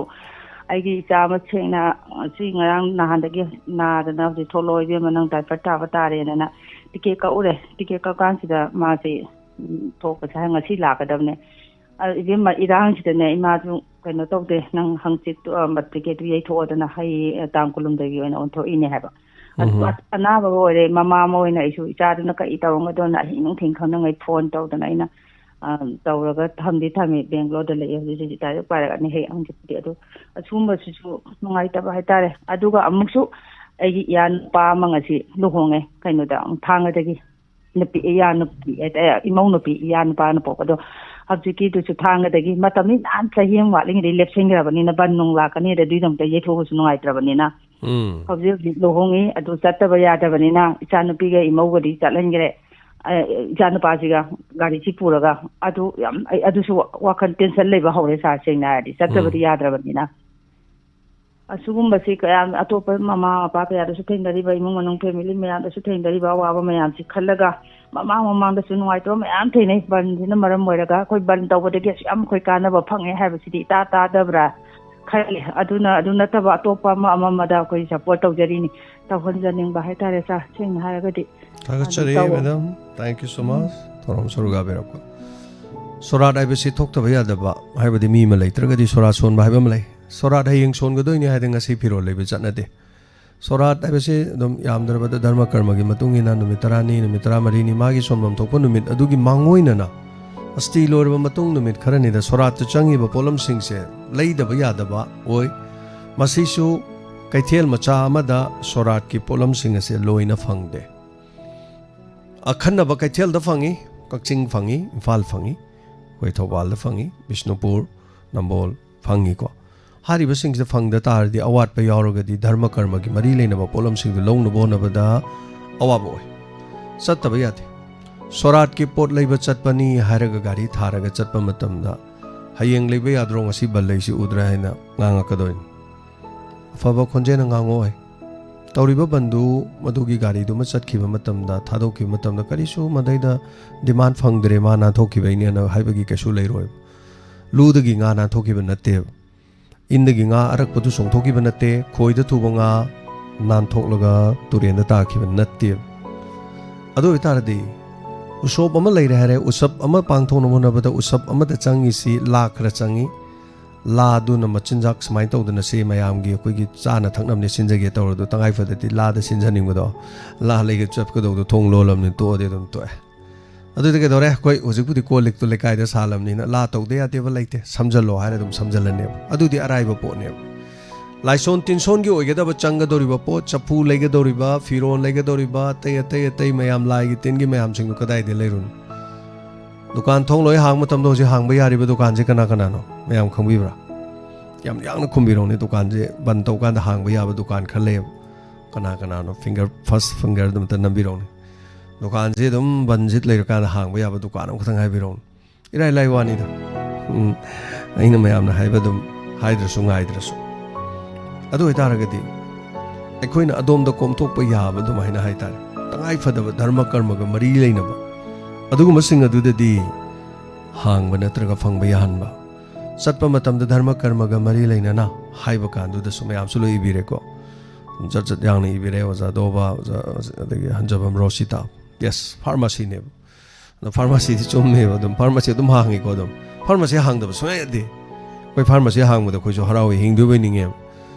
ꯑꯩꯒꯤ ꯏꯆꯥ ꯑꯃ ꯁꯦꯡꯅ ꯉꯁꯤ ꯉꯔꯥꯡ ꯅꯍꯥꯟꯗꯒꯤ ꯅꯥꯗꯅ ꯍꯧꯖꯤꯛ ꯊꯣꯛꯂꯛꯑꯣ ꯏꯕꯦꯝꯃ, ꯅꯪ ꯗꯥꯏꯄꯔ ꯇꯥꯕ ꯇꯥꯔꯦꯅ ꯇꯤꯀꯦꯠ ꯀꯛꯎꯔꯦ꯫ ꯇꯤꯀꯦꯠ ꯀꯛꯀꯥꯟꯁꯤꯗ ꯃꯥꯁꯤ, ꯎꯝ, ꯊꯣꯛꯄꯁꯦ ꯉꯁꯤ ꯂꯥꯛꯀꯗꯕꯅꯦ꯫ ꯑ, ꯏꯕꯦꯝꯃ, ꯏꯔꯥꯡꯁꯤꯗꯅꯦ ꯏꯃꯥꯁꯨ ꯀꯩꯅꯣ ꯇꯧꯗꯦ, ꯅꯪ ꯍꯪꯆꯤꯠ, ꯑ, ꯇꯤꯀꯦꯠꯇꯨ ꯌꯩꯊꯣꯛꯑꯣꯗꯅ ꯍꯌꯦꯡ, ꯑ, ꯇꯥꯡ ꯀꯨꯟꯍꯨꯝꯗꯣꯏꯒꯤ ꯑꯣꯏꯅ ꯑꯣꯟꯊꯣꯛꯏꯅꯦ ꯍꯥꯏꯕ꯫ ꯑꯗꯨ ꯎꯝ꯫ ꯑ-, ꯑꯅꯥꯕꯒ ꯑꯣꯏꯔꯦ, ꯃꯃꯥ ꯑꯃ ꯑꯣꯏꯅ ꯑꯩꯁꯨ ꯏꯆꯥꯗꯨꯅ ꯀꯔꯤ ꯇꯧꯔꯝꯒꯗꯣꯏꯅꯣ ꯑꯍꯤꯡ ꯅꯨꯡꯊꯤꯜ ꯈꯪꯗꯉꯩ ꯐꯣꯟ ꯇꯧꯗꯅ ꯑꯩꯅ, ꯑ, ꯇꯧꯔꯒ ꯊꯝꯗꯤ ꯊꯝꯃꯤ, ꯕꯦꯡꯒ꯭ꯂꯣꯔꯗ ꯂꯩꯌꯦ ꯍꯧꯖꯤꯛ ꯍꯧꯖꯤꯛ, ꯗꯥꯏꯔꯦꯛ ꯄꯥꯏꯔꯛꯑꯅꯤ ꯍꯌꯦꯡ ꯍꯪꯆꯤꯠꯄꯨꯗꯤ꯫ ꯑꯗꯨ ꯑꯁꯨꯝꯕꯁꯤꯁꯨ ꯅꯨꯡꯉꯥꯏꯇꯕ ꯍꯥꯏꯇꯥꯔꯦ꯫ ꯑꯗꯨꯒ ꯑꯃꯨꯛꯁꯨ ꯑꯩꯒꯤ ꯏꯌꯥ ꯅꯨꯄꯥ ꯑꯃ ꯉꯁꯤ ꯂꯨꯍꯣꯡꯉꯦ ꯀꯩꯅꯣꯗ, ꯊꯥꯡꯒꯗꯒꯤ꯫ ꯅꯨꯄꯤ, ꯏꯌꯥ ꯅꯨꯄꯤ ꯍꯥꯏꯇꯥꯔꯦ, ꯏꯃꯧ ꯅꯨꯄꯤ, ꯏꯌꯥ ꯅꯨꯄꯥꯅ ꯄꯣꯛꯄꯗꯣ꯫ ꯍꯧꯖꯤꯛꯀꯤꯗꯨꯁꯨ ꯊꯥꯡꯒꯗꯒꯤ ꯃꯇꯝꯗꯤ ꯅꯍꯥꯟ ꯆꯍꯤ ꯑꯃ ꯋꯥꯠꯂꯤꯉꯩꯗꯩ ꯂꯦꯞꯁꯤꯟꯈ꯭ꯔꯕꯅꯤꯅ, ꯕꯟ ꯅꯨꯡ ꯂꯥꯛꯀꯅꯤ, ꯑꯗꯨꯒꯤꯗꯃꯛꯇ ꯌꯩꯊꯣꯛꯑꯁꯨ ꯅꯨꯡꯉꯥꯏꯇ꯭ꯔꯕꯅꯤꯅ꯫ ꯎꯝ꯫ ꯍꯧꯖꯤꯛ ꯍꯧꯖꯤꯛ ꯂꯨꯍꯣꯡꯉꯤ, ꯑꯗꯨ ꯆꯠꯇꯕ ꯌꯥꯗꯕꯅꯤꯅ ꯏꯆꯥꯅꯨꯄꯤꯒ ꯏꯃꯧꯒꯗꯤ ꯆꯠꯍꯟꯈ꯭ꯔꯦ꯫ ꯑ, ꯏꯆꯥꯅꯨꯄꯥꯁꯤꯒ ꯒꯥꯔꯤꯁꯤ ꯄꯨꯔꯒ꯫ ꯑꯗꯨ ꯌꯥꯝ, ꯑꯩ ꯑꯗꯨꯁꯨ ꯋꯥꯈꯜ ꯇꯦꯟꯁꯟ ꯂꯩꯕ ꯍꯧꯔꯦ ꯁꯥꯔ, ꯁꯦꯡꯅ ꯍꯥꯏꯔꯗꯤ ꯆꯠꯇꯕꯗꯤ ꯎꯝ꯫ ꯌꯥꯗ꯭ꯔꯕꯅꯤꯅ꯫ ꯑꯁꯤꯒꯨꯝꯕꯁꯤ ꯀꯌꯥꯝ ꯑꯇꯣꯞꯄ ꯃꯃꯥ ꯃꯄꯥ ꯀꯌꯥꯗꯁꯨ ꯊꯦꯡꯅꯔꯤꯕ, ꯏꯃꯨꯡ ꯃꯅꯨꯡ ꯐꯦꯃꯤꯂꯤ ꯃꯌꯥꯝꯗꯁꯨ ꯊꯦꯡꯅꯔꯤꯕ ꯑꯋꯥꯕ ꯃꯌꯥꯝꯁꯤ ꯈꯜꯂꯒ, ꯃꯃꯥꯡ ꯃꯃꯥꯡꯗꯁꯨ ꯅꯨꯡꯉꯥꯏꯇꯕ ꯃꯌꯥꯝ ꯊꯦꯡꯅꯩ꯫ ꯕꯟꯁꯤꯅ ꯃꯔꯝ ꯑꯣꯏꯔꯒ ꯑꯩꯈꯣꯏ ꯕꯟ ꯇꯧꯕꯗꯒꯤ ꯑꯁꯨꯛ ꯌꯥꯝ ꯑꯩꯈꯣꯏ ꯀꯥꯟꯅꯕ ꯐꯪꯉꯦ ꯍꯥꯏꯕꯁꯤꯗꯤ ꯏꯇꯥ ꯇꯥꯗꯕ꯭ꯔꯥ ꯈꯜꯂꯤ꯫ ꯑꯗꯨꯅ ꯑꯗꯨ ꯅꯠꯇꯕ ꯑꯇꯣꯞꯄ ꯑꯃ ꯑꯃ ꯑꯃꯗ ꯑꯩꯈꯣꯏ ꯁꯄꯣꯔꯠ ꯇꯧꯖꯔꯤꯅꯤ, ꯇꯧꯍꯟꯖꯅꯤꯡꯕ ꯍꯥꯏꯇꯥꯔꯦ ꯁꯥꯔ, ꯁꯦꯡꯅ ꯍꯥꯏꯔꯒꯗꯤ꯫ ꯊꯥꯒꯠꯆꯔꯤ, ꯑꯗꯨꯝ ꯇꯧ꯫ Madam. Thank you so much. ꯊꯧꯔꯝ ꯁꯔꯨꯛ ꯌꯥꯕꯤꯔꯛꯄ꯫ ꯁꯣꯔꯥꯠ ꯍꯥꯏꯕꯁꯤ ꯊꯣꯛꯇꯕ ꯌꯥꯗꯕ, ꯍꯥꯏꯕꯗꯤ ꯃꯤ ꯑꯃ ꯂꯩꯇ꯭ꯔꯒꯗꯤ ꯁꯣꯔꯥꯠ ꯁꯣꯟꯕ ꯍꯥꯏꯕ ꯑꯃ ꯂꯩ꯫ ꯁꯣꯔꯥꯠ ꯍꯌꯦꯡ ꯁꯣꯟꯒꯗꯣꯏꯅꯤ ꯍꯥꯏꯗꯅ ꯉꯁꯤ ꯐꯤꯔꯣꯜ ꯂꯩꯕ ꯆꯠꯅꯗꯦ꯫ ꯁꯣꯔꯥꯠ ꯍꯥꯏꯕꯁꯤ ꯑꯗꯨꯝ ꯌꯥꯝꯗ꯭ꯔꯕꯗ ꯙꯔꯃ ꯀꯔꯃꯒꯤ ꯃꯇꯨꯡ ꯏꯟꯅ ꯅꯨꯃꯤꯠ ꯇꯔꯥꯅꯤ, ꯅꯨꯃꯤꯠ ꯇꯔꯥꯃꯔꯤꯅꯤ, ꯃꯥꯒꯤ ꯁꯣꯟꯐꯝ ꯊꯣꯛꯄ ꯅꯨꯃꯤꯠ ꯑꯗꯨꯒꯤ ꯃꯥꯡꯑꯣꯏꯅꯅ ꯑꯁꯇꯤ ꯂꯣꯏꯔꯕ ꯃꯇꯨꯡ ꯅꯨꯃꯤꯠ ꯈꯔꯅꯤꯗ ꯁꯣꯔꯥꯠꯇ ꯆꯪꯉꯤꯕ ꯄꯣꯠꯂꯝꯁꯤꯡꯁꯦ ꯂꯩꯗꯕ ꯌꯥꯗꯕ ꯑꯣꯏ꯫ ꯃꯁꯤꯁꯨ ꯀꯩꯊꯦꯜ ꯃꯆꯥ ꯑꯃꯗ ꯁꯣꯔꯥꯠꯀꯤ ꯄꯣꯠꯂꯝꯁꯤꯡ ꯑꯁꯦ ꯂꯣꯏꯅ ꯐꯪꯗꯦ꯫ ꯑꯈꯟꯅꯕ ꯀꯩꯊꯦꯜꯗ ꯐꯪꯉꯤ, ꯀꯛꯆꯤꯡ ꯐꯪꯉꯤ, ꯏꯝꯐꯥꯜ ꯐꯪꯉꯤ, ꯑꯩꯈꯣꯏ ꯊꯧꯕꯥꯜꯗ ꯐꯪꯉꯤ, ꯕꯤꯁꯅꯨꯄꯨꯔ, ꯅꯝꯕꯣꯜ ꯐꯪꯉꯤꯀꯣ꯫ ꯍꯥꯏꯔꯤꯕꯁꯤꯡꯁꯤꯗ ꯐꯪꯗ ꯇꯥꯔꯗꯤ, ꯑꯋꯥꯠꯄ ꯌꯥꯎꯔꯒꯗꯤ ꯙꯔꯃ ꯀꯔꯃꯒꯤ ꯃꯔꯤ ꯂꯩꯅꯕ ꯄꯣꯠꯂꯝꯁꯤꯡꯗꯨ ꯂꯧꯅꯕ ꯍꯣꯠꯅꯕꯗ ꯑꯋꯥꯕ ꯑꯣꯏ꯫ ꯆꯠꯇꯕ ꯌꯥꯗꯦ꯫ ꯁꯣꯔꯥꯠꯀꯤ ꯄꯣꯠ ꯂꯩꯕ ꯆꯠꯄꯅꯤ ꯍꯥꯏꯔꯒ ꯒꯥꯔꯤ ꯊꯥꯔꯒ ꯆꯠꯄ ꯃꯇꯝꯗ, "ꯍꯌꯦꯡ ꯂꯩꯕ ꯌꯥꯗ꯭ꯔꯣ, ꯉꯁꯤ ꯕꯟ ꯂꯩꯁꯤ ꯎꯗ꯭ꯔꯦ?" ꯍꯥꯏꯅ ꯉꯥꯡꯉꯛꯀꯗꯣꯏꯅꯤ꯫ ꯑꯐꯕ ꯈꯣꯟꯖꯦꯜꯅ ꯉꯥꯡꯉꯛꯑꯣꯏ꯫ ꯇꯧꯔꯤꯕ ꯕꯟꯗꯨ ꯃꯗꯨꯒꯤ ꯒꯥꯔꯤꯗꯨꯃ ꯆꯠꯈꯤꯕ ꯃꯇꯝꯗ, ꯊꯥꯗꯣꯛꯈꯤꯕ ꯃꯇꯝꯗ ꯀꯔꯤꯁꯨ ꯃꯗꯩꯗ demand ꯐꯪꯗ꯭ꯔꯦ, ꯃꯥ ꯅꯥꯟꯊꯣꯛꯈꯤꯕꯩꯅꯦꯅ ꯍꯥꯏꯕꯒꯤ ꯀꯩꯁꯨ ꯂꯩꯔꯣꯏꯕ꯫ ꯂꯨꯗꯒꯤ ꯉꯥ ꯅꯥꯟꯊꯣꯛꯈꯤꯕ ꯅꯠꯇꯦꯕ꯫ ꯏꯟꯗꯒꯤ ꯉꯥ ꯑꯔꯛꯄꯗꯨ ꯆꯣꯡꯊꯣꯛꯈꯤꯕ ꯅꯠꯇꯦ, ꯈꯣꯏꯗ ꯊꯨꯕ ꯉꯥ ꯅꯥꯟꯊꯣꯛꯂꯒ ꯇꯨꯔꯦꯟꯗ ꯇꯥꯈꯤꯕ ꯅꯠꯇꯦ꯫ ꯑꯗꯨ ꯑꯣꯏꯇꯥꯔꯗꯤ ꯎꯁꯣꯞ ꯑꯃ ꯂꯩꯔꯦ ꯍꯥꯏꯔꯦ, ꯎꯁꯞ ꯑꯃ ꯄꯥꯡꯊꯣꯛꯅꯕ ꯍꯣꯠꯅꯕꯗ ꯎꯁꯞ ꯑꯃꯗ ꯆꯪꯉꯤꯁꯤ ꯂꯥ ꯈꯔ ꯆꯪꯉꯤ꯫ ꯂꯥꯗꯨꯅ ꯃꯆꯤꯟꯖꯥꯛ ꯁꯨꯃꯥꯏꯅ ꯇꯧꯗꯅ ꯁꯤ ꯃꯌꯥꯝꯒꯤ ꯑꯩꯈꯣꯏꯒꯤ ꯆꯥꯅ ꯊꯛꯅꯕꯅꯦ ꯁꯤꯟꯖꯒꯦ ꯇꯧꯔꯗꯣ, ꯇꯉꯥꯏ ꯐꯗꯗꯤ ꯂꯥꯗ ꯁꯤꯟꯖꯅꯤꯡꯕꯗꯣ, ꯂꯥ ꯂꯩꯒ ꯆꯠꯀꯗꯧꯗꯣ ꯊꯣꯡ ꯂꯣꯜꯂꯝꯅꯤ, ꯇꯣꯛꯑꯗꯤ ꯑꯗꯨꯝ ꯇꯣꯛꯑꯦ꯫ ꯑꯗꯨꯗꯤ ꯀꯩꯗꯧꯔꯦ? ꯑꯩꯈꯣꯏ ꯍꯧꯖꯤꯛꯄꯨꯗꯤ ꯀꯣꯜ ꯂꯤꯛꯇꯣ ꯂꯩꯀꯥꯏꯗ ꯁꯥꯜꯂꯕꯅꯤꯅ ꯂꯥ ꯇꯧꯗ ꯌꯥꯗꯦꯕ ꯂꯩꯇꯦ, ꯁꯝꯖꯜꯂꯣ ꯍꯥꯏꯔ ꯑꯗꯨꯝ ꯁꯝꯖꯜꯂꯅꯦꯕ꯫ ꯑꯗꯨꯗꯤ ꯑꯔꯥꯏꯕ ꯄꯣꯠꯅꯦꯕ꯫ ꯂꯥꯏꯁꯣꯟ ꯇꯤꯟꯁꯣꯟꯒꯤ ꯑꯣꯏꯒꯗꯕ, ꯆꯪꯒꯗꯧꯔꯤꯕ ꯄꯣꯠ, ꯆꯐꯨ ꯂꯩꯒꯗꯧꯔꯤꯕ, ꯐꯤꯔꯣꯜ ꯂꯩꯒꯗꯧꯔꯤꯕ, ꯑꯇꯩ ꯑꯇꯩ ꯑꯇꯩ ꯃꯌꯥꯝ, ꯂꯥꯏꯒꯤ ꯇꯤꯟꯒꯤ ꯃꯌꯥꯝꯁꯤꯡꯗꯣ ꯀꯗꯥꯏꯗ ꯂꯩꯔꯨꯅꯤ? ꯗꯨꯀꯥꯟ ꯊꯣꯡ ꯂꯣꯏ ꯍꯥꯡꯕ ꯃꯇꯝꯗ ꯍꯧꯖꯤꯛ ꯍꯥꯡꯕ ꯌꯥꯔꯤꯕ ꯗꯨꯀꯥꯟꯁꯦ ꯀꯅꯥ ꯀꯅꯥꯅꯣ? ꯃꯌꯥꯝ ꯈꯪꯕꯤꯕ꯭ꯔꯥ? ꯌꯥꯝ ꯌꯥꯡꯅ ꯈꯨꯝꯕꯤꯔꯣꯅꯦ꯫ ꯗꯨꯀꯥꯟꯁꯦ ꯕꯟ ꯇꯧꯀꯥꯟꯗ ꯍꯥꯡꯕ ꯌꯥꯕ ꯗꯨꯀꯥꯟ ꯈꯔ ꯂꯩꯌꯦꯕ꯫ ꯀꯅꯥ ꯀꯅꯥꯅꯣ? ꯐꯤꯡꯒꯔ, ꯐꯥꯔꯁ ꯐꯤꯡꯒꯔꯗꯨ ꯑꯝꯇ ꯅꯝꯕꯤꯔꯣꯅꯦ꯫ ꯗꯨꯀꯥꯟꯁꯦ ꯑꯗꯨꯝ ꯕꯟ ꯖꯤꯠ ꯂꯩꯔꯀꯥꯟꯗ ꯍꯥꯡꯕ ꯌꯥꯕ ꯗꯨꯀꯥꯟ ꯑꯃꯈꯛꯇꯪ ꯍꯥꯏꯕꯤꯔꯣꯅꯦ꯫ ꯏꯔꯥꯏ ꯂꯥꯏ ꯋꯥꯅꯤꯗ꯫ ꯎꯝ, ꯑꯩꯅ ꯃꯌꯥꯝꯅ ꯍꯥꯏꯕ ꯑꯗꯨꯝ ꯍꯥꯏꯗ꯭ꯔꯁꯨ ꯉꯥꯏꯗ꯭ꯔꯁꯨ꯫ ꯑꯗꯨ ꯑꯣꯏꯇꯥꯔꯒꯗꯤ ꯑꯩꯈꯣꯏꯅ ꯑꯗꯣꯝꯗ ꯀꯣꯝꯊꯣꯛꯄ ꯌꯥꯕ ꯑꯗꯨꯃꯥꯏꯅ ꯍꯥꯏꯇꯥꯔꯦ, ꯇꯉꯥꯏ ꯐꯗꯕ ꯙꯔꯃ ꯀꯔꯃꯒ ꯃꯔꯤ ꯂꯩꯅꯕ ꯑꯗꯨꯒꯨꯝꯕꯁꯤꯡ ꯑꯗꯨꯗꯗꯤ ꯍꯥꯡꯕ ꯅꯠꯇ꯭ꯔꯒ ꯐꯪꯕ ꯌꯥꯍꯟꯕ꯫ ꯆꯠꯄ ꯃꯇꯝꯗ ꯙꯔꯃ ꯀꯔꯃꯒ ꯃꯔꯤ ꯂꯩꯅꯅ ꯍꯥꯏꯕ ꯀꯥꯟꯗꯨꯗꯁꯨ ꯃꯌꯥꯝꯁꯨ ꯂꯣꯏ ꯏꯕꯤꯔꯦꯀꯣ꯫ ꯖꯠ ꯖꯠ ꯌꯥꯡꯅ ꯏꯕꯤꯔꯦ ꯑꯣꯖꯥ ꯗꯣꯕꯥ, ꯑꯣꯖꯥ, ꯑꯗꯒꯤ ꯍꯟꯖꯕꯝ ꯔꯣꯁꯤꯇꯥ꯫ ꯌꯦꯁ, ꯐꯥꯔꯃꯥꯁꯤꯅꯦꯕ꯫ ꯑꯗꯣ ꯐꯥꯔꯃꯥꯁꯤꯗꯤ ꯆꯨꯝꯃꯦꯕ, ꯑꯗꯨꯝ ꯐꯥꯔꯃꯥꯁꯤ ꯑꯗꯨꯝ ꯍꯥꯡꯉꯤꯀꯣ꯫ ꯑꯗꯨꯝ ꯐꯥꯔꯃꯥꯁꯤ ꯍꯥꯡꯗꯕ ꯁꯨꯡꯌꯥ ꯌꯥꯗꯦ꯫ ꯑꯩꯈꯣꯏ ꯐꯥꯔꯃꯥꯁꯤ ꯍꯥꯡꯕꯗ ꯑꯩꯈꯣꯏꯁꯨ ꯍꯔꯥꯎꯋꯦ, ꯍꯤꯡꯗꯣꯏꯕꯣꯏ ꯅꯤꯡꯉꯦꯕ꯫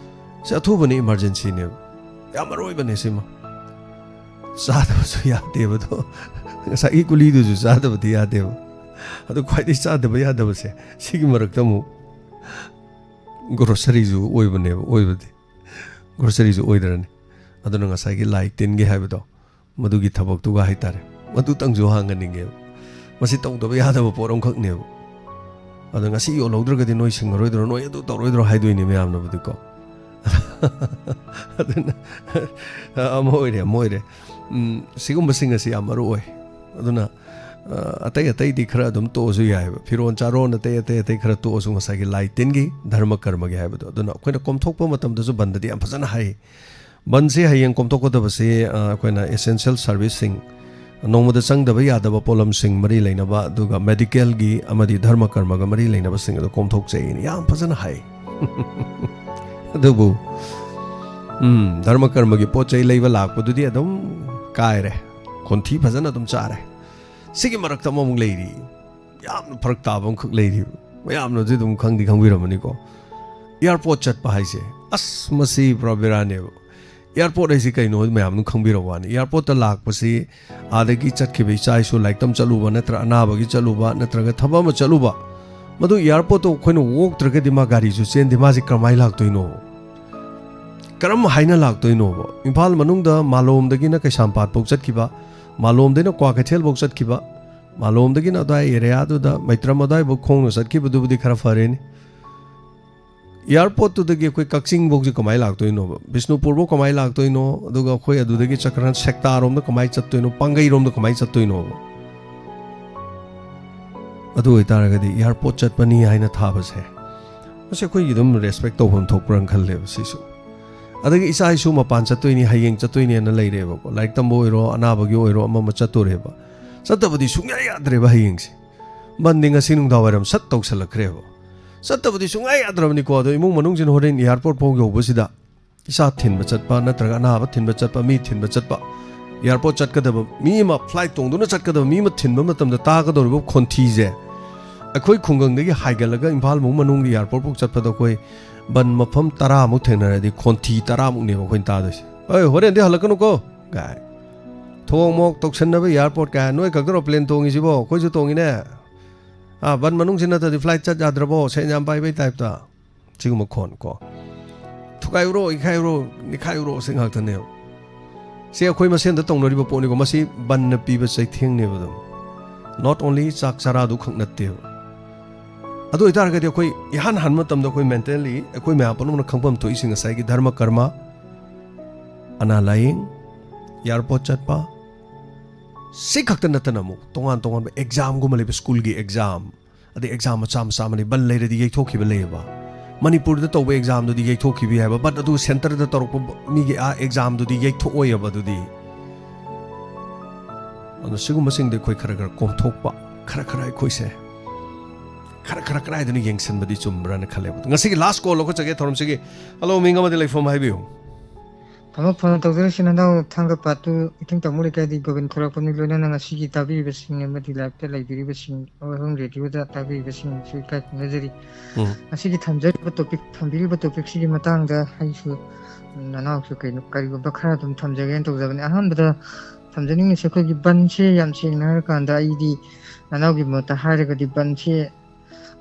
ꯁꯤ ꯑꯊꯨꯕꯅꯤ, ꯏꯃꯥꯔꯖꯦꯟꯁꯤꯅꯦꯕ꯫ ꯌꯥꯝ ꯃꯔꯨ ꯑꯣꯏꯕꯅꯦ ꯁꯤꯃ꯫ ꯆꯥꯗꯕꯁꯨ ꯌꯥꯗꯦꯕ ꯑꯗꯣ꯫ ꯉꯁꯥꯏꯒꯤ ꯒꯨꯂꯤꯗꯨꯁꯨ ꯆꯥꯗꯕꯗꯤ ꯌꯥꯗꯦꯕ꯫ ꯑꯗꯣ ꯈ꯭ꯋꯥꯏꯗꯒꯤ ꯆꯥꯗꯕ ꯌꯥꯗꯕꯁꯦ ꯁꯤꯒꯤ ꯃꯔꯛꯇ ꯑꯃꯨꯛ ꯒ꯭ꯔꯣꯁꯔꯤꯁꯨ ꯑꯣꯏꯕꯅꯦꯕ, ꯑꯣꯏꯕꯗꯤ꯫ ꯒ꯭ꯔꯣꯁꯔꯤꯁꯨ ꯑꯣꯏꯗ꯭ꯔꯅꯤ꯫ ꯑꯗꯨꯅ ꯉꯁꯥꯏꯒꯤ ꯂꯥꯏ ꯇꯤꯟꯒꯤ ꯍꯥꯏꯕꯗꯣ, ꯃꯗꯨꯒꯤ ꯊꯕꯛꯇꯨꯒ ꯍꯥꯏꯇꯥꯔꯦ, ꯃꯗꯨꯇꯪꯁꯨ ꯍꯥꯡꯍꯟꯅꯤꯡꯉꯦꯕ꯫ ꯃꯁꯤ ꯇꯧꯗꯕ ꯌꯥꯗꯕ ꯄꯣꯠ ꯑꯃꯈꯛꯅꯦꯕ꯫ ꯑꯗꯣ ꯉꯁꯤ ꯌꯣꯜꯍꯧꯗ꯭ꯔꯒꯗꯤ ꯅꯣꯏ ꯁꯤꯡꯉꯔꯣꯏꯗ꯭ꯔꯣ, ꯅꯣꯏ ꯑꯗꯨ ꯇꯧꯔꯣꯏꯗ꯭ꯔꯣ ꯍꯥꯏꯗꯣꯏꯅꯦ ꯃꯌꯥꯝꯅꯕꯨꯗꯤꯀꯣ꯫ ꯑꯗꯨꯅ ꯑꯃ ꯑꯣꯏꯔꯦ, ꯑꯃ ꯑꯣꯏꯔꯦ꯫ ꯎꯝ, ꯁꯤꯒꯨꯝꯕꯁꯤꯡ ꯑꯁꯤ ꯌꯥꯝ ꯃꯔꯨ ꯑꯣꯏ꯫ ꯑꯗꯨꯅ, ꯑ, ꯑꯇꯩ ꯑꯇꯩꯗꯤ ꯈꯔ ꯑꯗꯨꯝ ꯇꯣꯛꯑꯁꯨ ꯌꯥꯏꯑꯕ꯫ ꯐꯤꯔꯣꯜ ꯆꯥꯔꯣꯟ ꯑꯇꯩ ꯑꯇꯩ ꯑꯇꯩ ꯈꯔ ꯇꯣꯛꯑꯁꯨ ꯉꯁꯥꯏꯒꯤ ꯂꯥꯏ ꯇꯤꯟꯒꯤ ꯙꯔꯃ ꯀꯔꯃꯒꯤ ꯍꯥꯏꯕꯗꯣ꯫ ꯑꯗꯨꯅ ꯑꯩꯈꯣꯏꯅ ꯀꯣꯝꯊꯣꯛꯄ ꯃꯇꯝꯗꯁꯨ ꯕꯟꯗꯗꯤ ꯌꯥꯝ ꯐꯖꯅ ꯍꯥꯏ꯫ ꯕꯟꯁꯦ ꯍꯌꯦꯡ ꯀꯣꯝꯊꯣꯛꯀꯗꯕꯁꯦ, ꯑ, ꯑꯩꯈꯣꯏꯅ essential serviceꯁꯤꯡ, ꯅꯣꯡꯃꯗ ꯆꯪꯗꯕ ꯌꯥꯗꯕ ꯄꯣꯠꯂꯝꯁꯤꯡ ꯃꯔꯤ ꯂꯩꯅꯕ, ꯑꯗꯨꯒ medicalꯒꯤ ꯑꯃꯗꯤ ꯙꯔꯃ ꯀꯔꯃꯒ ꯃꯔꯤ ꯂꯩꯅꯕꯁꯤꯡ ꯑꯗꯨ ꯀꯣꯝꯊꯣꯛꯆꯩꯅ ꯌꯥꯝ ꯐꯖꯅ ꯍꯥꯏ꯫ ꯑꯗꯨꯕꯨ ꯎꯝ, ꯙꯔꯃ ꯀꯔꯃꯒꯤ ꯄꯣꯠ ꯆꯩ ꯂꯩꯕ ꯂꯥꯛꯄꯗꯨꯗꯤ ꯑꯗꯨꯝ ꯀꯥꯏꯔꯦ, ꯈꯣꯟꯊꯤ ꯐꯖꯅ ꯑꯗꯨꯝ ꯆꯥꯔꯦ꯫ ꯁꯤꯒꯤ ꯃꯔꯛꯇ ꯑꯃꯃꯨꯛ ꯂꯩꯔꯤ, ꯌꯥꯝꯅ ꯐꯔꯛ ꯇꯥꯕ ꯑꯃꯈꯛ ꯂꯩꯔꯤ꯫ ꯃꯌꯥꯝꯅꯁꯨ ꯑꯗꯨꯝ ꯈꯪꯗꯤ ꯈꯪꯕꯤꯔꯝꯃꯅꯤꯀꯣ, ꯑꯦꯌꯥꯔꯄꯣꯔꯠ ꯆꯠꯄ ꯍꯥꯏꯁꯦ꯫ ꯑꯁ, ꯃꯁꯤ ꯄꯨꯔꯥ ꯕꯦꯔꯥꯅꯦꯕ꯫ ꯑꯦꯌꯥꯔꯄꯣꯔꯠ ꯍꯥꯏꯁꯤ ꯀꯩꯅꯣ ꯃꯌꯥꯝ ꯑꯗꯨꯝ ꯈꯪꯕꯤꯔꯕ ꯋꯥꯅꯤ꯫ ꯑꯦꯌꯥꯔꯄꯣꯔꯠꯇ ꯂꯥꯛꯄꯁꯤ ꯑꯥꯗꯒꯤ ꯆꯠꯈꯤꯕ ꯏꯆꯥ ꯏꯁꯨ ꯂꯥꯏꯔꯤꯛ ꯇꯝ ꯆꯠꯂꯨꯕ ꯅꯠꯇ꯭ꯔ ꯑꯅꯥꯕꯒꯤ ꯆꯠꯂꯨꯕ ꯅꯠꯇ꯭ꯔꯒ ꯊꯕꯛ ꯑꯃ ꯆꯠꯂꯨꯕ, ꯃꯗꯨ ꯑꯦꯌꯥꯔꯄꯣꯔꯠꯇꯣ ꯑꯩꯈꯣꯏꯅ ꯑꯣꯛꯇ꯭ꯔꯒꯗꯤ ꯃꯥ ꯒꯥꯔꯤꯁꯨ ꯆꯦꯟꯗꯦ, ꯃꯥꯁꯤ ꯀꯔꯝꯍꯥꯏꯅ ꯂꯥꯛꯇꯣꯏꯅꯣ? ꯀꯔꯝ ꯍꯥꯏꯅ ꯂꯥꯛꯇꯣꯏꯅꯣꯕ? ꯏꯝꯐꯥꯜ ꯃꯅꯨꯡꯗ ꯃꯥꯂꯣꯝꯗꯒꯤꯅ ꯀꯩꯁꯥꯝꯄꯥꯠ ꯐꯥꯎ ꯆꯠꯈꯤꯕ, ꯃꯥꯂꯣꯝꯗꯩꯅ ꯀ꯭ꯋꯥꯀꯩꯊꯦꯜ ꯐꯥꯎ ꯆꯠꯈꯤꯕ, ꯃꯥꯂꯣꯝꯗꯒꯤꯅ ꯑꯗꯨꯋꯥꯏ ꯑꯦꯔꯤꯌꯥꯗꯨꯗ ꯃꯩꯇ꯭ꯔꯝ ꯑꯗꯨꯋꯥꯏꯐꯥꯎ ꯈꯣꯡꯅ ꯆꯠꯈꯤꯕꯗꯨꯕꯨꯗꯤ ꯈꯔ ꯐꯔꯦꯅꯤ꯫ ꯑꯦꯌꯥꯔꯄꯣꯔꯠꯇꯨꯗꯒꯤ ꯑꯩꯈꯣꯏ ꯀꯛꯆꯤꯡꯐꯧꯁꯤ ꯀꯃꯥꯏꯅ ꯂꯥꯛꯇꯣꯏꯅꯣꯕ? ꯕꯤꯁꯅꯨꯄꯨꯔꯐꯧ ꯀꯃꯥꯏꯅ ꯂꯥꯛꯇꯣꯏꯅꯣ? ꯑꯗꯨꯒ ꯑꯩꯈꯣꯏ ꯑꯗꯨꯗꯒꯤ ꯆꯠꯈ꯭ꯔ ꯁꯦꯛꯇꯥꯔꯣꯝꯗ ꯀꯃꯥꯏꯅ ꯆꯠꯇꯣꯏꯅꯣ? ꯄꯥꯡꯒꯩꯔꯣꯝꯗ ꯀꯃꯥꯏꯅ ꯆꯠꯇꯣꯏꯅꯣꯕ? ꯑꯗꯨ ꯑꯣꯏꯇꯥꯔꯒꯗꯤ ꯑꯦꯌꯥꯔꯄꯣꯔꯠ ꯆꯠꯄꯅꯤ ꯍꯥꯏꯅ ꯊꯥꯕꯁꯦ, ꯃꯁꯤ ꯑꯩꯈꯣꯏꯒꯤ ꯑꯗꯨꯝ ꯔꯦꯁꯄꯦꯛ ꯇꯧꯐꯝ ꯊꯣꯛꯄ꯭ꯔꯥꯅ ꯈꯜꯂꯦꯕ ꯁꯤꯁꯨ꯫ ꯑꯗꯒꯤ ꯏꯆꯥ ꯏꯁꯨ ꯃꯄꯥꯟ ꯆꯠꯇꯣꯏꯅꯤ, ꯍꯌꯦꯡ ꯆꯠꯇꯣꯏꯅꯦꯅ ꯂꯩꯔꯦꯕꯀꯣ, ꯂꯥꯏꯔꯤꯛ ꯇꯝꯕ ꯑꯣꯏꯔꯣ, ꯑꯅꯥꯕꯒꯤ ꯑꯣꯏꯔꯣ, ꯑꯃ ꯑꯃ ꯆꯠꯇꯣꯔꯦꯕ꯫ ꯆꯠꯇꯕꯗꯤ ꯁꯨꯡꯌꯥ ꯌꯥꯗ꯭ꯔꯦꯕ ꯍꯌꯦꯡꯁꯦ꯫ ꯕꯟꯗꯤ ꯉꯁꯤ ꯅꯨꯡꯗꯥꯡ ꯋꯥꯏꯔꯝ ꯁꯠ ꯇꯧꯁꯜꯂꯛꯈ꯭ꯔꯦꯕ꯫ ꯆꯠꯇꯕꯗꯤ ꯁꯨꯡꯌꯥ ꯌꯥꯗ꯭ꯔꯕꯅꯤꯀꯣ꯫ ꯑꯗꯣ ꯏꯃꯨꯡ ꯃꯅꯨꯡꯁꯤꯅ ꯍꯣꯔꯦꯟ ꯑꯦꯌꯥꯔꯄꯣꯔꯠ ꯐꯥꯎ ꯌꯧꯕꯁꯤꯗ ꯏꯆꯥ ꯊꯤꯟꯕ ꯆꯠꯄ ꯅꯠꯇ꯭ꯔꯒ ꯑꯅꯥꯕ ꯊꯤꯟꯕ ꯆꯠꯄ, ꯃꯤ ꯊꯤꯟꯕ ꯆꯠꯄ, ꯑꯦꯌꯥꯔꯄꯣꯔꯠ ꯆꯠꯀꯗꯕ ꯃꯤ ꯑꯃ, ꯐ꯭ꯂꯥꯏꯠ ꯇꯣꯡꯗꯨꯅ ꯆꯠꯀꯗꯕ ꯃꯤ ꯑꯃ ꯊꯤꯟꯕ ꯃꯇꯝꯗ ꯇꯥꯒꯗꯧꯔꯤꯕ ꯈꯣꯟꯊꯤꯁꯦ, ꯑꯩꯈꯣꯏ ꯈꯨꯡꯒꯪꯗꯒꯤ ꯍꯥꯏꯒꯠꯂꯒ ꯏꯝꯐꯥꯜ ꯐꯥꯎ ꯃꯅꯨꯡꯒꯤ ꯑꯦꯌꯥꯔꯄꯣꯔꯠ ꯐꯥꯎ ꯆꯠꯄꯗ ꯑꯩꯈꯣꯏ ꯕꯟ ꯃꯐꯝ ꯇꯔꯥꯃꯨꯛ ꯊꯦꯡꯅꯔꯗꯤ ꯈꯣꯟꯊꯤ ꯇꯔꯥꯃꯨꯛꯅꯦꯕ ꯑꯩꯈꯣꯏꯅ ꯇꯥꯗꯣꯏꯁꯦ꯫ "ꯑꯩ ꯍꯣꯔꯦꯟꯗꯤ ꯍꯜꯂꯛꯀꯅꯨꯀꯣ" ꯀꯥꯏ꯫ "ꯊꯣꯡ ꯃꯣꯛ ꯇꯧꯁꯟꯅꯕ ꯑꯦꯌꯥꯔꯄꯣꯔꯠ" ꯀꯥꯏ꯫ "ꯅꯣꯏ ꯈꯛꯇꯔꯣ ꯄ꯭ꯂꯦꯟ ꯇꯣꯡꯉꯤꯁꯤꯕꯣ? ꯑꯩꯈꯣꯏꯁꯨ ꯇꯣꯡꯉꯤꯅꯦ꯫ ꯑꯥ, ꯕꯟ ꯃꯅꯨꯡꯁꯤ ꯅꯠꯇ꯭ꯔꯗꯤ ꯐ꯭ꯂꯥꯏꯠ ꯆꯠ ꯌꯥꯗ꯭ꯔꯕꯣ?" ꯁꯦꯟ ꯌꯥꯝ ꯄꯥꯏꯕꯩ ꯇꯥꯏꯞꯇ꯫ ꯁꯤꯒꯨꯝꯕ ꯈꯣꯟ ꯀꯣ꯫ "ꯊꯨꯒꯥꯏꯔꯨꯔꯣ, ꯏꯈꯥꯏꯔꯨꯔꯣ, ꯅꯤꯈꯥꯏꯔꯨꯔꯣ" ꯁꯤ ꯉꯥꯛꯇꯅꯦꯕ꯫ ꯁꯤ ꯑꯩꯈꯣꯏ ꯃꯁꯦꯟꯗ ꯇꯧꯅꯔꯤꯕ ꯄꯣꯠꯅꯤꯀꯣ꯫ ꯃꯁꯤ ꯕꯟꯅ ꯄꯤꯕ ꯆꯩꯊꯦꯡꯅꯦꯕ ꯑꯗꯨꯝ꯫ Not only ꯆꯥꯛ ꯆꯔꯥꯗꯨ ꯈꯛ ꯅꯠꯇꯦꯕ꯫ ꯑꯗꯨ ꯑꯣꯏꯇꯥꯔꯒꯗꯤ ꯑꯩꯈꯣꯏ ꯏꯍꯥꯟ ꯍꯥꯟꯕ ꯃꯇꯝꯗ ꯑꯩꯈꯣꯏ ꯃꯦꯟꯇꯦꯜꯂꯤ ꯑꯩꯈꯣꯏ ꯃꯌꯥꯝ ꯄꯨꯝꯅꯃꯛꯅ ꯈꯪꯐꯝ ꯊꯣꯛꯏꯁꯤ ꯉꯁꯥꯏꯒꯤ ꯙꯔꯃ ꯀꯔꯃ, ꯑꯅꯥ ꯂꯥꯌꯦꯡ, ꯑꯦꯌꯥꯔꯄꯣꯔꯠ ꯆꯠꯄ, ꯁꯤ ꯈꯛꯇ ꯅꯠꯇꯅ ꯑꯃꯨꯛ ꯇꯣꯉꯥꯟ ꯇꯣꯉꯥꯟꯕ ꯑꯦꯛꯖꯥꯝꯒꯨꯝꯕ ꯂꯩꯕ, ꯁ꯭ꯀꯨꯜꯒꯤ ꯑꯦꯛꯖꯥꯝ, ꯑꯗꯩ ꯑꯦꯛꯖꯥꯝ ꯃꯆꯥ ꯃꯆꯥ ꯑꯃ ꯂꯩ, ꯕꯟ ꯂꯩꯔꯗꯤ ꯌꯩꯊꯣꯛꯈꯤꯕ ꯂꯩꯌꯦꯕ꯫ ꯃꯅꯤꯄꯨꯔꯗ ꯇꯧꯕ ꯑꯦꯛꯖꯥꯝꯗꯨꯗꯤ ꯌꯩꯊꯣꯛꯈꯤꯕ ꯌꯥꯏꯕ, but ꯑꯗꯨ ꯁꯦꯟꯇꯔꯗ ꯇꯧꯔꯛꯄ ꯃꯤꯒꯤ ꯑꯥ ꯑꯦꯛꯖꯥꯝꯗꯨꯗꯤ ꯌꯩꯊꯣꯛꯑꯣꯏꯌꯦꯕ ꯑꯗꯨꯗꯤ꯫ ꯑꯗꯨꯅ ꯁꯤꯒꯨꯝꯕꯁꯤꯡꯗꯤ ꯑꯩꯈꯣꯏ ꯈꯔ ꯈꯔ ꯀꯣꯝꯊꯣꯛꯄ, ꯈꯔ ꯈꯔ ꯑꯩꯈꯣꯏꯁꯦ ꯈꯔ ꯈꯔ ꯀꯗꯥꯏꯗꯅꯣ ꯌꯦꯡꯁꯤꯟꯕꯗꯤ ꯆꯨꯝꯕ꯭ꯔꯥꯅ ꯈꯜꯂꯦꯕ꯫ ꯉꯁꯤꯒꯤ ꯂꯥꯁ ꯀꯣꯜ ꯂꯧꯈꯠꯆꯒꯦ ꯊꯧꯔꯝꯁꯤꯒꯤ꯫ ꯍꯜꯂꯣ, ꯃꯤꯡ ꯑꯃꯗꯤ ꯂꯩꯐꯝ ꯍꯥꯏꯕꯤꯌꯨ꯫ ꯊꯕꯛ ꯐꯅ ꯇꯧꯖꯔꯤꯁꯤ ꯅꯅꯥꯎ ꯊꯥꯡꯒ ꯄꯥꯠꯇꯨ ꯏꯊꯤꯡ ꯇꯧꯃꯨ ꯂꯩꯀꯥꯏꯗꯤ ꯒꯣꯕꯤꯟ ꯊꯣꯔꯛꯄꯅꯤ꯫ ꯂꯣꯏꯅꯅ ꯉꯁꯤꯒꯤ ꯇꯥꯕꯤꯔꯤꯕꯁꯤꯡ ꯑꯃꯗꯤ ꯂꯥꯏꯞꯇ ꯂꯩꯕꯤꯔꯤꯕꯁꯤꯡ ꯑꯃꯁꯨꯡ ꯔꯦꯗꯤꯑꯣꯗ ꯇꯥꯕꯤꯔꯤꯕꯁꯤꯡꯁꯨ ꯏꯀꯥꯏ ꯈꯨꯝꯅꯖꯔꯤ꯫ ꯎꯝ꯫ ꯉꯁꯤꯒꯤ ꯊꯝꯖꯔꯤꯕ ꯇꯣꯄꯤꯛ ꯊꯝꯕꯤꯔꯤꯕ ꯇꯣꯄꯤꯛꯁꯤꯒꯤ ꯃꯇꯥꯡꯗ ꯑꯩꯁꯨ ꯅꯅꯥꯎꯁꯨ ꯀꯩꯅꯣ ꯀꯔꯤꯒꯨꯝꯕ ꯈꯔ ꯑꯗꯨꯝ ꯊꯝꯖꯒꯦꯅ ꯇꯧꯖꯕꯅꯤ꯫ ꯑꯍꯥꯟꯕꯗ ꯊꯝꯖꯅꯤꯡꯉꯤꯁꯦ ꯑꯩꯈꯣꯏꯒꯤ ꯕꯟꯁꯦ ꯌꯥꯝ ꯁꯦꯡꯅ ꯍꯥꯏꯔꯀꯥꯟꯗ ꯑꯩꯗꯤ ꯅꯅꯥꯎꯒꯤ ꯃꯣꯠꯇ ꯍꯥꯏꯔꯒꯗꯤ ꯕꯟꯁꯦ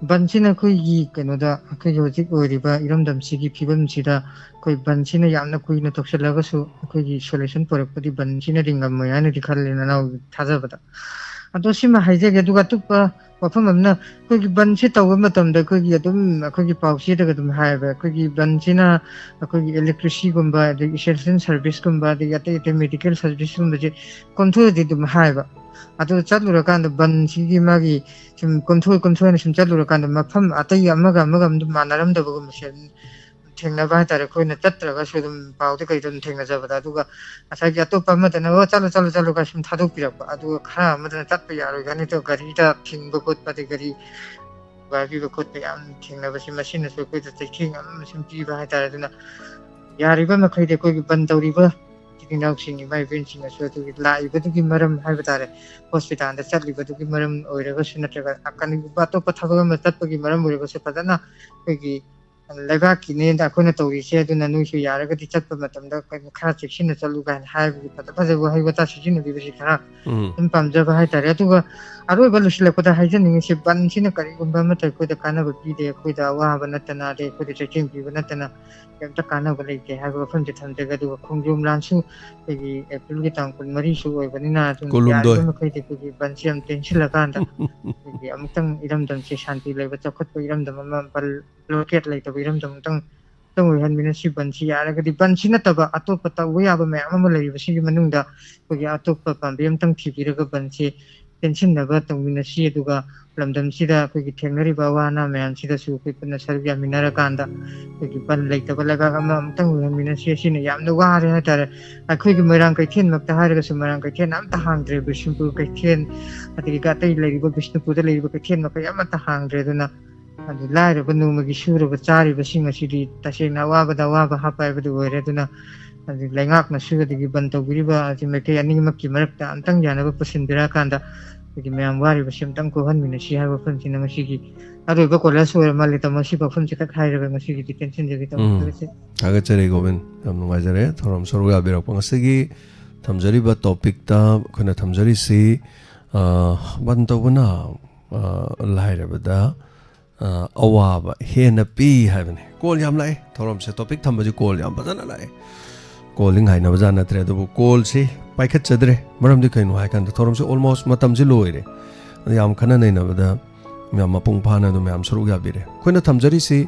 ꯕꯟꯁꯤꯅ ꯑꯩꯈꯣꯏꯒꯤ ꯀꯩꯅꯣꯗ ꯑꯩꯈꯣꯏꯒꯤ ꯍꯧꯖꯤꯛ ꯑꯣꯏꯔꯤꯕ ꯏꯔꯝꯗꯝꯁꯤꯒꯤ ꯐꯤꯕꯝꯁꯤꯗ ꯑꯩꯈꯣꯏ ꯕꯟꯁꯤꯅ ꯌꯥꯝꯅ ꯀꯨꯏꯅ ꯇꯧꯁꯤꯜꯂꯒꯁꯨ ꯑꯩꯈꯣꯏꯒꯤ ꯁꯣꯂꯨꯁꯟ ꯄꯨꯔꯛꯄꯗꯤ ꯕꯟꯁꯤꯅꯗꯤ ꯉꯝꯃꯣꯏ ꯍꯥꯏꯅꯗꯤ ꯈꯜꯂꯤ ꯅꯅꯥꯎꯒꯤ ꯊꯥꯖꯕꯗ꯫ ꯑꯗꯣ ꯁꯤꯃ ꯍꯥꯏꯖꯒꯦ, ꯑꯗꯨꯒ ꯑꯇꯣꯞꯄ ꯋꯥꯐꯝ ꯑꯃꯅ ꯑꯩꯈꯣꯏꯒꯤ ꯕꯟꯁꯤ ꯇꯧꯕ ꯃꯇꯝꯗ ꯑꯩꯈꯣꯏꯒꯤ ꯑꯗꯨꯝ ꯑꯩꯈꯣꯏꯒꯤ ꯄꯥꯎꯆꯦꯗꯒ ꯑꯗꯨꯝ ꯍꯥꯏꯌꯦꯕ, ꯑꯩꯈꯣꯏꯒꯤ ꯕꯟꯁꯤꯅ ꯑꯩꯈꯣꯏꯒꯤ ꯏꯂꯦꯛꯇ꯭ꯔꯤꯁꯤꯒꯨꯝꯕ, ꯑꯗꯒꯤ ꯏꯁꯦꯟꯁꯤꯌꯦꯜ ꯁꯔꯚꯤꯁꯀꯨꯝꯕ, ꯑꯗꯒꯤ ꯑꯇꯩ ꯑꯇꯩ ꯃꯦꯗꯤꯀꯦꯜ ꯁꯔꯚꯤꯁꯀꯨꯝꯕꯁꯦ ꯀꯣꯝꯊꯣꯛꯑꯗꯤ ꯑꯗꯨꯝ ꯍꯥꯏꯌꯦꯕ꯫ ꯑꯗꯨ ꯆꯠꯂꯨꯔꯀꯥꯟꯗ ꯕꯟꯁꯤꯒꯤ ꯃꯥꯒꯤ ꯁꯨꯝ ꯀꯣꯝꯊꯣꯛ ꯀꯣꯝꯊꯣꯛꯑꯅ ꯁꯨꯝ ꯆꯠꯂꯨꯔꯀꯥꯟꯗ ꯃꯐꯝ ꯑꯇꯩ ꯑꯃꯒ ꯑꯃꯒ ꯑꯗꯨꯝ ꯃꯥꯟꯅꯔꯝꯗꯕꯒꯨꯝꯕꯁꯦ ꯑꯗꯨꯝ ꯊꯦꯡꯅꯕ ꯍꯥꯏꯇꯥꯔꯦ, ꯑꯩꯈꯣꯏꯅ ꯆꯠꯇ꯭ꯔꯒꯁꯨ ꯑꯗꯨꯝ ꯄꯥꯎꯗ ꯀꯩꯗ ꯑꯗꯨꯝ ꯊꯦꯡꯅꯖꯕꯗ꯫ ꯑꯗꯨꯒ ꯉꯁꯥꯏꯒꯤ ꯑꯇꯣꯞꯄ ꯑꯃꯗꯅ "ꯑꯣ, ꯆꯠꯂꯨ, ꯆꯠꯂꯨ, ꯆꯠꯂꯨ" ꯀꯥꯏ ꯁꯨꯝ ꯊꯥꯗꯣꯛꯄꯤꯔꯛꯄ, ꯑꯗꯨꯒ ꯈꯔ ꯑꯃꯗꯅ "ꯆꯠꯄ ꯌꯥꯔꯣꯏ" ꯀꯥꯏꯅ ꯇꯧ ꯒꯥꯔꯤꯗ ꯊꯤꯡꯕ ꯈꯣꯠꯄ, ꯑꯗꯩ ꯒꯥꯔꯤ ꯊꯨꯒꯥꯏꯕꯤꯕ ꯈꯣꯠꯄ ꯌꯥꯝ ꯊꯦꯡꯅꯕꯁꯦ, ꯃꯁꯤꯅꯁꯨ ꯑꯩꯈꯣꯏꯗ ꯆꯩꯊꯦꯡ ꯑꯃ ꯁꯨꯝ ꯄꯤꯕ ꯍꯥꯏꯇꯥꯔꯦ꯫ ꯑꯗꯨꯅ ꯌꯥꯔꯤꯕ ꯃꯈꯩꯗꯤ ꯑꯩꯈꯣꯏꯒꯤ ꯕꯟ ꯇꯧꯔꯤꯕ ꯏꯆꯤꯟ ꯏꯅꯥꯎꯁꯤꯡ, ꯏꯃꯥ ꯏꯕꯦꯟꯁꯤꯡꯅꯁꯨ ꯑꯗꯨꯒꯤ ꯂꯥꯛꯏꯕꯗꯨꯒꯤ ꯃꯔꯝ ꯍꯥꯏꯕ ꯇꯥꯔꯦ, ꯍꯣꯁꯄꯤꯇꯥꯜꯗ ꯆꯠꯂꯤꯕꯗꯨꯒꯤ ꯃꯔꯝ ꯑꯣꯏꯔꯒꯁꯨ ꯅꯠꯇ꯭ꯔꯒ ꯀꯔꯤꯒꯨꯝꯕ ꯑꯇꯣꯞꯄ ꯊꯕꯛ ꯑꯃ ꯆꯠꯄꯒꯤ ꯃꯔꯝ ꯑꯣꯏꯔꯒꯁꯨ ꯐꯖꯅ ꯑꯩꯈꯣꯏꯒꯤ ꯂꯩꯕꯥꯛꯀꯤꯅꯦꯅ ꯑꯩꯈꯣꯏꯅ ꯇꯧꯔꯤꯁꯦ, ꯑꯗꯨꯅ ꯅꯣꯏꯁꯨ ꯌꯥꯔꯒꯗꯤ ꯆꯠꯄ ꯃꯇꯝꯗ ꯀꯩꯅꯣ ꯈꯔ ꯆꯦꯛꯁꯤꯟꯅ ꯆꯠꯂꯨ ꯀꯥꯏꯅ ꯍꯥꯏꯕꯒꯤ ꯐꯖ ꯐꯖꯕ ꯋꯥꯍꯩ ꯋꯥꯇꯥ ꯁꯤꯖꯤꯟꯅꯕꯤꯕꯁꯤ ꯈꯔ ꯎꯝ꯫ ꯑꯗꯨꯝ ꯄꯥꯝꯖꯕ ꯍꯥꯏꯇꯥꯔꯦ꯫ ꯑꯗꯨꯒ ꯑꯔꯣꯏꯕ ꯂꯣꯏꯁꯤꯜꯂꯛꯄꯗ ꯍꯥꯏꯖꯅꯤꯡꯉꯤꯁꯦ, ꯕꯟꯁꯤꯅ ꯀꯔꯤꯒꯨꯝꯕ ꯑꯃꯠꯇ ꯑꯩꯈꯣꯏꯗ ꯀꯥꯟꯅꯕ ꯄꯤꯗꯦ, ꯑꯩꯈꯣꯏꯗ ꯑꯋꯥꯕ ꯅꯠꯇꯅ, ꯑꯗꯩ ꯑꯩꯈꯣꯏꯗ ꯆꯩꯊꯦꯡ ꯄꯤꯕ ꯅꯠꯇꯅ ꯀꯩꯝꯇ ꯀꯥꯟꯅꯕ ꯂꯩꯇꯦ ꯍꯥꯏꯕ ꯋꯥꯐꯝꯁꯦ ꯊꯝꯖꯒꯦ꯫ ꯑꯗꯨꯒ ꯈꯣꯡꯖꯣꯝ ꯂꯥꯟꯁꯨ ꯑꯩꯈꯣꯏꯒꯤ ꯑꯦꯄ꯭ꯔꯤꯜꯒꯤ ꯇꯥꯡ ꯀꯨꯟꯃꯔꯤꯁꯨ ꯑꯣꯏꯕꯅꯤꯅ, ꯑꯗꯨꯝ ꯀꯨꯟꯍꯨꯝꯗꯣꯏ꯫ ꯌꯥꯔꯤꯕ ꯃꯈꯩꯗꯤ ꯑꯩꯈꯣꯏꯒꯤ ꯕꯟꯁꯤ ꯌꯥꯝ ꯇꯦꯟꯁꯤꯜꯂꯀꯥꯟꯗ ꯑꯩꯈꯣꯏꯒꯤ ꯑꯃꯨꯛꯇꯪ ꯏꯔꯝꯗꯝꯁꯤ ꯁꯥꯟꯇꯤ ꯂꯩꯕ, ꯆꯥꯎꯈꯠꯄ ꯏꯔꯝꯗꯝ ꯑꯃ, ꯕꯟ ꯕ꯭ꯂꯣꯀꯦꯠ ꯂꯩꯇꯕ ꯏꯔꯝꯗꯝ ꯑꯃꯇꯪ ꯑꯃꯇꯪ ꯑꯣꯏꯍꯟꯕꯅ ꯁꯤ ꯕꯟꯁꯤ ꯌꯥꯔꯒꯗꯤ, ꯕꯟꯁꯤ ꯅꯠꯇꯕ ꯑꯇꯣꯞꯄ ꯇꯧꯕ ꯌꯥꯕ ꯃꯌꯥꯝ ꯑꯃ ꯂꯩꯔꯤꯕꯁꯤꯒꯤ ꯃꯅꯨꯡꯗ ꯑꯩꯈꯣꯏꯒꯤ ꯑꯇꯣꯞꯄ ꯄꯥꯝꯕꯩ ꯑꯃꯇꯪ ꯊꯤꯕꯤꯔꯒ ꯕꯟꯁꯤ ꯇꯦꯟꯁꯤꯟꯅꯕ ꯇꯧꯃꯤꯟꯅꯁꯤ꯫ ꯑꯗꯨꯒ ꯂꯝꯗꯝꯁꯤꯗ ꯑꯩꯈꯣꯏꯒꯤ ꯊꯦꯡꯅꯔꯤꯕ ꯑꯋꯥ ꯑꯅꯥ ꯃꯌꯥꯝꯁꯤꯗꯁꯨ ꯑꯩꯈꯣꯏ ꯄꯨꯟꯅ ꯁꯔꯨꯛ ꯌꯥꯃꯤꯟꯅꯔꯀꯥꯟꯗ ꯑꯩꯈꯣꯏꯒꯤ ꯕꯟ ꯂꯩꯇꯕ ꯂꯩꯕꯥꯛ ꯑꯃ ꯑꯃꯨꯛꯇꯪ ꯑꯣꯏꯍꯟꯃꯤꯟꯅꯁꯤ꯫ ꯑꯁꯤꯅ ꯌꯥꯝꯅ ꯋꯥꯔꯦ ꯍꯥꯏꯇꯥꯔꯦ꯫ ꯑꯩꯈꯣꯏꯒꯤ ꯃꯣꯏꯔꯥꯡ ꯀꯩꯊꯦꯜꯃꯛꯇ ꯍꯥꯏꯔꯒꯁꯨ ꯃꯣꯏꯔꯥꯡ ꯀꯩꯊꯦꯜ ꯑꯃꯠꯇ ꯍꯥꯡꯗ꯭ꯔꯦ, ꯕꯤꯁꯅꯨꯄꯨꯔ ꯀꯩꯊꯦꯜ, ꯑꯗꯒꯤ ꯑꯇꯩ ꯂꯩꯔꯤꯕ ꯕꯤꯁꯅꯨꯄꯨꯔꯗ ꯂꯩꯔꯤꯕ ꯀꯩꯊꯦꯜ ꯃꯈꯩ ꯑꯃꯠꯇ ꯍꯥꯡꯗ꯭ꯔꯦ꯫ ꯑꯗꯨꯅ ꯑꯗꯨ ꯂꯥꯏꯔꯕ ꯅꯣꯡꯃꯒꯤ ꯁꯨꯔꯕ ꯆꯥꯔꯤꯕꯁꯤꯡ ꯑꯁꯤꯗꯤ ꯇꯁꯦꯡꯅ ꯑꯋꯥꯕꯗ ꯑꯋꯥꯕ ꯍꯥꯞꯄ ꯍꯥꯏꯕꯗꯨ ꯑꯣꯏꯔꯦ꯫ ꯑꯗꯨꯅ ꯑꯗꯨ ꯂꯩꯉꯥꯛꯅꯁꯨ ꯑꯗꯒꯤ ꯕꯟ ꯇꯧꯕꯤꯔꯤꯕ ꯑꯁꯤ ꯃꯥꯏꯀꯩ ꯑꯅꯤꯃꯛꯀꯤ ꯃꯔꯛꯇ ꯑꯝꯇꯪ ꯌꯥꯅꯕ ꯄꯨꯁꯤꯟꯕꯤꯔꯛꯑꯀꯥꯟꯗ ꯑꯩꯈꯣꯏꯒꯤ ꯃꯌꯥꯝ ꯋꯥꯔꯤꯕꯁꯤ ꯑꯝꯇꯪ ꯀꯣꯛꯍꯟꯃꯤꯟꯅꯁꯤ ꯍꯥꯏꯕ ꯋꯥꯐꯝꯁꯤꯅ ꯉꯁꯤꯒꯤ ꯑꯔꯣꯏꯕ ꯀꯣꯂꯦꯖ ꯑꯣꯏꯔ ꯃꯥꯜꯂꯦ꯫ ꯇꯥꯃꯣ, ꯁꯤ ꯋꯥꯐꯝꯁꯤ ꯈꯛ ꯍꯥꯏꯔꯒ ꯉꯁꯤꯒꯤꯗꯤ ꯇꯦꯟꯁꯤꯟꯖꯒꯦ ꯇꯥꯃꯣ꯫ ꯎꯝ꯫ ꯊꯥꯒꯠꯆꯔꯤ꯫ ꯊꯥꯒꯠꯆꯔꯤ ꯒꯣꯕꯤꯟ, ꯌꯥꯝ ꯅꯨꯡꯉꯥꯏꯖꯔꯦ ꯊꯧꯔꯝ ꯁꯔꯨꯛ ꯌꯥꯕꯤꯔꯛꯄ꯫ ꯉꯁꯤꯒꯤ ꯊꯝꯖꯔꯤꯕ ꯇꯣꯄꯤꯛꯇ ꯑꯩꯈꯣꯏꯅ ꯊꯝꯖꯔꯤꯁꯤ, ꯑ, ꯕꯟ ꯇꯧꯕꯅ, ꯑ, ꯂꯥꯏꯔꯕꯗ ꯑ, ꯑꯋꯥꯕ ꯍꯦꯟꯅ ꯄꯤ ꯍꯥꯏꯕꯅꯤ꯫ ꯀꯣꯜ ꯌꯥꯝ ꯂꯥꯛꯑꯦ꯫ ꯊꯧꯔꯝꯁꯦ ꯇꯣꯄꯤꯛ ꯊꯝꯕꯁꯤ ꯀꯣꯜ ꯌꯥꯝ ꯐꯖꯅ ꯂꯥꯛꯑꯦ꯫ ꯀꯣꯜꯗꯤ ꯉꯥꯏꯅꯕꯖꯥꯠ ꯅꯠꯇ꯭ꯔꯦ, ꯑꯗꯨꯕꯨ ꯀꯣꯜꯁꯤ ꯄꯥꯏꯈꯠꯆꯗ꯭ꯔꯦ꯫ ꯃꯔꯝꯗꯤ ꯀꯩꯅꯣ ꯍꯥꯏꯀꯥꯟꯗ ꯊꯧꯔꯝꯁꯦ ꯑꯣꯜꯃꯣꯁ ꯃꯇꯝꯁꯤ ꯂꯣꯏꯔꯦ꯫ ꯑꯗꯨ ꯌꯥꯝ ꯈꯟꯅ ꯅꯩꯅꯕꯗ ꯌꯥꯝ ꯃꯄꯨꯡ ꯐꯥꯅ ꯑꯗꯨꯝ ꯃꯌꯥꯝ ꯁꯔꯨꯛ ꯌꯥꯕꯤꯔꯦ꯫ ꯑꯩꯈꯣꯏꯅ ꯊꯝꯖꯔꯤꯁꯤ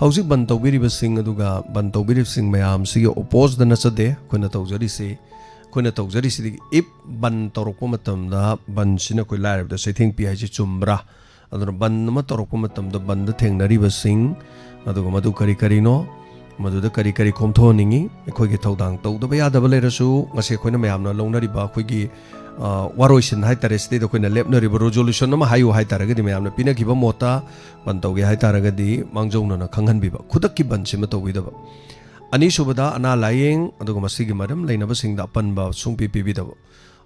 ꯍꯧꯖꯤꯛ ꯕꯟ ꯇꯧꯕꯤꯔꯤꯕꯁꯤꯡ, ꯑꯗꯨꯒ ꯕꯟ ꯇꯧꯕꯤꯔꯤꯕꯁꯤꯡ ꯃꯌꯥꯝꯁꯤꯒꯤ ꯑꯣꯄꯣꯖꯇ ꯅꯠꯆꯗꯦ ꯑꯩꯈꯣꯏꯅ ꯇꯧꯖꯔꯤꯁꯤ꯫ ꯑꯩꯈꯣꯏꯅ ꯇꯧꯖꯔꯤꯁꯤꯗꯤ, ꯏꯞ ꯕꯟ ꯇꯧꯔꯛꯄ ꯃꯇꯝꯗ ꯕꯟꯁꯤꯅ ꯑꯩꯈꯣꯏ ꯂꯥꯏꯔꯕꯗ ꯆꯩꯊꯦꯡ ꯄꯤ ꯍꯥꯏꯁꯤ ꯆꯨꯝꯕ꯭ꯔꯥ? ꯑꯗꯨꯅ ꯕꯟ ꯑꯃ ꯇꯧꯔꯛꯄ ꯃꯇꯝꯗ ꯕꯟꯗ ꯊꯦꯡꯅꯔꯤꯕꯁꯤꯡ, ꯑꯗꯨꯒ ꯃꯗꯨ ꯀꯔꯤ ꯀꯔꯤꯅꯣ, ꯃꯗꯨꯗ ꯀꯔꯤ ꯀꯔꯤ ꯈꯣꯝꯊꯣꯛꯍꯟꯅꯤꯡꯉꯤ, ꯑꯩꯈꯣꯏꯒꯤ ꯊꯧꯗꯥꯡ ꯇꯧꯗꯕ ꯌꯥꯗꯕ ꯂꯩꯔꯁꯨ, ꯉꯁꯤ ꯑꯩꯈꯣꯏꯅ ꯃꯌꯥꯝꯅ ꯂꯧꯅꯔꯤꯕ ꯑꯩꯈꯣꯏꯒꯤ, ꯑ, ꯋꯥꯔꯣꯏꯁꯤꯟ ꯍꯥꯏꯇꯥꯔꯦ, ꯁꯤꯗꯩꯗ ꯑꯩꯈꯣꯏꯅ ꯂꯦꯞꯅꯔꯤꯕ ꯔꯤꯖꯣꯂꯨꯁꯟ ꯑꯃ ꯍꯥꯏꯌꯨ ꯍꯥꯏꯇꯥꯔꯒꯗꯤ, ꯃꯌꯥꯝꯅ ꯄꯤꯅꯈꯤꯕ ꯃꯣꯠꯇ ꯕꯟ ꯇꯧꯒꯦ ꯍꯥꯏꯇꯥꯔꯒꯗꯤ ꯃꯥꯡꯖꯧꯅꯅ ꯈꯪꯍꯟꯕꯤꯕ, ꯈꯨꯗꯛꯀꯤ ꯕꯟꯁꯤꯃ ꯇꯧꯕꯤꯗꯕ꯫ ꯑꯅꯤꯁꯨꯕꯗ ꯑꯅꯥ ꯂꯥꯌꯦꯡ, ꯑꯗꯨꯒ ꯃꯁꯤꯒꯤ ꯃꯔꯝ ꯂꯩꯅꯕꯁꯤꯡꯗ ꯑꯄꯟꯕ ꯁꯨꯡꯄꯤ ꯄꯤꯕꯤꯗꯕ꯫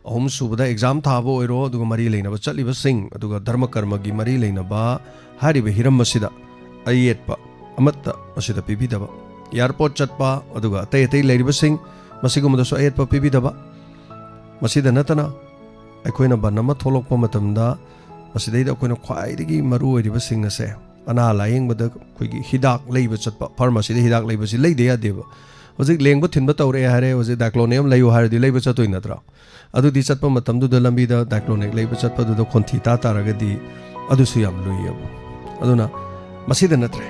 ꯑꯍꯨꯝꯁꯨꯕꯗ ꯑꯦꯛꯖꯥꯝ ꯊꯥꯕ ꯑꯣꯏꯔꯣ, ꯑꯗꯨꯒ ꯃꯔꯤ ꯂꯩꯅꯕ ꯆꯠꯂꯤꯕꯁꯤꯡ, ꯑꯗꯨꯒ ꯙꯔꯃ ꯀꯔꯃꯒꯤ ꯃꯔꯤ ꯂꯩꯅꯕ ꯍꯥꯏꯔꯤꯕ ꯍꯤꯔꯝ ꯑꯁꯤꯗ ꯑꯌꯦꯠꯄ ꯑꯃꯠꯇ ꯃꯁꯤꯗ ꯄꯤꯕꯤꯗꯕ꯫ ꯑꯦꯌꯥꯔꯄꯣꯔꯠ ꯆꯠꯄ, ꯑꯗꯨꯒ ꯑꯇꯩ ꯑꯇꯩ ꯂꯩꯔꯤꯕꯁꯤꯡ, ꯃꯁꯤꯒꯨꯝꯕꯗꯁꯨ ꯑꯌꯦꯠꯄ ꯄꯤꯕꯤꯗꯕ꯫ ꯃꯁꯤꯗ ꯅꯠꯇꯅ ꯑꯩꯈꯣꯏꯅ ꯕꯟ ꯑꯃ ꯊꯣꯛꯂꯛꯄ ꯃꯇꯝꯗ ꯃꯁꯤꯗꯩꯗ ꯑꯩꯈꯣꯏꯅ ꯈ꯭ꯋꯥꯏꯗꯒꯤ ꯃꯔꯨ ꯑꯣꯏꯔꯤꯕꯁꯤꯡ ꯑꯁꯦ, ꯑꯅꯥ ꯂꯥꯌꯦꯡꯕꯗ ꯑꯩꯈꯣꯏꯒꯤ ꯍꯤꯗꯥꯛ ꯂꯩꯕ ꯆꯠꯄ, ꯐꯥꯔꯃꯥꯁꯤꯗ ꯍꯤꯗꯥꯛ ꯂꯩꯕꯁꯤ ꯂꯩꯗ ꯌꯥꯗꯦꯕ꯫ ꯍꯧꯖꯤꯛ ꯂꯦꯡꯕ ꯊꯤꯟꯕ ꯇꯧꯔꯛꯑꯦ ꯍꯥꯏꯔꯦ, ꯍꯧꯖꯤꯛ ꯗꯥꯏꯀ꯭ꯂꯣꯅꯦꯝ ꯂꯩꯌꯨ ꯍꯥꯏꯔꯗꯤ ꯂꯩꯕ ꯆꯠꯇꯣꯏ ꯅꯠꯇ꯭ꯔꯣ? ꯑꯗꯨꯗꯤ ꯆꯠꯄ ꯃꯇꯝꯗꯨꯗ ꯂꯝꯕꯤꯗ ꯗꯥꯏꯀ꯭ꯂꯣꯅꯦꯛ ꯂꯩꯕ ꯆꯠꯄꯗꯨꯗ ꯈꯣꯟꯊꯤ ꯇꯥ ꯇꯥꯔꯒꯗꯤ ꯑꯗꯨꯁꯨ ꯌꯥꯝ ꯂꯨꯏꯌꯦꯕ꯫ ꯑꯗꯨꯅ ꯃꯁꯤꯗ ꯅꯠꯇ꯭ꯔꯦ꯫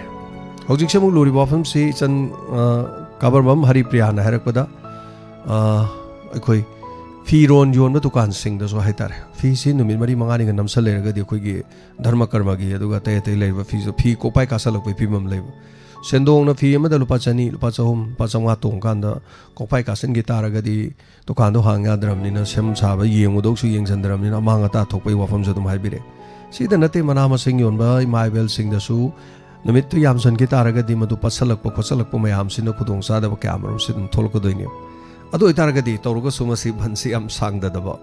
ꯍꯧꯖꯤꯛꯁꯦ ꯑꯃꯨꯛ ꯂꯨꯔꯤꯕ ꯋꯥꯐꯝꯁꯤ ꯏꯆꯟ, ꯑ, ꯀꯥꯕꯔꯃꯝ ꯍꯔꯤꯄ꯭ꯔꯤꯌꯥꯅ ꯍꯥꯏꯔꯛꯄꯗ, ꯑ, ꯑꯩꯈꯣꯏ ꯐꯤꯔꯣꯟ ꯌꯣꯟꯕ ꯗꯨꯀꯥꯟꯁꯤꯡꯗꯁꯨ ꯍꯥꯏꯇꯥꯔꯦ, ꯐꯤꯁꯤ ꯅꯨꯃꯤꯠ ꯃꯔꯤ ꯃꯉꯥꯅꯤꯒ ꯅꯝꯁꯜ ꯂꯩꯔꯒꯗꯤ ꯑꯩꯈꯣꯏꯒꯤ ꯙꯔꯃ ꯀꯔꯃꯒꯤ ꯑꯗꯨꯒ ꯑꯇꯩ ꯑꯇꯩ ꯂꯩꯔꯤꯕ ꯐꯤꯁꯨ, ꯐꯤ ꯀꯣꯛꯄꯥꯏ ꯀꯥꯁꯜꯂꯛꯄꯒꯤ ꯐꯤꯕꯝ ꯂꯩꯕ꯫ ꯁꯦꯟꯗꯣꯡꯅ ꯐꯤ ꯑꯃꯗ ꯂꯨꯄꯥ ꯆꯅꯤ, ꯂꯨꯄꯥ ꯆꯍꯨꯝ, ꯂꯨꯄꯥ ꯆꯥꯝꯃꯉꯥ ꯇꯣꯡꯉꯀꯥꯟꯗ ꯀꯣꯛꯄꯥꯏ ꯀꯥꯁꯟꯈꯤ ꯇꯥꯔꯒꯗꯤ ꯗꯨꯀꯥꯟꯗꯣ ꯍꯥꯡ ꯌꯥꯗ꯭ꯔꯕꯅꯤꯅ, ꯁꯦꯝ ꯁꯥꯕ ꯌꯦꯡꯉꯨꯗꯧꯁꯨ ꯌꯦꯡꯁꯤꯟꯗ꯭ꯔꯕꯅꯤꯅ ꯑꯃꯥꯡ ꯑꯇꯥ ꯊꯣꯛꯄꯒꯤ ꯋꯥꯐꯝꯁꯨ ꯑꯗꯨꯝ ꯍꯥꯏꯕꯤꯔꯛꯑꯦ꯫ ꯁꯤꯗ ꯅꯠꯇꯦ, ꯃꯅꯥ ꯃꯁꯤꯡ ꯌꯣꯟꯕ ꯏꯃꯥ ꯏꯕꯦꯜꯁꯤꯡꯗꯁꯨ ꯅꯨꯃꯤꯠꯇꯨ ꯌꯥꯝꯁꯤꯟꯈꯤ ꯇꯥꯔꯒꯗꯤ ꯃꯗꯨ ꯄꯠꯁꯜꯂꯛꯄ ꯈꯣꯠꯆꯜꯂꯛꯄ ꯃꯌꯥꯝꯁꯤꯅ ꯈꯨꯗꯣꯡꯆꯥꯗꯕ ꯀꯌꯥ ꯃꯔꯨꯝꯁꯤ ꯑꯗꯨꯝ ꯊꯣꯛꯂꯛꯀꯗꯣꯏꯅꯦꯕ꯫ ꯑꯗꯨ ꯑꯣꯏꯇꯥꯔꯒꯗꯤ ꯇꯧꯔꯒꯁꯨ ꯃꯁꯤ ꯕꯟꯁꯤ ꯌꯥꯝ ꯁꯥꯡꯗꯗꯕ,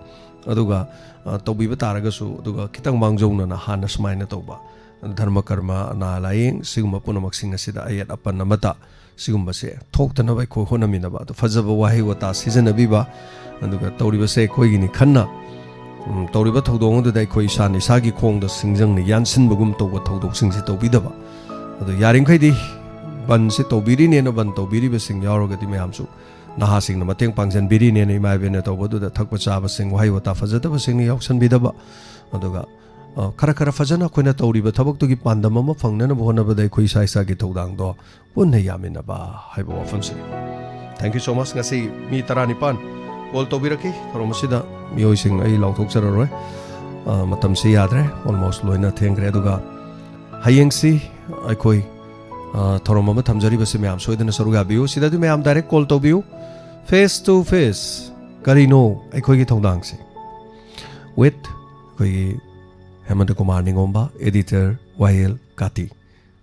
ꯑꯗꯨꯒ, ꯑ, ꯇꯧꯕꯤꯕ ꯇꯥꯔꯒꯁꯨ, ꯑꯗꯨꯒ ꯈꯤꯇꯪ ꯃꯥꯡꯖꯧꯅꯅ ꯍꯥꯟꯅ ꯁꯨꯃꯥꯏꯅ ꯇꯧꯕ, ꯙꯔꯃ ꯀꯔꯃ, ꯑꯅꯥ ꯂꯥꯏꯌꯦꯡ, ꯁꯤꯒꯨꯝꯕ ꯄꯨꯝꯅꯃꯛꯁꯤꯡ ꯑꯁꯤꯗ ꯑꯌꯦꯠ ꯑꯄꯟ ꯑꯃꯠꯇ ꯁꯤꯒꯨꯝꯕꯁꯦ ꯊꯣꯛꯇꯅꯕ ꯑꯩꯈꯣꯏ ꯍꯣꯠꯅꯃꯤꯟꯅꯕ, ꯑꯗꯨ ꯐꯖꯕ ꯋꯥꯍꯩ ꯋꯥꯇꯥ ꯁꯤꯖꯤꯟꯅꯕꯤꯕ, ꯑꯗꯨꯒ ꯇꯧꯔꯤꯕꯁꯦ ꯑꯩꯈꯣꯏꯒꯤꯅꯤ ꯈꯟꯅ, ꯎꯝ, ꯇꯧꯔꯤꯕ ꯊꯧꯗꯣꯛ ꯑꯗꯨꯗ ꯑꯩꯈꯣꯏ ꯏꯁꯥꯅ ꯏꯁꯥꯒꯤ ꯈꯣꯡꯗ ꯁꯤꯡꯖꯪꯅ ꯌꯥꯟꯁꯤꯟꯕꯒꯨꯝ ꯇꯧꯕ ꯊꯧꯗꯣꯛꯁꯤꯡꯁꯦ ꯇꯧꯕꯤꯗꯕ꯫ ꯑꯗꯣ ꯌꯥꯔꯤꯃꯈꯩꯗꯤ ꯕꯟꯁꯦ ꯇꯧꯕꯤꯔꯤꯅꯦꯅ ꯕꯟ ꯇꯧꯕꯤꯔꯤꯕꯁꯤꯡ ꯌꯥꯎꯔꯒꯗꯤ ꯃꯌꯥꯝꯁꯨ ꯅꯍꯥꯁꯤꯡꯅ ꯃꯇꯦꯡ ꯄꯥꯡꯁꯤꯟꯕꯤꯔꯤꯅꯦꯅ ꯏꯃꯥ ꯏꯕꯦꯟꯅ ꯇꯧꯕꯗꯨꯗ ꯊꯛꯄ ꯆꯥꯕꯁꯤꯡ, ꯋꯥꯍꯩ ꯋꯥꯇꯥ ꯐꯖꯗꯕꯁꯤꯡꯅ ꯌꯥꯎꯁꯟꯕꯤꯗꯕ꯫ ꯑꯗꯨꯒ, ꯑ, ꯈꯔ ꯈꯔ ꯐꯖꯅ ꯑꯩꯈꯣꯏꯅ ꯇꯧꯔꯤꯕ ꯊꯕꯛꯇꯨꯒꯤ ꯄꯥꯟꯗꯝ ꯑꯃ ꯐꯪꯅꯅꯕ ꯍꯣꯠꯅꯕꯗ ꯑꯩꯈꯣꯏ ꯏꯁꯥ ꯏꯁꯥꯒꯤ ꯊꯧꯗꯥꯡꯗꯣ ꯄꯨꯟꯅ ꯌꯥꯃꯤꯟꯅꯕ ꯍꯥꯏꯕ ꯋꯥꯐꯝꯁꯤꯅꯤ꯫ Thank you so much꯫ ꯉꯁꯤ ꯃꯤ ꯇꯔꯥꯅꯤꯄꯥꯟ ꯀꯣꯜ ꯇꯧꯕꯤꯔꯛꯈꯤ꯫ ꯊꯧꯔꯝ ꯑꯁꯤꯗ ꯃꯤꯑꯣꯏꯁꯤꯡ ꯑꯩ ꯂꯥꯎꯊꯣꯛꯆꯔꯔꯣꯏ꯫ ꯑ, ꯃꯇꯝꯁꯤ ꯌꯥꯗ꯭ꯔꯦ, almost ꯂꯣꯏꯅ ꯊꯦꯡꯈ꯭ꯔꯦ꯫ ꯑꯗꯨꯒ ꯍꯌꯦꯡꯁꯤ ꯑꯩꯈꯣꯏ, ꯑ, ꯊꯧꯔꯝ ꯑꯃ ꯊꯝꯖꯔꯤꯕꯁꯤ ꯃꯌꯥꯝ ꯁꯣꯏꯗꯅ ꯁꯔꯨꯛ ꯌꯥꯕꯤꯌꯨ꯫ ꯁꯤꯗꯗꯤ ꯃꯌꯥꯝ direct call ꯇꯧꯕꯤꯌꯨ꯫ Face to face ꯀꯔꯤꯅꯣ ꯑꯩꯈꯣꯏꯒꯤ ꯊꯧꯗꯥꯡꯁꯤ? With ꯑꯩꯈꯣꯏꯒꯤ ꯍꯦꯃꯟꯇ ꯀꯨꯃꯥꯔ ꯅꯤꯉꯣꯝꯕ, editor, ꯋꯥꯌꯦꯜ ꯀꯥꯇꯤ꯫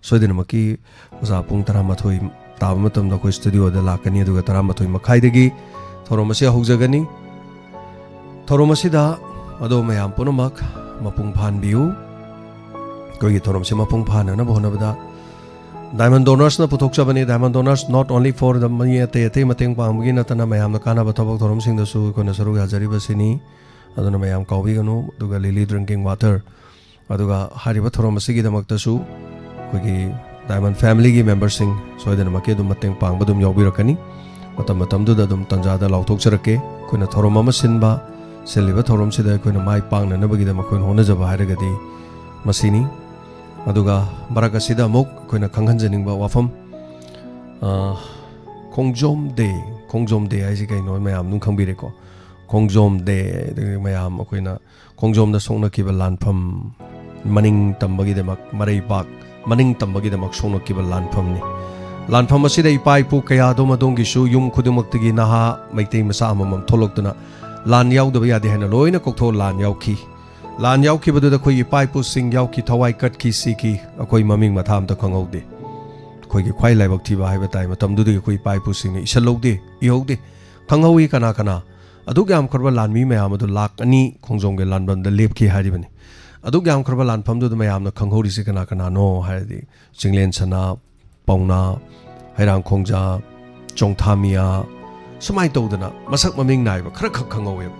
ꯁꯣꯏꯗꯅꯃꯛꯀꯤ ꯑꯣꯖꯥ ꯄꯨꯡ ꯇꯔꯥꯃꯥꯊꯣꯏ ꯇꯥꯕ ꯃꯇꯝꯗ ꯑꯩꯈꯣꯏ studioꯗ ꯂꯥꯛꯀꯅꯤ, ꯑꯗꯨꯒ ꯇꯔꯥꯃꯥꯊꯣꯏ ꯃꯈꯥꯏꯗꯒꯤ ꯊꯧꯔꯝ ꯑꯁꯤ ꯍꯧꯖꯒꯅꯤ꯫ ꯊꯧꯔꯝ ꯑꯁꯤꯗ ꯑꯗꯣ ꯃꯌꯥꯝ ꯄꯨꯝꯅꯃꯛ ꯃꯄꯨꯡ ꯐꯥꯍꯟꯕꯤꯌꯨ꯫ ꯑꯩꯈꯣꯏꯒꯤ ꯊꯧꯔꯝꯁꯤ ꯃꯄꯨꯡ ꯐꯥꯅꯅꯕ ꯍꯣꯠꯅꯕꯗ Diamond Donorsꯅ ꯄꯨꯊꯣꯛꯆꯕꯅꯤ꯫ Diamond Donors not only for the, ꯃꯤ ꯑꯇꯩ ꯑꯇꯩ ꯃꯇꯦꯡ ꯄꯥꯡꯕꯒꯤ ꯅꯠꯇꯅ ꯃꯌꯥꯝꯅ ꯀꯥꯟꯅꯕ ꯊꯕꯛ ꯊꯧꯔꯝꯁꯤꯡꯗꯁꯨ ꯑꯩꯈꯣꯏꯅ ꯁꯔꯨꯛ ꯌꯥꯖꯔꯤꯕꯁꯤꯅꯤ꯫ ꯑꯗꯨꯅ ꯃꯌꯥꯝ ꯀꯥꯎꯕꯤꯒꯅꯨ꯫ ꯑꯗꯨꯒ Lily Drinking Water, ꯑꯗꯨꯒ ꯍꯥꯏꯔꯤꯕ ꯊꯧꯔꯝ ꯑꯁꯤꯒꯤꯗꯃꯛꯇꯁꯨ ꯑꯩꯈꯣꯏꯒꯤ Diamond familyꯒꯤ memberꯁꯤꯡ ꯁꯣꯏꯗꯅꯃꯛꯀꯤ ꯑꯗꯨꯝ ꯃꯇꯦꯡ ꯄꯥꯡꯕ ꯑꯗꯨꯝ ꯌꯥꯎꯕꯤꯔꯛꯀꯅꯤ꯫ ꯃꯇꯝ ꯃꯇꯝꯗꯨꯗ ꯑꯗꯨꯝ ꯇꯥꯟꯖꯥꯗ ꯂꯥꯎꯊꯣꯛꯆꯔꯛꯀꯦ꯫ ꯑꯩꯈꯣꯏꯅ ꯊꯧꯔꯝ ꯑꯃ ꯁꯤꯟꯕ, ꯁꯤꯜꯂꯤꯕ ꯊꯧꯔꯝꯁꯤꯗ ꯑꯩꯈꯣꯏꯅ ꯃꯥꯏ ꯄꯥꯛꯅꯅꯕꯒꯤꯗꯃꯛ ꯑꯩꯈꯣꯏꯅ ꯍꯣꯠꯅꯖꯕ ꯍꯥꯏꯔꯒꯗꯤ ꯃꯁꯤꯅꯤ꯫ ꯑꯗꯨꯒ ꯃꯔꯛ ꯑꯁꯤꯗ ꯑꯃꯨꯛ ꯑꯩꯈꯣꯏꯅ ꯈꯪꯍꯟꯖꯅꯤꯡꯕ ꯋꯥꯐꯝ, ꯑ, ꯈꯣꯡꯖꯣꯝ day, ꯈꯣꯡꯖꯣꯝ day ꯍꯥꯏꯁꯤ ꯀꯩꯅꯣ ꯃꯌꯥꯝ ꯑꯗꯨꯝ ꯈꯪꯕꯤꯔꯦꯀꯣ꯫ ꯈꯣꯡꯖꯣꯝ ꯗꯦ, ꯑꯗꯒꯤ ꯃꯌꯥꯝ ꯑꯩꯈꯣꯏꯅ ꯈꯣꯡꯖꯣꯝꯗ ꯁꯣꯛꯅꯈꯤꯕ ꯂꯥꯟꯐꯝ, ꯃꯅꯤꯡ ꯇꯝꯕꯒꯤꯗꯃꯛ, ꯃꯔꯩꯕꯥꯛ ꯃꯅꯤꯡ ꯇꯝꯕꯒꯤꯗꯃꯛ ꯁꯣꯛꯅꯈꯤꯕ ꯂꯥꯟꯐꯝꯅꯤ꯫ ꯂꯥꯟꯐꯝ ꯑꯁꯤꯗ ꯏꯄꯥ ꯏꯄꯨ ꯀꯌꯥ ꯑꯗꯣꯝ ꯑꯗꯣꯝꯒꯤꯁꯨ ꯌꯨꯝ ꯈꯨꯗꯤꯡꯃꯛꯇꯒꯤ ꯅꯍꯥ ꯃꯩꯇꯩ ꯃꯆꯥ ꯑꯃꯃꯝ ꯊꯣꯛꯂꯛꯇꯨꯅ ꯂꯥꯟ ꯌꯥꯎꯗꯕ ꯌꯥꯗꯦ ꯍꯥꯏꯅ ꯂꯣꯏꯅ ꯀꯧꯊꯣꯛꯑ ꯂꯥꯟ ꯌꯥꯎꯈꯤ꯫ ꯂꯥꯟ ꯌꯥꯎꯈꯤꯕꯗꯨꯗ ꯑꯩꯈꯣꯏꯒꯤ ꯏꯄꯥ ꯏꯄꯨꯁꯤꯡ ꯌꯥꯎꯈꯤ, ꯊꯋꯥꯏ ꯀꯠꯈꯤ, ꯁꯤꯈꯤ, ꯑꯩꯈꯣꯏ ꯃꯃꯤꯡ ꯃꯊꯥ ꯑꯝꯇ ꯈꯪꯍꯧꯗꯦ꯫ ꯑꯩꯈꯣꯏꯒꯤ ꯈ꯭ꯋꯥꯏ ꯂꯥꯏꯕꯛ ꯊꯤꯕ ꯍꯥꯏꯕ ꯇꯥꯏ, ꯃꯇꯝꯗꯨꯗꯒꯤ ꯑꯩꯈꯣꯏ ꯏꯄꯥ ꯏꯄꯨꯁꯤꯡꯅ ꯏꯁꯜꯍꯧꯗꯦ, ꯏꯍꯧꯗꯦ꯫ ꯈꯪꯍꯧꯏ ꯀꯅꯥ ꯀꯅꯥ꯫ ꯑꯗꯨꯛ ꯌꯥꯝꯈ꯭ꯔꯕ ꯂꯥꯟꯃꯤ ꯃꯌꯥꯝ ꯑꯗꯨ ꯂꯥꯛ ꯑꯅꯤ ꯈꯣꯡꯖꯣꯝꯒꯤ ꯂꯥꯟꯕꯟꯗ ꯂꯦꯞꯈꯤ ꯍꯥꯏꯔꯤꯕꯅꯤ꯫ ꯑꯗꯨꯛ ꯌꯥꯝꯈ꯭ꯔꯕ ꯂꯥꯟꯐꯝꯗꯨꯗ ꯃꯌꯥꯝꯅ ꯈꯪꯍꯧꯔꯤꯁꯤ ꯀꯅꯥ ꯀꯅꯥꯅꯣ ꯍꯥꯏꯔꯗꯤ, ꯆꯤꯡꯂꯦꯟ ꯁꯅꯥ, ꯄꯥꯎꯅꯥ, ꯍꯩꯔꯥꯡꯈꯣꯡꯖꯥ, ꯆꯣꯡꯊꯥꯃꯤꯌꯥ, ꯁꯨꯃꯥꯏꯅ ꯇꯧꯗꯅ ꯃꯁꯛ ꯃꯃꯤꯡ ꯅꯥꯏꯕ ꯈꯔ ꯈꯛ ꯈꯪꯍꯧꯋꯦꯕ꯫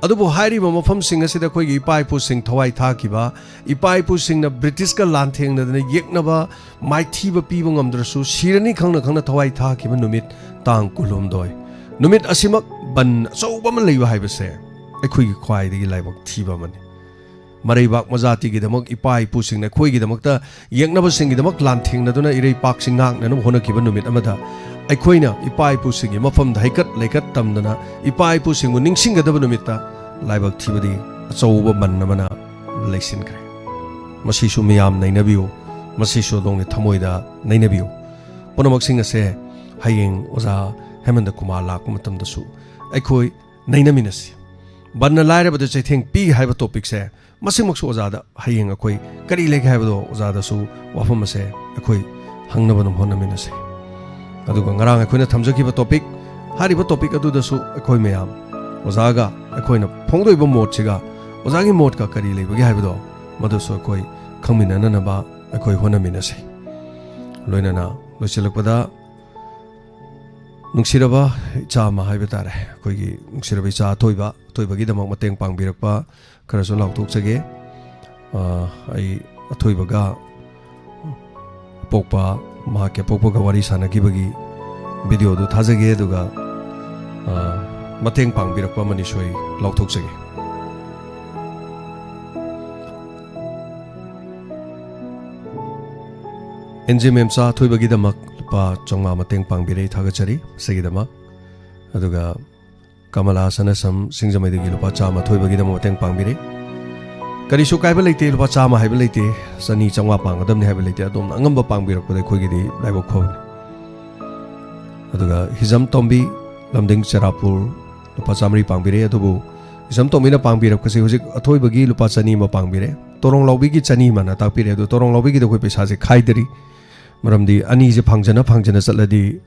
ꯑꯗꯨꯕꯨ ꯍꯥꯏꯔꯤꯕ ꯃꯐꯝꯁꯤꯡ ꯑꯁꯤꯗ ꯑꯩꯈꯣꯏꯒꯤ ꯏꯄꯥ ꯏꯄꯨꯁꯤꯡ ꯊꯋꯥꯏ ꯊꯥꯈꯤꯕ, ꯏꯄꯥ ꯏꯄꯨꯁꯤꯡꯅ ꯕ꯭ꯔꯤꯇꯤꯁꯀ ꯂꯥꯟꯊꯦꯡꯅꯗꯅ ꯌꯦꯛꯅꯕ ꯃꯥꯏꯊꯤꯕ ꯄꯤꯕ ꯉꯝꯗ꯭ꯔꯁꯨ ꯁꯤꯔꯅꯤ ꯈꯪꯅ ꯈꯪꯅ ꯊꯋꯥꯏ ꯊꯥꯈꯤꯕ ꯅꯨꯃꯤꯠ ꯇꯥꯡ ꯀꯨꯟꯍꯨꯝꯗꯣꯏ꯫ ꯅꯨꯃꯤꯠ ꯑꯁꯤꯃꯛ ꯕꯟ ꯑꯆꯧꯕ ꯑꯃ ꯂꯩꯕ ꯍꯥꯏꯕꯁꯦ ꯑꯩꯈꯣꯏꯒꯤ ꯈ꯭ꯋꯥꯏꯗꯒꯤ ꯂꯥꯏꯕꯛ ꯊꯤꯕ ꯑꯃꯅꯤ꯫ ꯃꯔꯩꯕꯥꯛ ꯃꯖꯥꯇꯤꯒꯤꯗꯃꯛ ꯏꯄꯥ ꯏꯄꯨꯁꯤꯡꯅ ꯑꯩꯈꯣꯏꯒꯤꯗꯃꯛꯇ ꯌꯦꯛꯅꯕꯁꯤꯡꯒꯤꯗꯃꯛ ꯂꯥꯟꯊꯦꯡꯅꯗꯨꯅ ꯏꯔꯩꯄꯥꯛꯁꯤ ꯉꯥꯛꯅꯅꯕ ꯍꯣꯠꯅꯈꯤꯕ ꯅꯨꯃꯤꯠ ꯑꯃꯗ ꯑꯩꯈꯣꯏꯅ ꯏꯄꯥ ꯏꯄꯨꯁꯤꯡꯒꯤ ꯃꯐꯝꯗ ꯍꯩꯀꯠ ꯂꯩꯀꯠ ꯇꯝꯗꯅ ꯏꯄꯥ ꯏꯄꯨꯁꯤꯡꯕꯨ ꯅꯤꯡꯁꯤꯡꯒꯗꯕ ꯅꯨꯃꯤꯠꯇ ꯂꯥꯏꯕꯛ ꯊꯤꯕꯗꯤ ꯑꯆꯧꯕ ꯕꯟ ꯑꯃꯅ ꯂꯩꯁꯤꯟꯈ꯭ꯔꯦ꯫ ꯃꯁꯤꯁꯨ ꯃꯤꯌꯥꯝ ꯅꯩꯅꯕꯤꯌꯨ, ꯃꯁꯤꯁꯨ ꯑꯗꯣꯝꯒꯤ ꯊꯃꯣꯏꯗ ꯅꯩꯅꯕꯤꯌꯨ꯫ ꯄꯨꯝꯅꯃꯛꯁꯤꯡ ꯑꯁꯦ ꯍꯌꯦꯡ ꯑꯣꯖꯥ ꯍꯦꯃꯟꯗ ꯀꯨꯃꯥꯔ ꯂꯥꯛꯄ ꯃꯇꯝꯗꯁꯨ ꯑꯩꯈꯣꯏ ꯅꯩꯅꯃꯤꯟꯅꯁꯤ꯫ ꯕꯟꯅ ꯂꯥꯏꯔꯕꯗ ꯆꯩꯊꯦꯡ ꯄꯤ ꯍꯥꯏꯕ ꯇꯣꯄꯤꯛꯁꯦ, ꯃꯁꯤꯃꯛꯁꯨ ꯑꯣꯖꯥꯗ ꯍꯌꯦꯡ ꯑꯩꯈꯣꯏ ꯀꯔꯤ ꯂꯩꯒꯦ ꯍꯥꯏꯕꯗꯣ ꯑꯣꯖꯥꯗꯁꯨ ꯋꯥꯐꯝ ꯑꯁꯦ ꯑꯩꯈꯣꯏ ꯍꯪꯅꯕ ꯑꯗꯨꯝ ꯍꯣꯠꯅꯃꯤꯟꯅꯁꯤ꯫ ꯑꯗꯨꯒ ꯉꯔꯥꯡ ꯑꯩꯈꯣꯏꯅ ꯊꯝꯖꯈꯤꯕ ꯇꯣꯄꯤꯛ, ꯍꯥꯏꯔꯤꯕ ꯇꯣꯄꯤꯛ ꯑꯗꯨꯗꯁꯨ ꯑꯩꯈꯣꯏ ꯃꯌꯥꯝ ꯑꯣꯖꯥꯒ ꯑꯩꯈꯣꯏꯅ ꯐꯣꯡꯗꯣꯛꯏꯕ ꯃꯣꯠꯁꯤꯒ ꯑꯣꯖꯥꯒꯤ ꯃꯣꯠꯀ ꯀꯔꯤ ꯂꯩꯕꯒꯦ ꯍꯥꯏꯕꯗꯣ ꯃꯗꯨꯁꯨ ꯑꯩꯈꯣꯏ ꯈꯪꯃꯤꯟꯅꯅꯅꯕ ꯑꯩꯈꯣꯏ ꯍꯣꯠꯅꯃꯤꯟꯅꯁꯤ꯫ ꯂꯣꯏꯅꯅ ꯂꯣꯏꯁꯤꯜꯂꯛꯄꯗ ꯅꯨꯡꯁꯤꯔꯕ ꯏꯆꯥ ꯑꯃ ꯍꯥꯏꯕ ꯇꯥꯔꯦ, ꯑꯩꯈꯣꯏꯒꯤ ꯅꯨꯡꯁꯤꯔꯕ ꯏꯆꯥ ꯑꯊꯣꯏꯕ, ꯑꯊꯣꯏꯕꯒꯤꯗꯃꯛ ꯃꯇꯦꯡ ꯄꯥꯡꯕꯤꯔꯛꯄ ꯈꯔꯁꯨ ꯂꯥꯎꯊꯣꯛꯆꯒꯦ꯫ ꯑ, ꯑꯩ ꯑꯊꯣꯏꯕꯒ ꯑꯄꯣꯛꯄ, ꯃꯍꯥꯛꯀꯤ ꯑꯄꯣꯛꯄꯒ ꯋꯥꯔꯤ ꯁꯥꯟꯅꯈꯤꯕꯒꯤ ꯚꯤꯗꯤꯑꯣꯗꯨ ꯊꯥꯖꯒꯦ, ꯑꯗꯨꯒ, ꯑ, ꯃꯇꯦꯡ ꯄꯥꯡꯕꯤꯔꯛꯄ ꯑꯃꯅꯤꯁꯨ ꯑꯩ ꯂꯥꯎꯊꯣꯛꯆꯒꯦ꯫ ꯑꯦꯟ ꯖꯦ ꯃꯦꯝꯆꯥ ꯑꯊꯣꯏꯕꯒꯤꯗꯃꯛ ꯂꯨꯄꯥ ꯆꯥꯝꯃꯉꯥ ꯃꯇꯦꯡ ꯄꯥꯡꯕꯤꯔꯦ, ꯊꯥꯒꯠꯆꯔꯤ ꯃꯁꯤꯒꯤꯗꯃꯛ꯫ ꯑꯗꯨꯒ ꯀꯃꯂꯥ ꯁꯅꯥꯁꯝ ꯁꯤꯡꯖꯃꯩꯗꯒꯤ ꯂꯨꯄꯥ ꯆꯥꯝꯃ ꯑꯊꯣꯏꯕꯒꯤꯗꯃꯛ ꯃꯇꯦꯡ ꯄꯥꯡꯕꯤꯔꯦ꯫ ꯀꯔꯤꯁꯨ ꯀꯥꯏꯕ ꯂꯩꯇꯦ, ꯂꯨꯄꯥ ꯆꯥꯝꯃ ꯍꯥꯏꯕ ꯂꯩꯇꯦ, ꯆꯅꯤ, ꯆꯥꯝꯃꯉꯥ ꯄꯥꯡꯒꯗꯕꯅꯤ ꯍꯥꯏꯕ ꯂꯩꯇꯦ, ꯑꯗꯣꯝꯅ ꯑꯉꯝꯕ ꯄꯥꯡꯕꯤꯔꯛꯄꯗ ꯑꯩꯈꯣꯏꯒꯤꯗꯤ ꯂꯥꯏꯕꯛ ꯐꯕꯅꯤ꯫ ꯑꯗꯨꯒ ꯍꯤꯖꯝ ꯇꯣꯝꯕꯤ, ꯂꯝꯗꯤꯡ ꯆꯦꯔꯥꯄꯨꯔ, ꯂꯨꯄꯥ ꯆꯥꯝꯃꯔꯤ ꯄꯥꯡꯕꯤꯔꯦ꯫ ꯑꯗꯨꯕꯨ ꯍꯤꯖꯝ ꯇꯣꯝꯕꯤꯅ ꯄꯥꯡꯕꯤꯔꯛꯄꯁꯤ ꯍꯧꯖꯤꯛ ꯑꯊꯣꯏꯕꯒꯤ ꯂꯨꯄꯥ ꯆꯅꯤ ꯑꯃ ꯄꯥꯡꯕꯤꯔꯦ꯫ ꯇꯣꯔꯣꯡ ꯂꯥꯎꯕꯤꯒꯤ ꯆꯅꯤ ꯑꯃꯅ ꯇꯥꯛꯄꯤꯔꯦ꯫ ꯑꯗꯨ ꯇꯣꯔꯣꯡ ꯂꯥꯎꯕꯤꯒꯤꯗ ꯑꯩꯈꯣꯏ ꯄꯩꯁꯥꯁꯦ ꯈꯥꯏꯗꯔꯤ, ꯃꯔꯝꯗꯤ ꯑꯅꯤꯁꯦ ꯐꯪꯖꯅ ꯐꯪꯖꯅ ꯆꯠꯂꯗꯤ,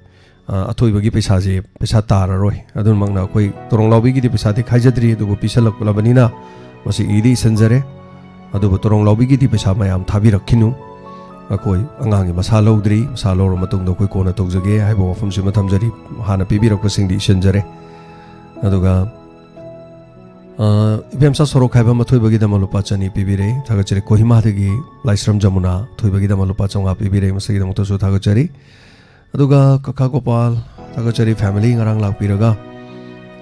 ꯑ, ꯑꯊꯣꯏꯕꯒꯤ ꯄꯩꯁꯥꯁꯦ ꯄꯩꯁꯥ ꯇꯥꯔꯔꯣꯏ꯫ ꯑꯗꯨꯅꯃꯛꯅ ꯑꯩꯈꯣꯏ ꯇꯣꯔꯣꯡ ꯂꯥꯎꯕꯤꯒꯤꯗꯤ ꯄꯩꯁꯥꯗꯤ ꯈꯥꯏꯖꯗ꯭ꯔꯤ, ꯑꯗꯨꯕꯨ ꯄꯤꯁꯜꯂꯛꯂꯕꯅꯤꯅ ꯃꯁꯤ ꯏꯗꯤ ꯏꯁꯤꯟꯖꯔꯦ꯫ ꯑꯗꯨꯕꯨ ꯇꯣꯔꯣꯡ ꯂꯥꯎꯕꯤꯒꯤꯗꯤ ꯄꯩꯁꯥ ꯃꯌꯥꯝ ꯊꯥꯕꯤꯔꯛꯈꯤꯅꯨ꯫ ꯑꯩꯈꯣꯏ ꯑꯉꯥꯡꯒꯤ ꯃꯁꯥ ꯂꯧꯗ꯭ꯔꯤ, ꯃꯁꯥ ꯂꯧꯔ ꯃꯇꯨꯡꯗ ꯑꯩꯈꯣꯏ ꯀꯣꯟꯅ ꯇꯧꯖꯒꯦ ꯍꯥꯏꯕ ꯋꯥꯐꯝꯁꯤꯃ ꯊꯝꯖꯔꯤ꯫ ꯍꯥꯟꯅ ꯄꯤꯕꯤꯔꯛꯄꯁꯤꯡꯗꯤ ꯏꯁꯤꯟꯖꯔꯦ꯫ ꯑꯗꯨꯒ, ꯑ, ꯏꯕꯦꯝꯆꯥ ꯁꯣꯔꯣꯛꯈꯥꯏꯕ ꯃꯊꯣꯏꯕꯒꯤꯗꯃꯛ ꯂꯨꯄꯥ ꯆꯅꯤ ꯄꯤꯕꯤꯔꯦ, ꯊꯥꯒꯠꯆꯔꯤ꯫ ꯀꯣꯍꯤꯃꯥꯗꯒꯤ ꯂꯥꯏꯁ꯭ꯔꯝ ꯖꯃꯨꯅꯥ ꯊꯣꯏꯕꯒꯤꯗꯃꯛ ꯂꯨꯄꯥ ꯆꯥꯝꯃꯉꯥ ꯄꯤꯕꯤꯔꯦ, ꯃꯁꯤꯒꯤꯗꯃꯛꯇꯁꯨ ꯊꯥꯒꯠꯆꯔꯤ꯫ ꯑꯗꯨꯒ ꯀꯀꯥ ꯒꯣꯄꯥꯜ, ꯊꯥꯒꯠꯆꯔꯤ꯫ ꯐꯦꯃꯤꯂꯤ ꯉꯔꯥꯡ ꯂꯥꯛꯄꯤꯔꯒ,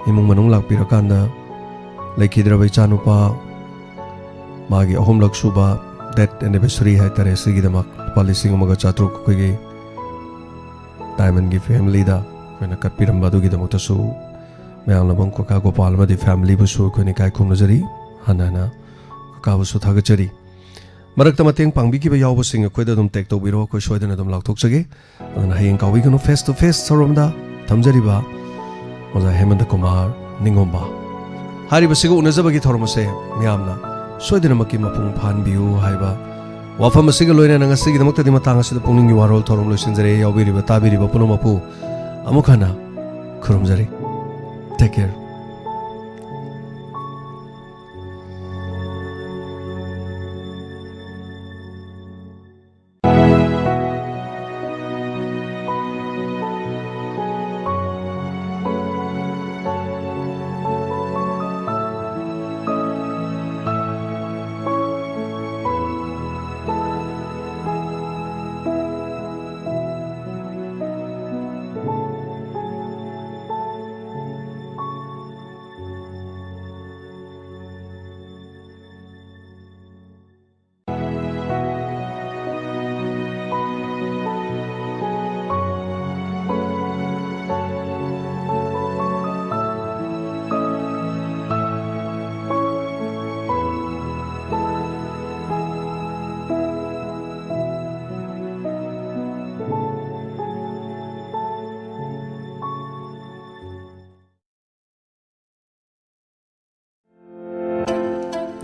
ꯏꯃꯨꯡ ꯃꯅꯨꯡ ꯂꯥꯛꯄꯤꯔꯀꯥꯟꯗ ꯂꯩꯈꯤꯗ꯭ꯔꯕ ꯏꯆꯥꯅꯨꯄꯥ, ꯃꯥꯒꯤ ꯑꯍꯨꯝꯂꯛ ꯁꯨꯕ ꯗꯦꯠ ꯑꯦꯅꯤꯚꯔꯁꯔꯤ ꯍꯥꯏꯇꯥꯔꯦ, ꯁꯤꯒꯤꯗꯃꯛ ꯂꯨꯄꯥ ꯂꯤꯁꯤꯡ ꯑꯃꯒ ꯆꯥꯇ꯭ꯔꯨꯛ ꯑꯩꯈꯣꯏꯒꯤ ꯗꯥꯏꯃꯟꯒꯤ ꯐꯦꯃꯤꯂꯤꯗ ꯑꯩꯈꯣꯏꯅ ꯀꯠꯄꯤꯔꯝꯕ ꯑꯗꯨꯒꯤꯗꯃꯛꯇꯁꯨ ꯃꯌꯥꯝꯅ ꯀꯀꯥ ꯒꯣꯄꯥꯜ ꯑꯃꯗꯤ ꯐꯦꯃꯤꯂꯤꯕꯨꯁꯨ ꯑꯩꯈꯣꯏꯅ ꯏꯀꯥꯏ ꯈꯨꯝꯅꯖꯔꯤ꯫ ꯍꯟꯅ ꯍꯟꯅ ꯀꯀꯥꯕꯨꯁꯨ ꯊꯥꯒꯠꯆꯔꯤ꯫ ꯃꯔꯛꯇ ꯃꯇꯦꯡ ꯄꯥꯡꯕꯤꯈꯤꯕ ꯌꯥꯎꯕꯁꯤꯡ ꯑꯩꯈꯣꯏꯗ ꯑꯗꯨꯝ ꯇꯦꯛ ꯇꯧꯕꯤꯔꯣ, ꯑꯩꯈꯣꯏ ꯁꯣꯏꯗꯅ ꯑꯗꯨꯝ ꯂꯥꯎꯊꯣꯛꯆꯒꯦ꯫ ꯑꯗꯨꯅ ꯍꯌꯦꯡ ꯀꯥꯎꯕꯤꯒꯅꯨ, ꯐꯦꯁ ꯇꯨ ꯐꯦꯁ ꯊꯧꯔꯝꯗ ꯊꯝꯖꯔꯤꯕ ꯑꯣꯖꯥ ꯍꯦꯃꯟꯇ ꯀꯨꯃꯥꯔ ꯅꯤꯡꯉꯣꯝꯕ꯫ ꯍꯥꯏꯔꯤꯕꯁꯤꯒ ꯎꯅꯖꯕꯒꯤ ꯊꯧꯔꯝ ꯑꯁꯦ ꯃꯤꯌꯥꯝꯅ ꯁꯣꯏꯗꯅꯃꯛꯀꯤ ꯃꯄꯨꯡ ꯐꯥꯍꯟꯕꯤꯌꯨ ꯍꯥꯏꯕ ꯋꯥꯐꯝ ꯑꯁꯤꯒ ꯂꯣꯏꯅꯅ ꯉꯁꯤꯒꯤꯗꯃꯛꯇꯗꯤ ꯃꯇꯥꯡ ꯑꯁꯤꯗ ꯄꯨꯛꯅꯤꯡꯒꯤ ꯋꯥꯔꯣꯜ ꯊꯧꯔꯝ ꯂꯣꯏꯁꯤꯟꯖꯔꯦ꯫ ꯌꯥꯎꯕꯤꯔꯤꯕ, ꯇꯥꯕꯤꯔꯤꯕ ꯄꯨꯝꯅꯃꯛꯄꯨ ꯑꯃꯨꯛ ꯍꯟꯅ ꯈꯨꯔꯨꯝꯖꯔꯤ꯫ Take care.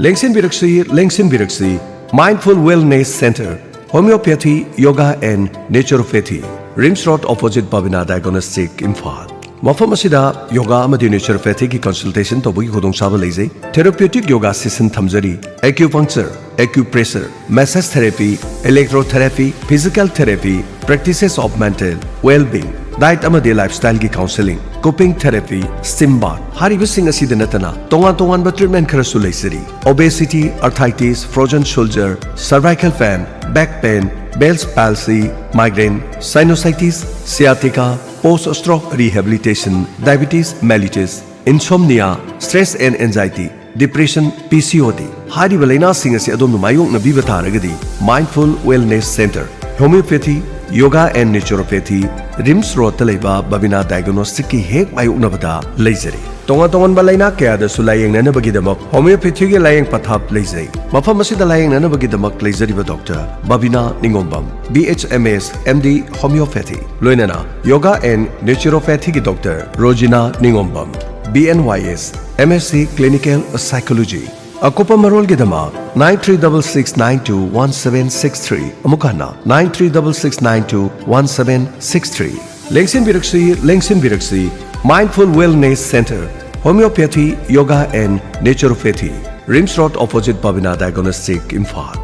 ꯂꯦꯡꯁꯤꯟꯕꯤꯔꯛꯁꯤ, ꯂꯦꯡꯁꯤꯟꯕꯤꯔꯛꯁꯤ꯫ Mindful Wellness Center, Homeopathy, Yoga and Naturopathy, RIMS road, opposite Babina diagnostic, Imphal. ꯃꯐꯝ ꯑꯁꯤꯗ ꯌꯣꯒꯥ ꯑꯃꯗꯤ ꯅꯦꯆꯨꯔꯣꯄꯦꯊꯤꯒꯤ ꯀꯟꯁꯜꯇꯦꯁꯟ ꯇꯧꯕꯒꯤ ꯈꯨꯗꯣꯡꯆꯥꯕ ꯂꯩꯖꯩ꯫ ꯊꯦꯔꯥꯄ꯭ꯌꯨꯇꯤꯛ ꯌꯣꯒꯥ ꯁꯦꯁꯟ ꯊꯝꯖꯔꯤ꯫ Acupuncture, acupressure, massage therapy, electrotherapy, physical therapy, practices of mental well-being, diet ꯑꯃꯗꯤ ꯂꯥꯏꯐꯁ꯭ꯇꯥꯏꯜꯒꯤ counselling, cupping therapy, steam bath, ꯍꯥꯏꯔꯤꯕꯁꯤꯡ ꯑꯁꯤꯗ ꯅꯠꯇꯅ ꯇꯣꯉꯥꯟ ꯇꯣꯉꯥꯟꯕ ꯇ꯭ꯔꯤꯠꯃꯦꯟ ꯈꯔꯁꯨ ꯂꯩꯖꯔꯤ꯫ Obesity, arthritis, frozen shoulder, cervical pain, back pain, Bell's palsy, migraine, sinusitis, sciatica, post stroke rehabilitation, diabetes mellitus, insomnia, stress and anxiety, depression, P C O D ꯍꯥꯏꯔꯤꯕ ꯂꯩꯅꯥꯁꯤꯡ ꯑꯁꯤ ꯑꯗꯣꯝꯅ ꯃꯥꯌꯣꯛꯅꯕꯤꯕ ꯇꯥꯔꯒꯗꯤ, mindful wellness centre, homeopathy, yoga and naturopathy, RIMS ꯔꯣꯗꯇ ꯂꯩꯕ ꯕꯕꯤꯅꯥ ꯗꯥꯏꯒꯅꯣꯁꯇꯤꯛꯀꯤ ꯍꯦꯛ ꯃꯥꯌꯣꯛꯅꯕꯗ ꯂꯩꯖꯔꯤ꯫ ꯇꯣꯉꯥꯟ ꯇꯣꯉꯥꯟꯕ ꯂꯩꯅꯥ ꯀꯌꯥꯗꯁꯨ ꯂꯥꯌꯦꯡꯅꯅꯕꯒꯤꯗꯃꯛ ꯍꯣꯃꯤꯌꯣꯄꯦꯊꯤꯒꯤ ꯂꯥꯌꯦꯡ ꯄꯊꯥꯞ ꯂꯩꯖꯩ꯫ ꯃꯐꯝ ꯑꯁꯤꯗ ꯂꯥꯌꯦꯡꯅꯅꯕꯒꯤꯗꯃꯛ ꯂꯩꯖꯔꯤꯕ doctor Babina Ningombam, B H M S, M D homeopathy, ꯂꯣꯏꯅꯅ ꯌꯣꯒꯥ ꯑꯦꯟ ꯅꯦꯆꯨꯔꯣꯄꯦꯊꯤꯒꯤ doctor Rojina Ningombam, B N Y S, M S C clinical psychology. ꯑꯀꯨꯞꯄ ꯃꯔꯣꯜꯒꯤꯗꯃꯛ nine three double six nine two one seven six three, ꯑꯃꯨꯛ ꯍꯟꯅ nine three double six nine two one seven six three꯫ ꯂꯦꯡꯁꯤꯟꯕꯤꯔꯛꯁꯤ, ꯂꯦꯡꯁꯤꯟꯕꯤꯔꯛꯁꯤ꯫ Mindful Wellness Center, Homeopathy, Yoga and Naturopathy, RIMS road, opposite Babina diagnostic, Imphal.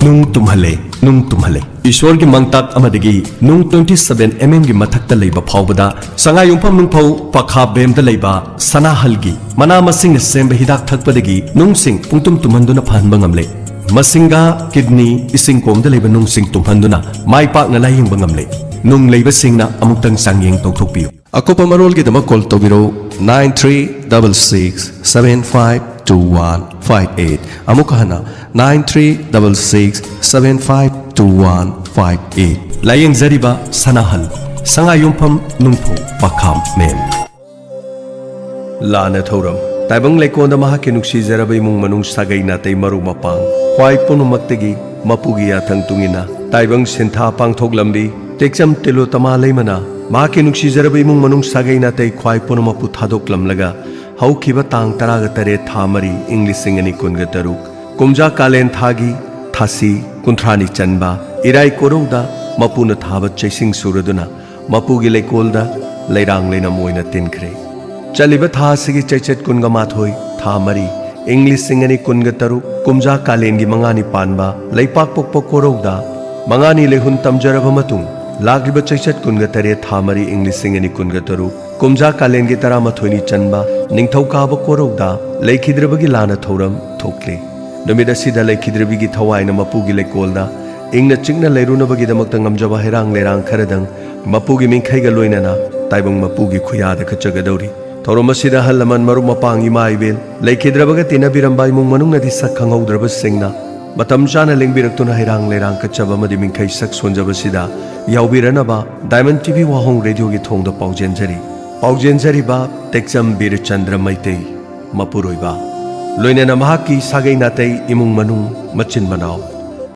ꯅꯨꯡ ꯇꯨꯝꯍꯜꯂꯦ, ꯅꯨꯡ ꯇꯨꯝꯍꯜꯂꯦ꯫ ꯏꯁꯣꯔꯒꯤ ꯃꯪꯇꯥꯛ ꯑꯃꯗꯒꯤ ꯅꯨꯡ twenty seven M M ꯒꯤ ꯃꯊꯛꯇ ꯂꯩꯕ ꯐꯥꯎꯕꯗ ꯁꯉꯥꯏ ꯌꯨꯝꯐꯝ ꯅꯨꯡꯐꯧ ꯄꯈꯥ ꯕꯦꯝꯗ ꯂꯩꯕ ꯁꯅꯥꯍꯜꯒꯤ ꯃꯅꯥ ꯃꯁꯤꯡꯅ ꯁꯦꯝꯕ ꯍꯤꯗꯥꯛ ꯊꯛꯄꯗꯒꯤ ꯅꯨꯡꯁꯤꯡ ꯄꯨꯡꯇꯨꯝ ꯇꯨꯝꯍꯟꯗꯨꯅ ꯐꯍꯟꯕ ꯉꯝꯂꯦ꯫ ꯃꯁꯤꯡꯒ, ꯀꯤꯗꯅꯤ, ꯏꯁꯤꯡ ꯀꯣꯝꯗ ꯂꯩꯕ ꯅꯨꯡꯁꯤꯡ ꯇꯨꯝꯍꯟꯗꯨꯅ ꯃꯥꯏ ꯄꯥꯛꯅ ꯂꯥꯌꯦꯡꯕ ꯉꯝꯂꯦ꯫ ꯅꯨꯡ ꯂꯩꯕꯁꯤꯡꯅ ꯑꯃꯨꯛꯇꯪ ꯆꯥꯡꯌꯦꯡ ꯇꯧꯊꯣꯛꯄꯤꯌꯨ꯫ ꯑꯀꯨꯞꯄ ꯃꯔꯣꯜꯒꯤꯗꯃꯛ call ꯇꯧꯕꯤꯔꯧ, nine three double six seven five two one five eight꯫ ꯑꯃꯨꯛ ꯍꯟꯅ, nine three double six seven five two one five eight꯫ ꯂꯥꯌꯦꯡꯖꯔꯤꯕ ꯁꯅꯥꯍꯜ, ꯁꯉꯥꯏꯌꯨꯝꯐꯝ ꯅꯨꯡꯐꯧ ꯄꯈꯥꯝ ꯃꯦꯝ꯫ ꯂꯥꯟꯅ ꯊꯧꯔꯝ꯫ ꯇꯥꯏꯕꯪ ꯂꯩꯀꯣꯟꯗ ꯃꯍꯥꯛꯀꯤ ꯅꯨꯡꯁꯤꯖꯔꯕ ꯏꯃꯨꯡ ꯃꯅꯨꯡ, ꯁꯥꯒꯩ ꯅꯥꯇꯩ, ꯃꯔꯨꯞ ꯃꯄꯥꯡ, ꯈ꯭ꯋꯥꯏ ꯄꯨꯝꯅꯃꯛꯇꯒꯤ ꯃꯄꯨꯒꯤ ꯌꯥꯊꯪ ꯇꯨꯡꯏꯟꯅ ꯇꯥꯏꯕꯪ ꯁꯤꯟꯊꯥ ꯄꯥꯡꯊꯣꯛꯂꯝꯕꯤ ꯇꯦꯛꯆꯝ ꯇꯤꯂꯣꯇꯃꯥ ꯂꯩꯃꯅ ꯃꯍꯥꯛꯀꯤ ꯅꯨꯡꯁꯤꯖꯔꯕ ꯏꯃꯨꯡ ꯃꯅꯨꯡ, ꯁꯥꯒꯩ ꯅꯥꯇꯩ ꯈ꯭ꯋꯥꯏ ꯄꯨꯝꯅꯃꯛꯄꯨ ꯊꯥꯗꯣꯛꯂꯝꯂꯒ ꯍꯧꯈꯤꯕ ꯇꯥꯡ ꯇꯔꯥꯒ ꯇꯔꯦꯠ ꯊꯥ ꯃꯔꯤ ꯏꯪ ꯂꯤꯁꯤꯡ ꯑꯅꯤ ꯀꯨꯟꯒ ꯇꯔꯨꯛ, ꯀꯨꯝꯖꯥ ꯀꯥꯂꯦꯟ ꯊꯥꯒꯤ ꯊꯥꯁꯤ ꯀꯨꯟꯊ꯭ꯔꯥꯅꯤ ꯆꯟꯕ ꯏꯔꯥꯏ ꯀꯣꯔꯧꯗ ꯃꯄꯨꯅ ꯊꯥꯕ ꯆꯩꯁꯤꯡ ꯁꯨꯔꯗꯨꯅ ꯃꯄꯨꯒꯤ ꯂꯩꯀꯣꯜꯗ ꯂꯩꯔꯥꯡ ꯂꯩꯅꯝ ꯑꯣꯏꯅ ꯇꯤꯟꯈ꯭ꯔꯦ꯫ ꯆꯠꯂꯤꯕ ꯊꯥ ꯑꯁꯤꯒꯤ ꯆꯩꯆꯠ ꯀꯨꯟꯒ ꯃꯥꯊꯣꯏ ꯊꯥ ꯃꯔꯤ ꯏꯪ ꯂꯤꯁꯤꯡ ꯑꯅꯤ ꯀꯨꯟꯒ ꯇꯔꯨꯛ, ꯀꯨꯝꯖꯥ ꯀꯥꯂꯦꯟꯒꯤ ꯃꯉꯥꯅꯤ ꯄꯥꯟꯕ ꯂꯩꯄꯥꯛ ꯄꯣꯛꯄ ꯀꯣꯔꯧꯗ ꯃꯉꯥꯅꯤ ꯂꯩꯍꯨꯟ ꯇꯝꯖꯔꯕ ꯃꯇꯨꯡ, ꯂꯥꯛꯂꯤꯕ ꯆꯩꯆꯠ ꯀꯨꯟꯒ ꯇꯔꯦꯠ ꯊꯥ ꯃꯔꯤ ꯏꯪ ꯂꯤꯁꯤꯡ ꯑꯅꯤ ꯀꯨꯟꯒ ꯇꯔꯨꯛ, ꯀꯨꯝꯖꯥ ꯀꯥꯂꯦꯟꯒꯤ ꯇꯔꯥꯃꯥꯊꯣꯏꯅꯤ ꯆꯟꯕ ꯅꯤꯡꯊꯧꯀꯥꯕ ꯀꯣꯔꯧꯗ ꯂꯩꯈꯤꯗ꯭ꯔꯕꯒꯤ ꯂꯥꯟꯅ ꯊꯧꯔꯝ ꯊꯣꯛꯂꯤ꯫ ꯅꯨꯃꯤꯠ ꯑꯁꯤꯗ ꯂꯩꯈꯤꯗ꯭ꯔꯕꯤꯒꯤ ꯊꯋꯥꯏꯅ ꯃꯄꯨꯒꯤ ꯂꯩꯀꯣꯜꯗ ꯏꯪꯅ ꯆꯤꯛꯅ ꯂꯩꯔꯨꯅꯕꯒꯤꯗꯃꯛꯇ ꯉꯝꯖꯕ ꯍꯩꯔꯥꯡ ꯂꯩꯔꯥꯡ ꯈꯔꯗꯪ ꯃꯄꯨꯒꯤ ꯃꯤꯡꯈꯩꯒ ꯂꯣꯏꯅꯅ ꯇꯥꯏꯕꯪ ꯃꯄꯨꯒꯤ ꯈꯨꯌꯥꯗ ꯀꯠꯆꯒꯗꯧꯔꯤ꯫ ꯊꯧꯔꯝ ꯑꯁꯤꯗ ꯑꯍꯜ ꯂꯃꯟ, ꯃꯔꯨꯞ ꯃꯄꯥꯡ, ꯏꯃꯥ ꯏꯕꯦꯜ, ꯂꯩꯈꯤꯗ꯭ꯔꯕꯒ ꯇꯤꯟꯅꯕꯤꯔꯝꯕ ꯏꯃꯨꯡ ꯃꯅꯨꯡꯅꯗꯤ ꯁꯛ ꯈꯪꯍꯧꯗ꯭ꯔꯕꯁꯤꯡꯅ ꯃꯇꯝ ꯆꯥꯅ ꯂꯦꯡꯕꯤꯔꯛꯇꯨꯅ ꯍꯩꯔꯥꯡ ꯂꯩꯔꯥꯡ ꯀꯠꯆꯕ ꯑꯃꯗꯤ ꯃꯤꯡꯈꯩ ꯁꯛ ꯁꯣꯟꯖꯕꯁꯤꯗ ꯌꯥꯎꯕꯤꯔꯅꯕ ꯗꯥꯏꯃꯟ ꯇꯤ ꯚꯤ ꯋꯥꯍꯣꯡ ꯔꯦꯗꯤꯑꯣꯒꯤ ꯊꯣꯡꯗ ꯄꯥꯎꯖꯦꯟꯖꯔꯤ꯫ ꯄꯥꯎꯖꯦꯟꯖꯔꯤꯕ ꯇꯦꯛꯆꯝ ꯕꯤꯔꯆꯟꯗ꯭ꯔ ꯃꯩꯇꯩ, ꯃꯄꯨꯔꯣꯏꯕ, ꯂꯣꯏꯅꯅ ꯃꯍꯥꯛꯀꯤ ꯁꯥꯒꯩ ꯅꯥꯇꯩ, ꯏꯃꯨꯡ ꯃꯅꯨꯡ, ꯃꯆꯤꯟ ꯃꯅꯥꯎ꯫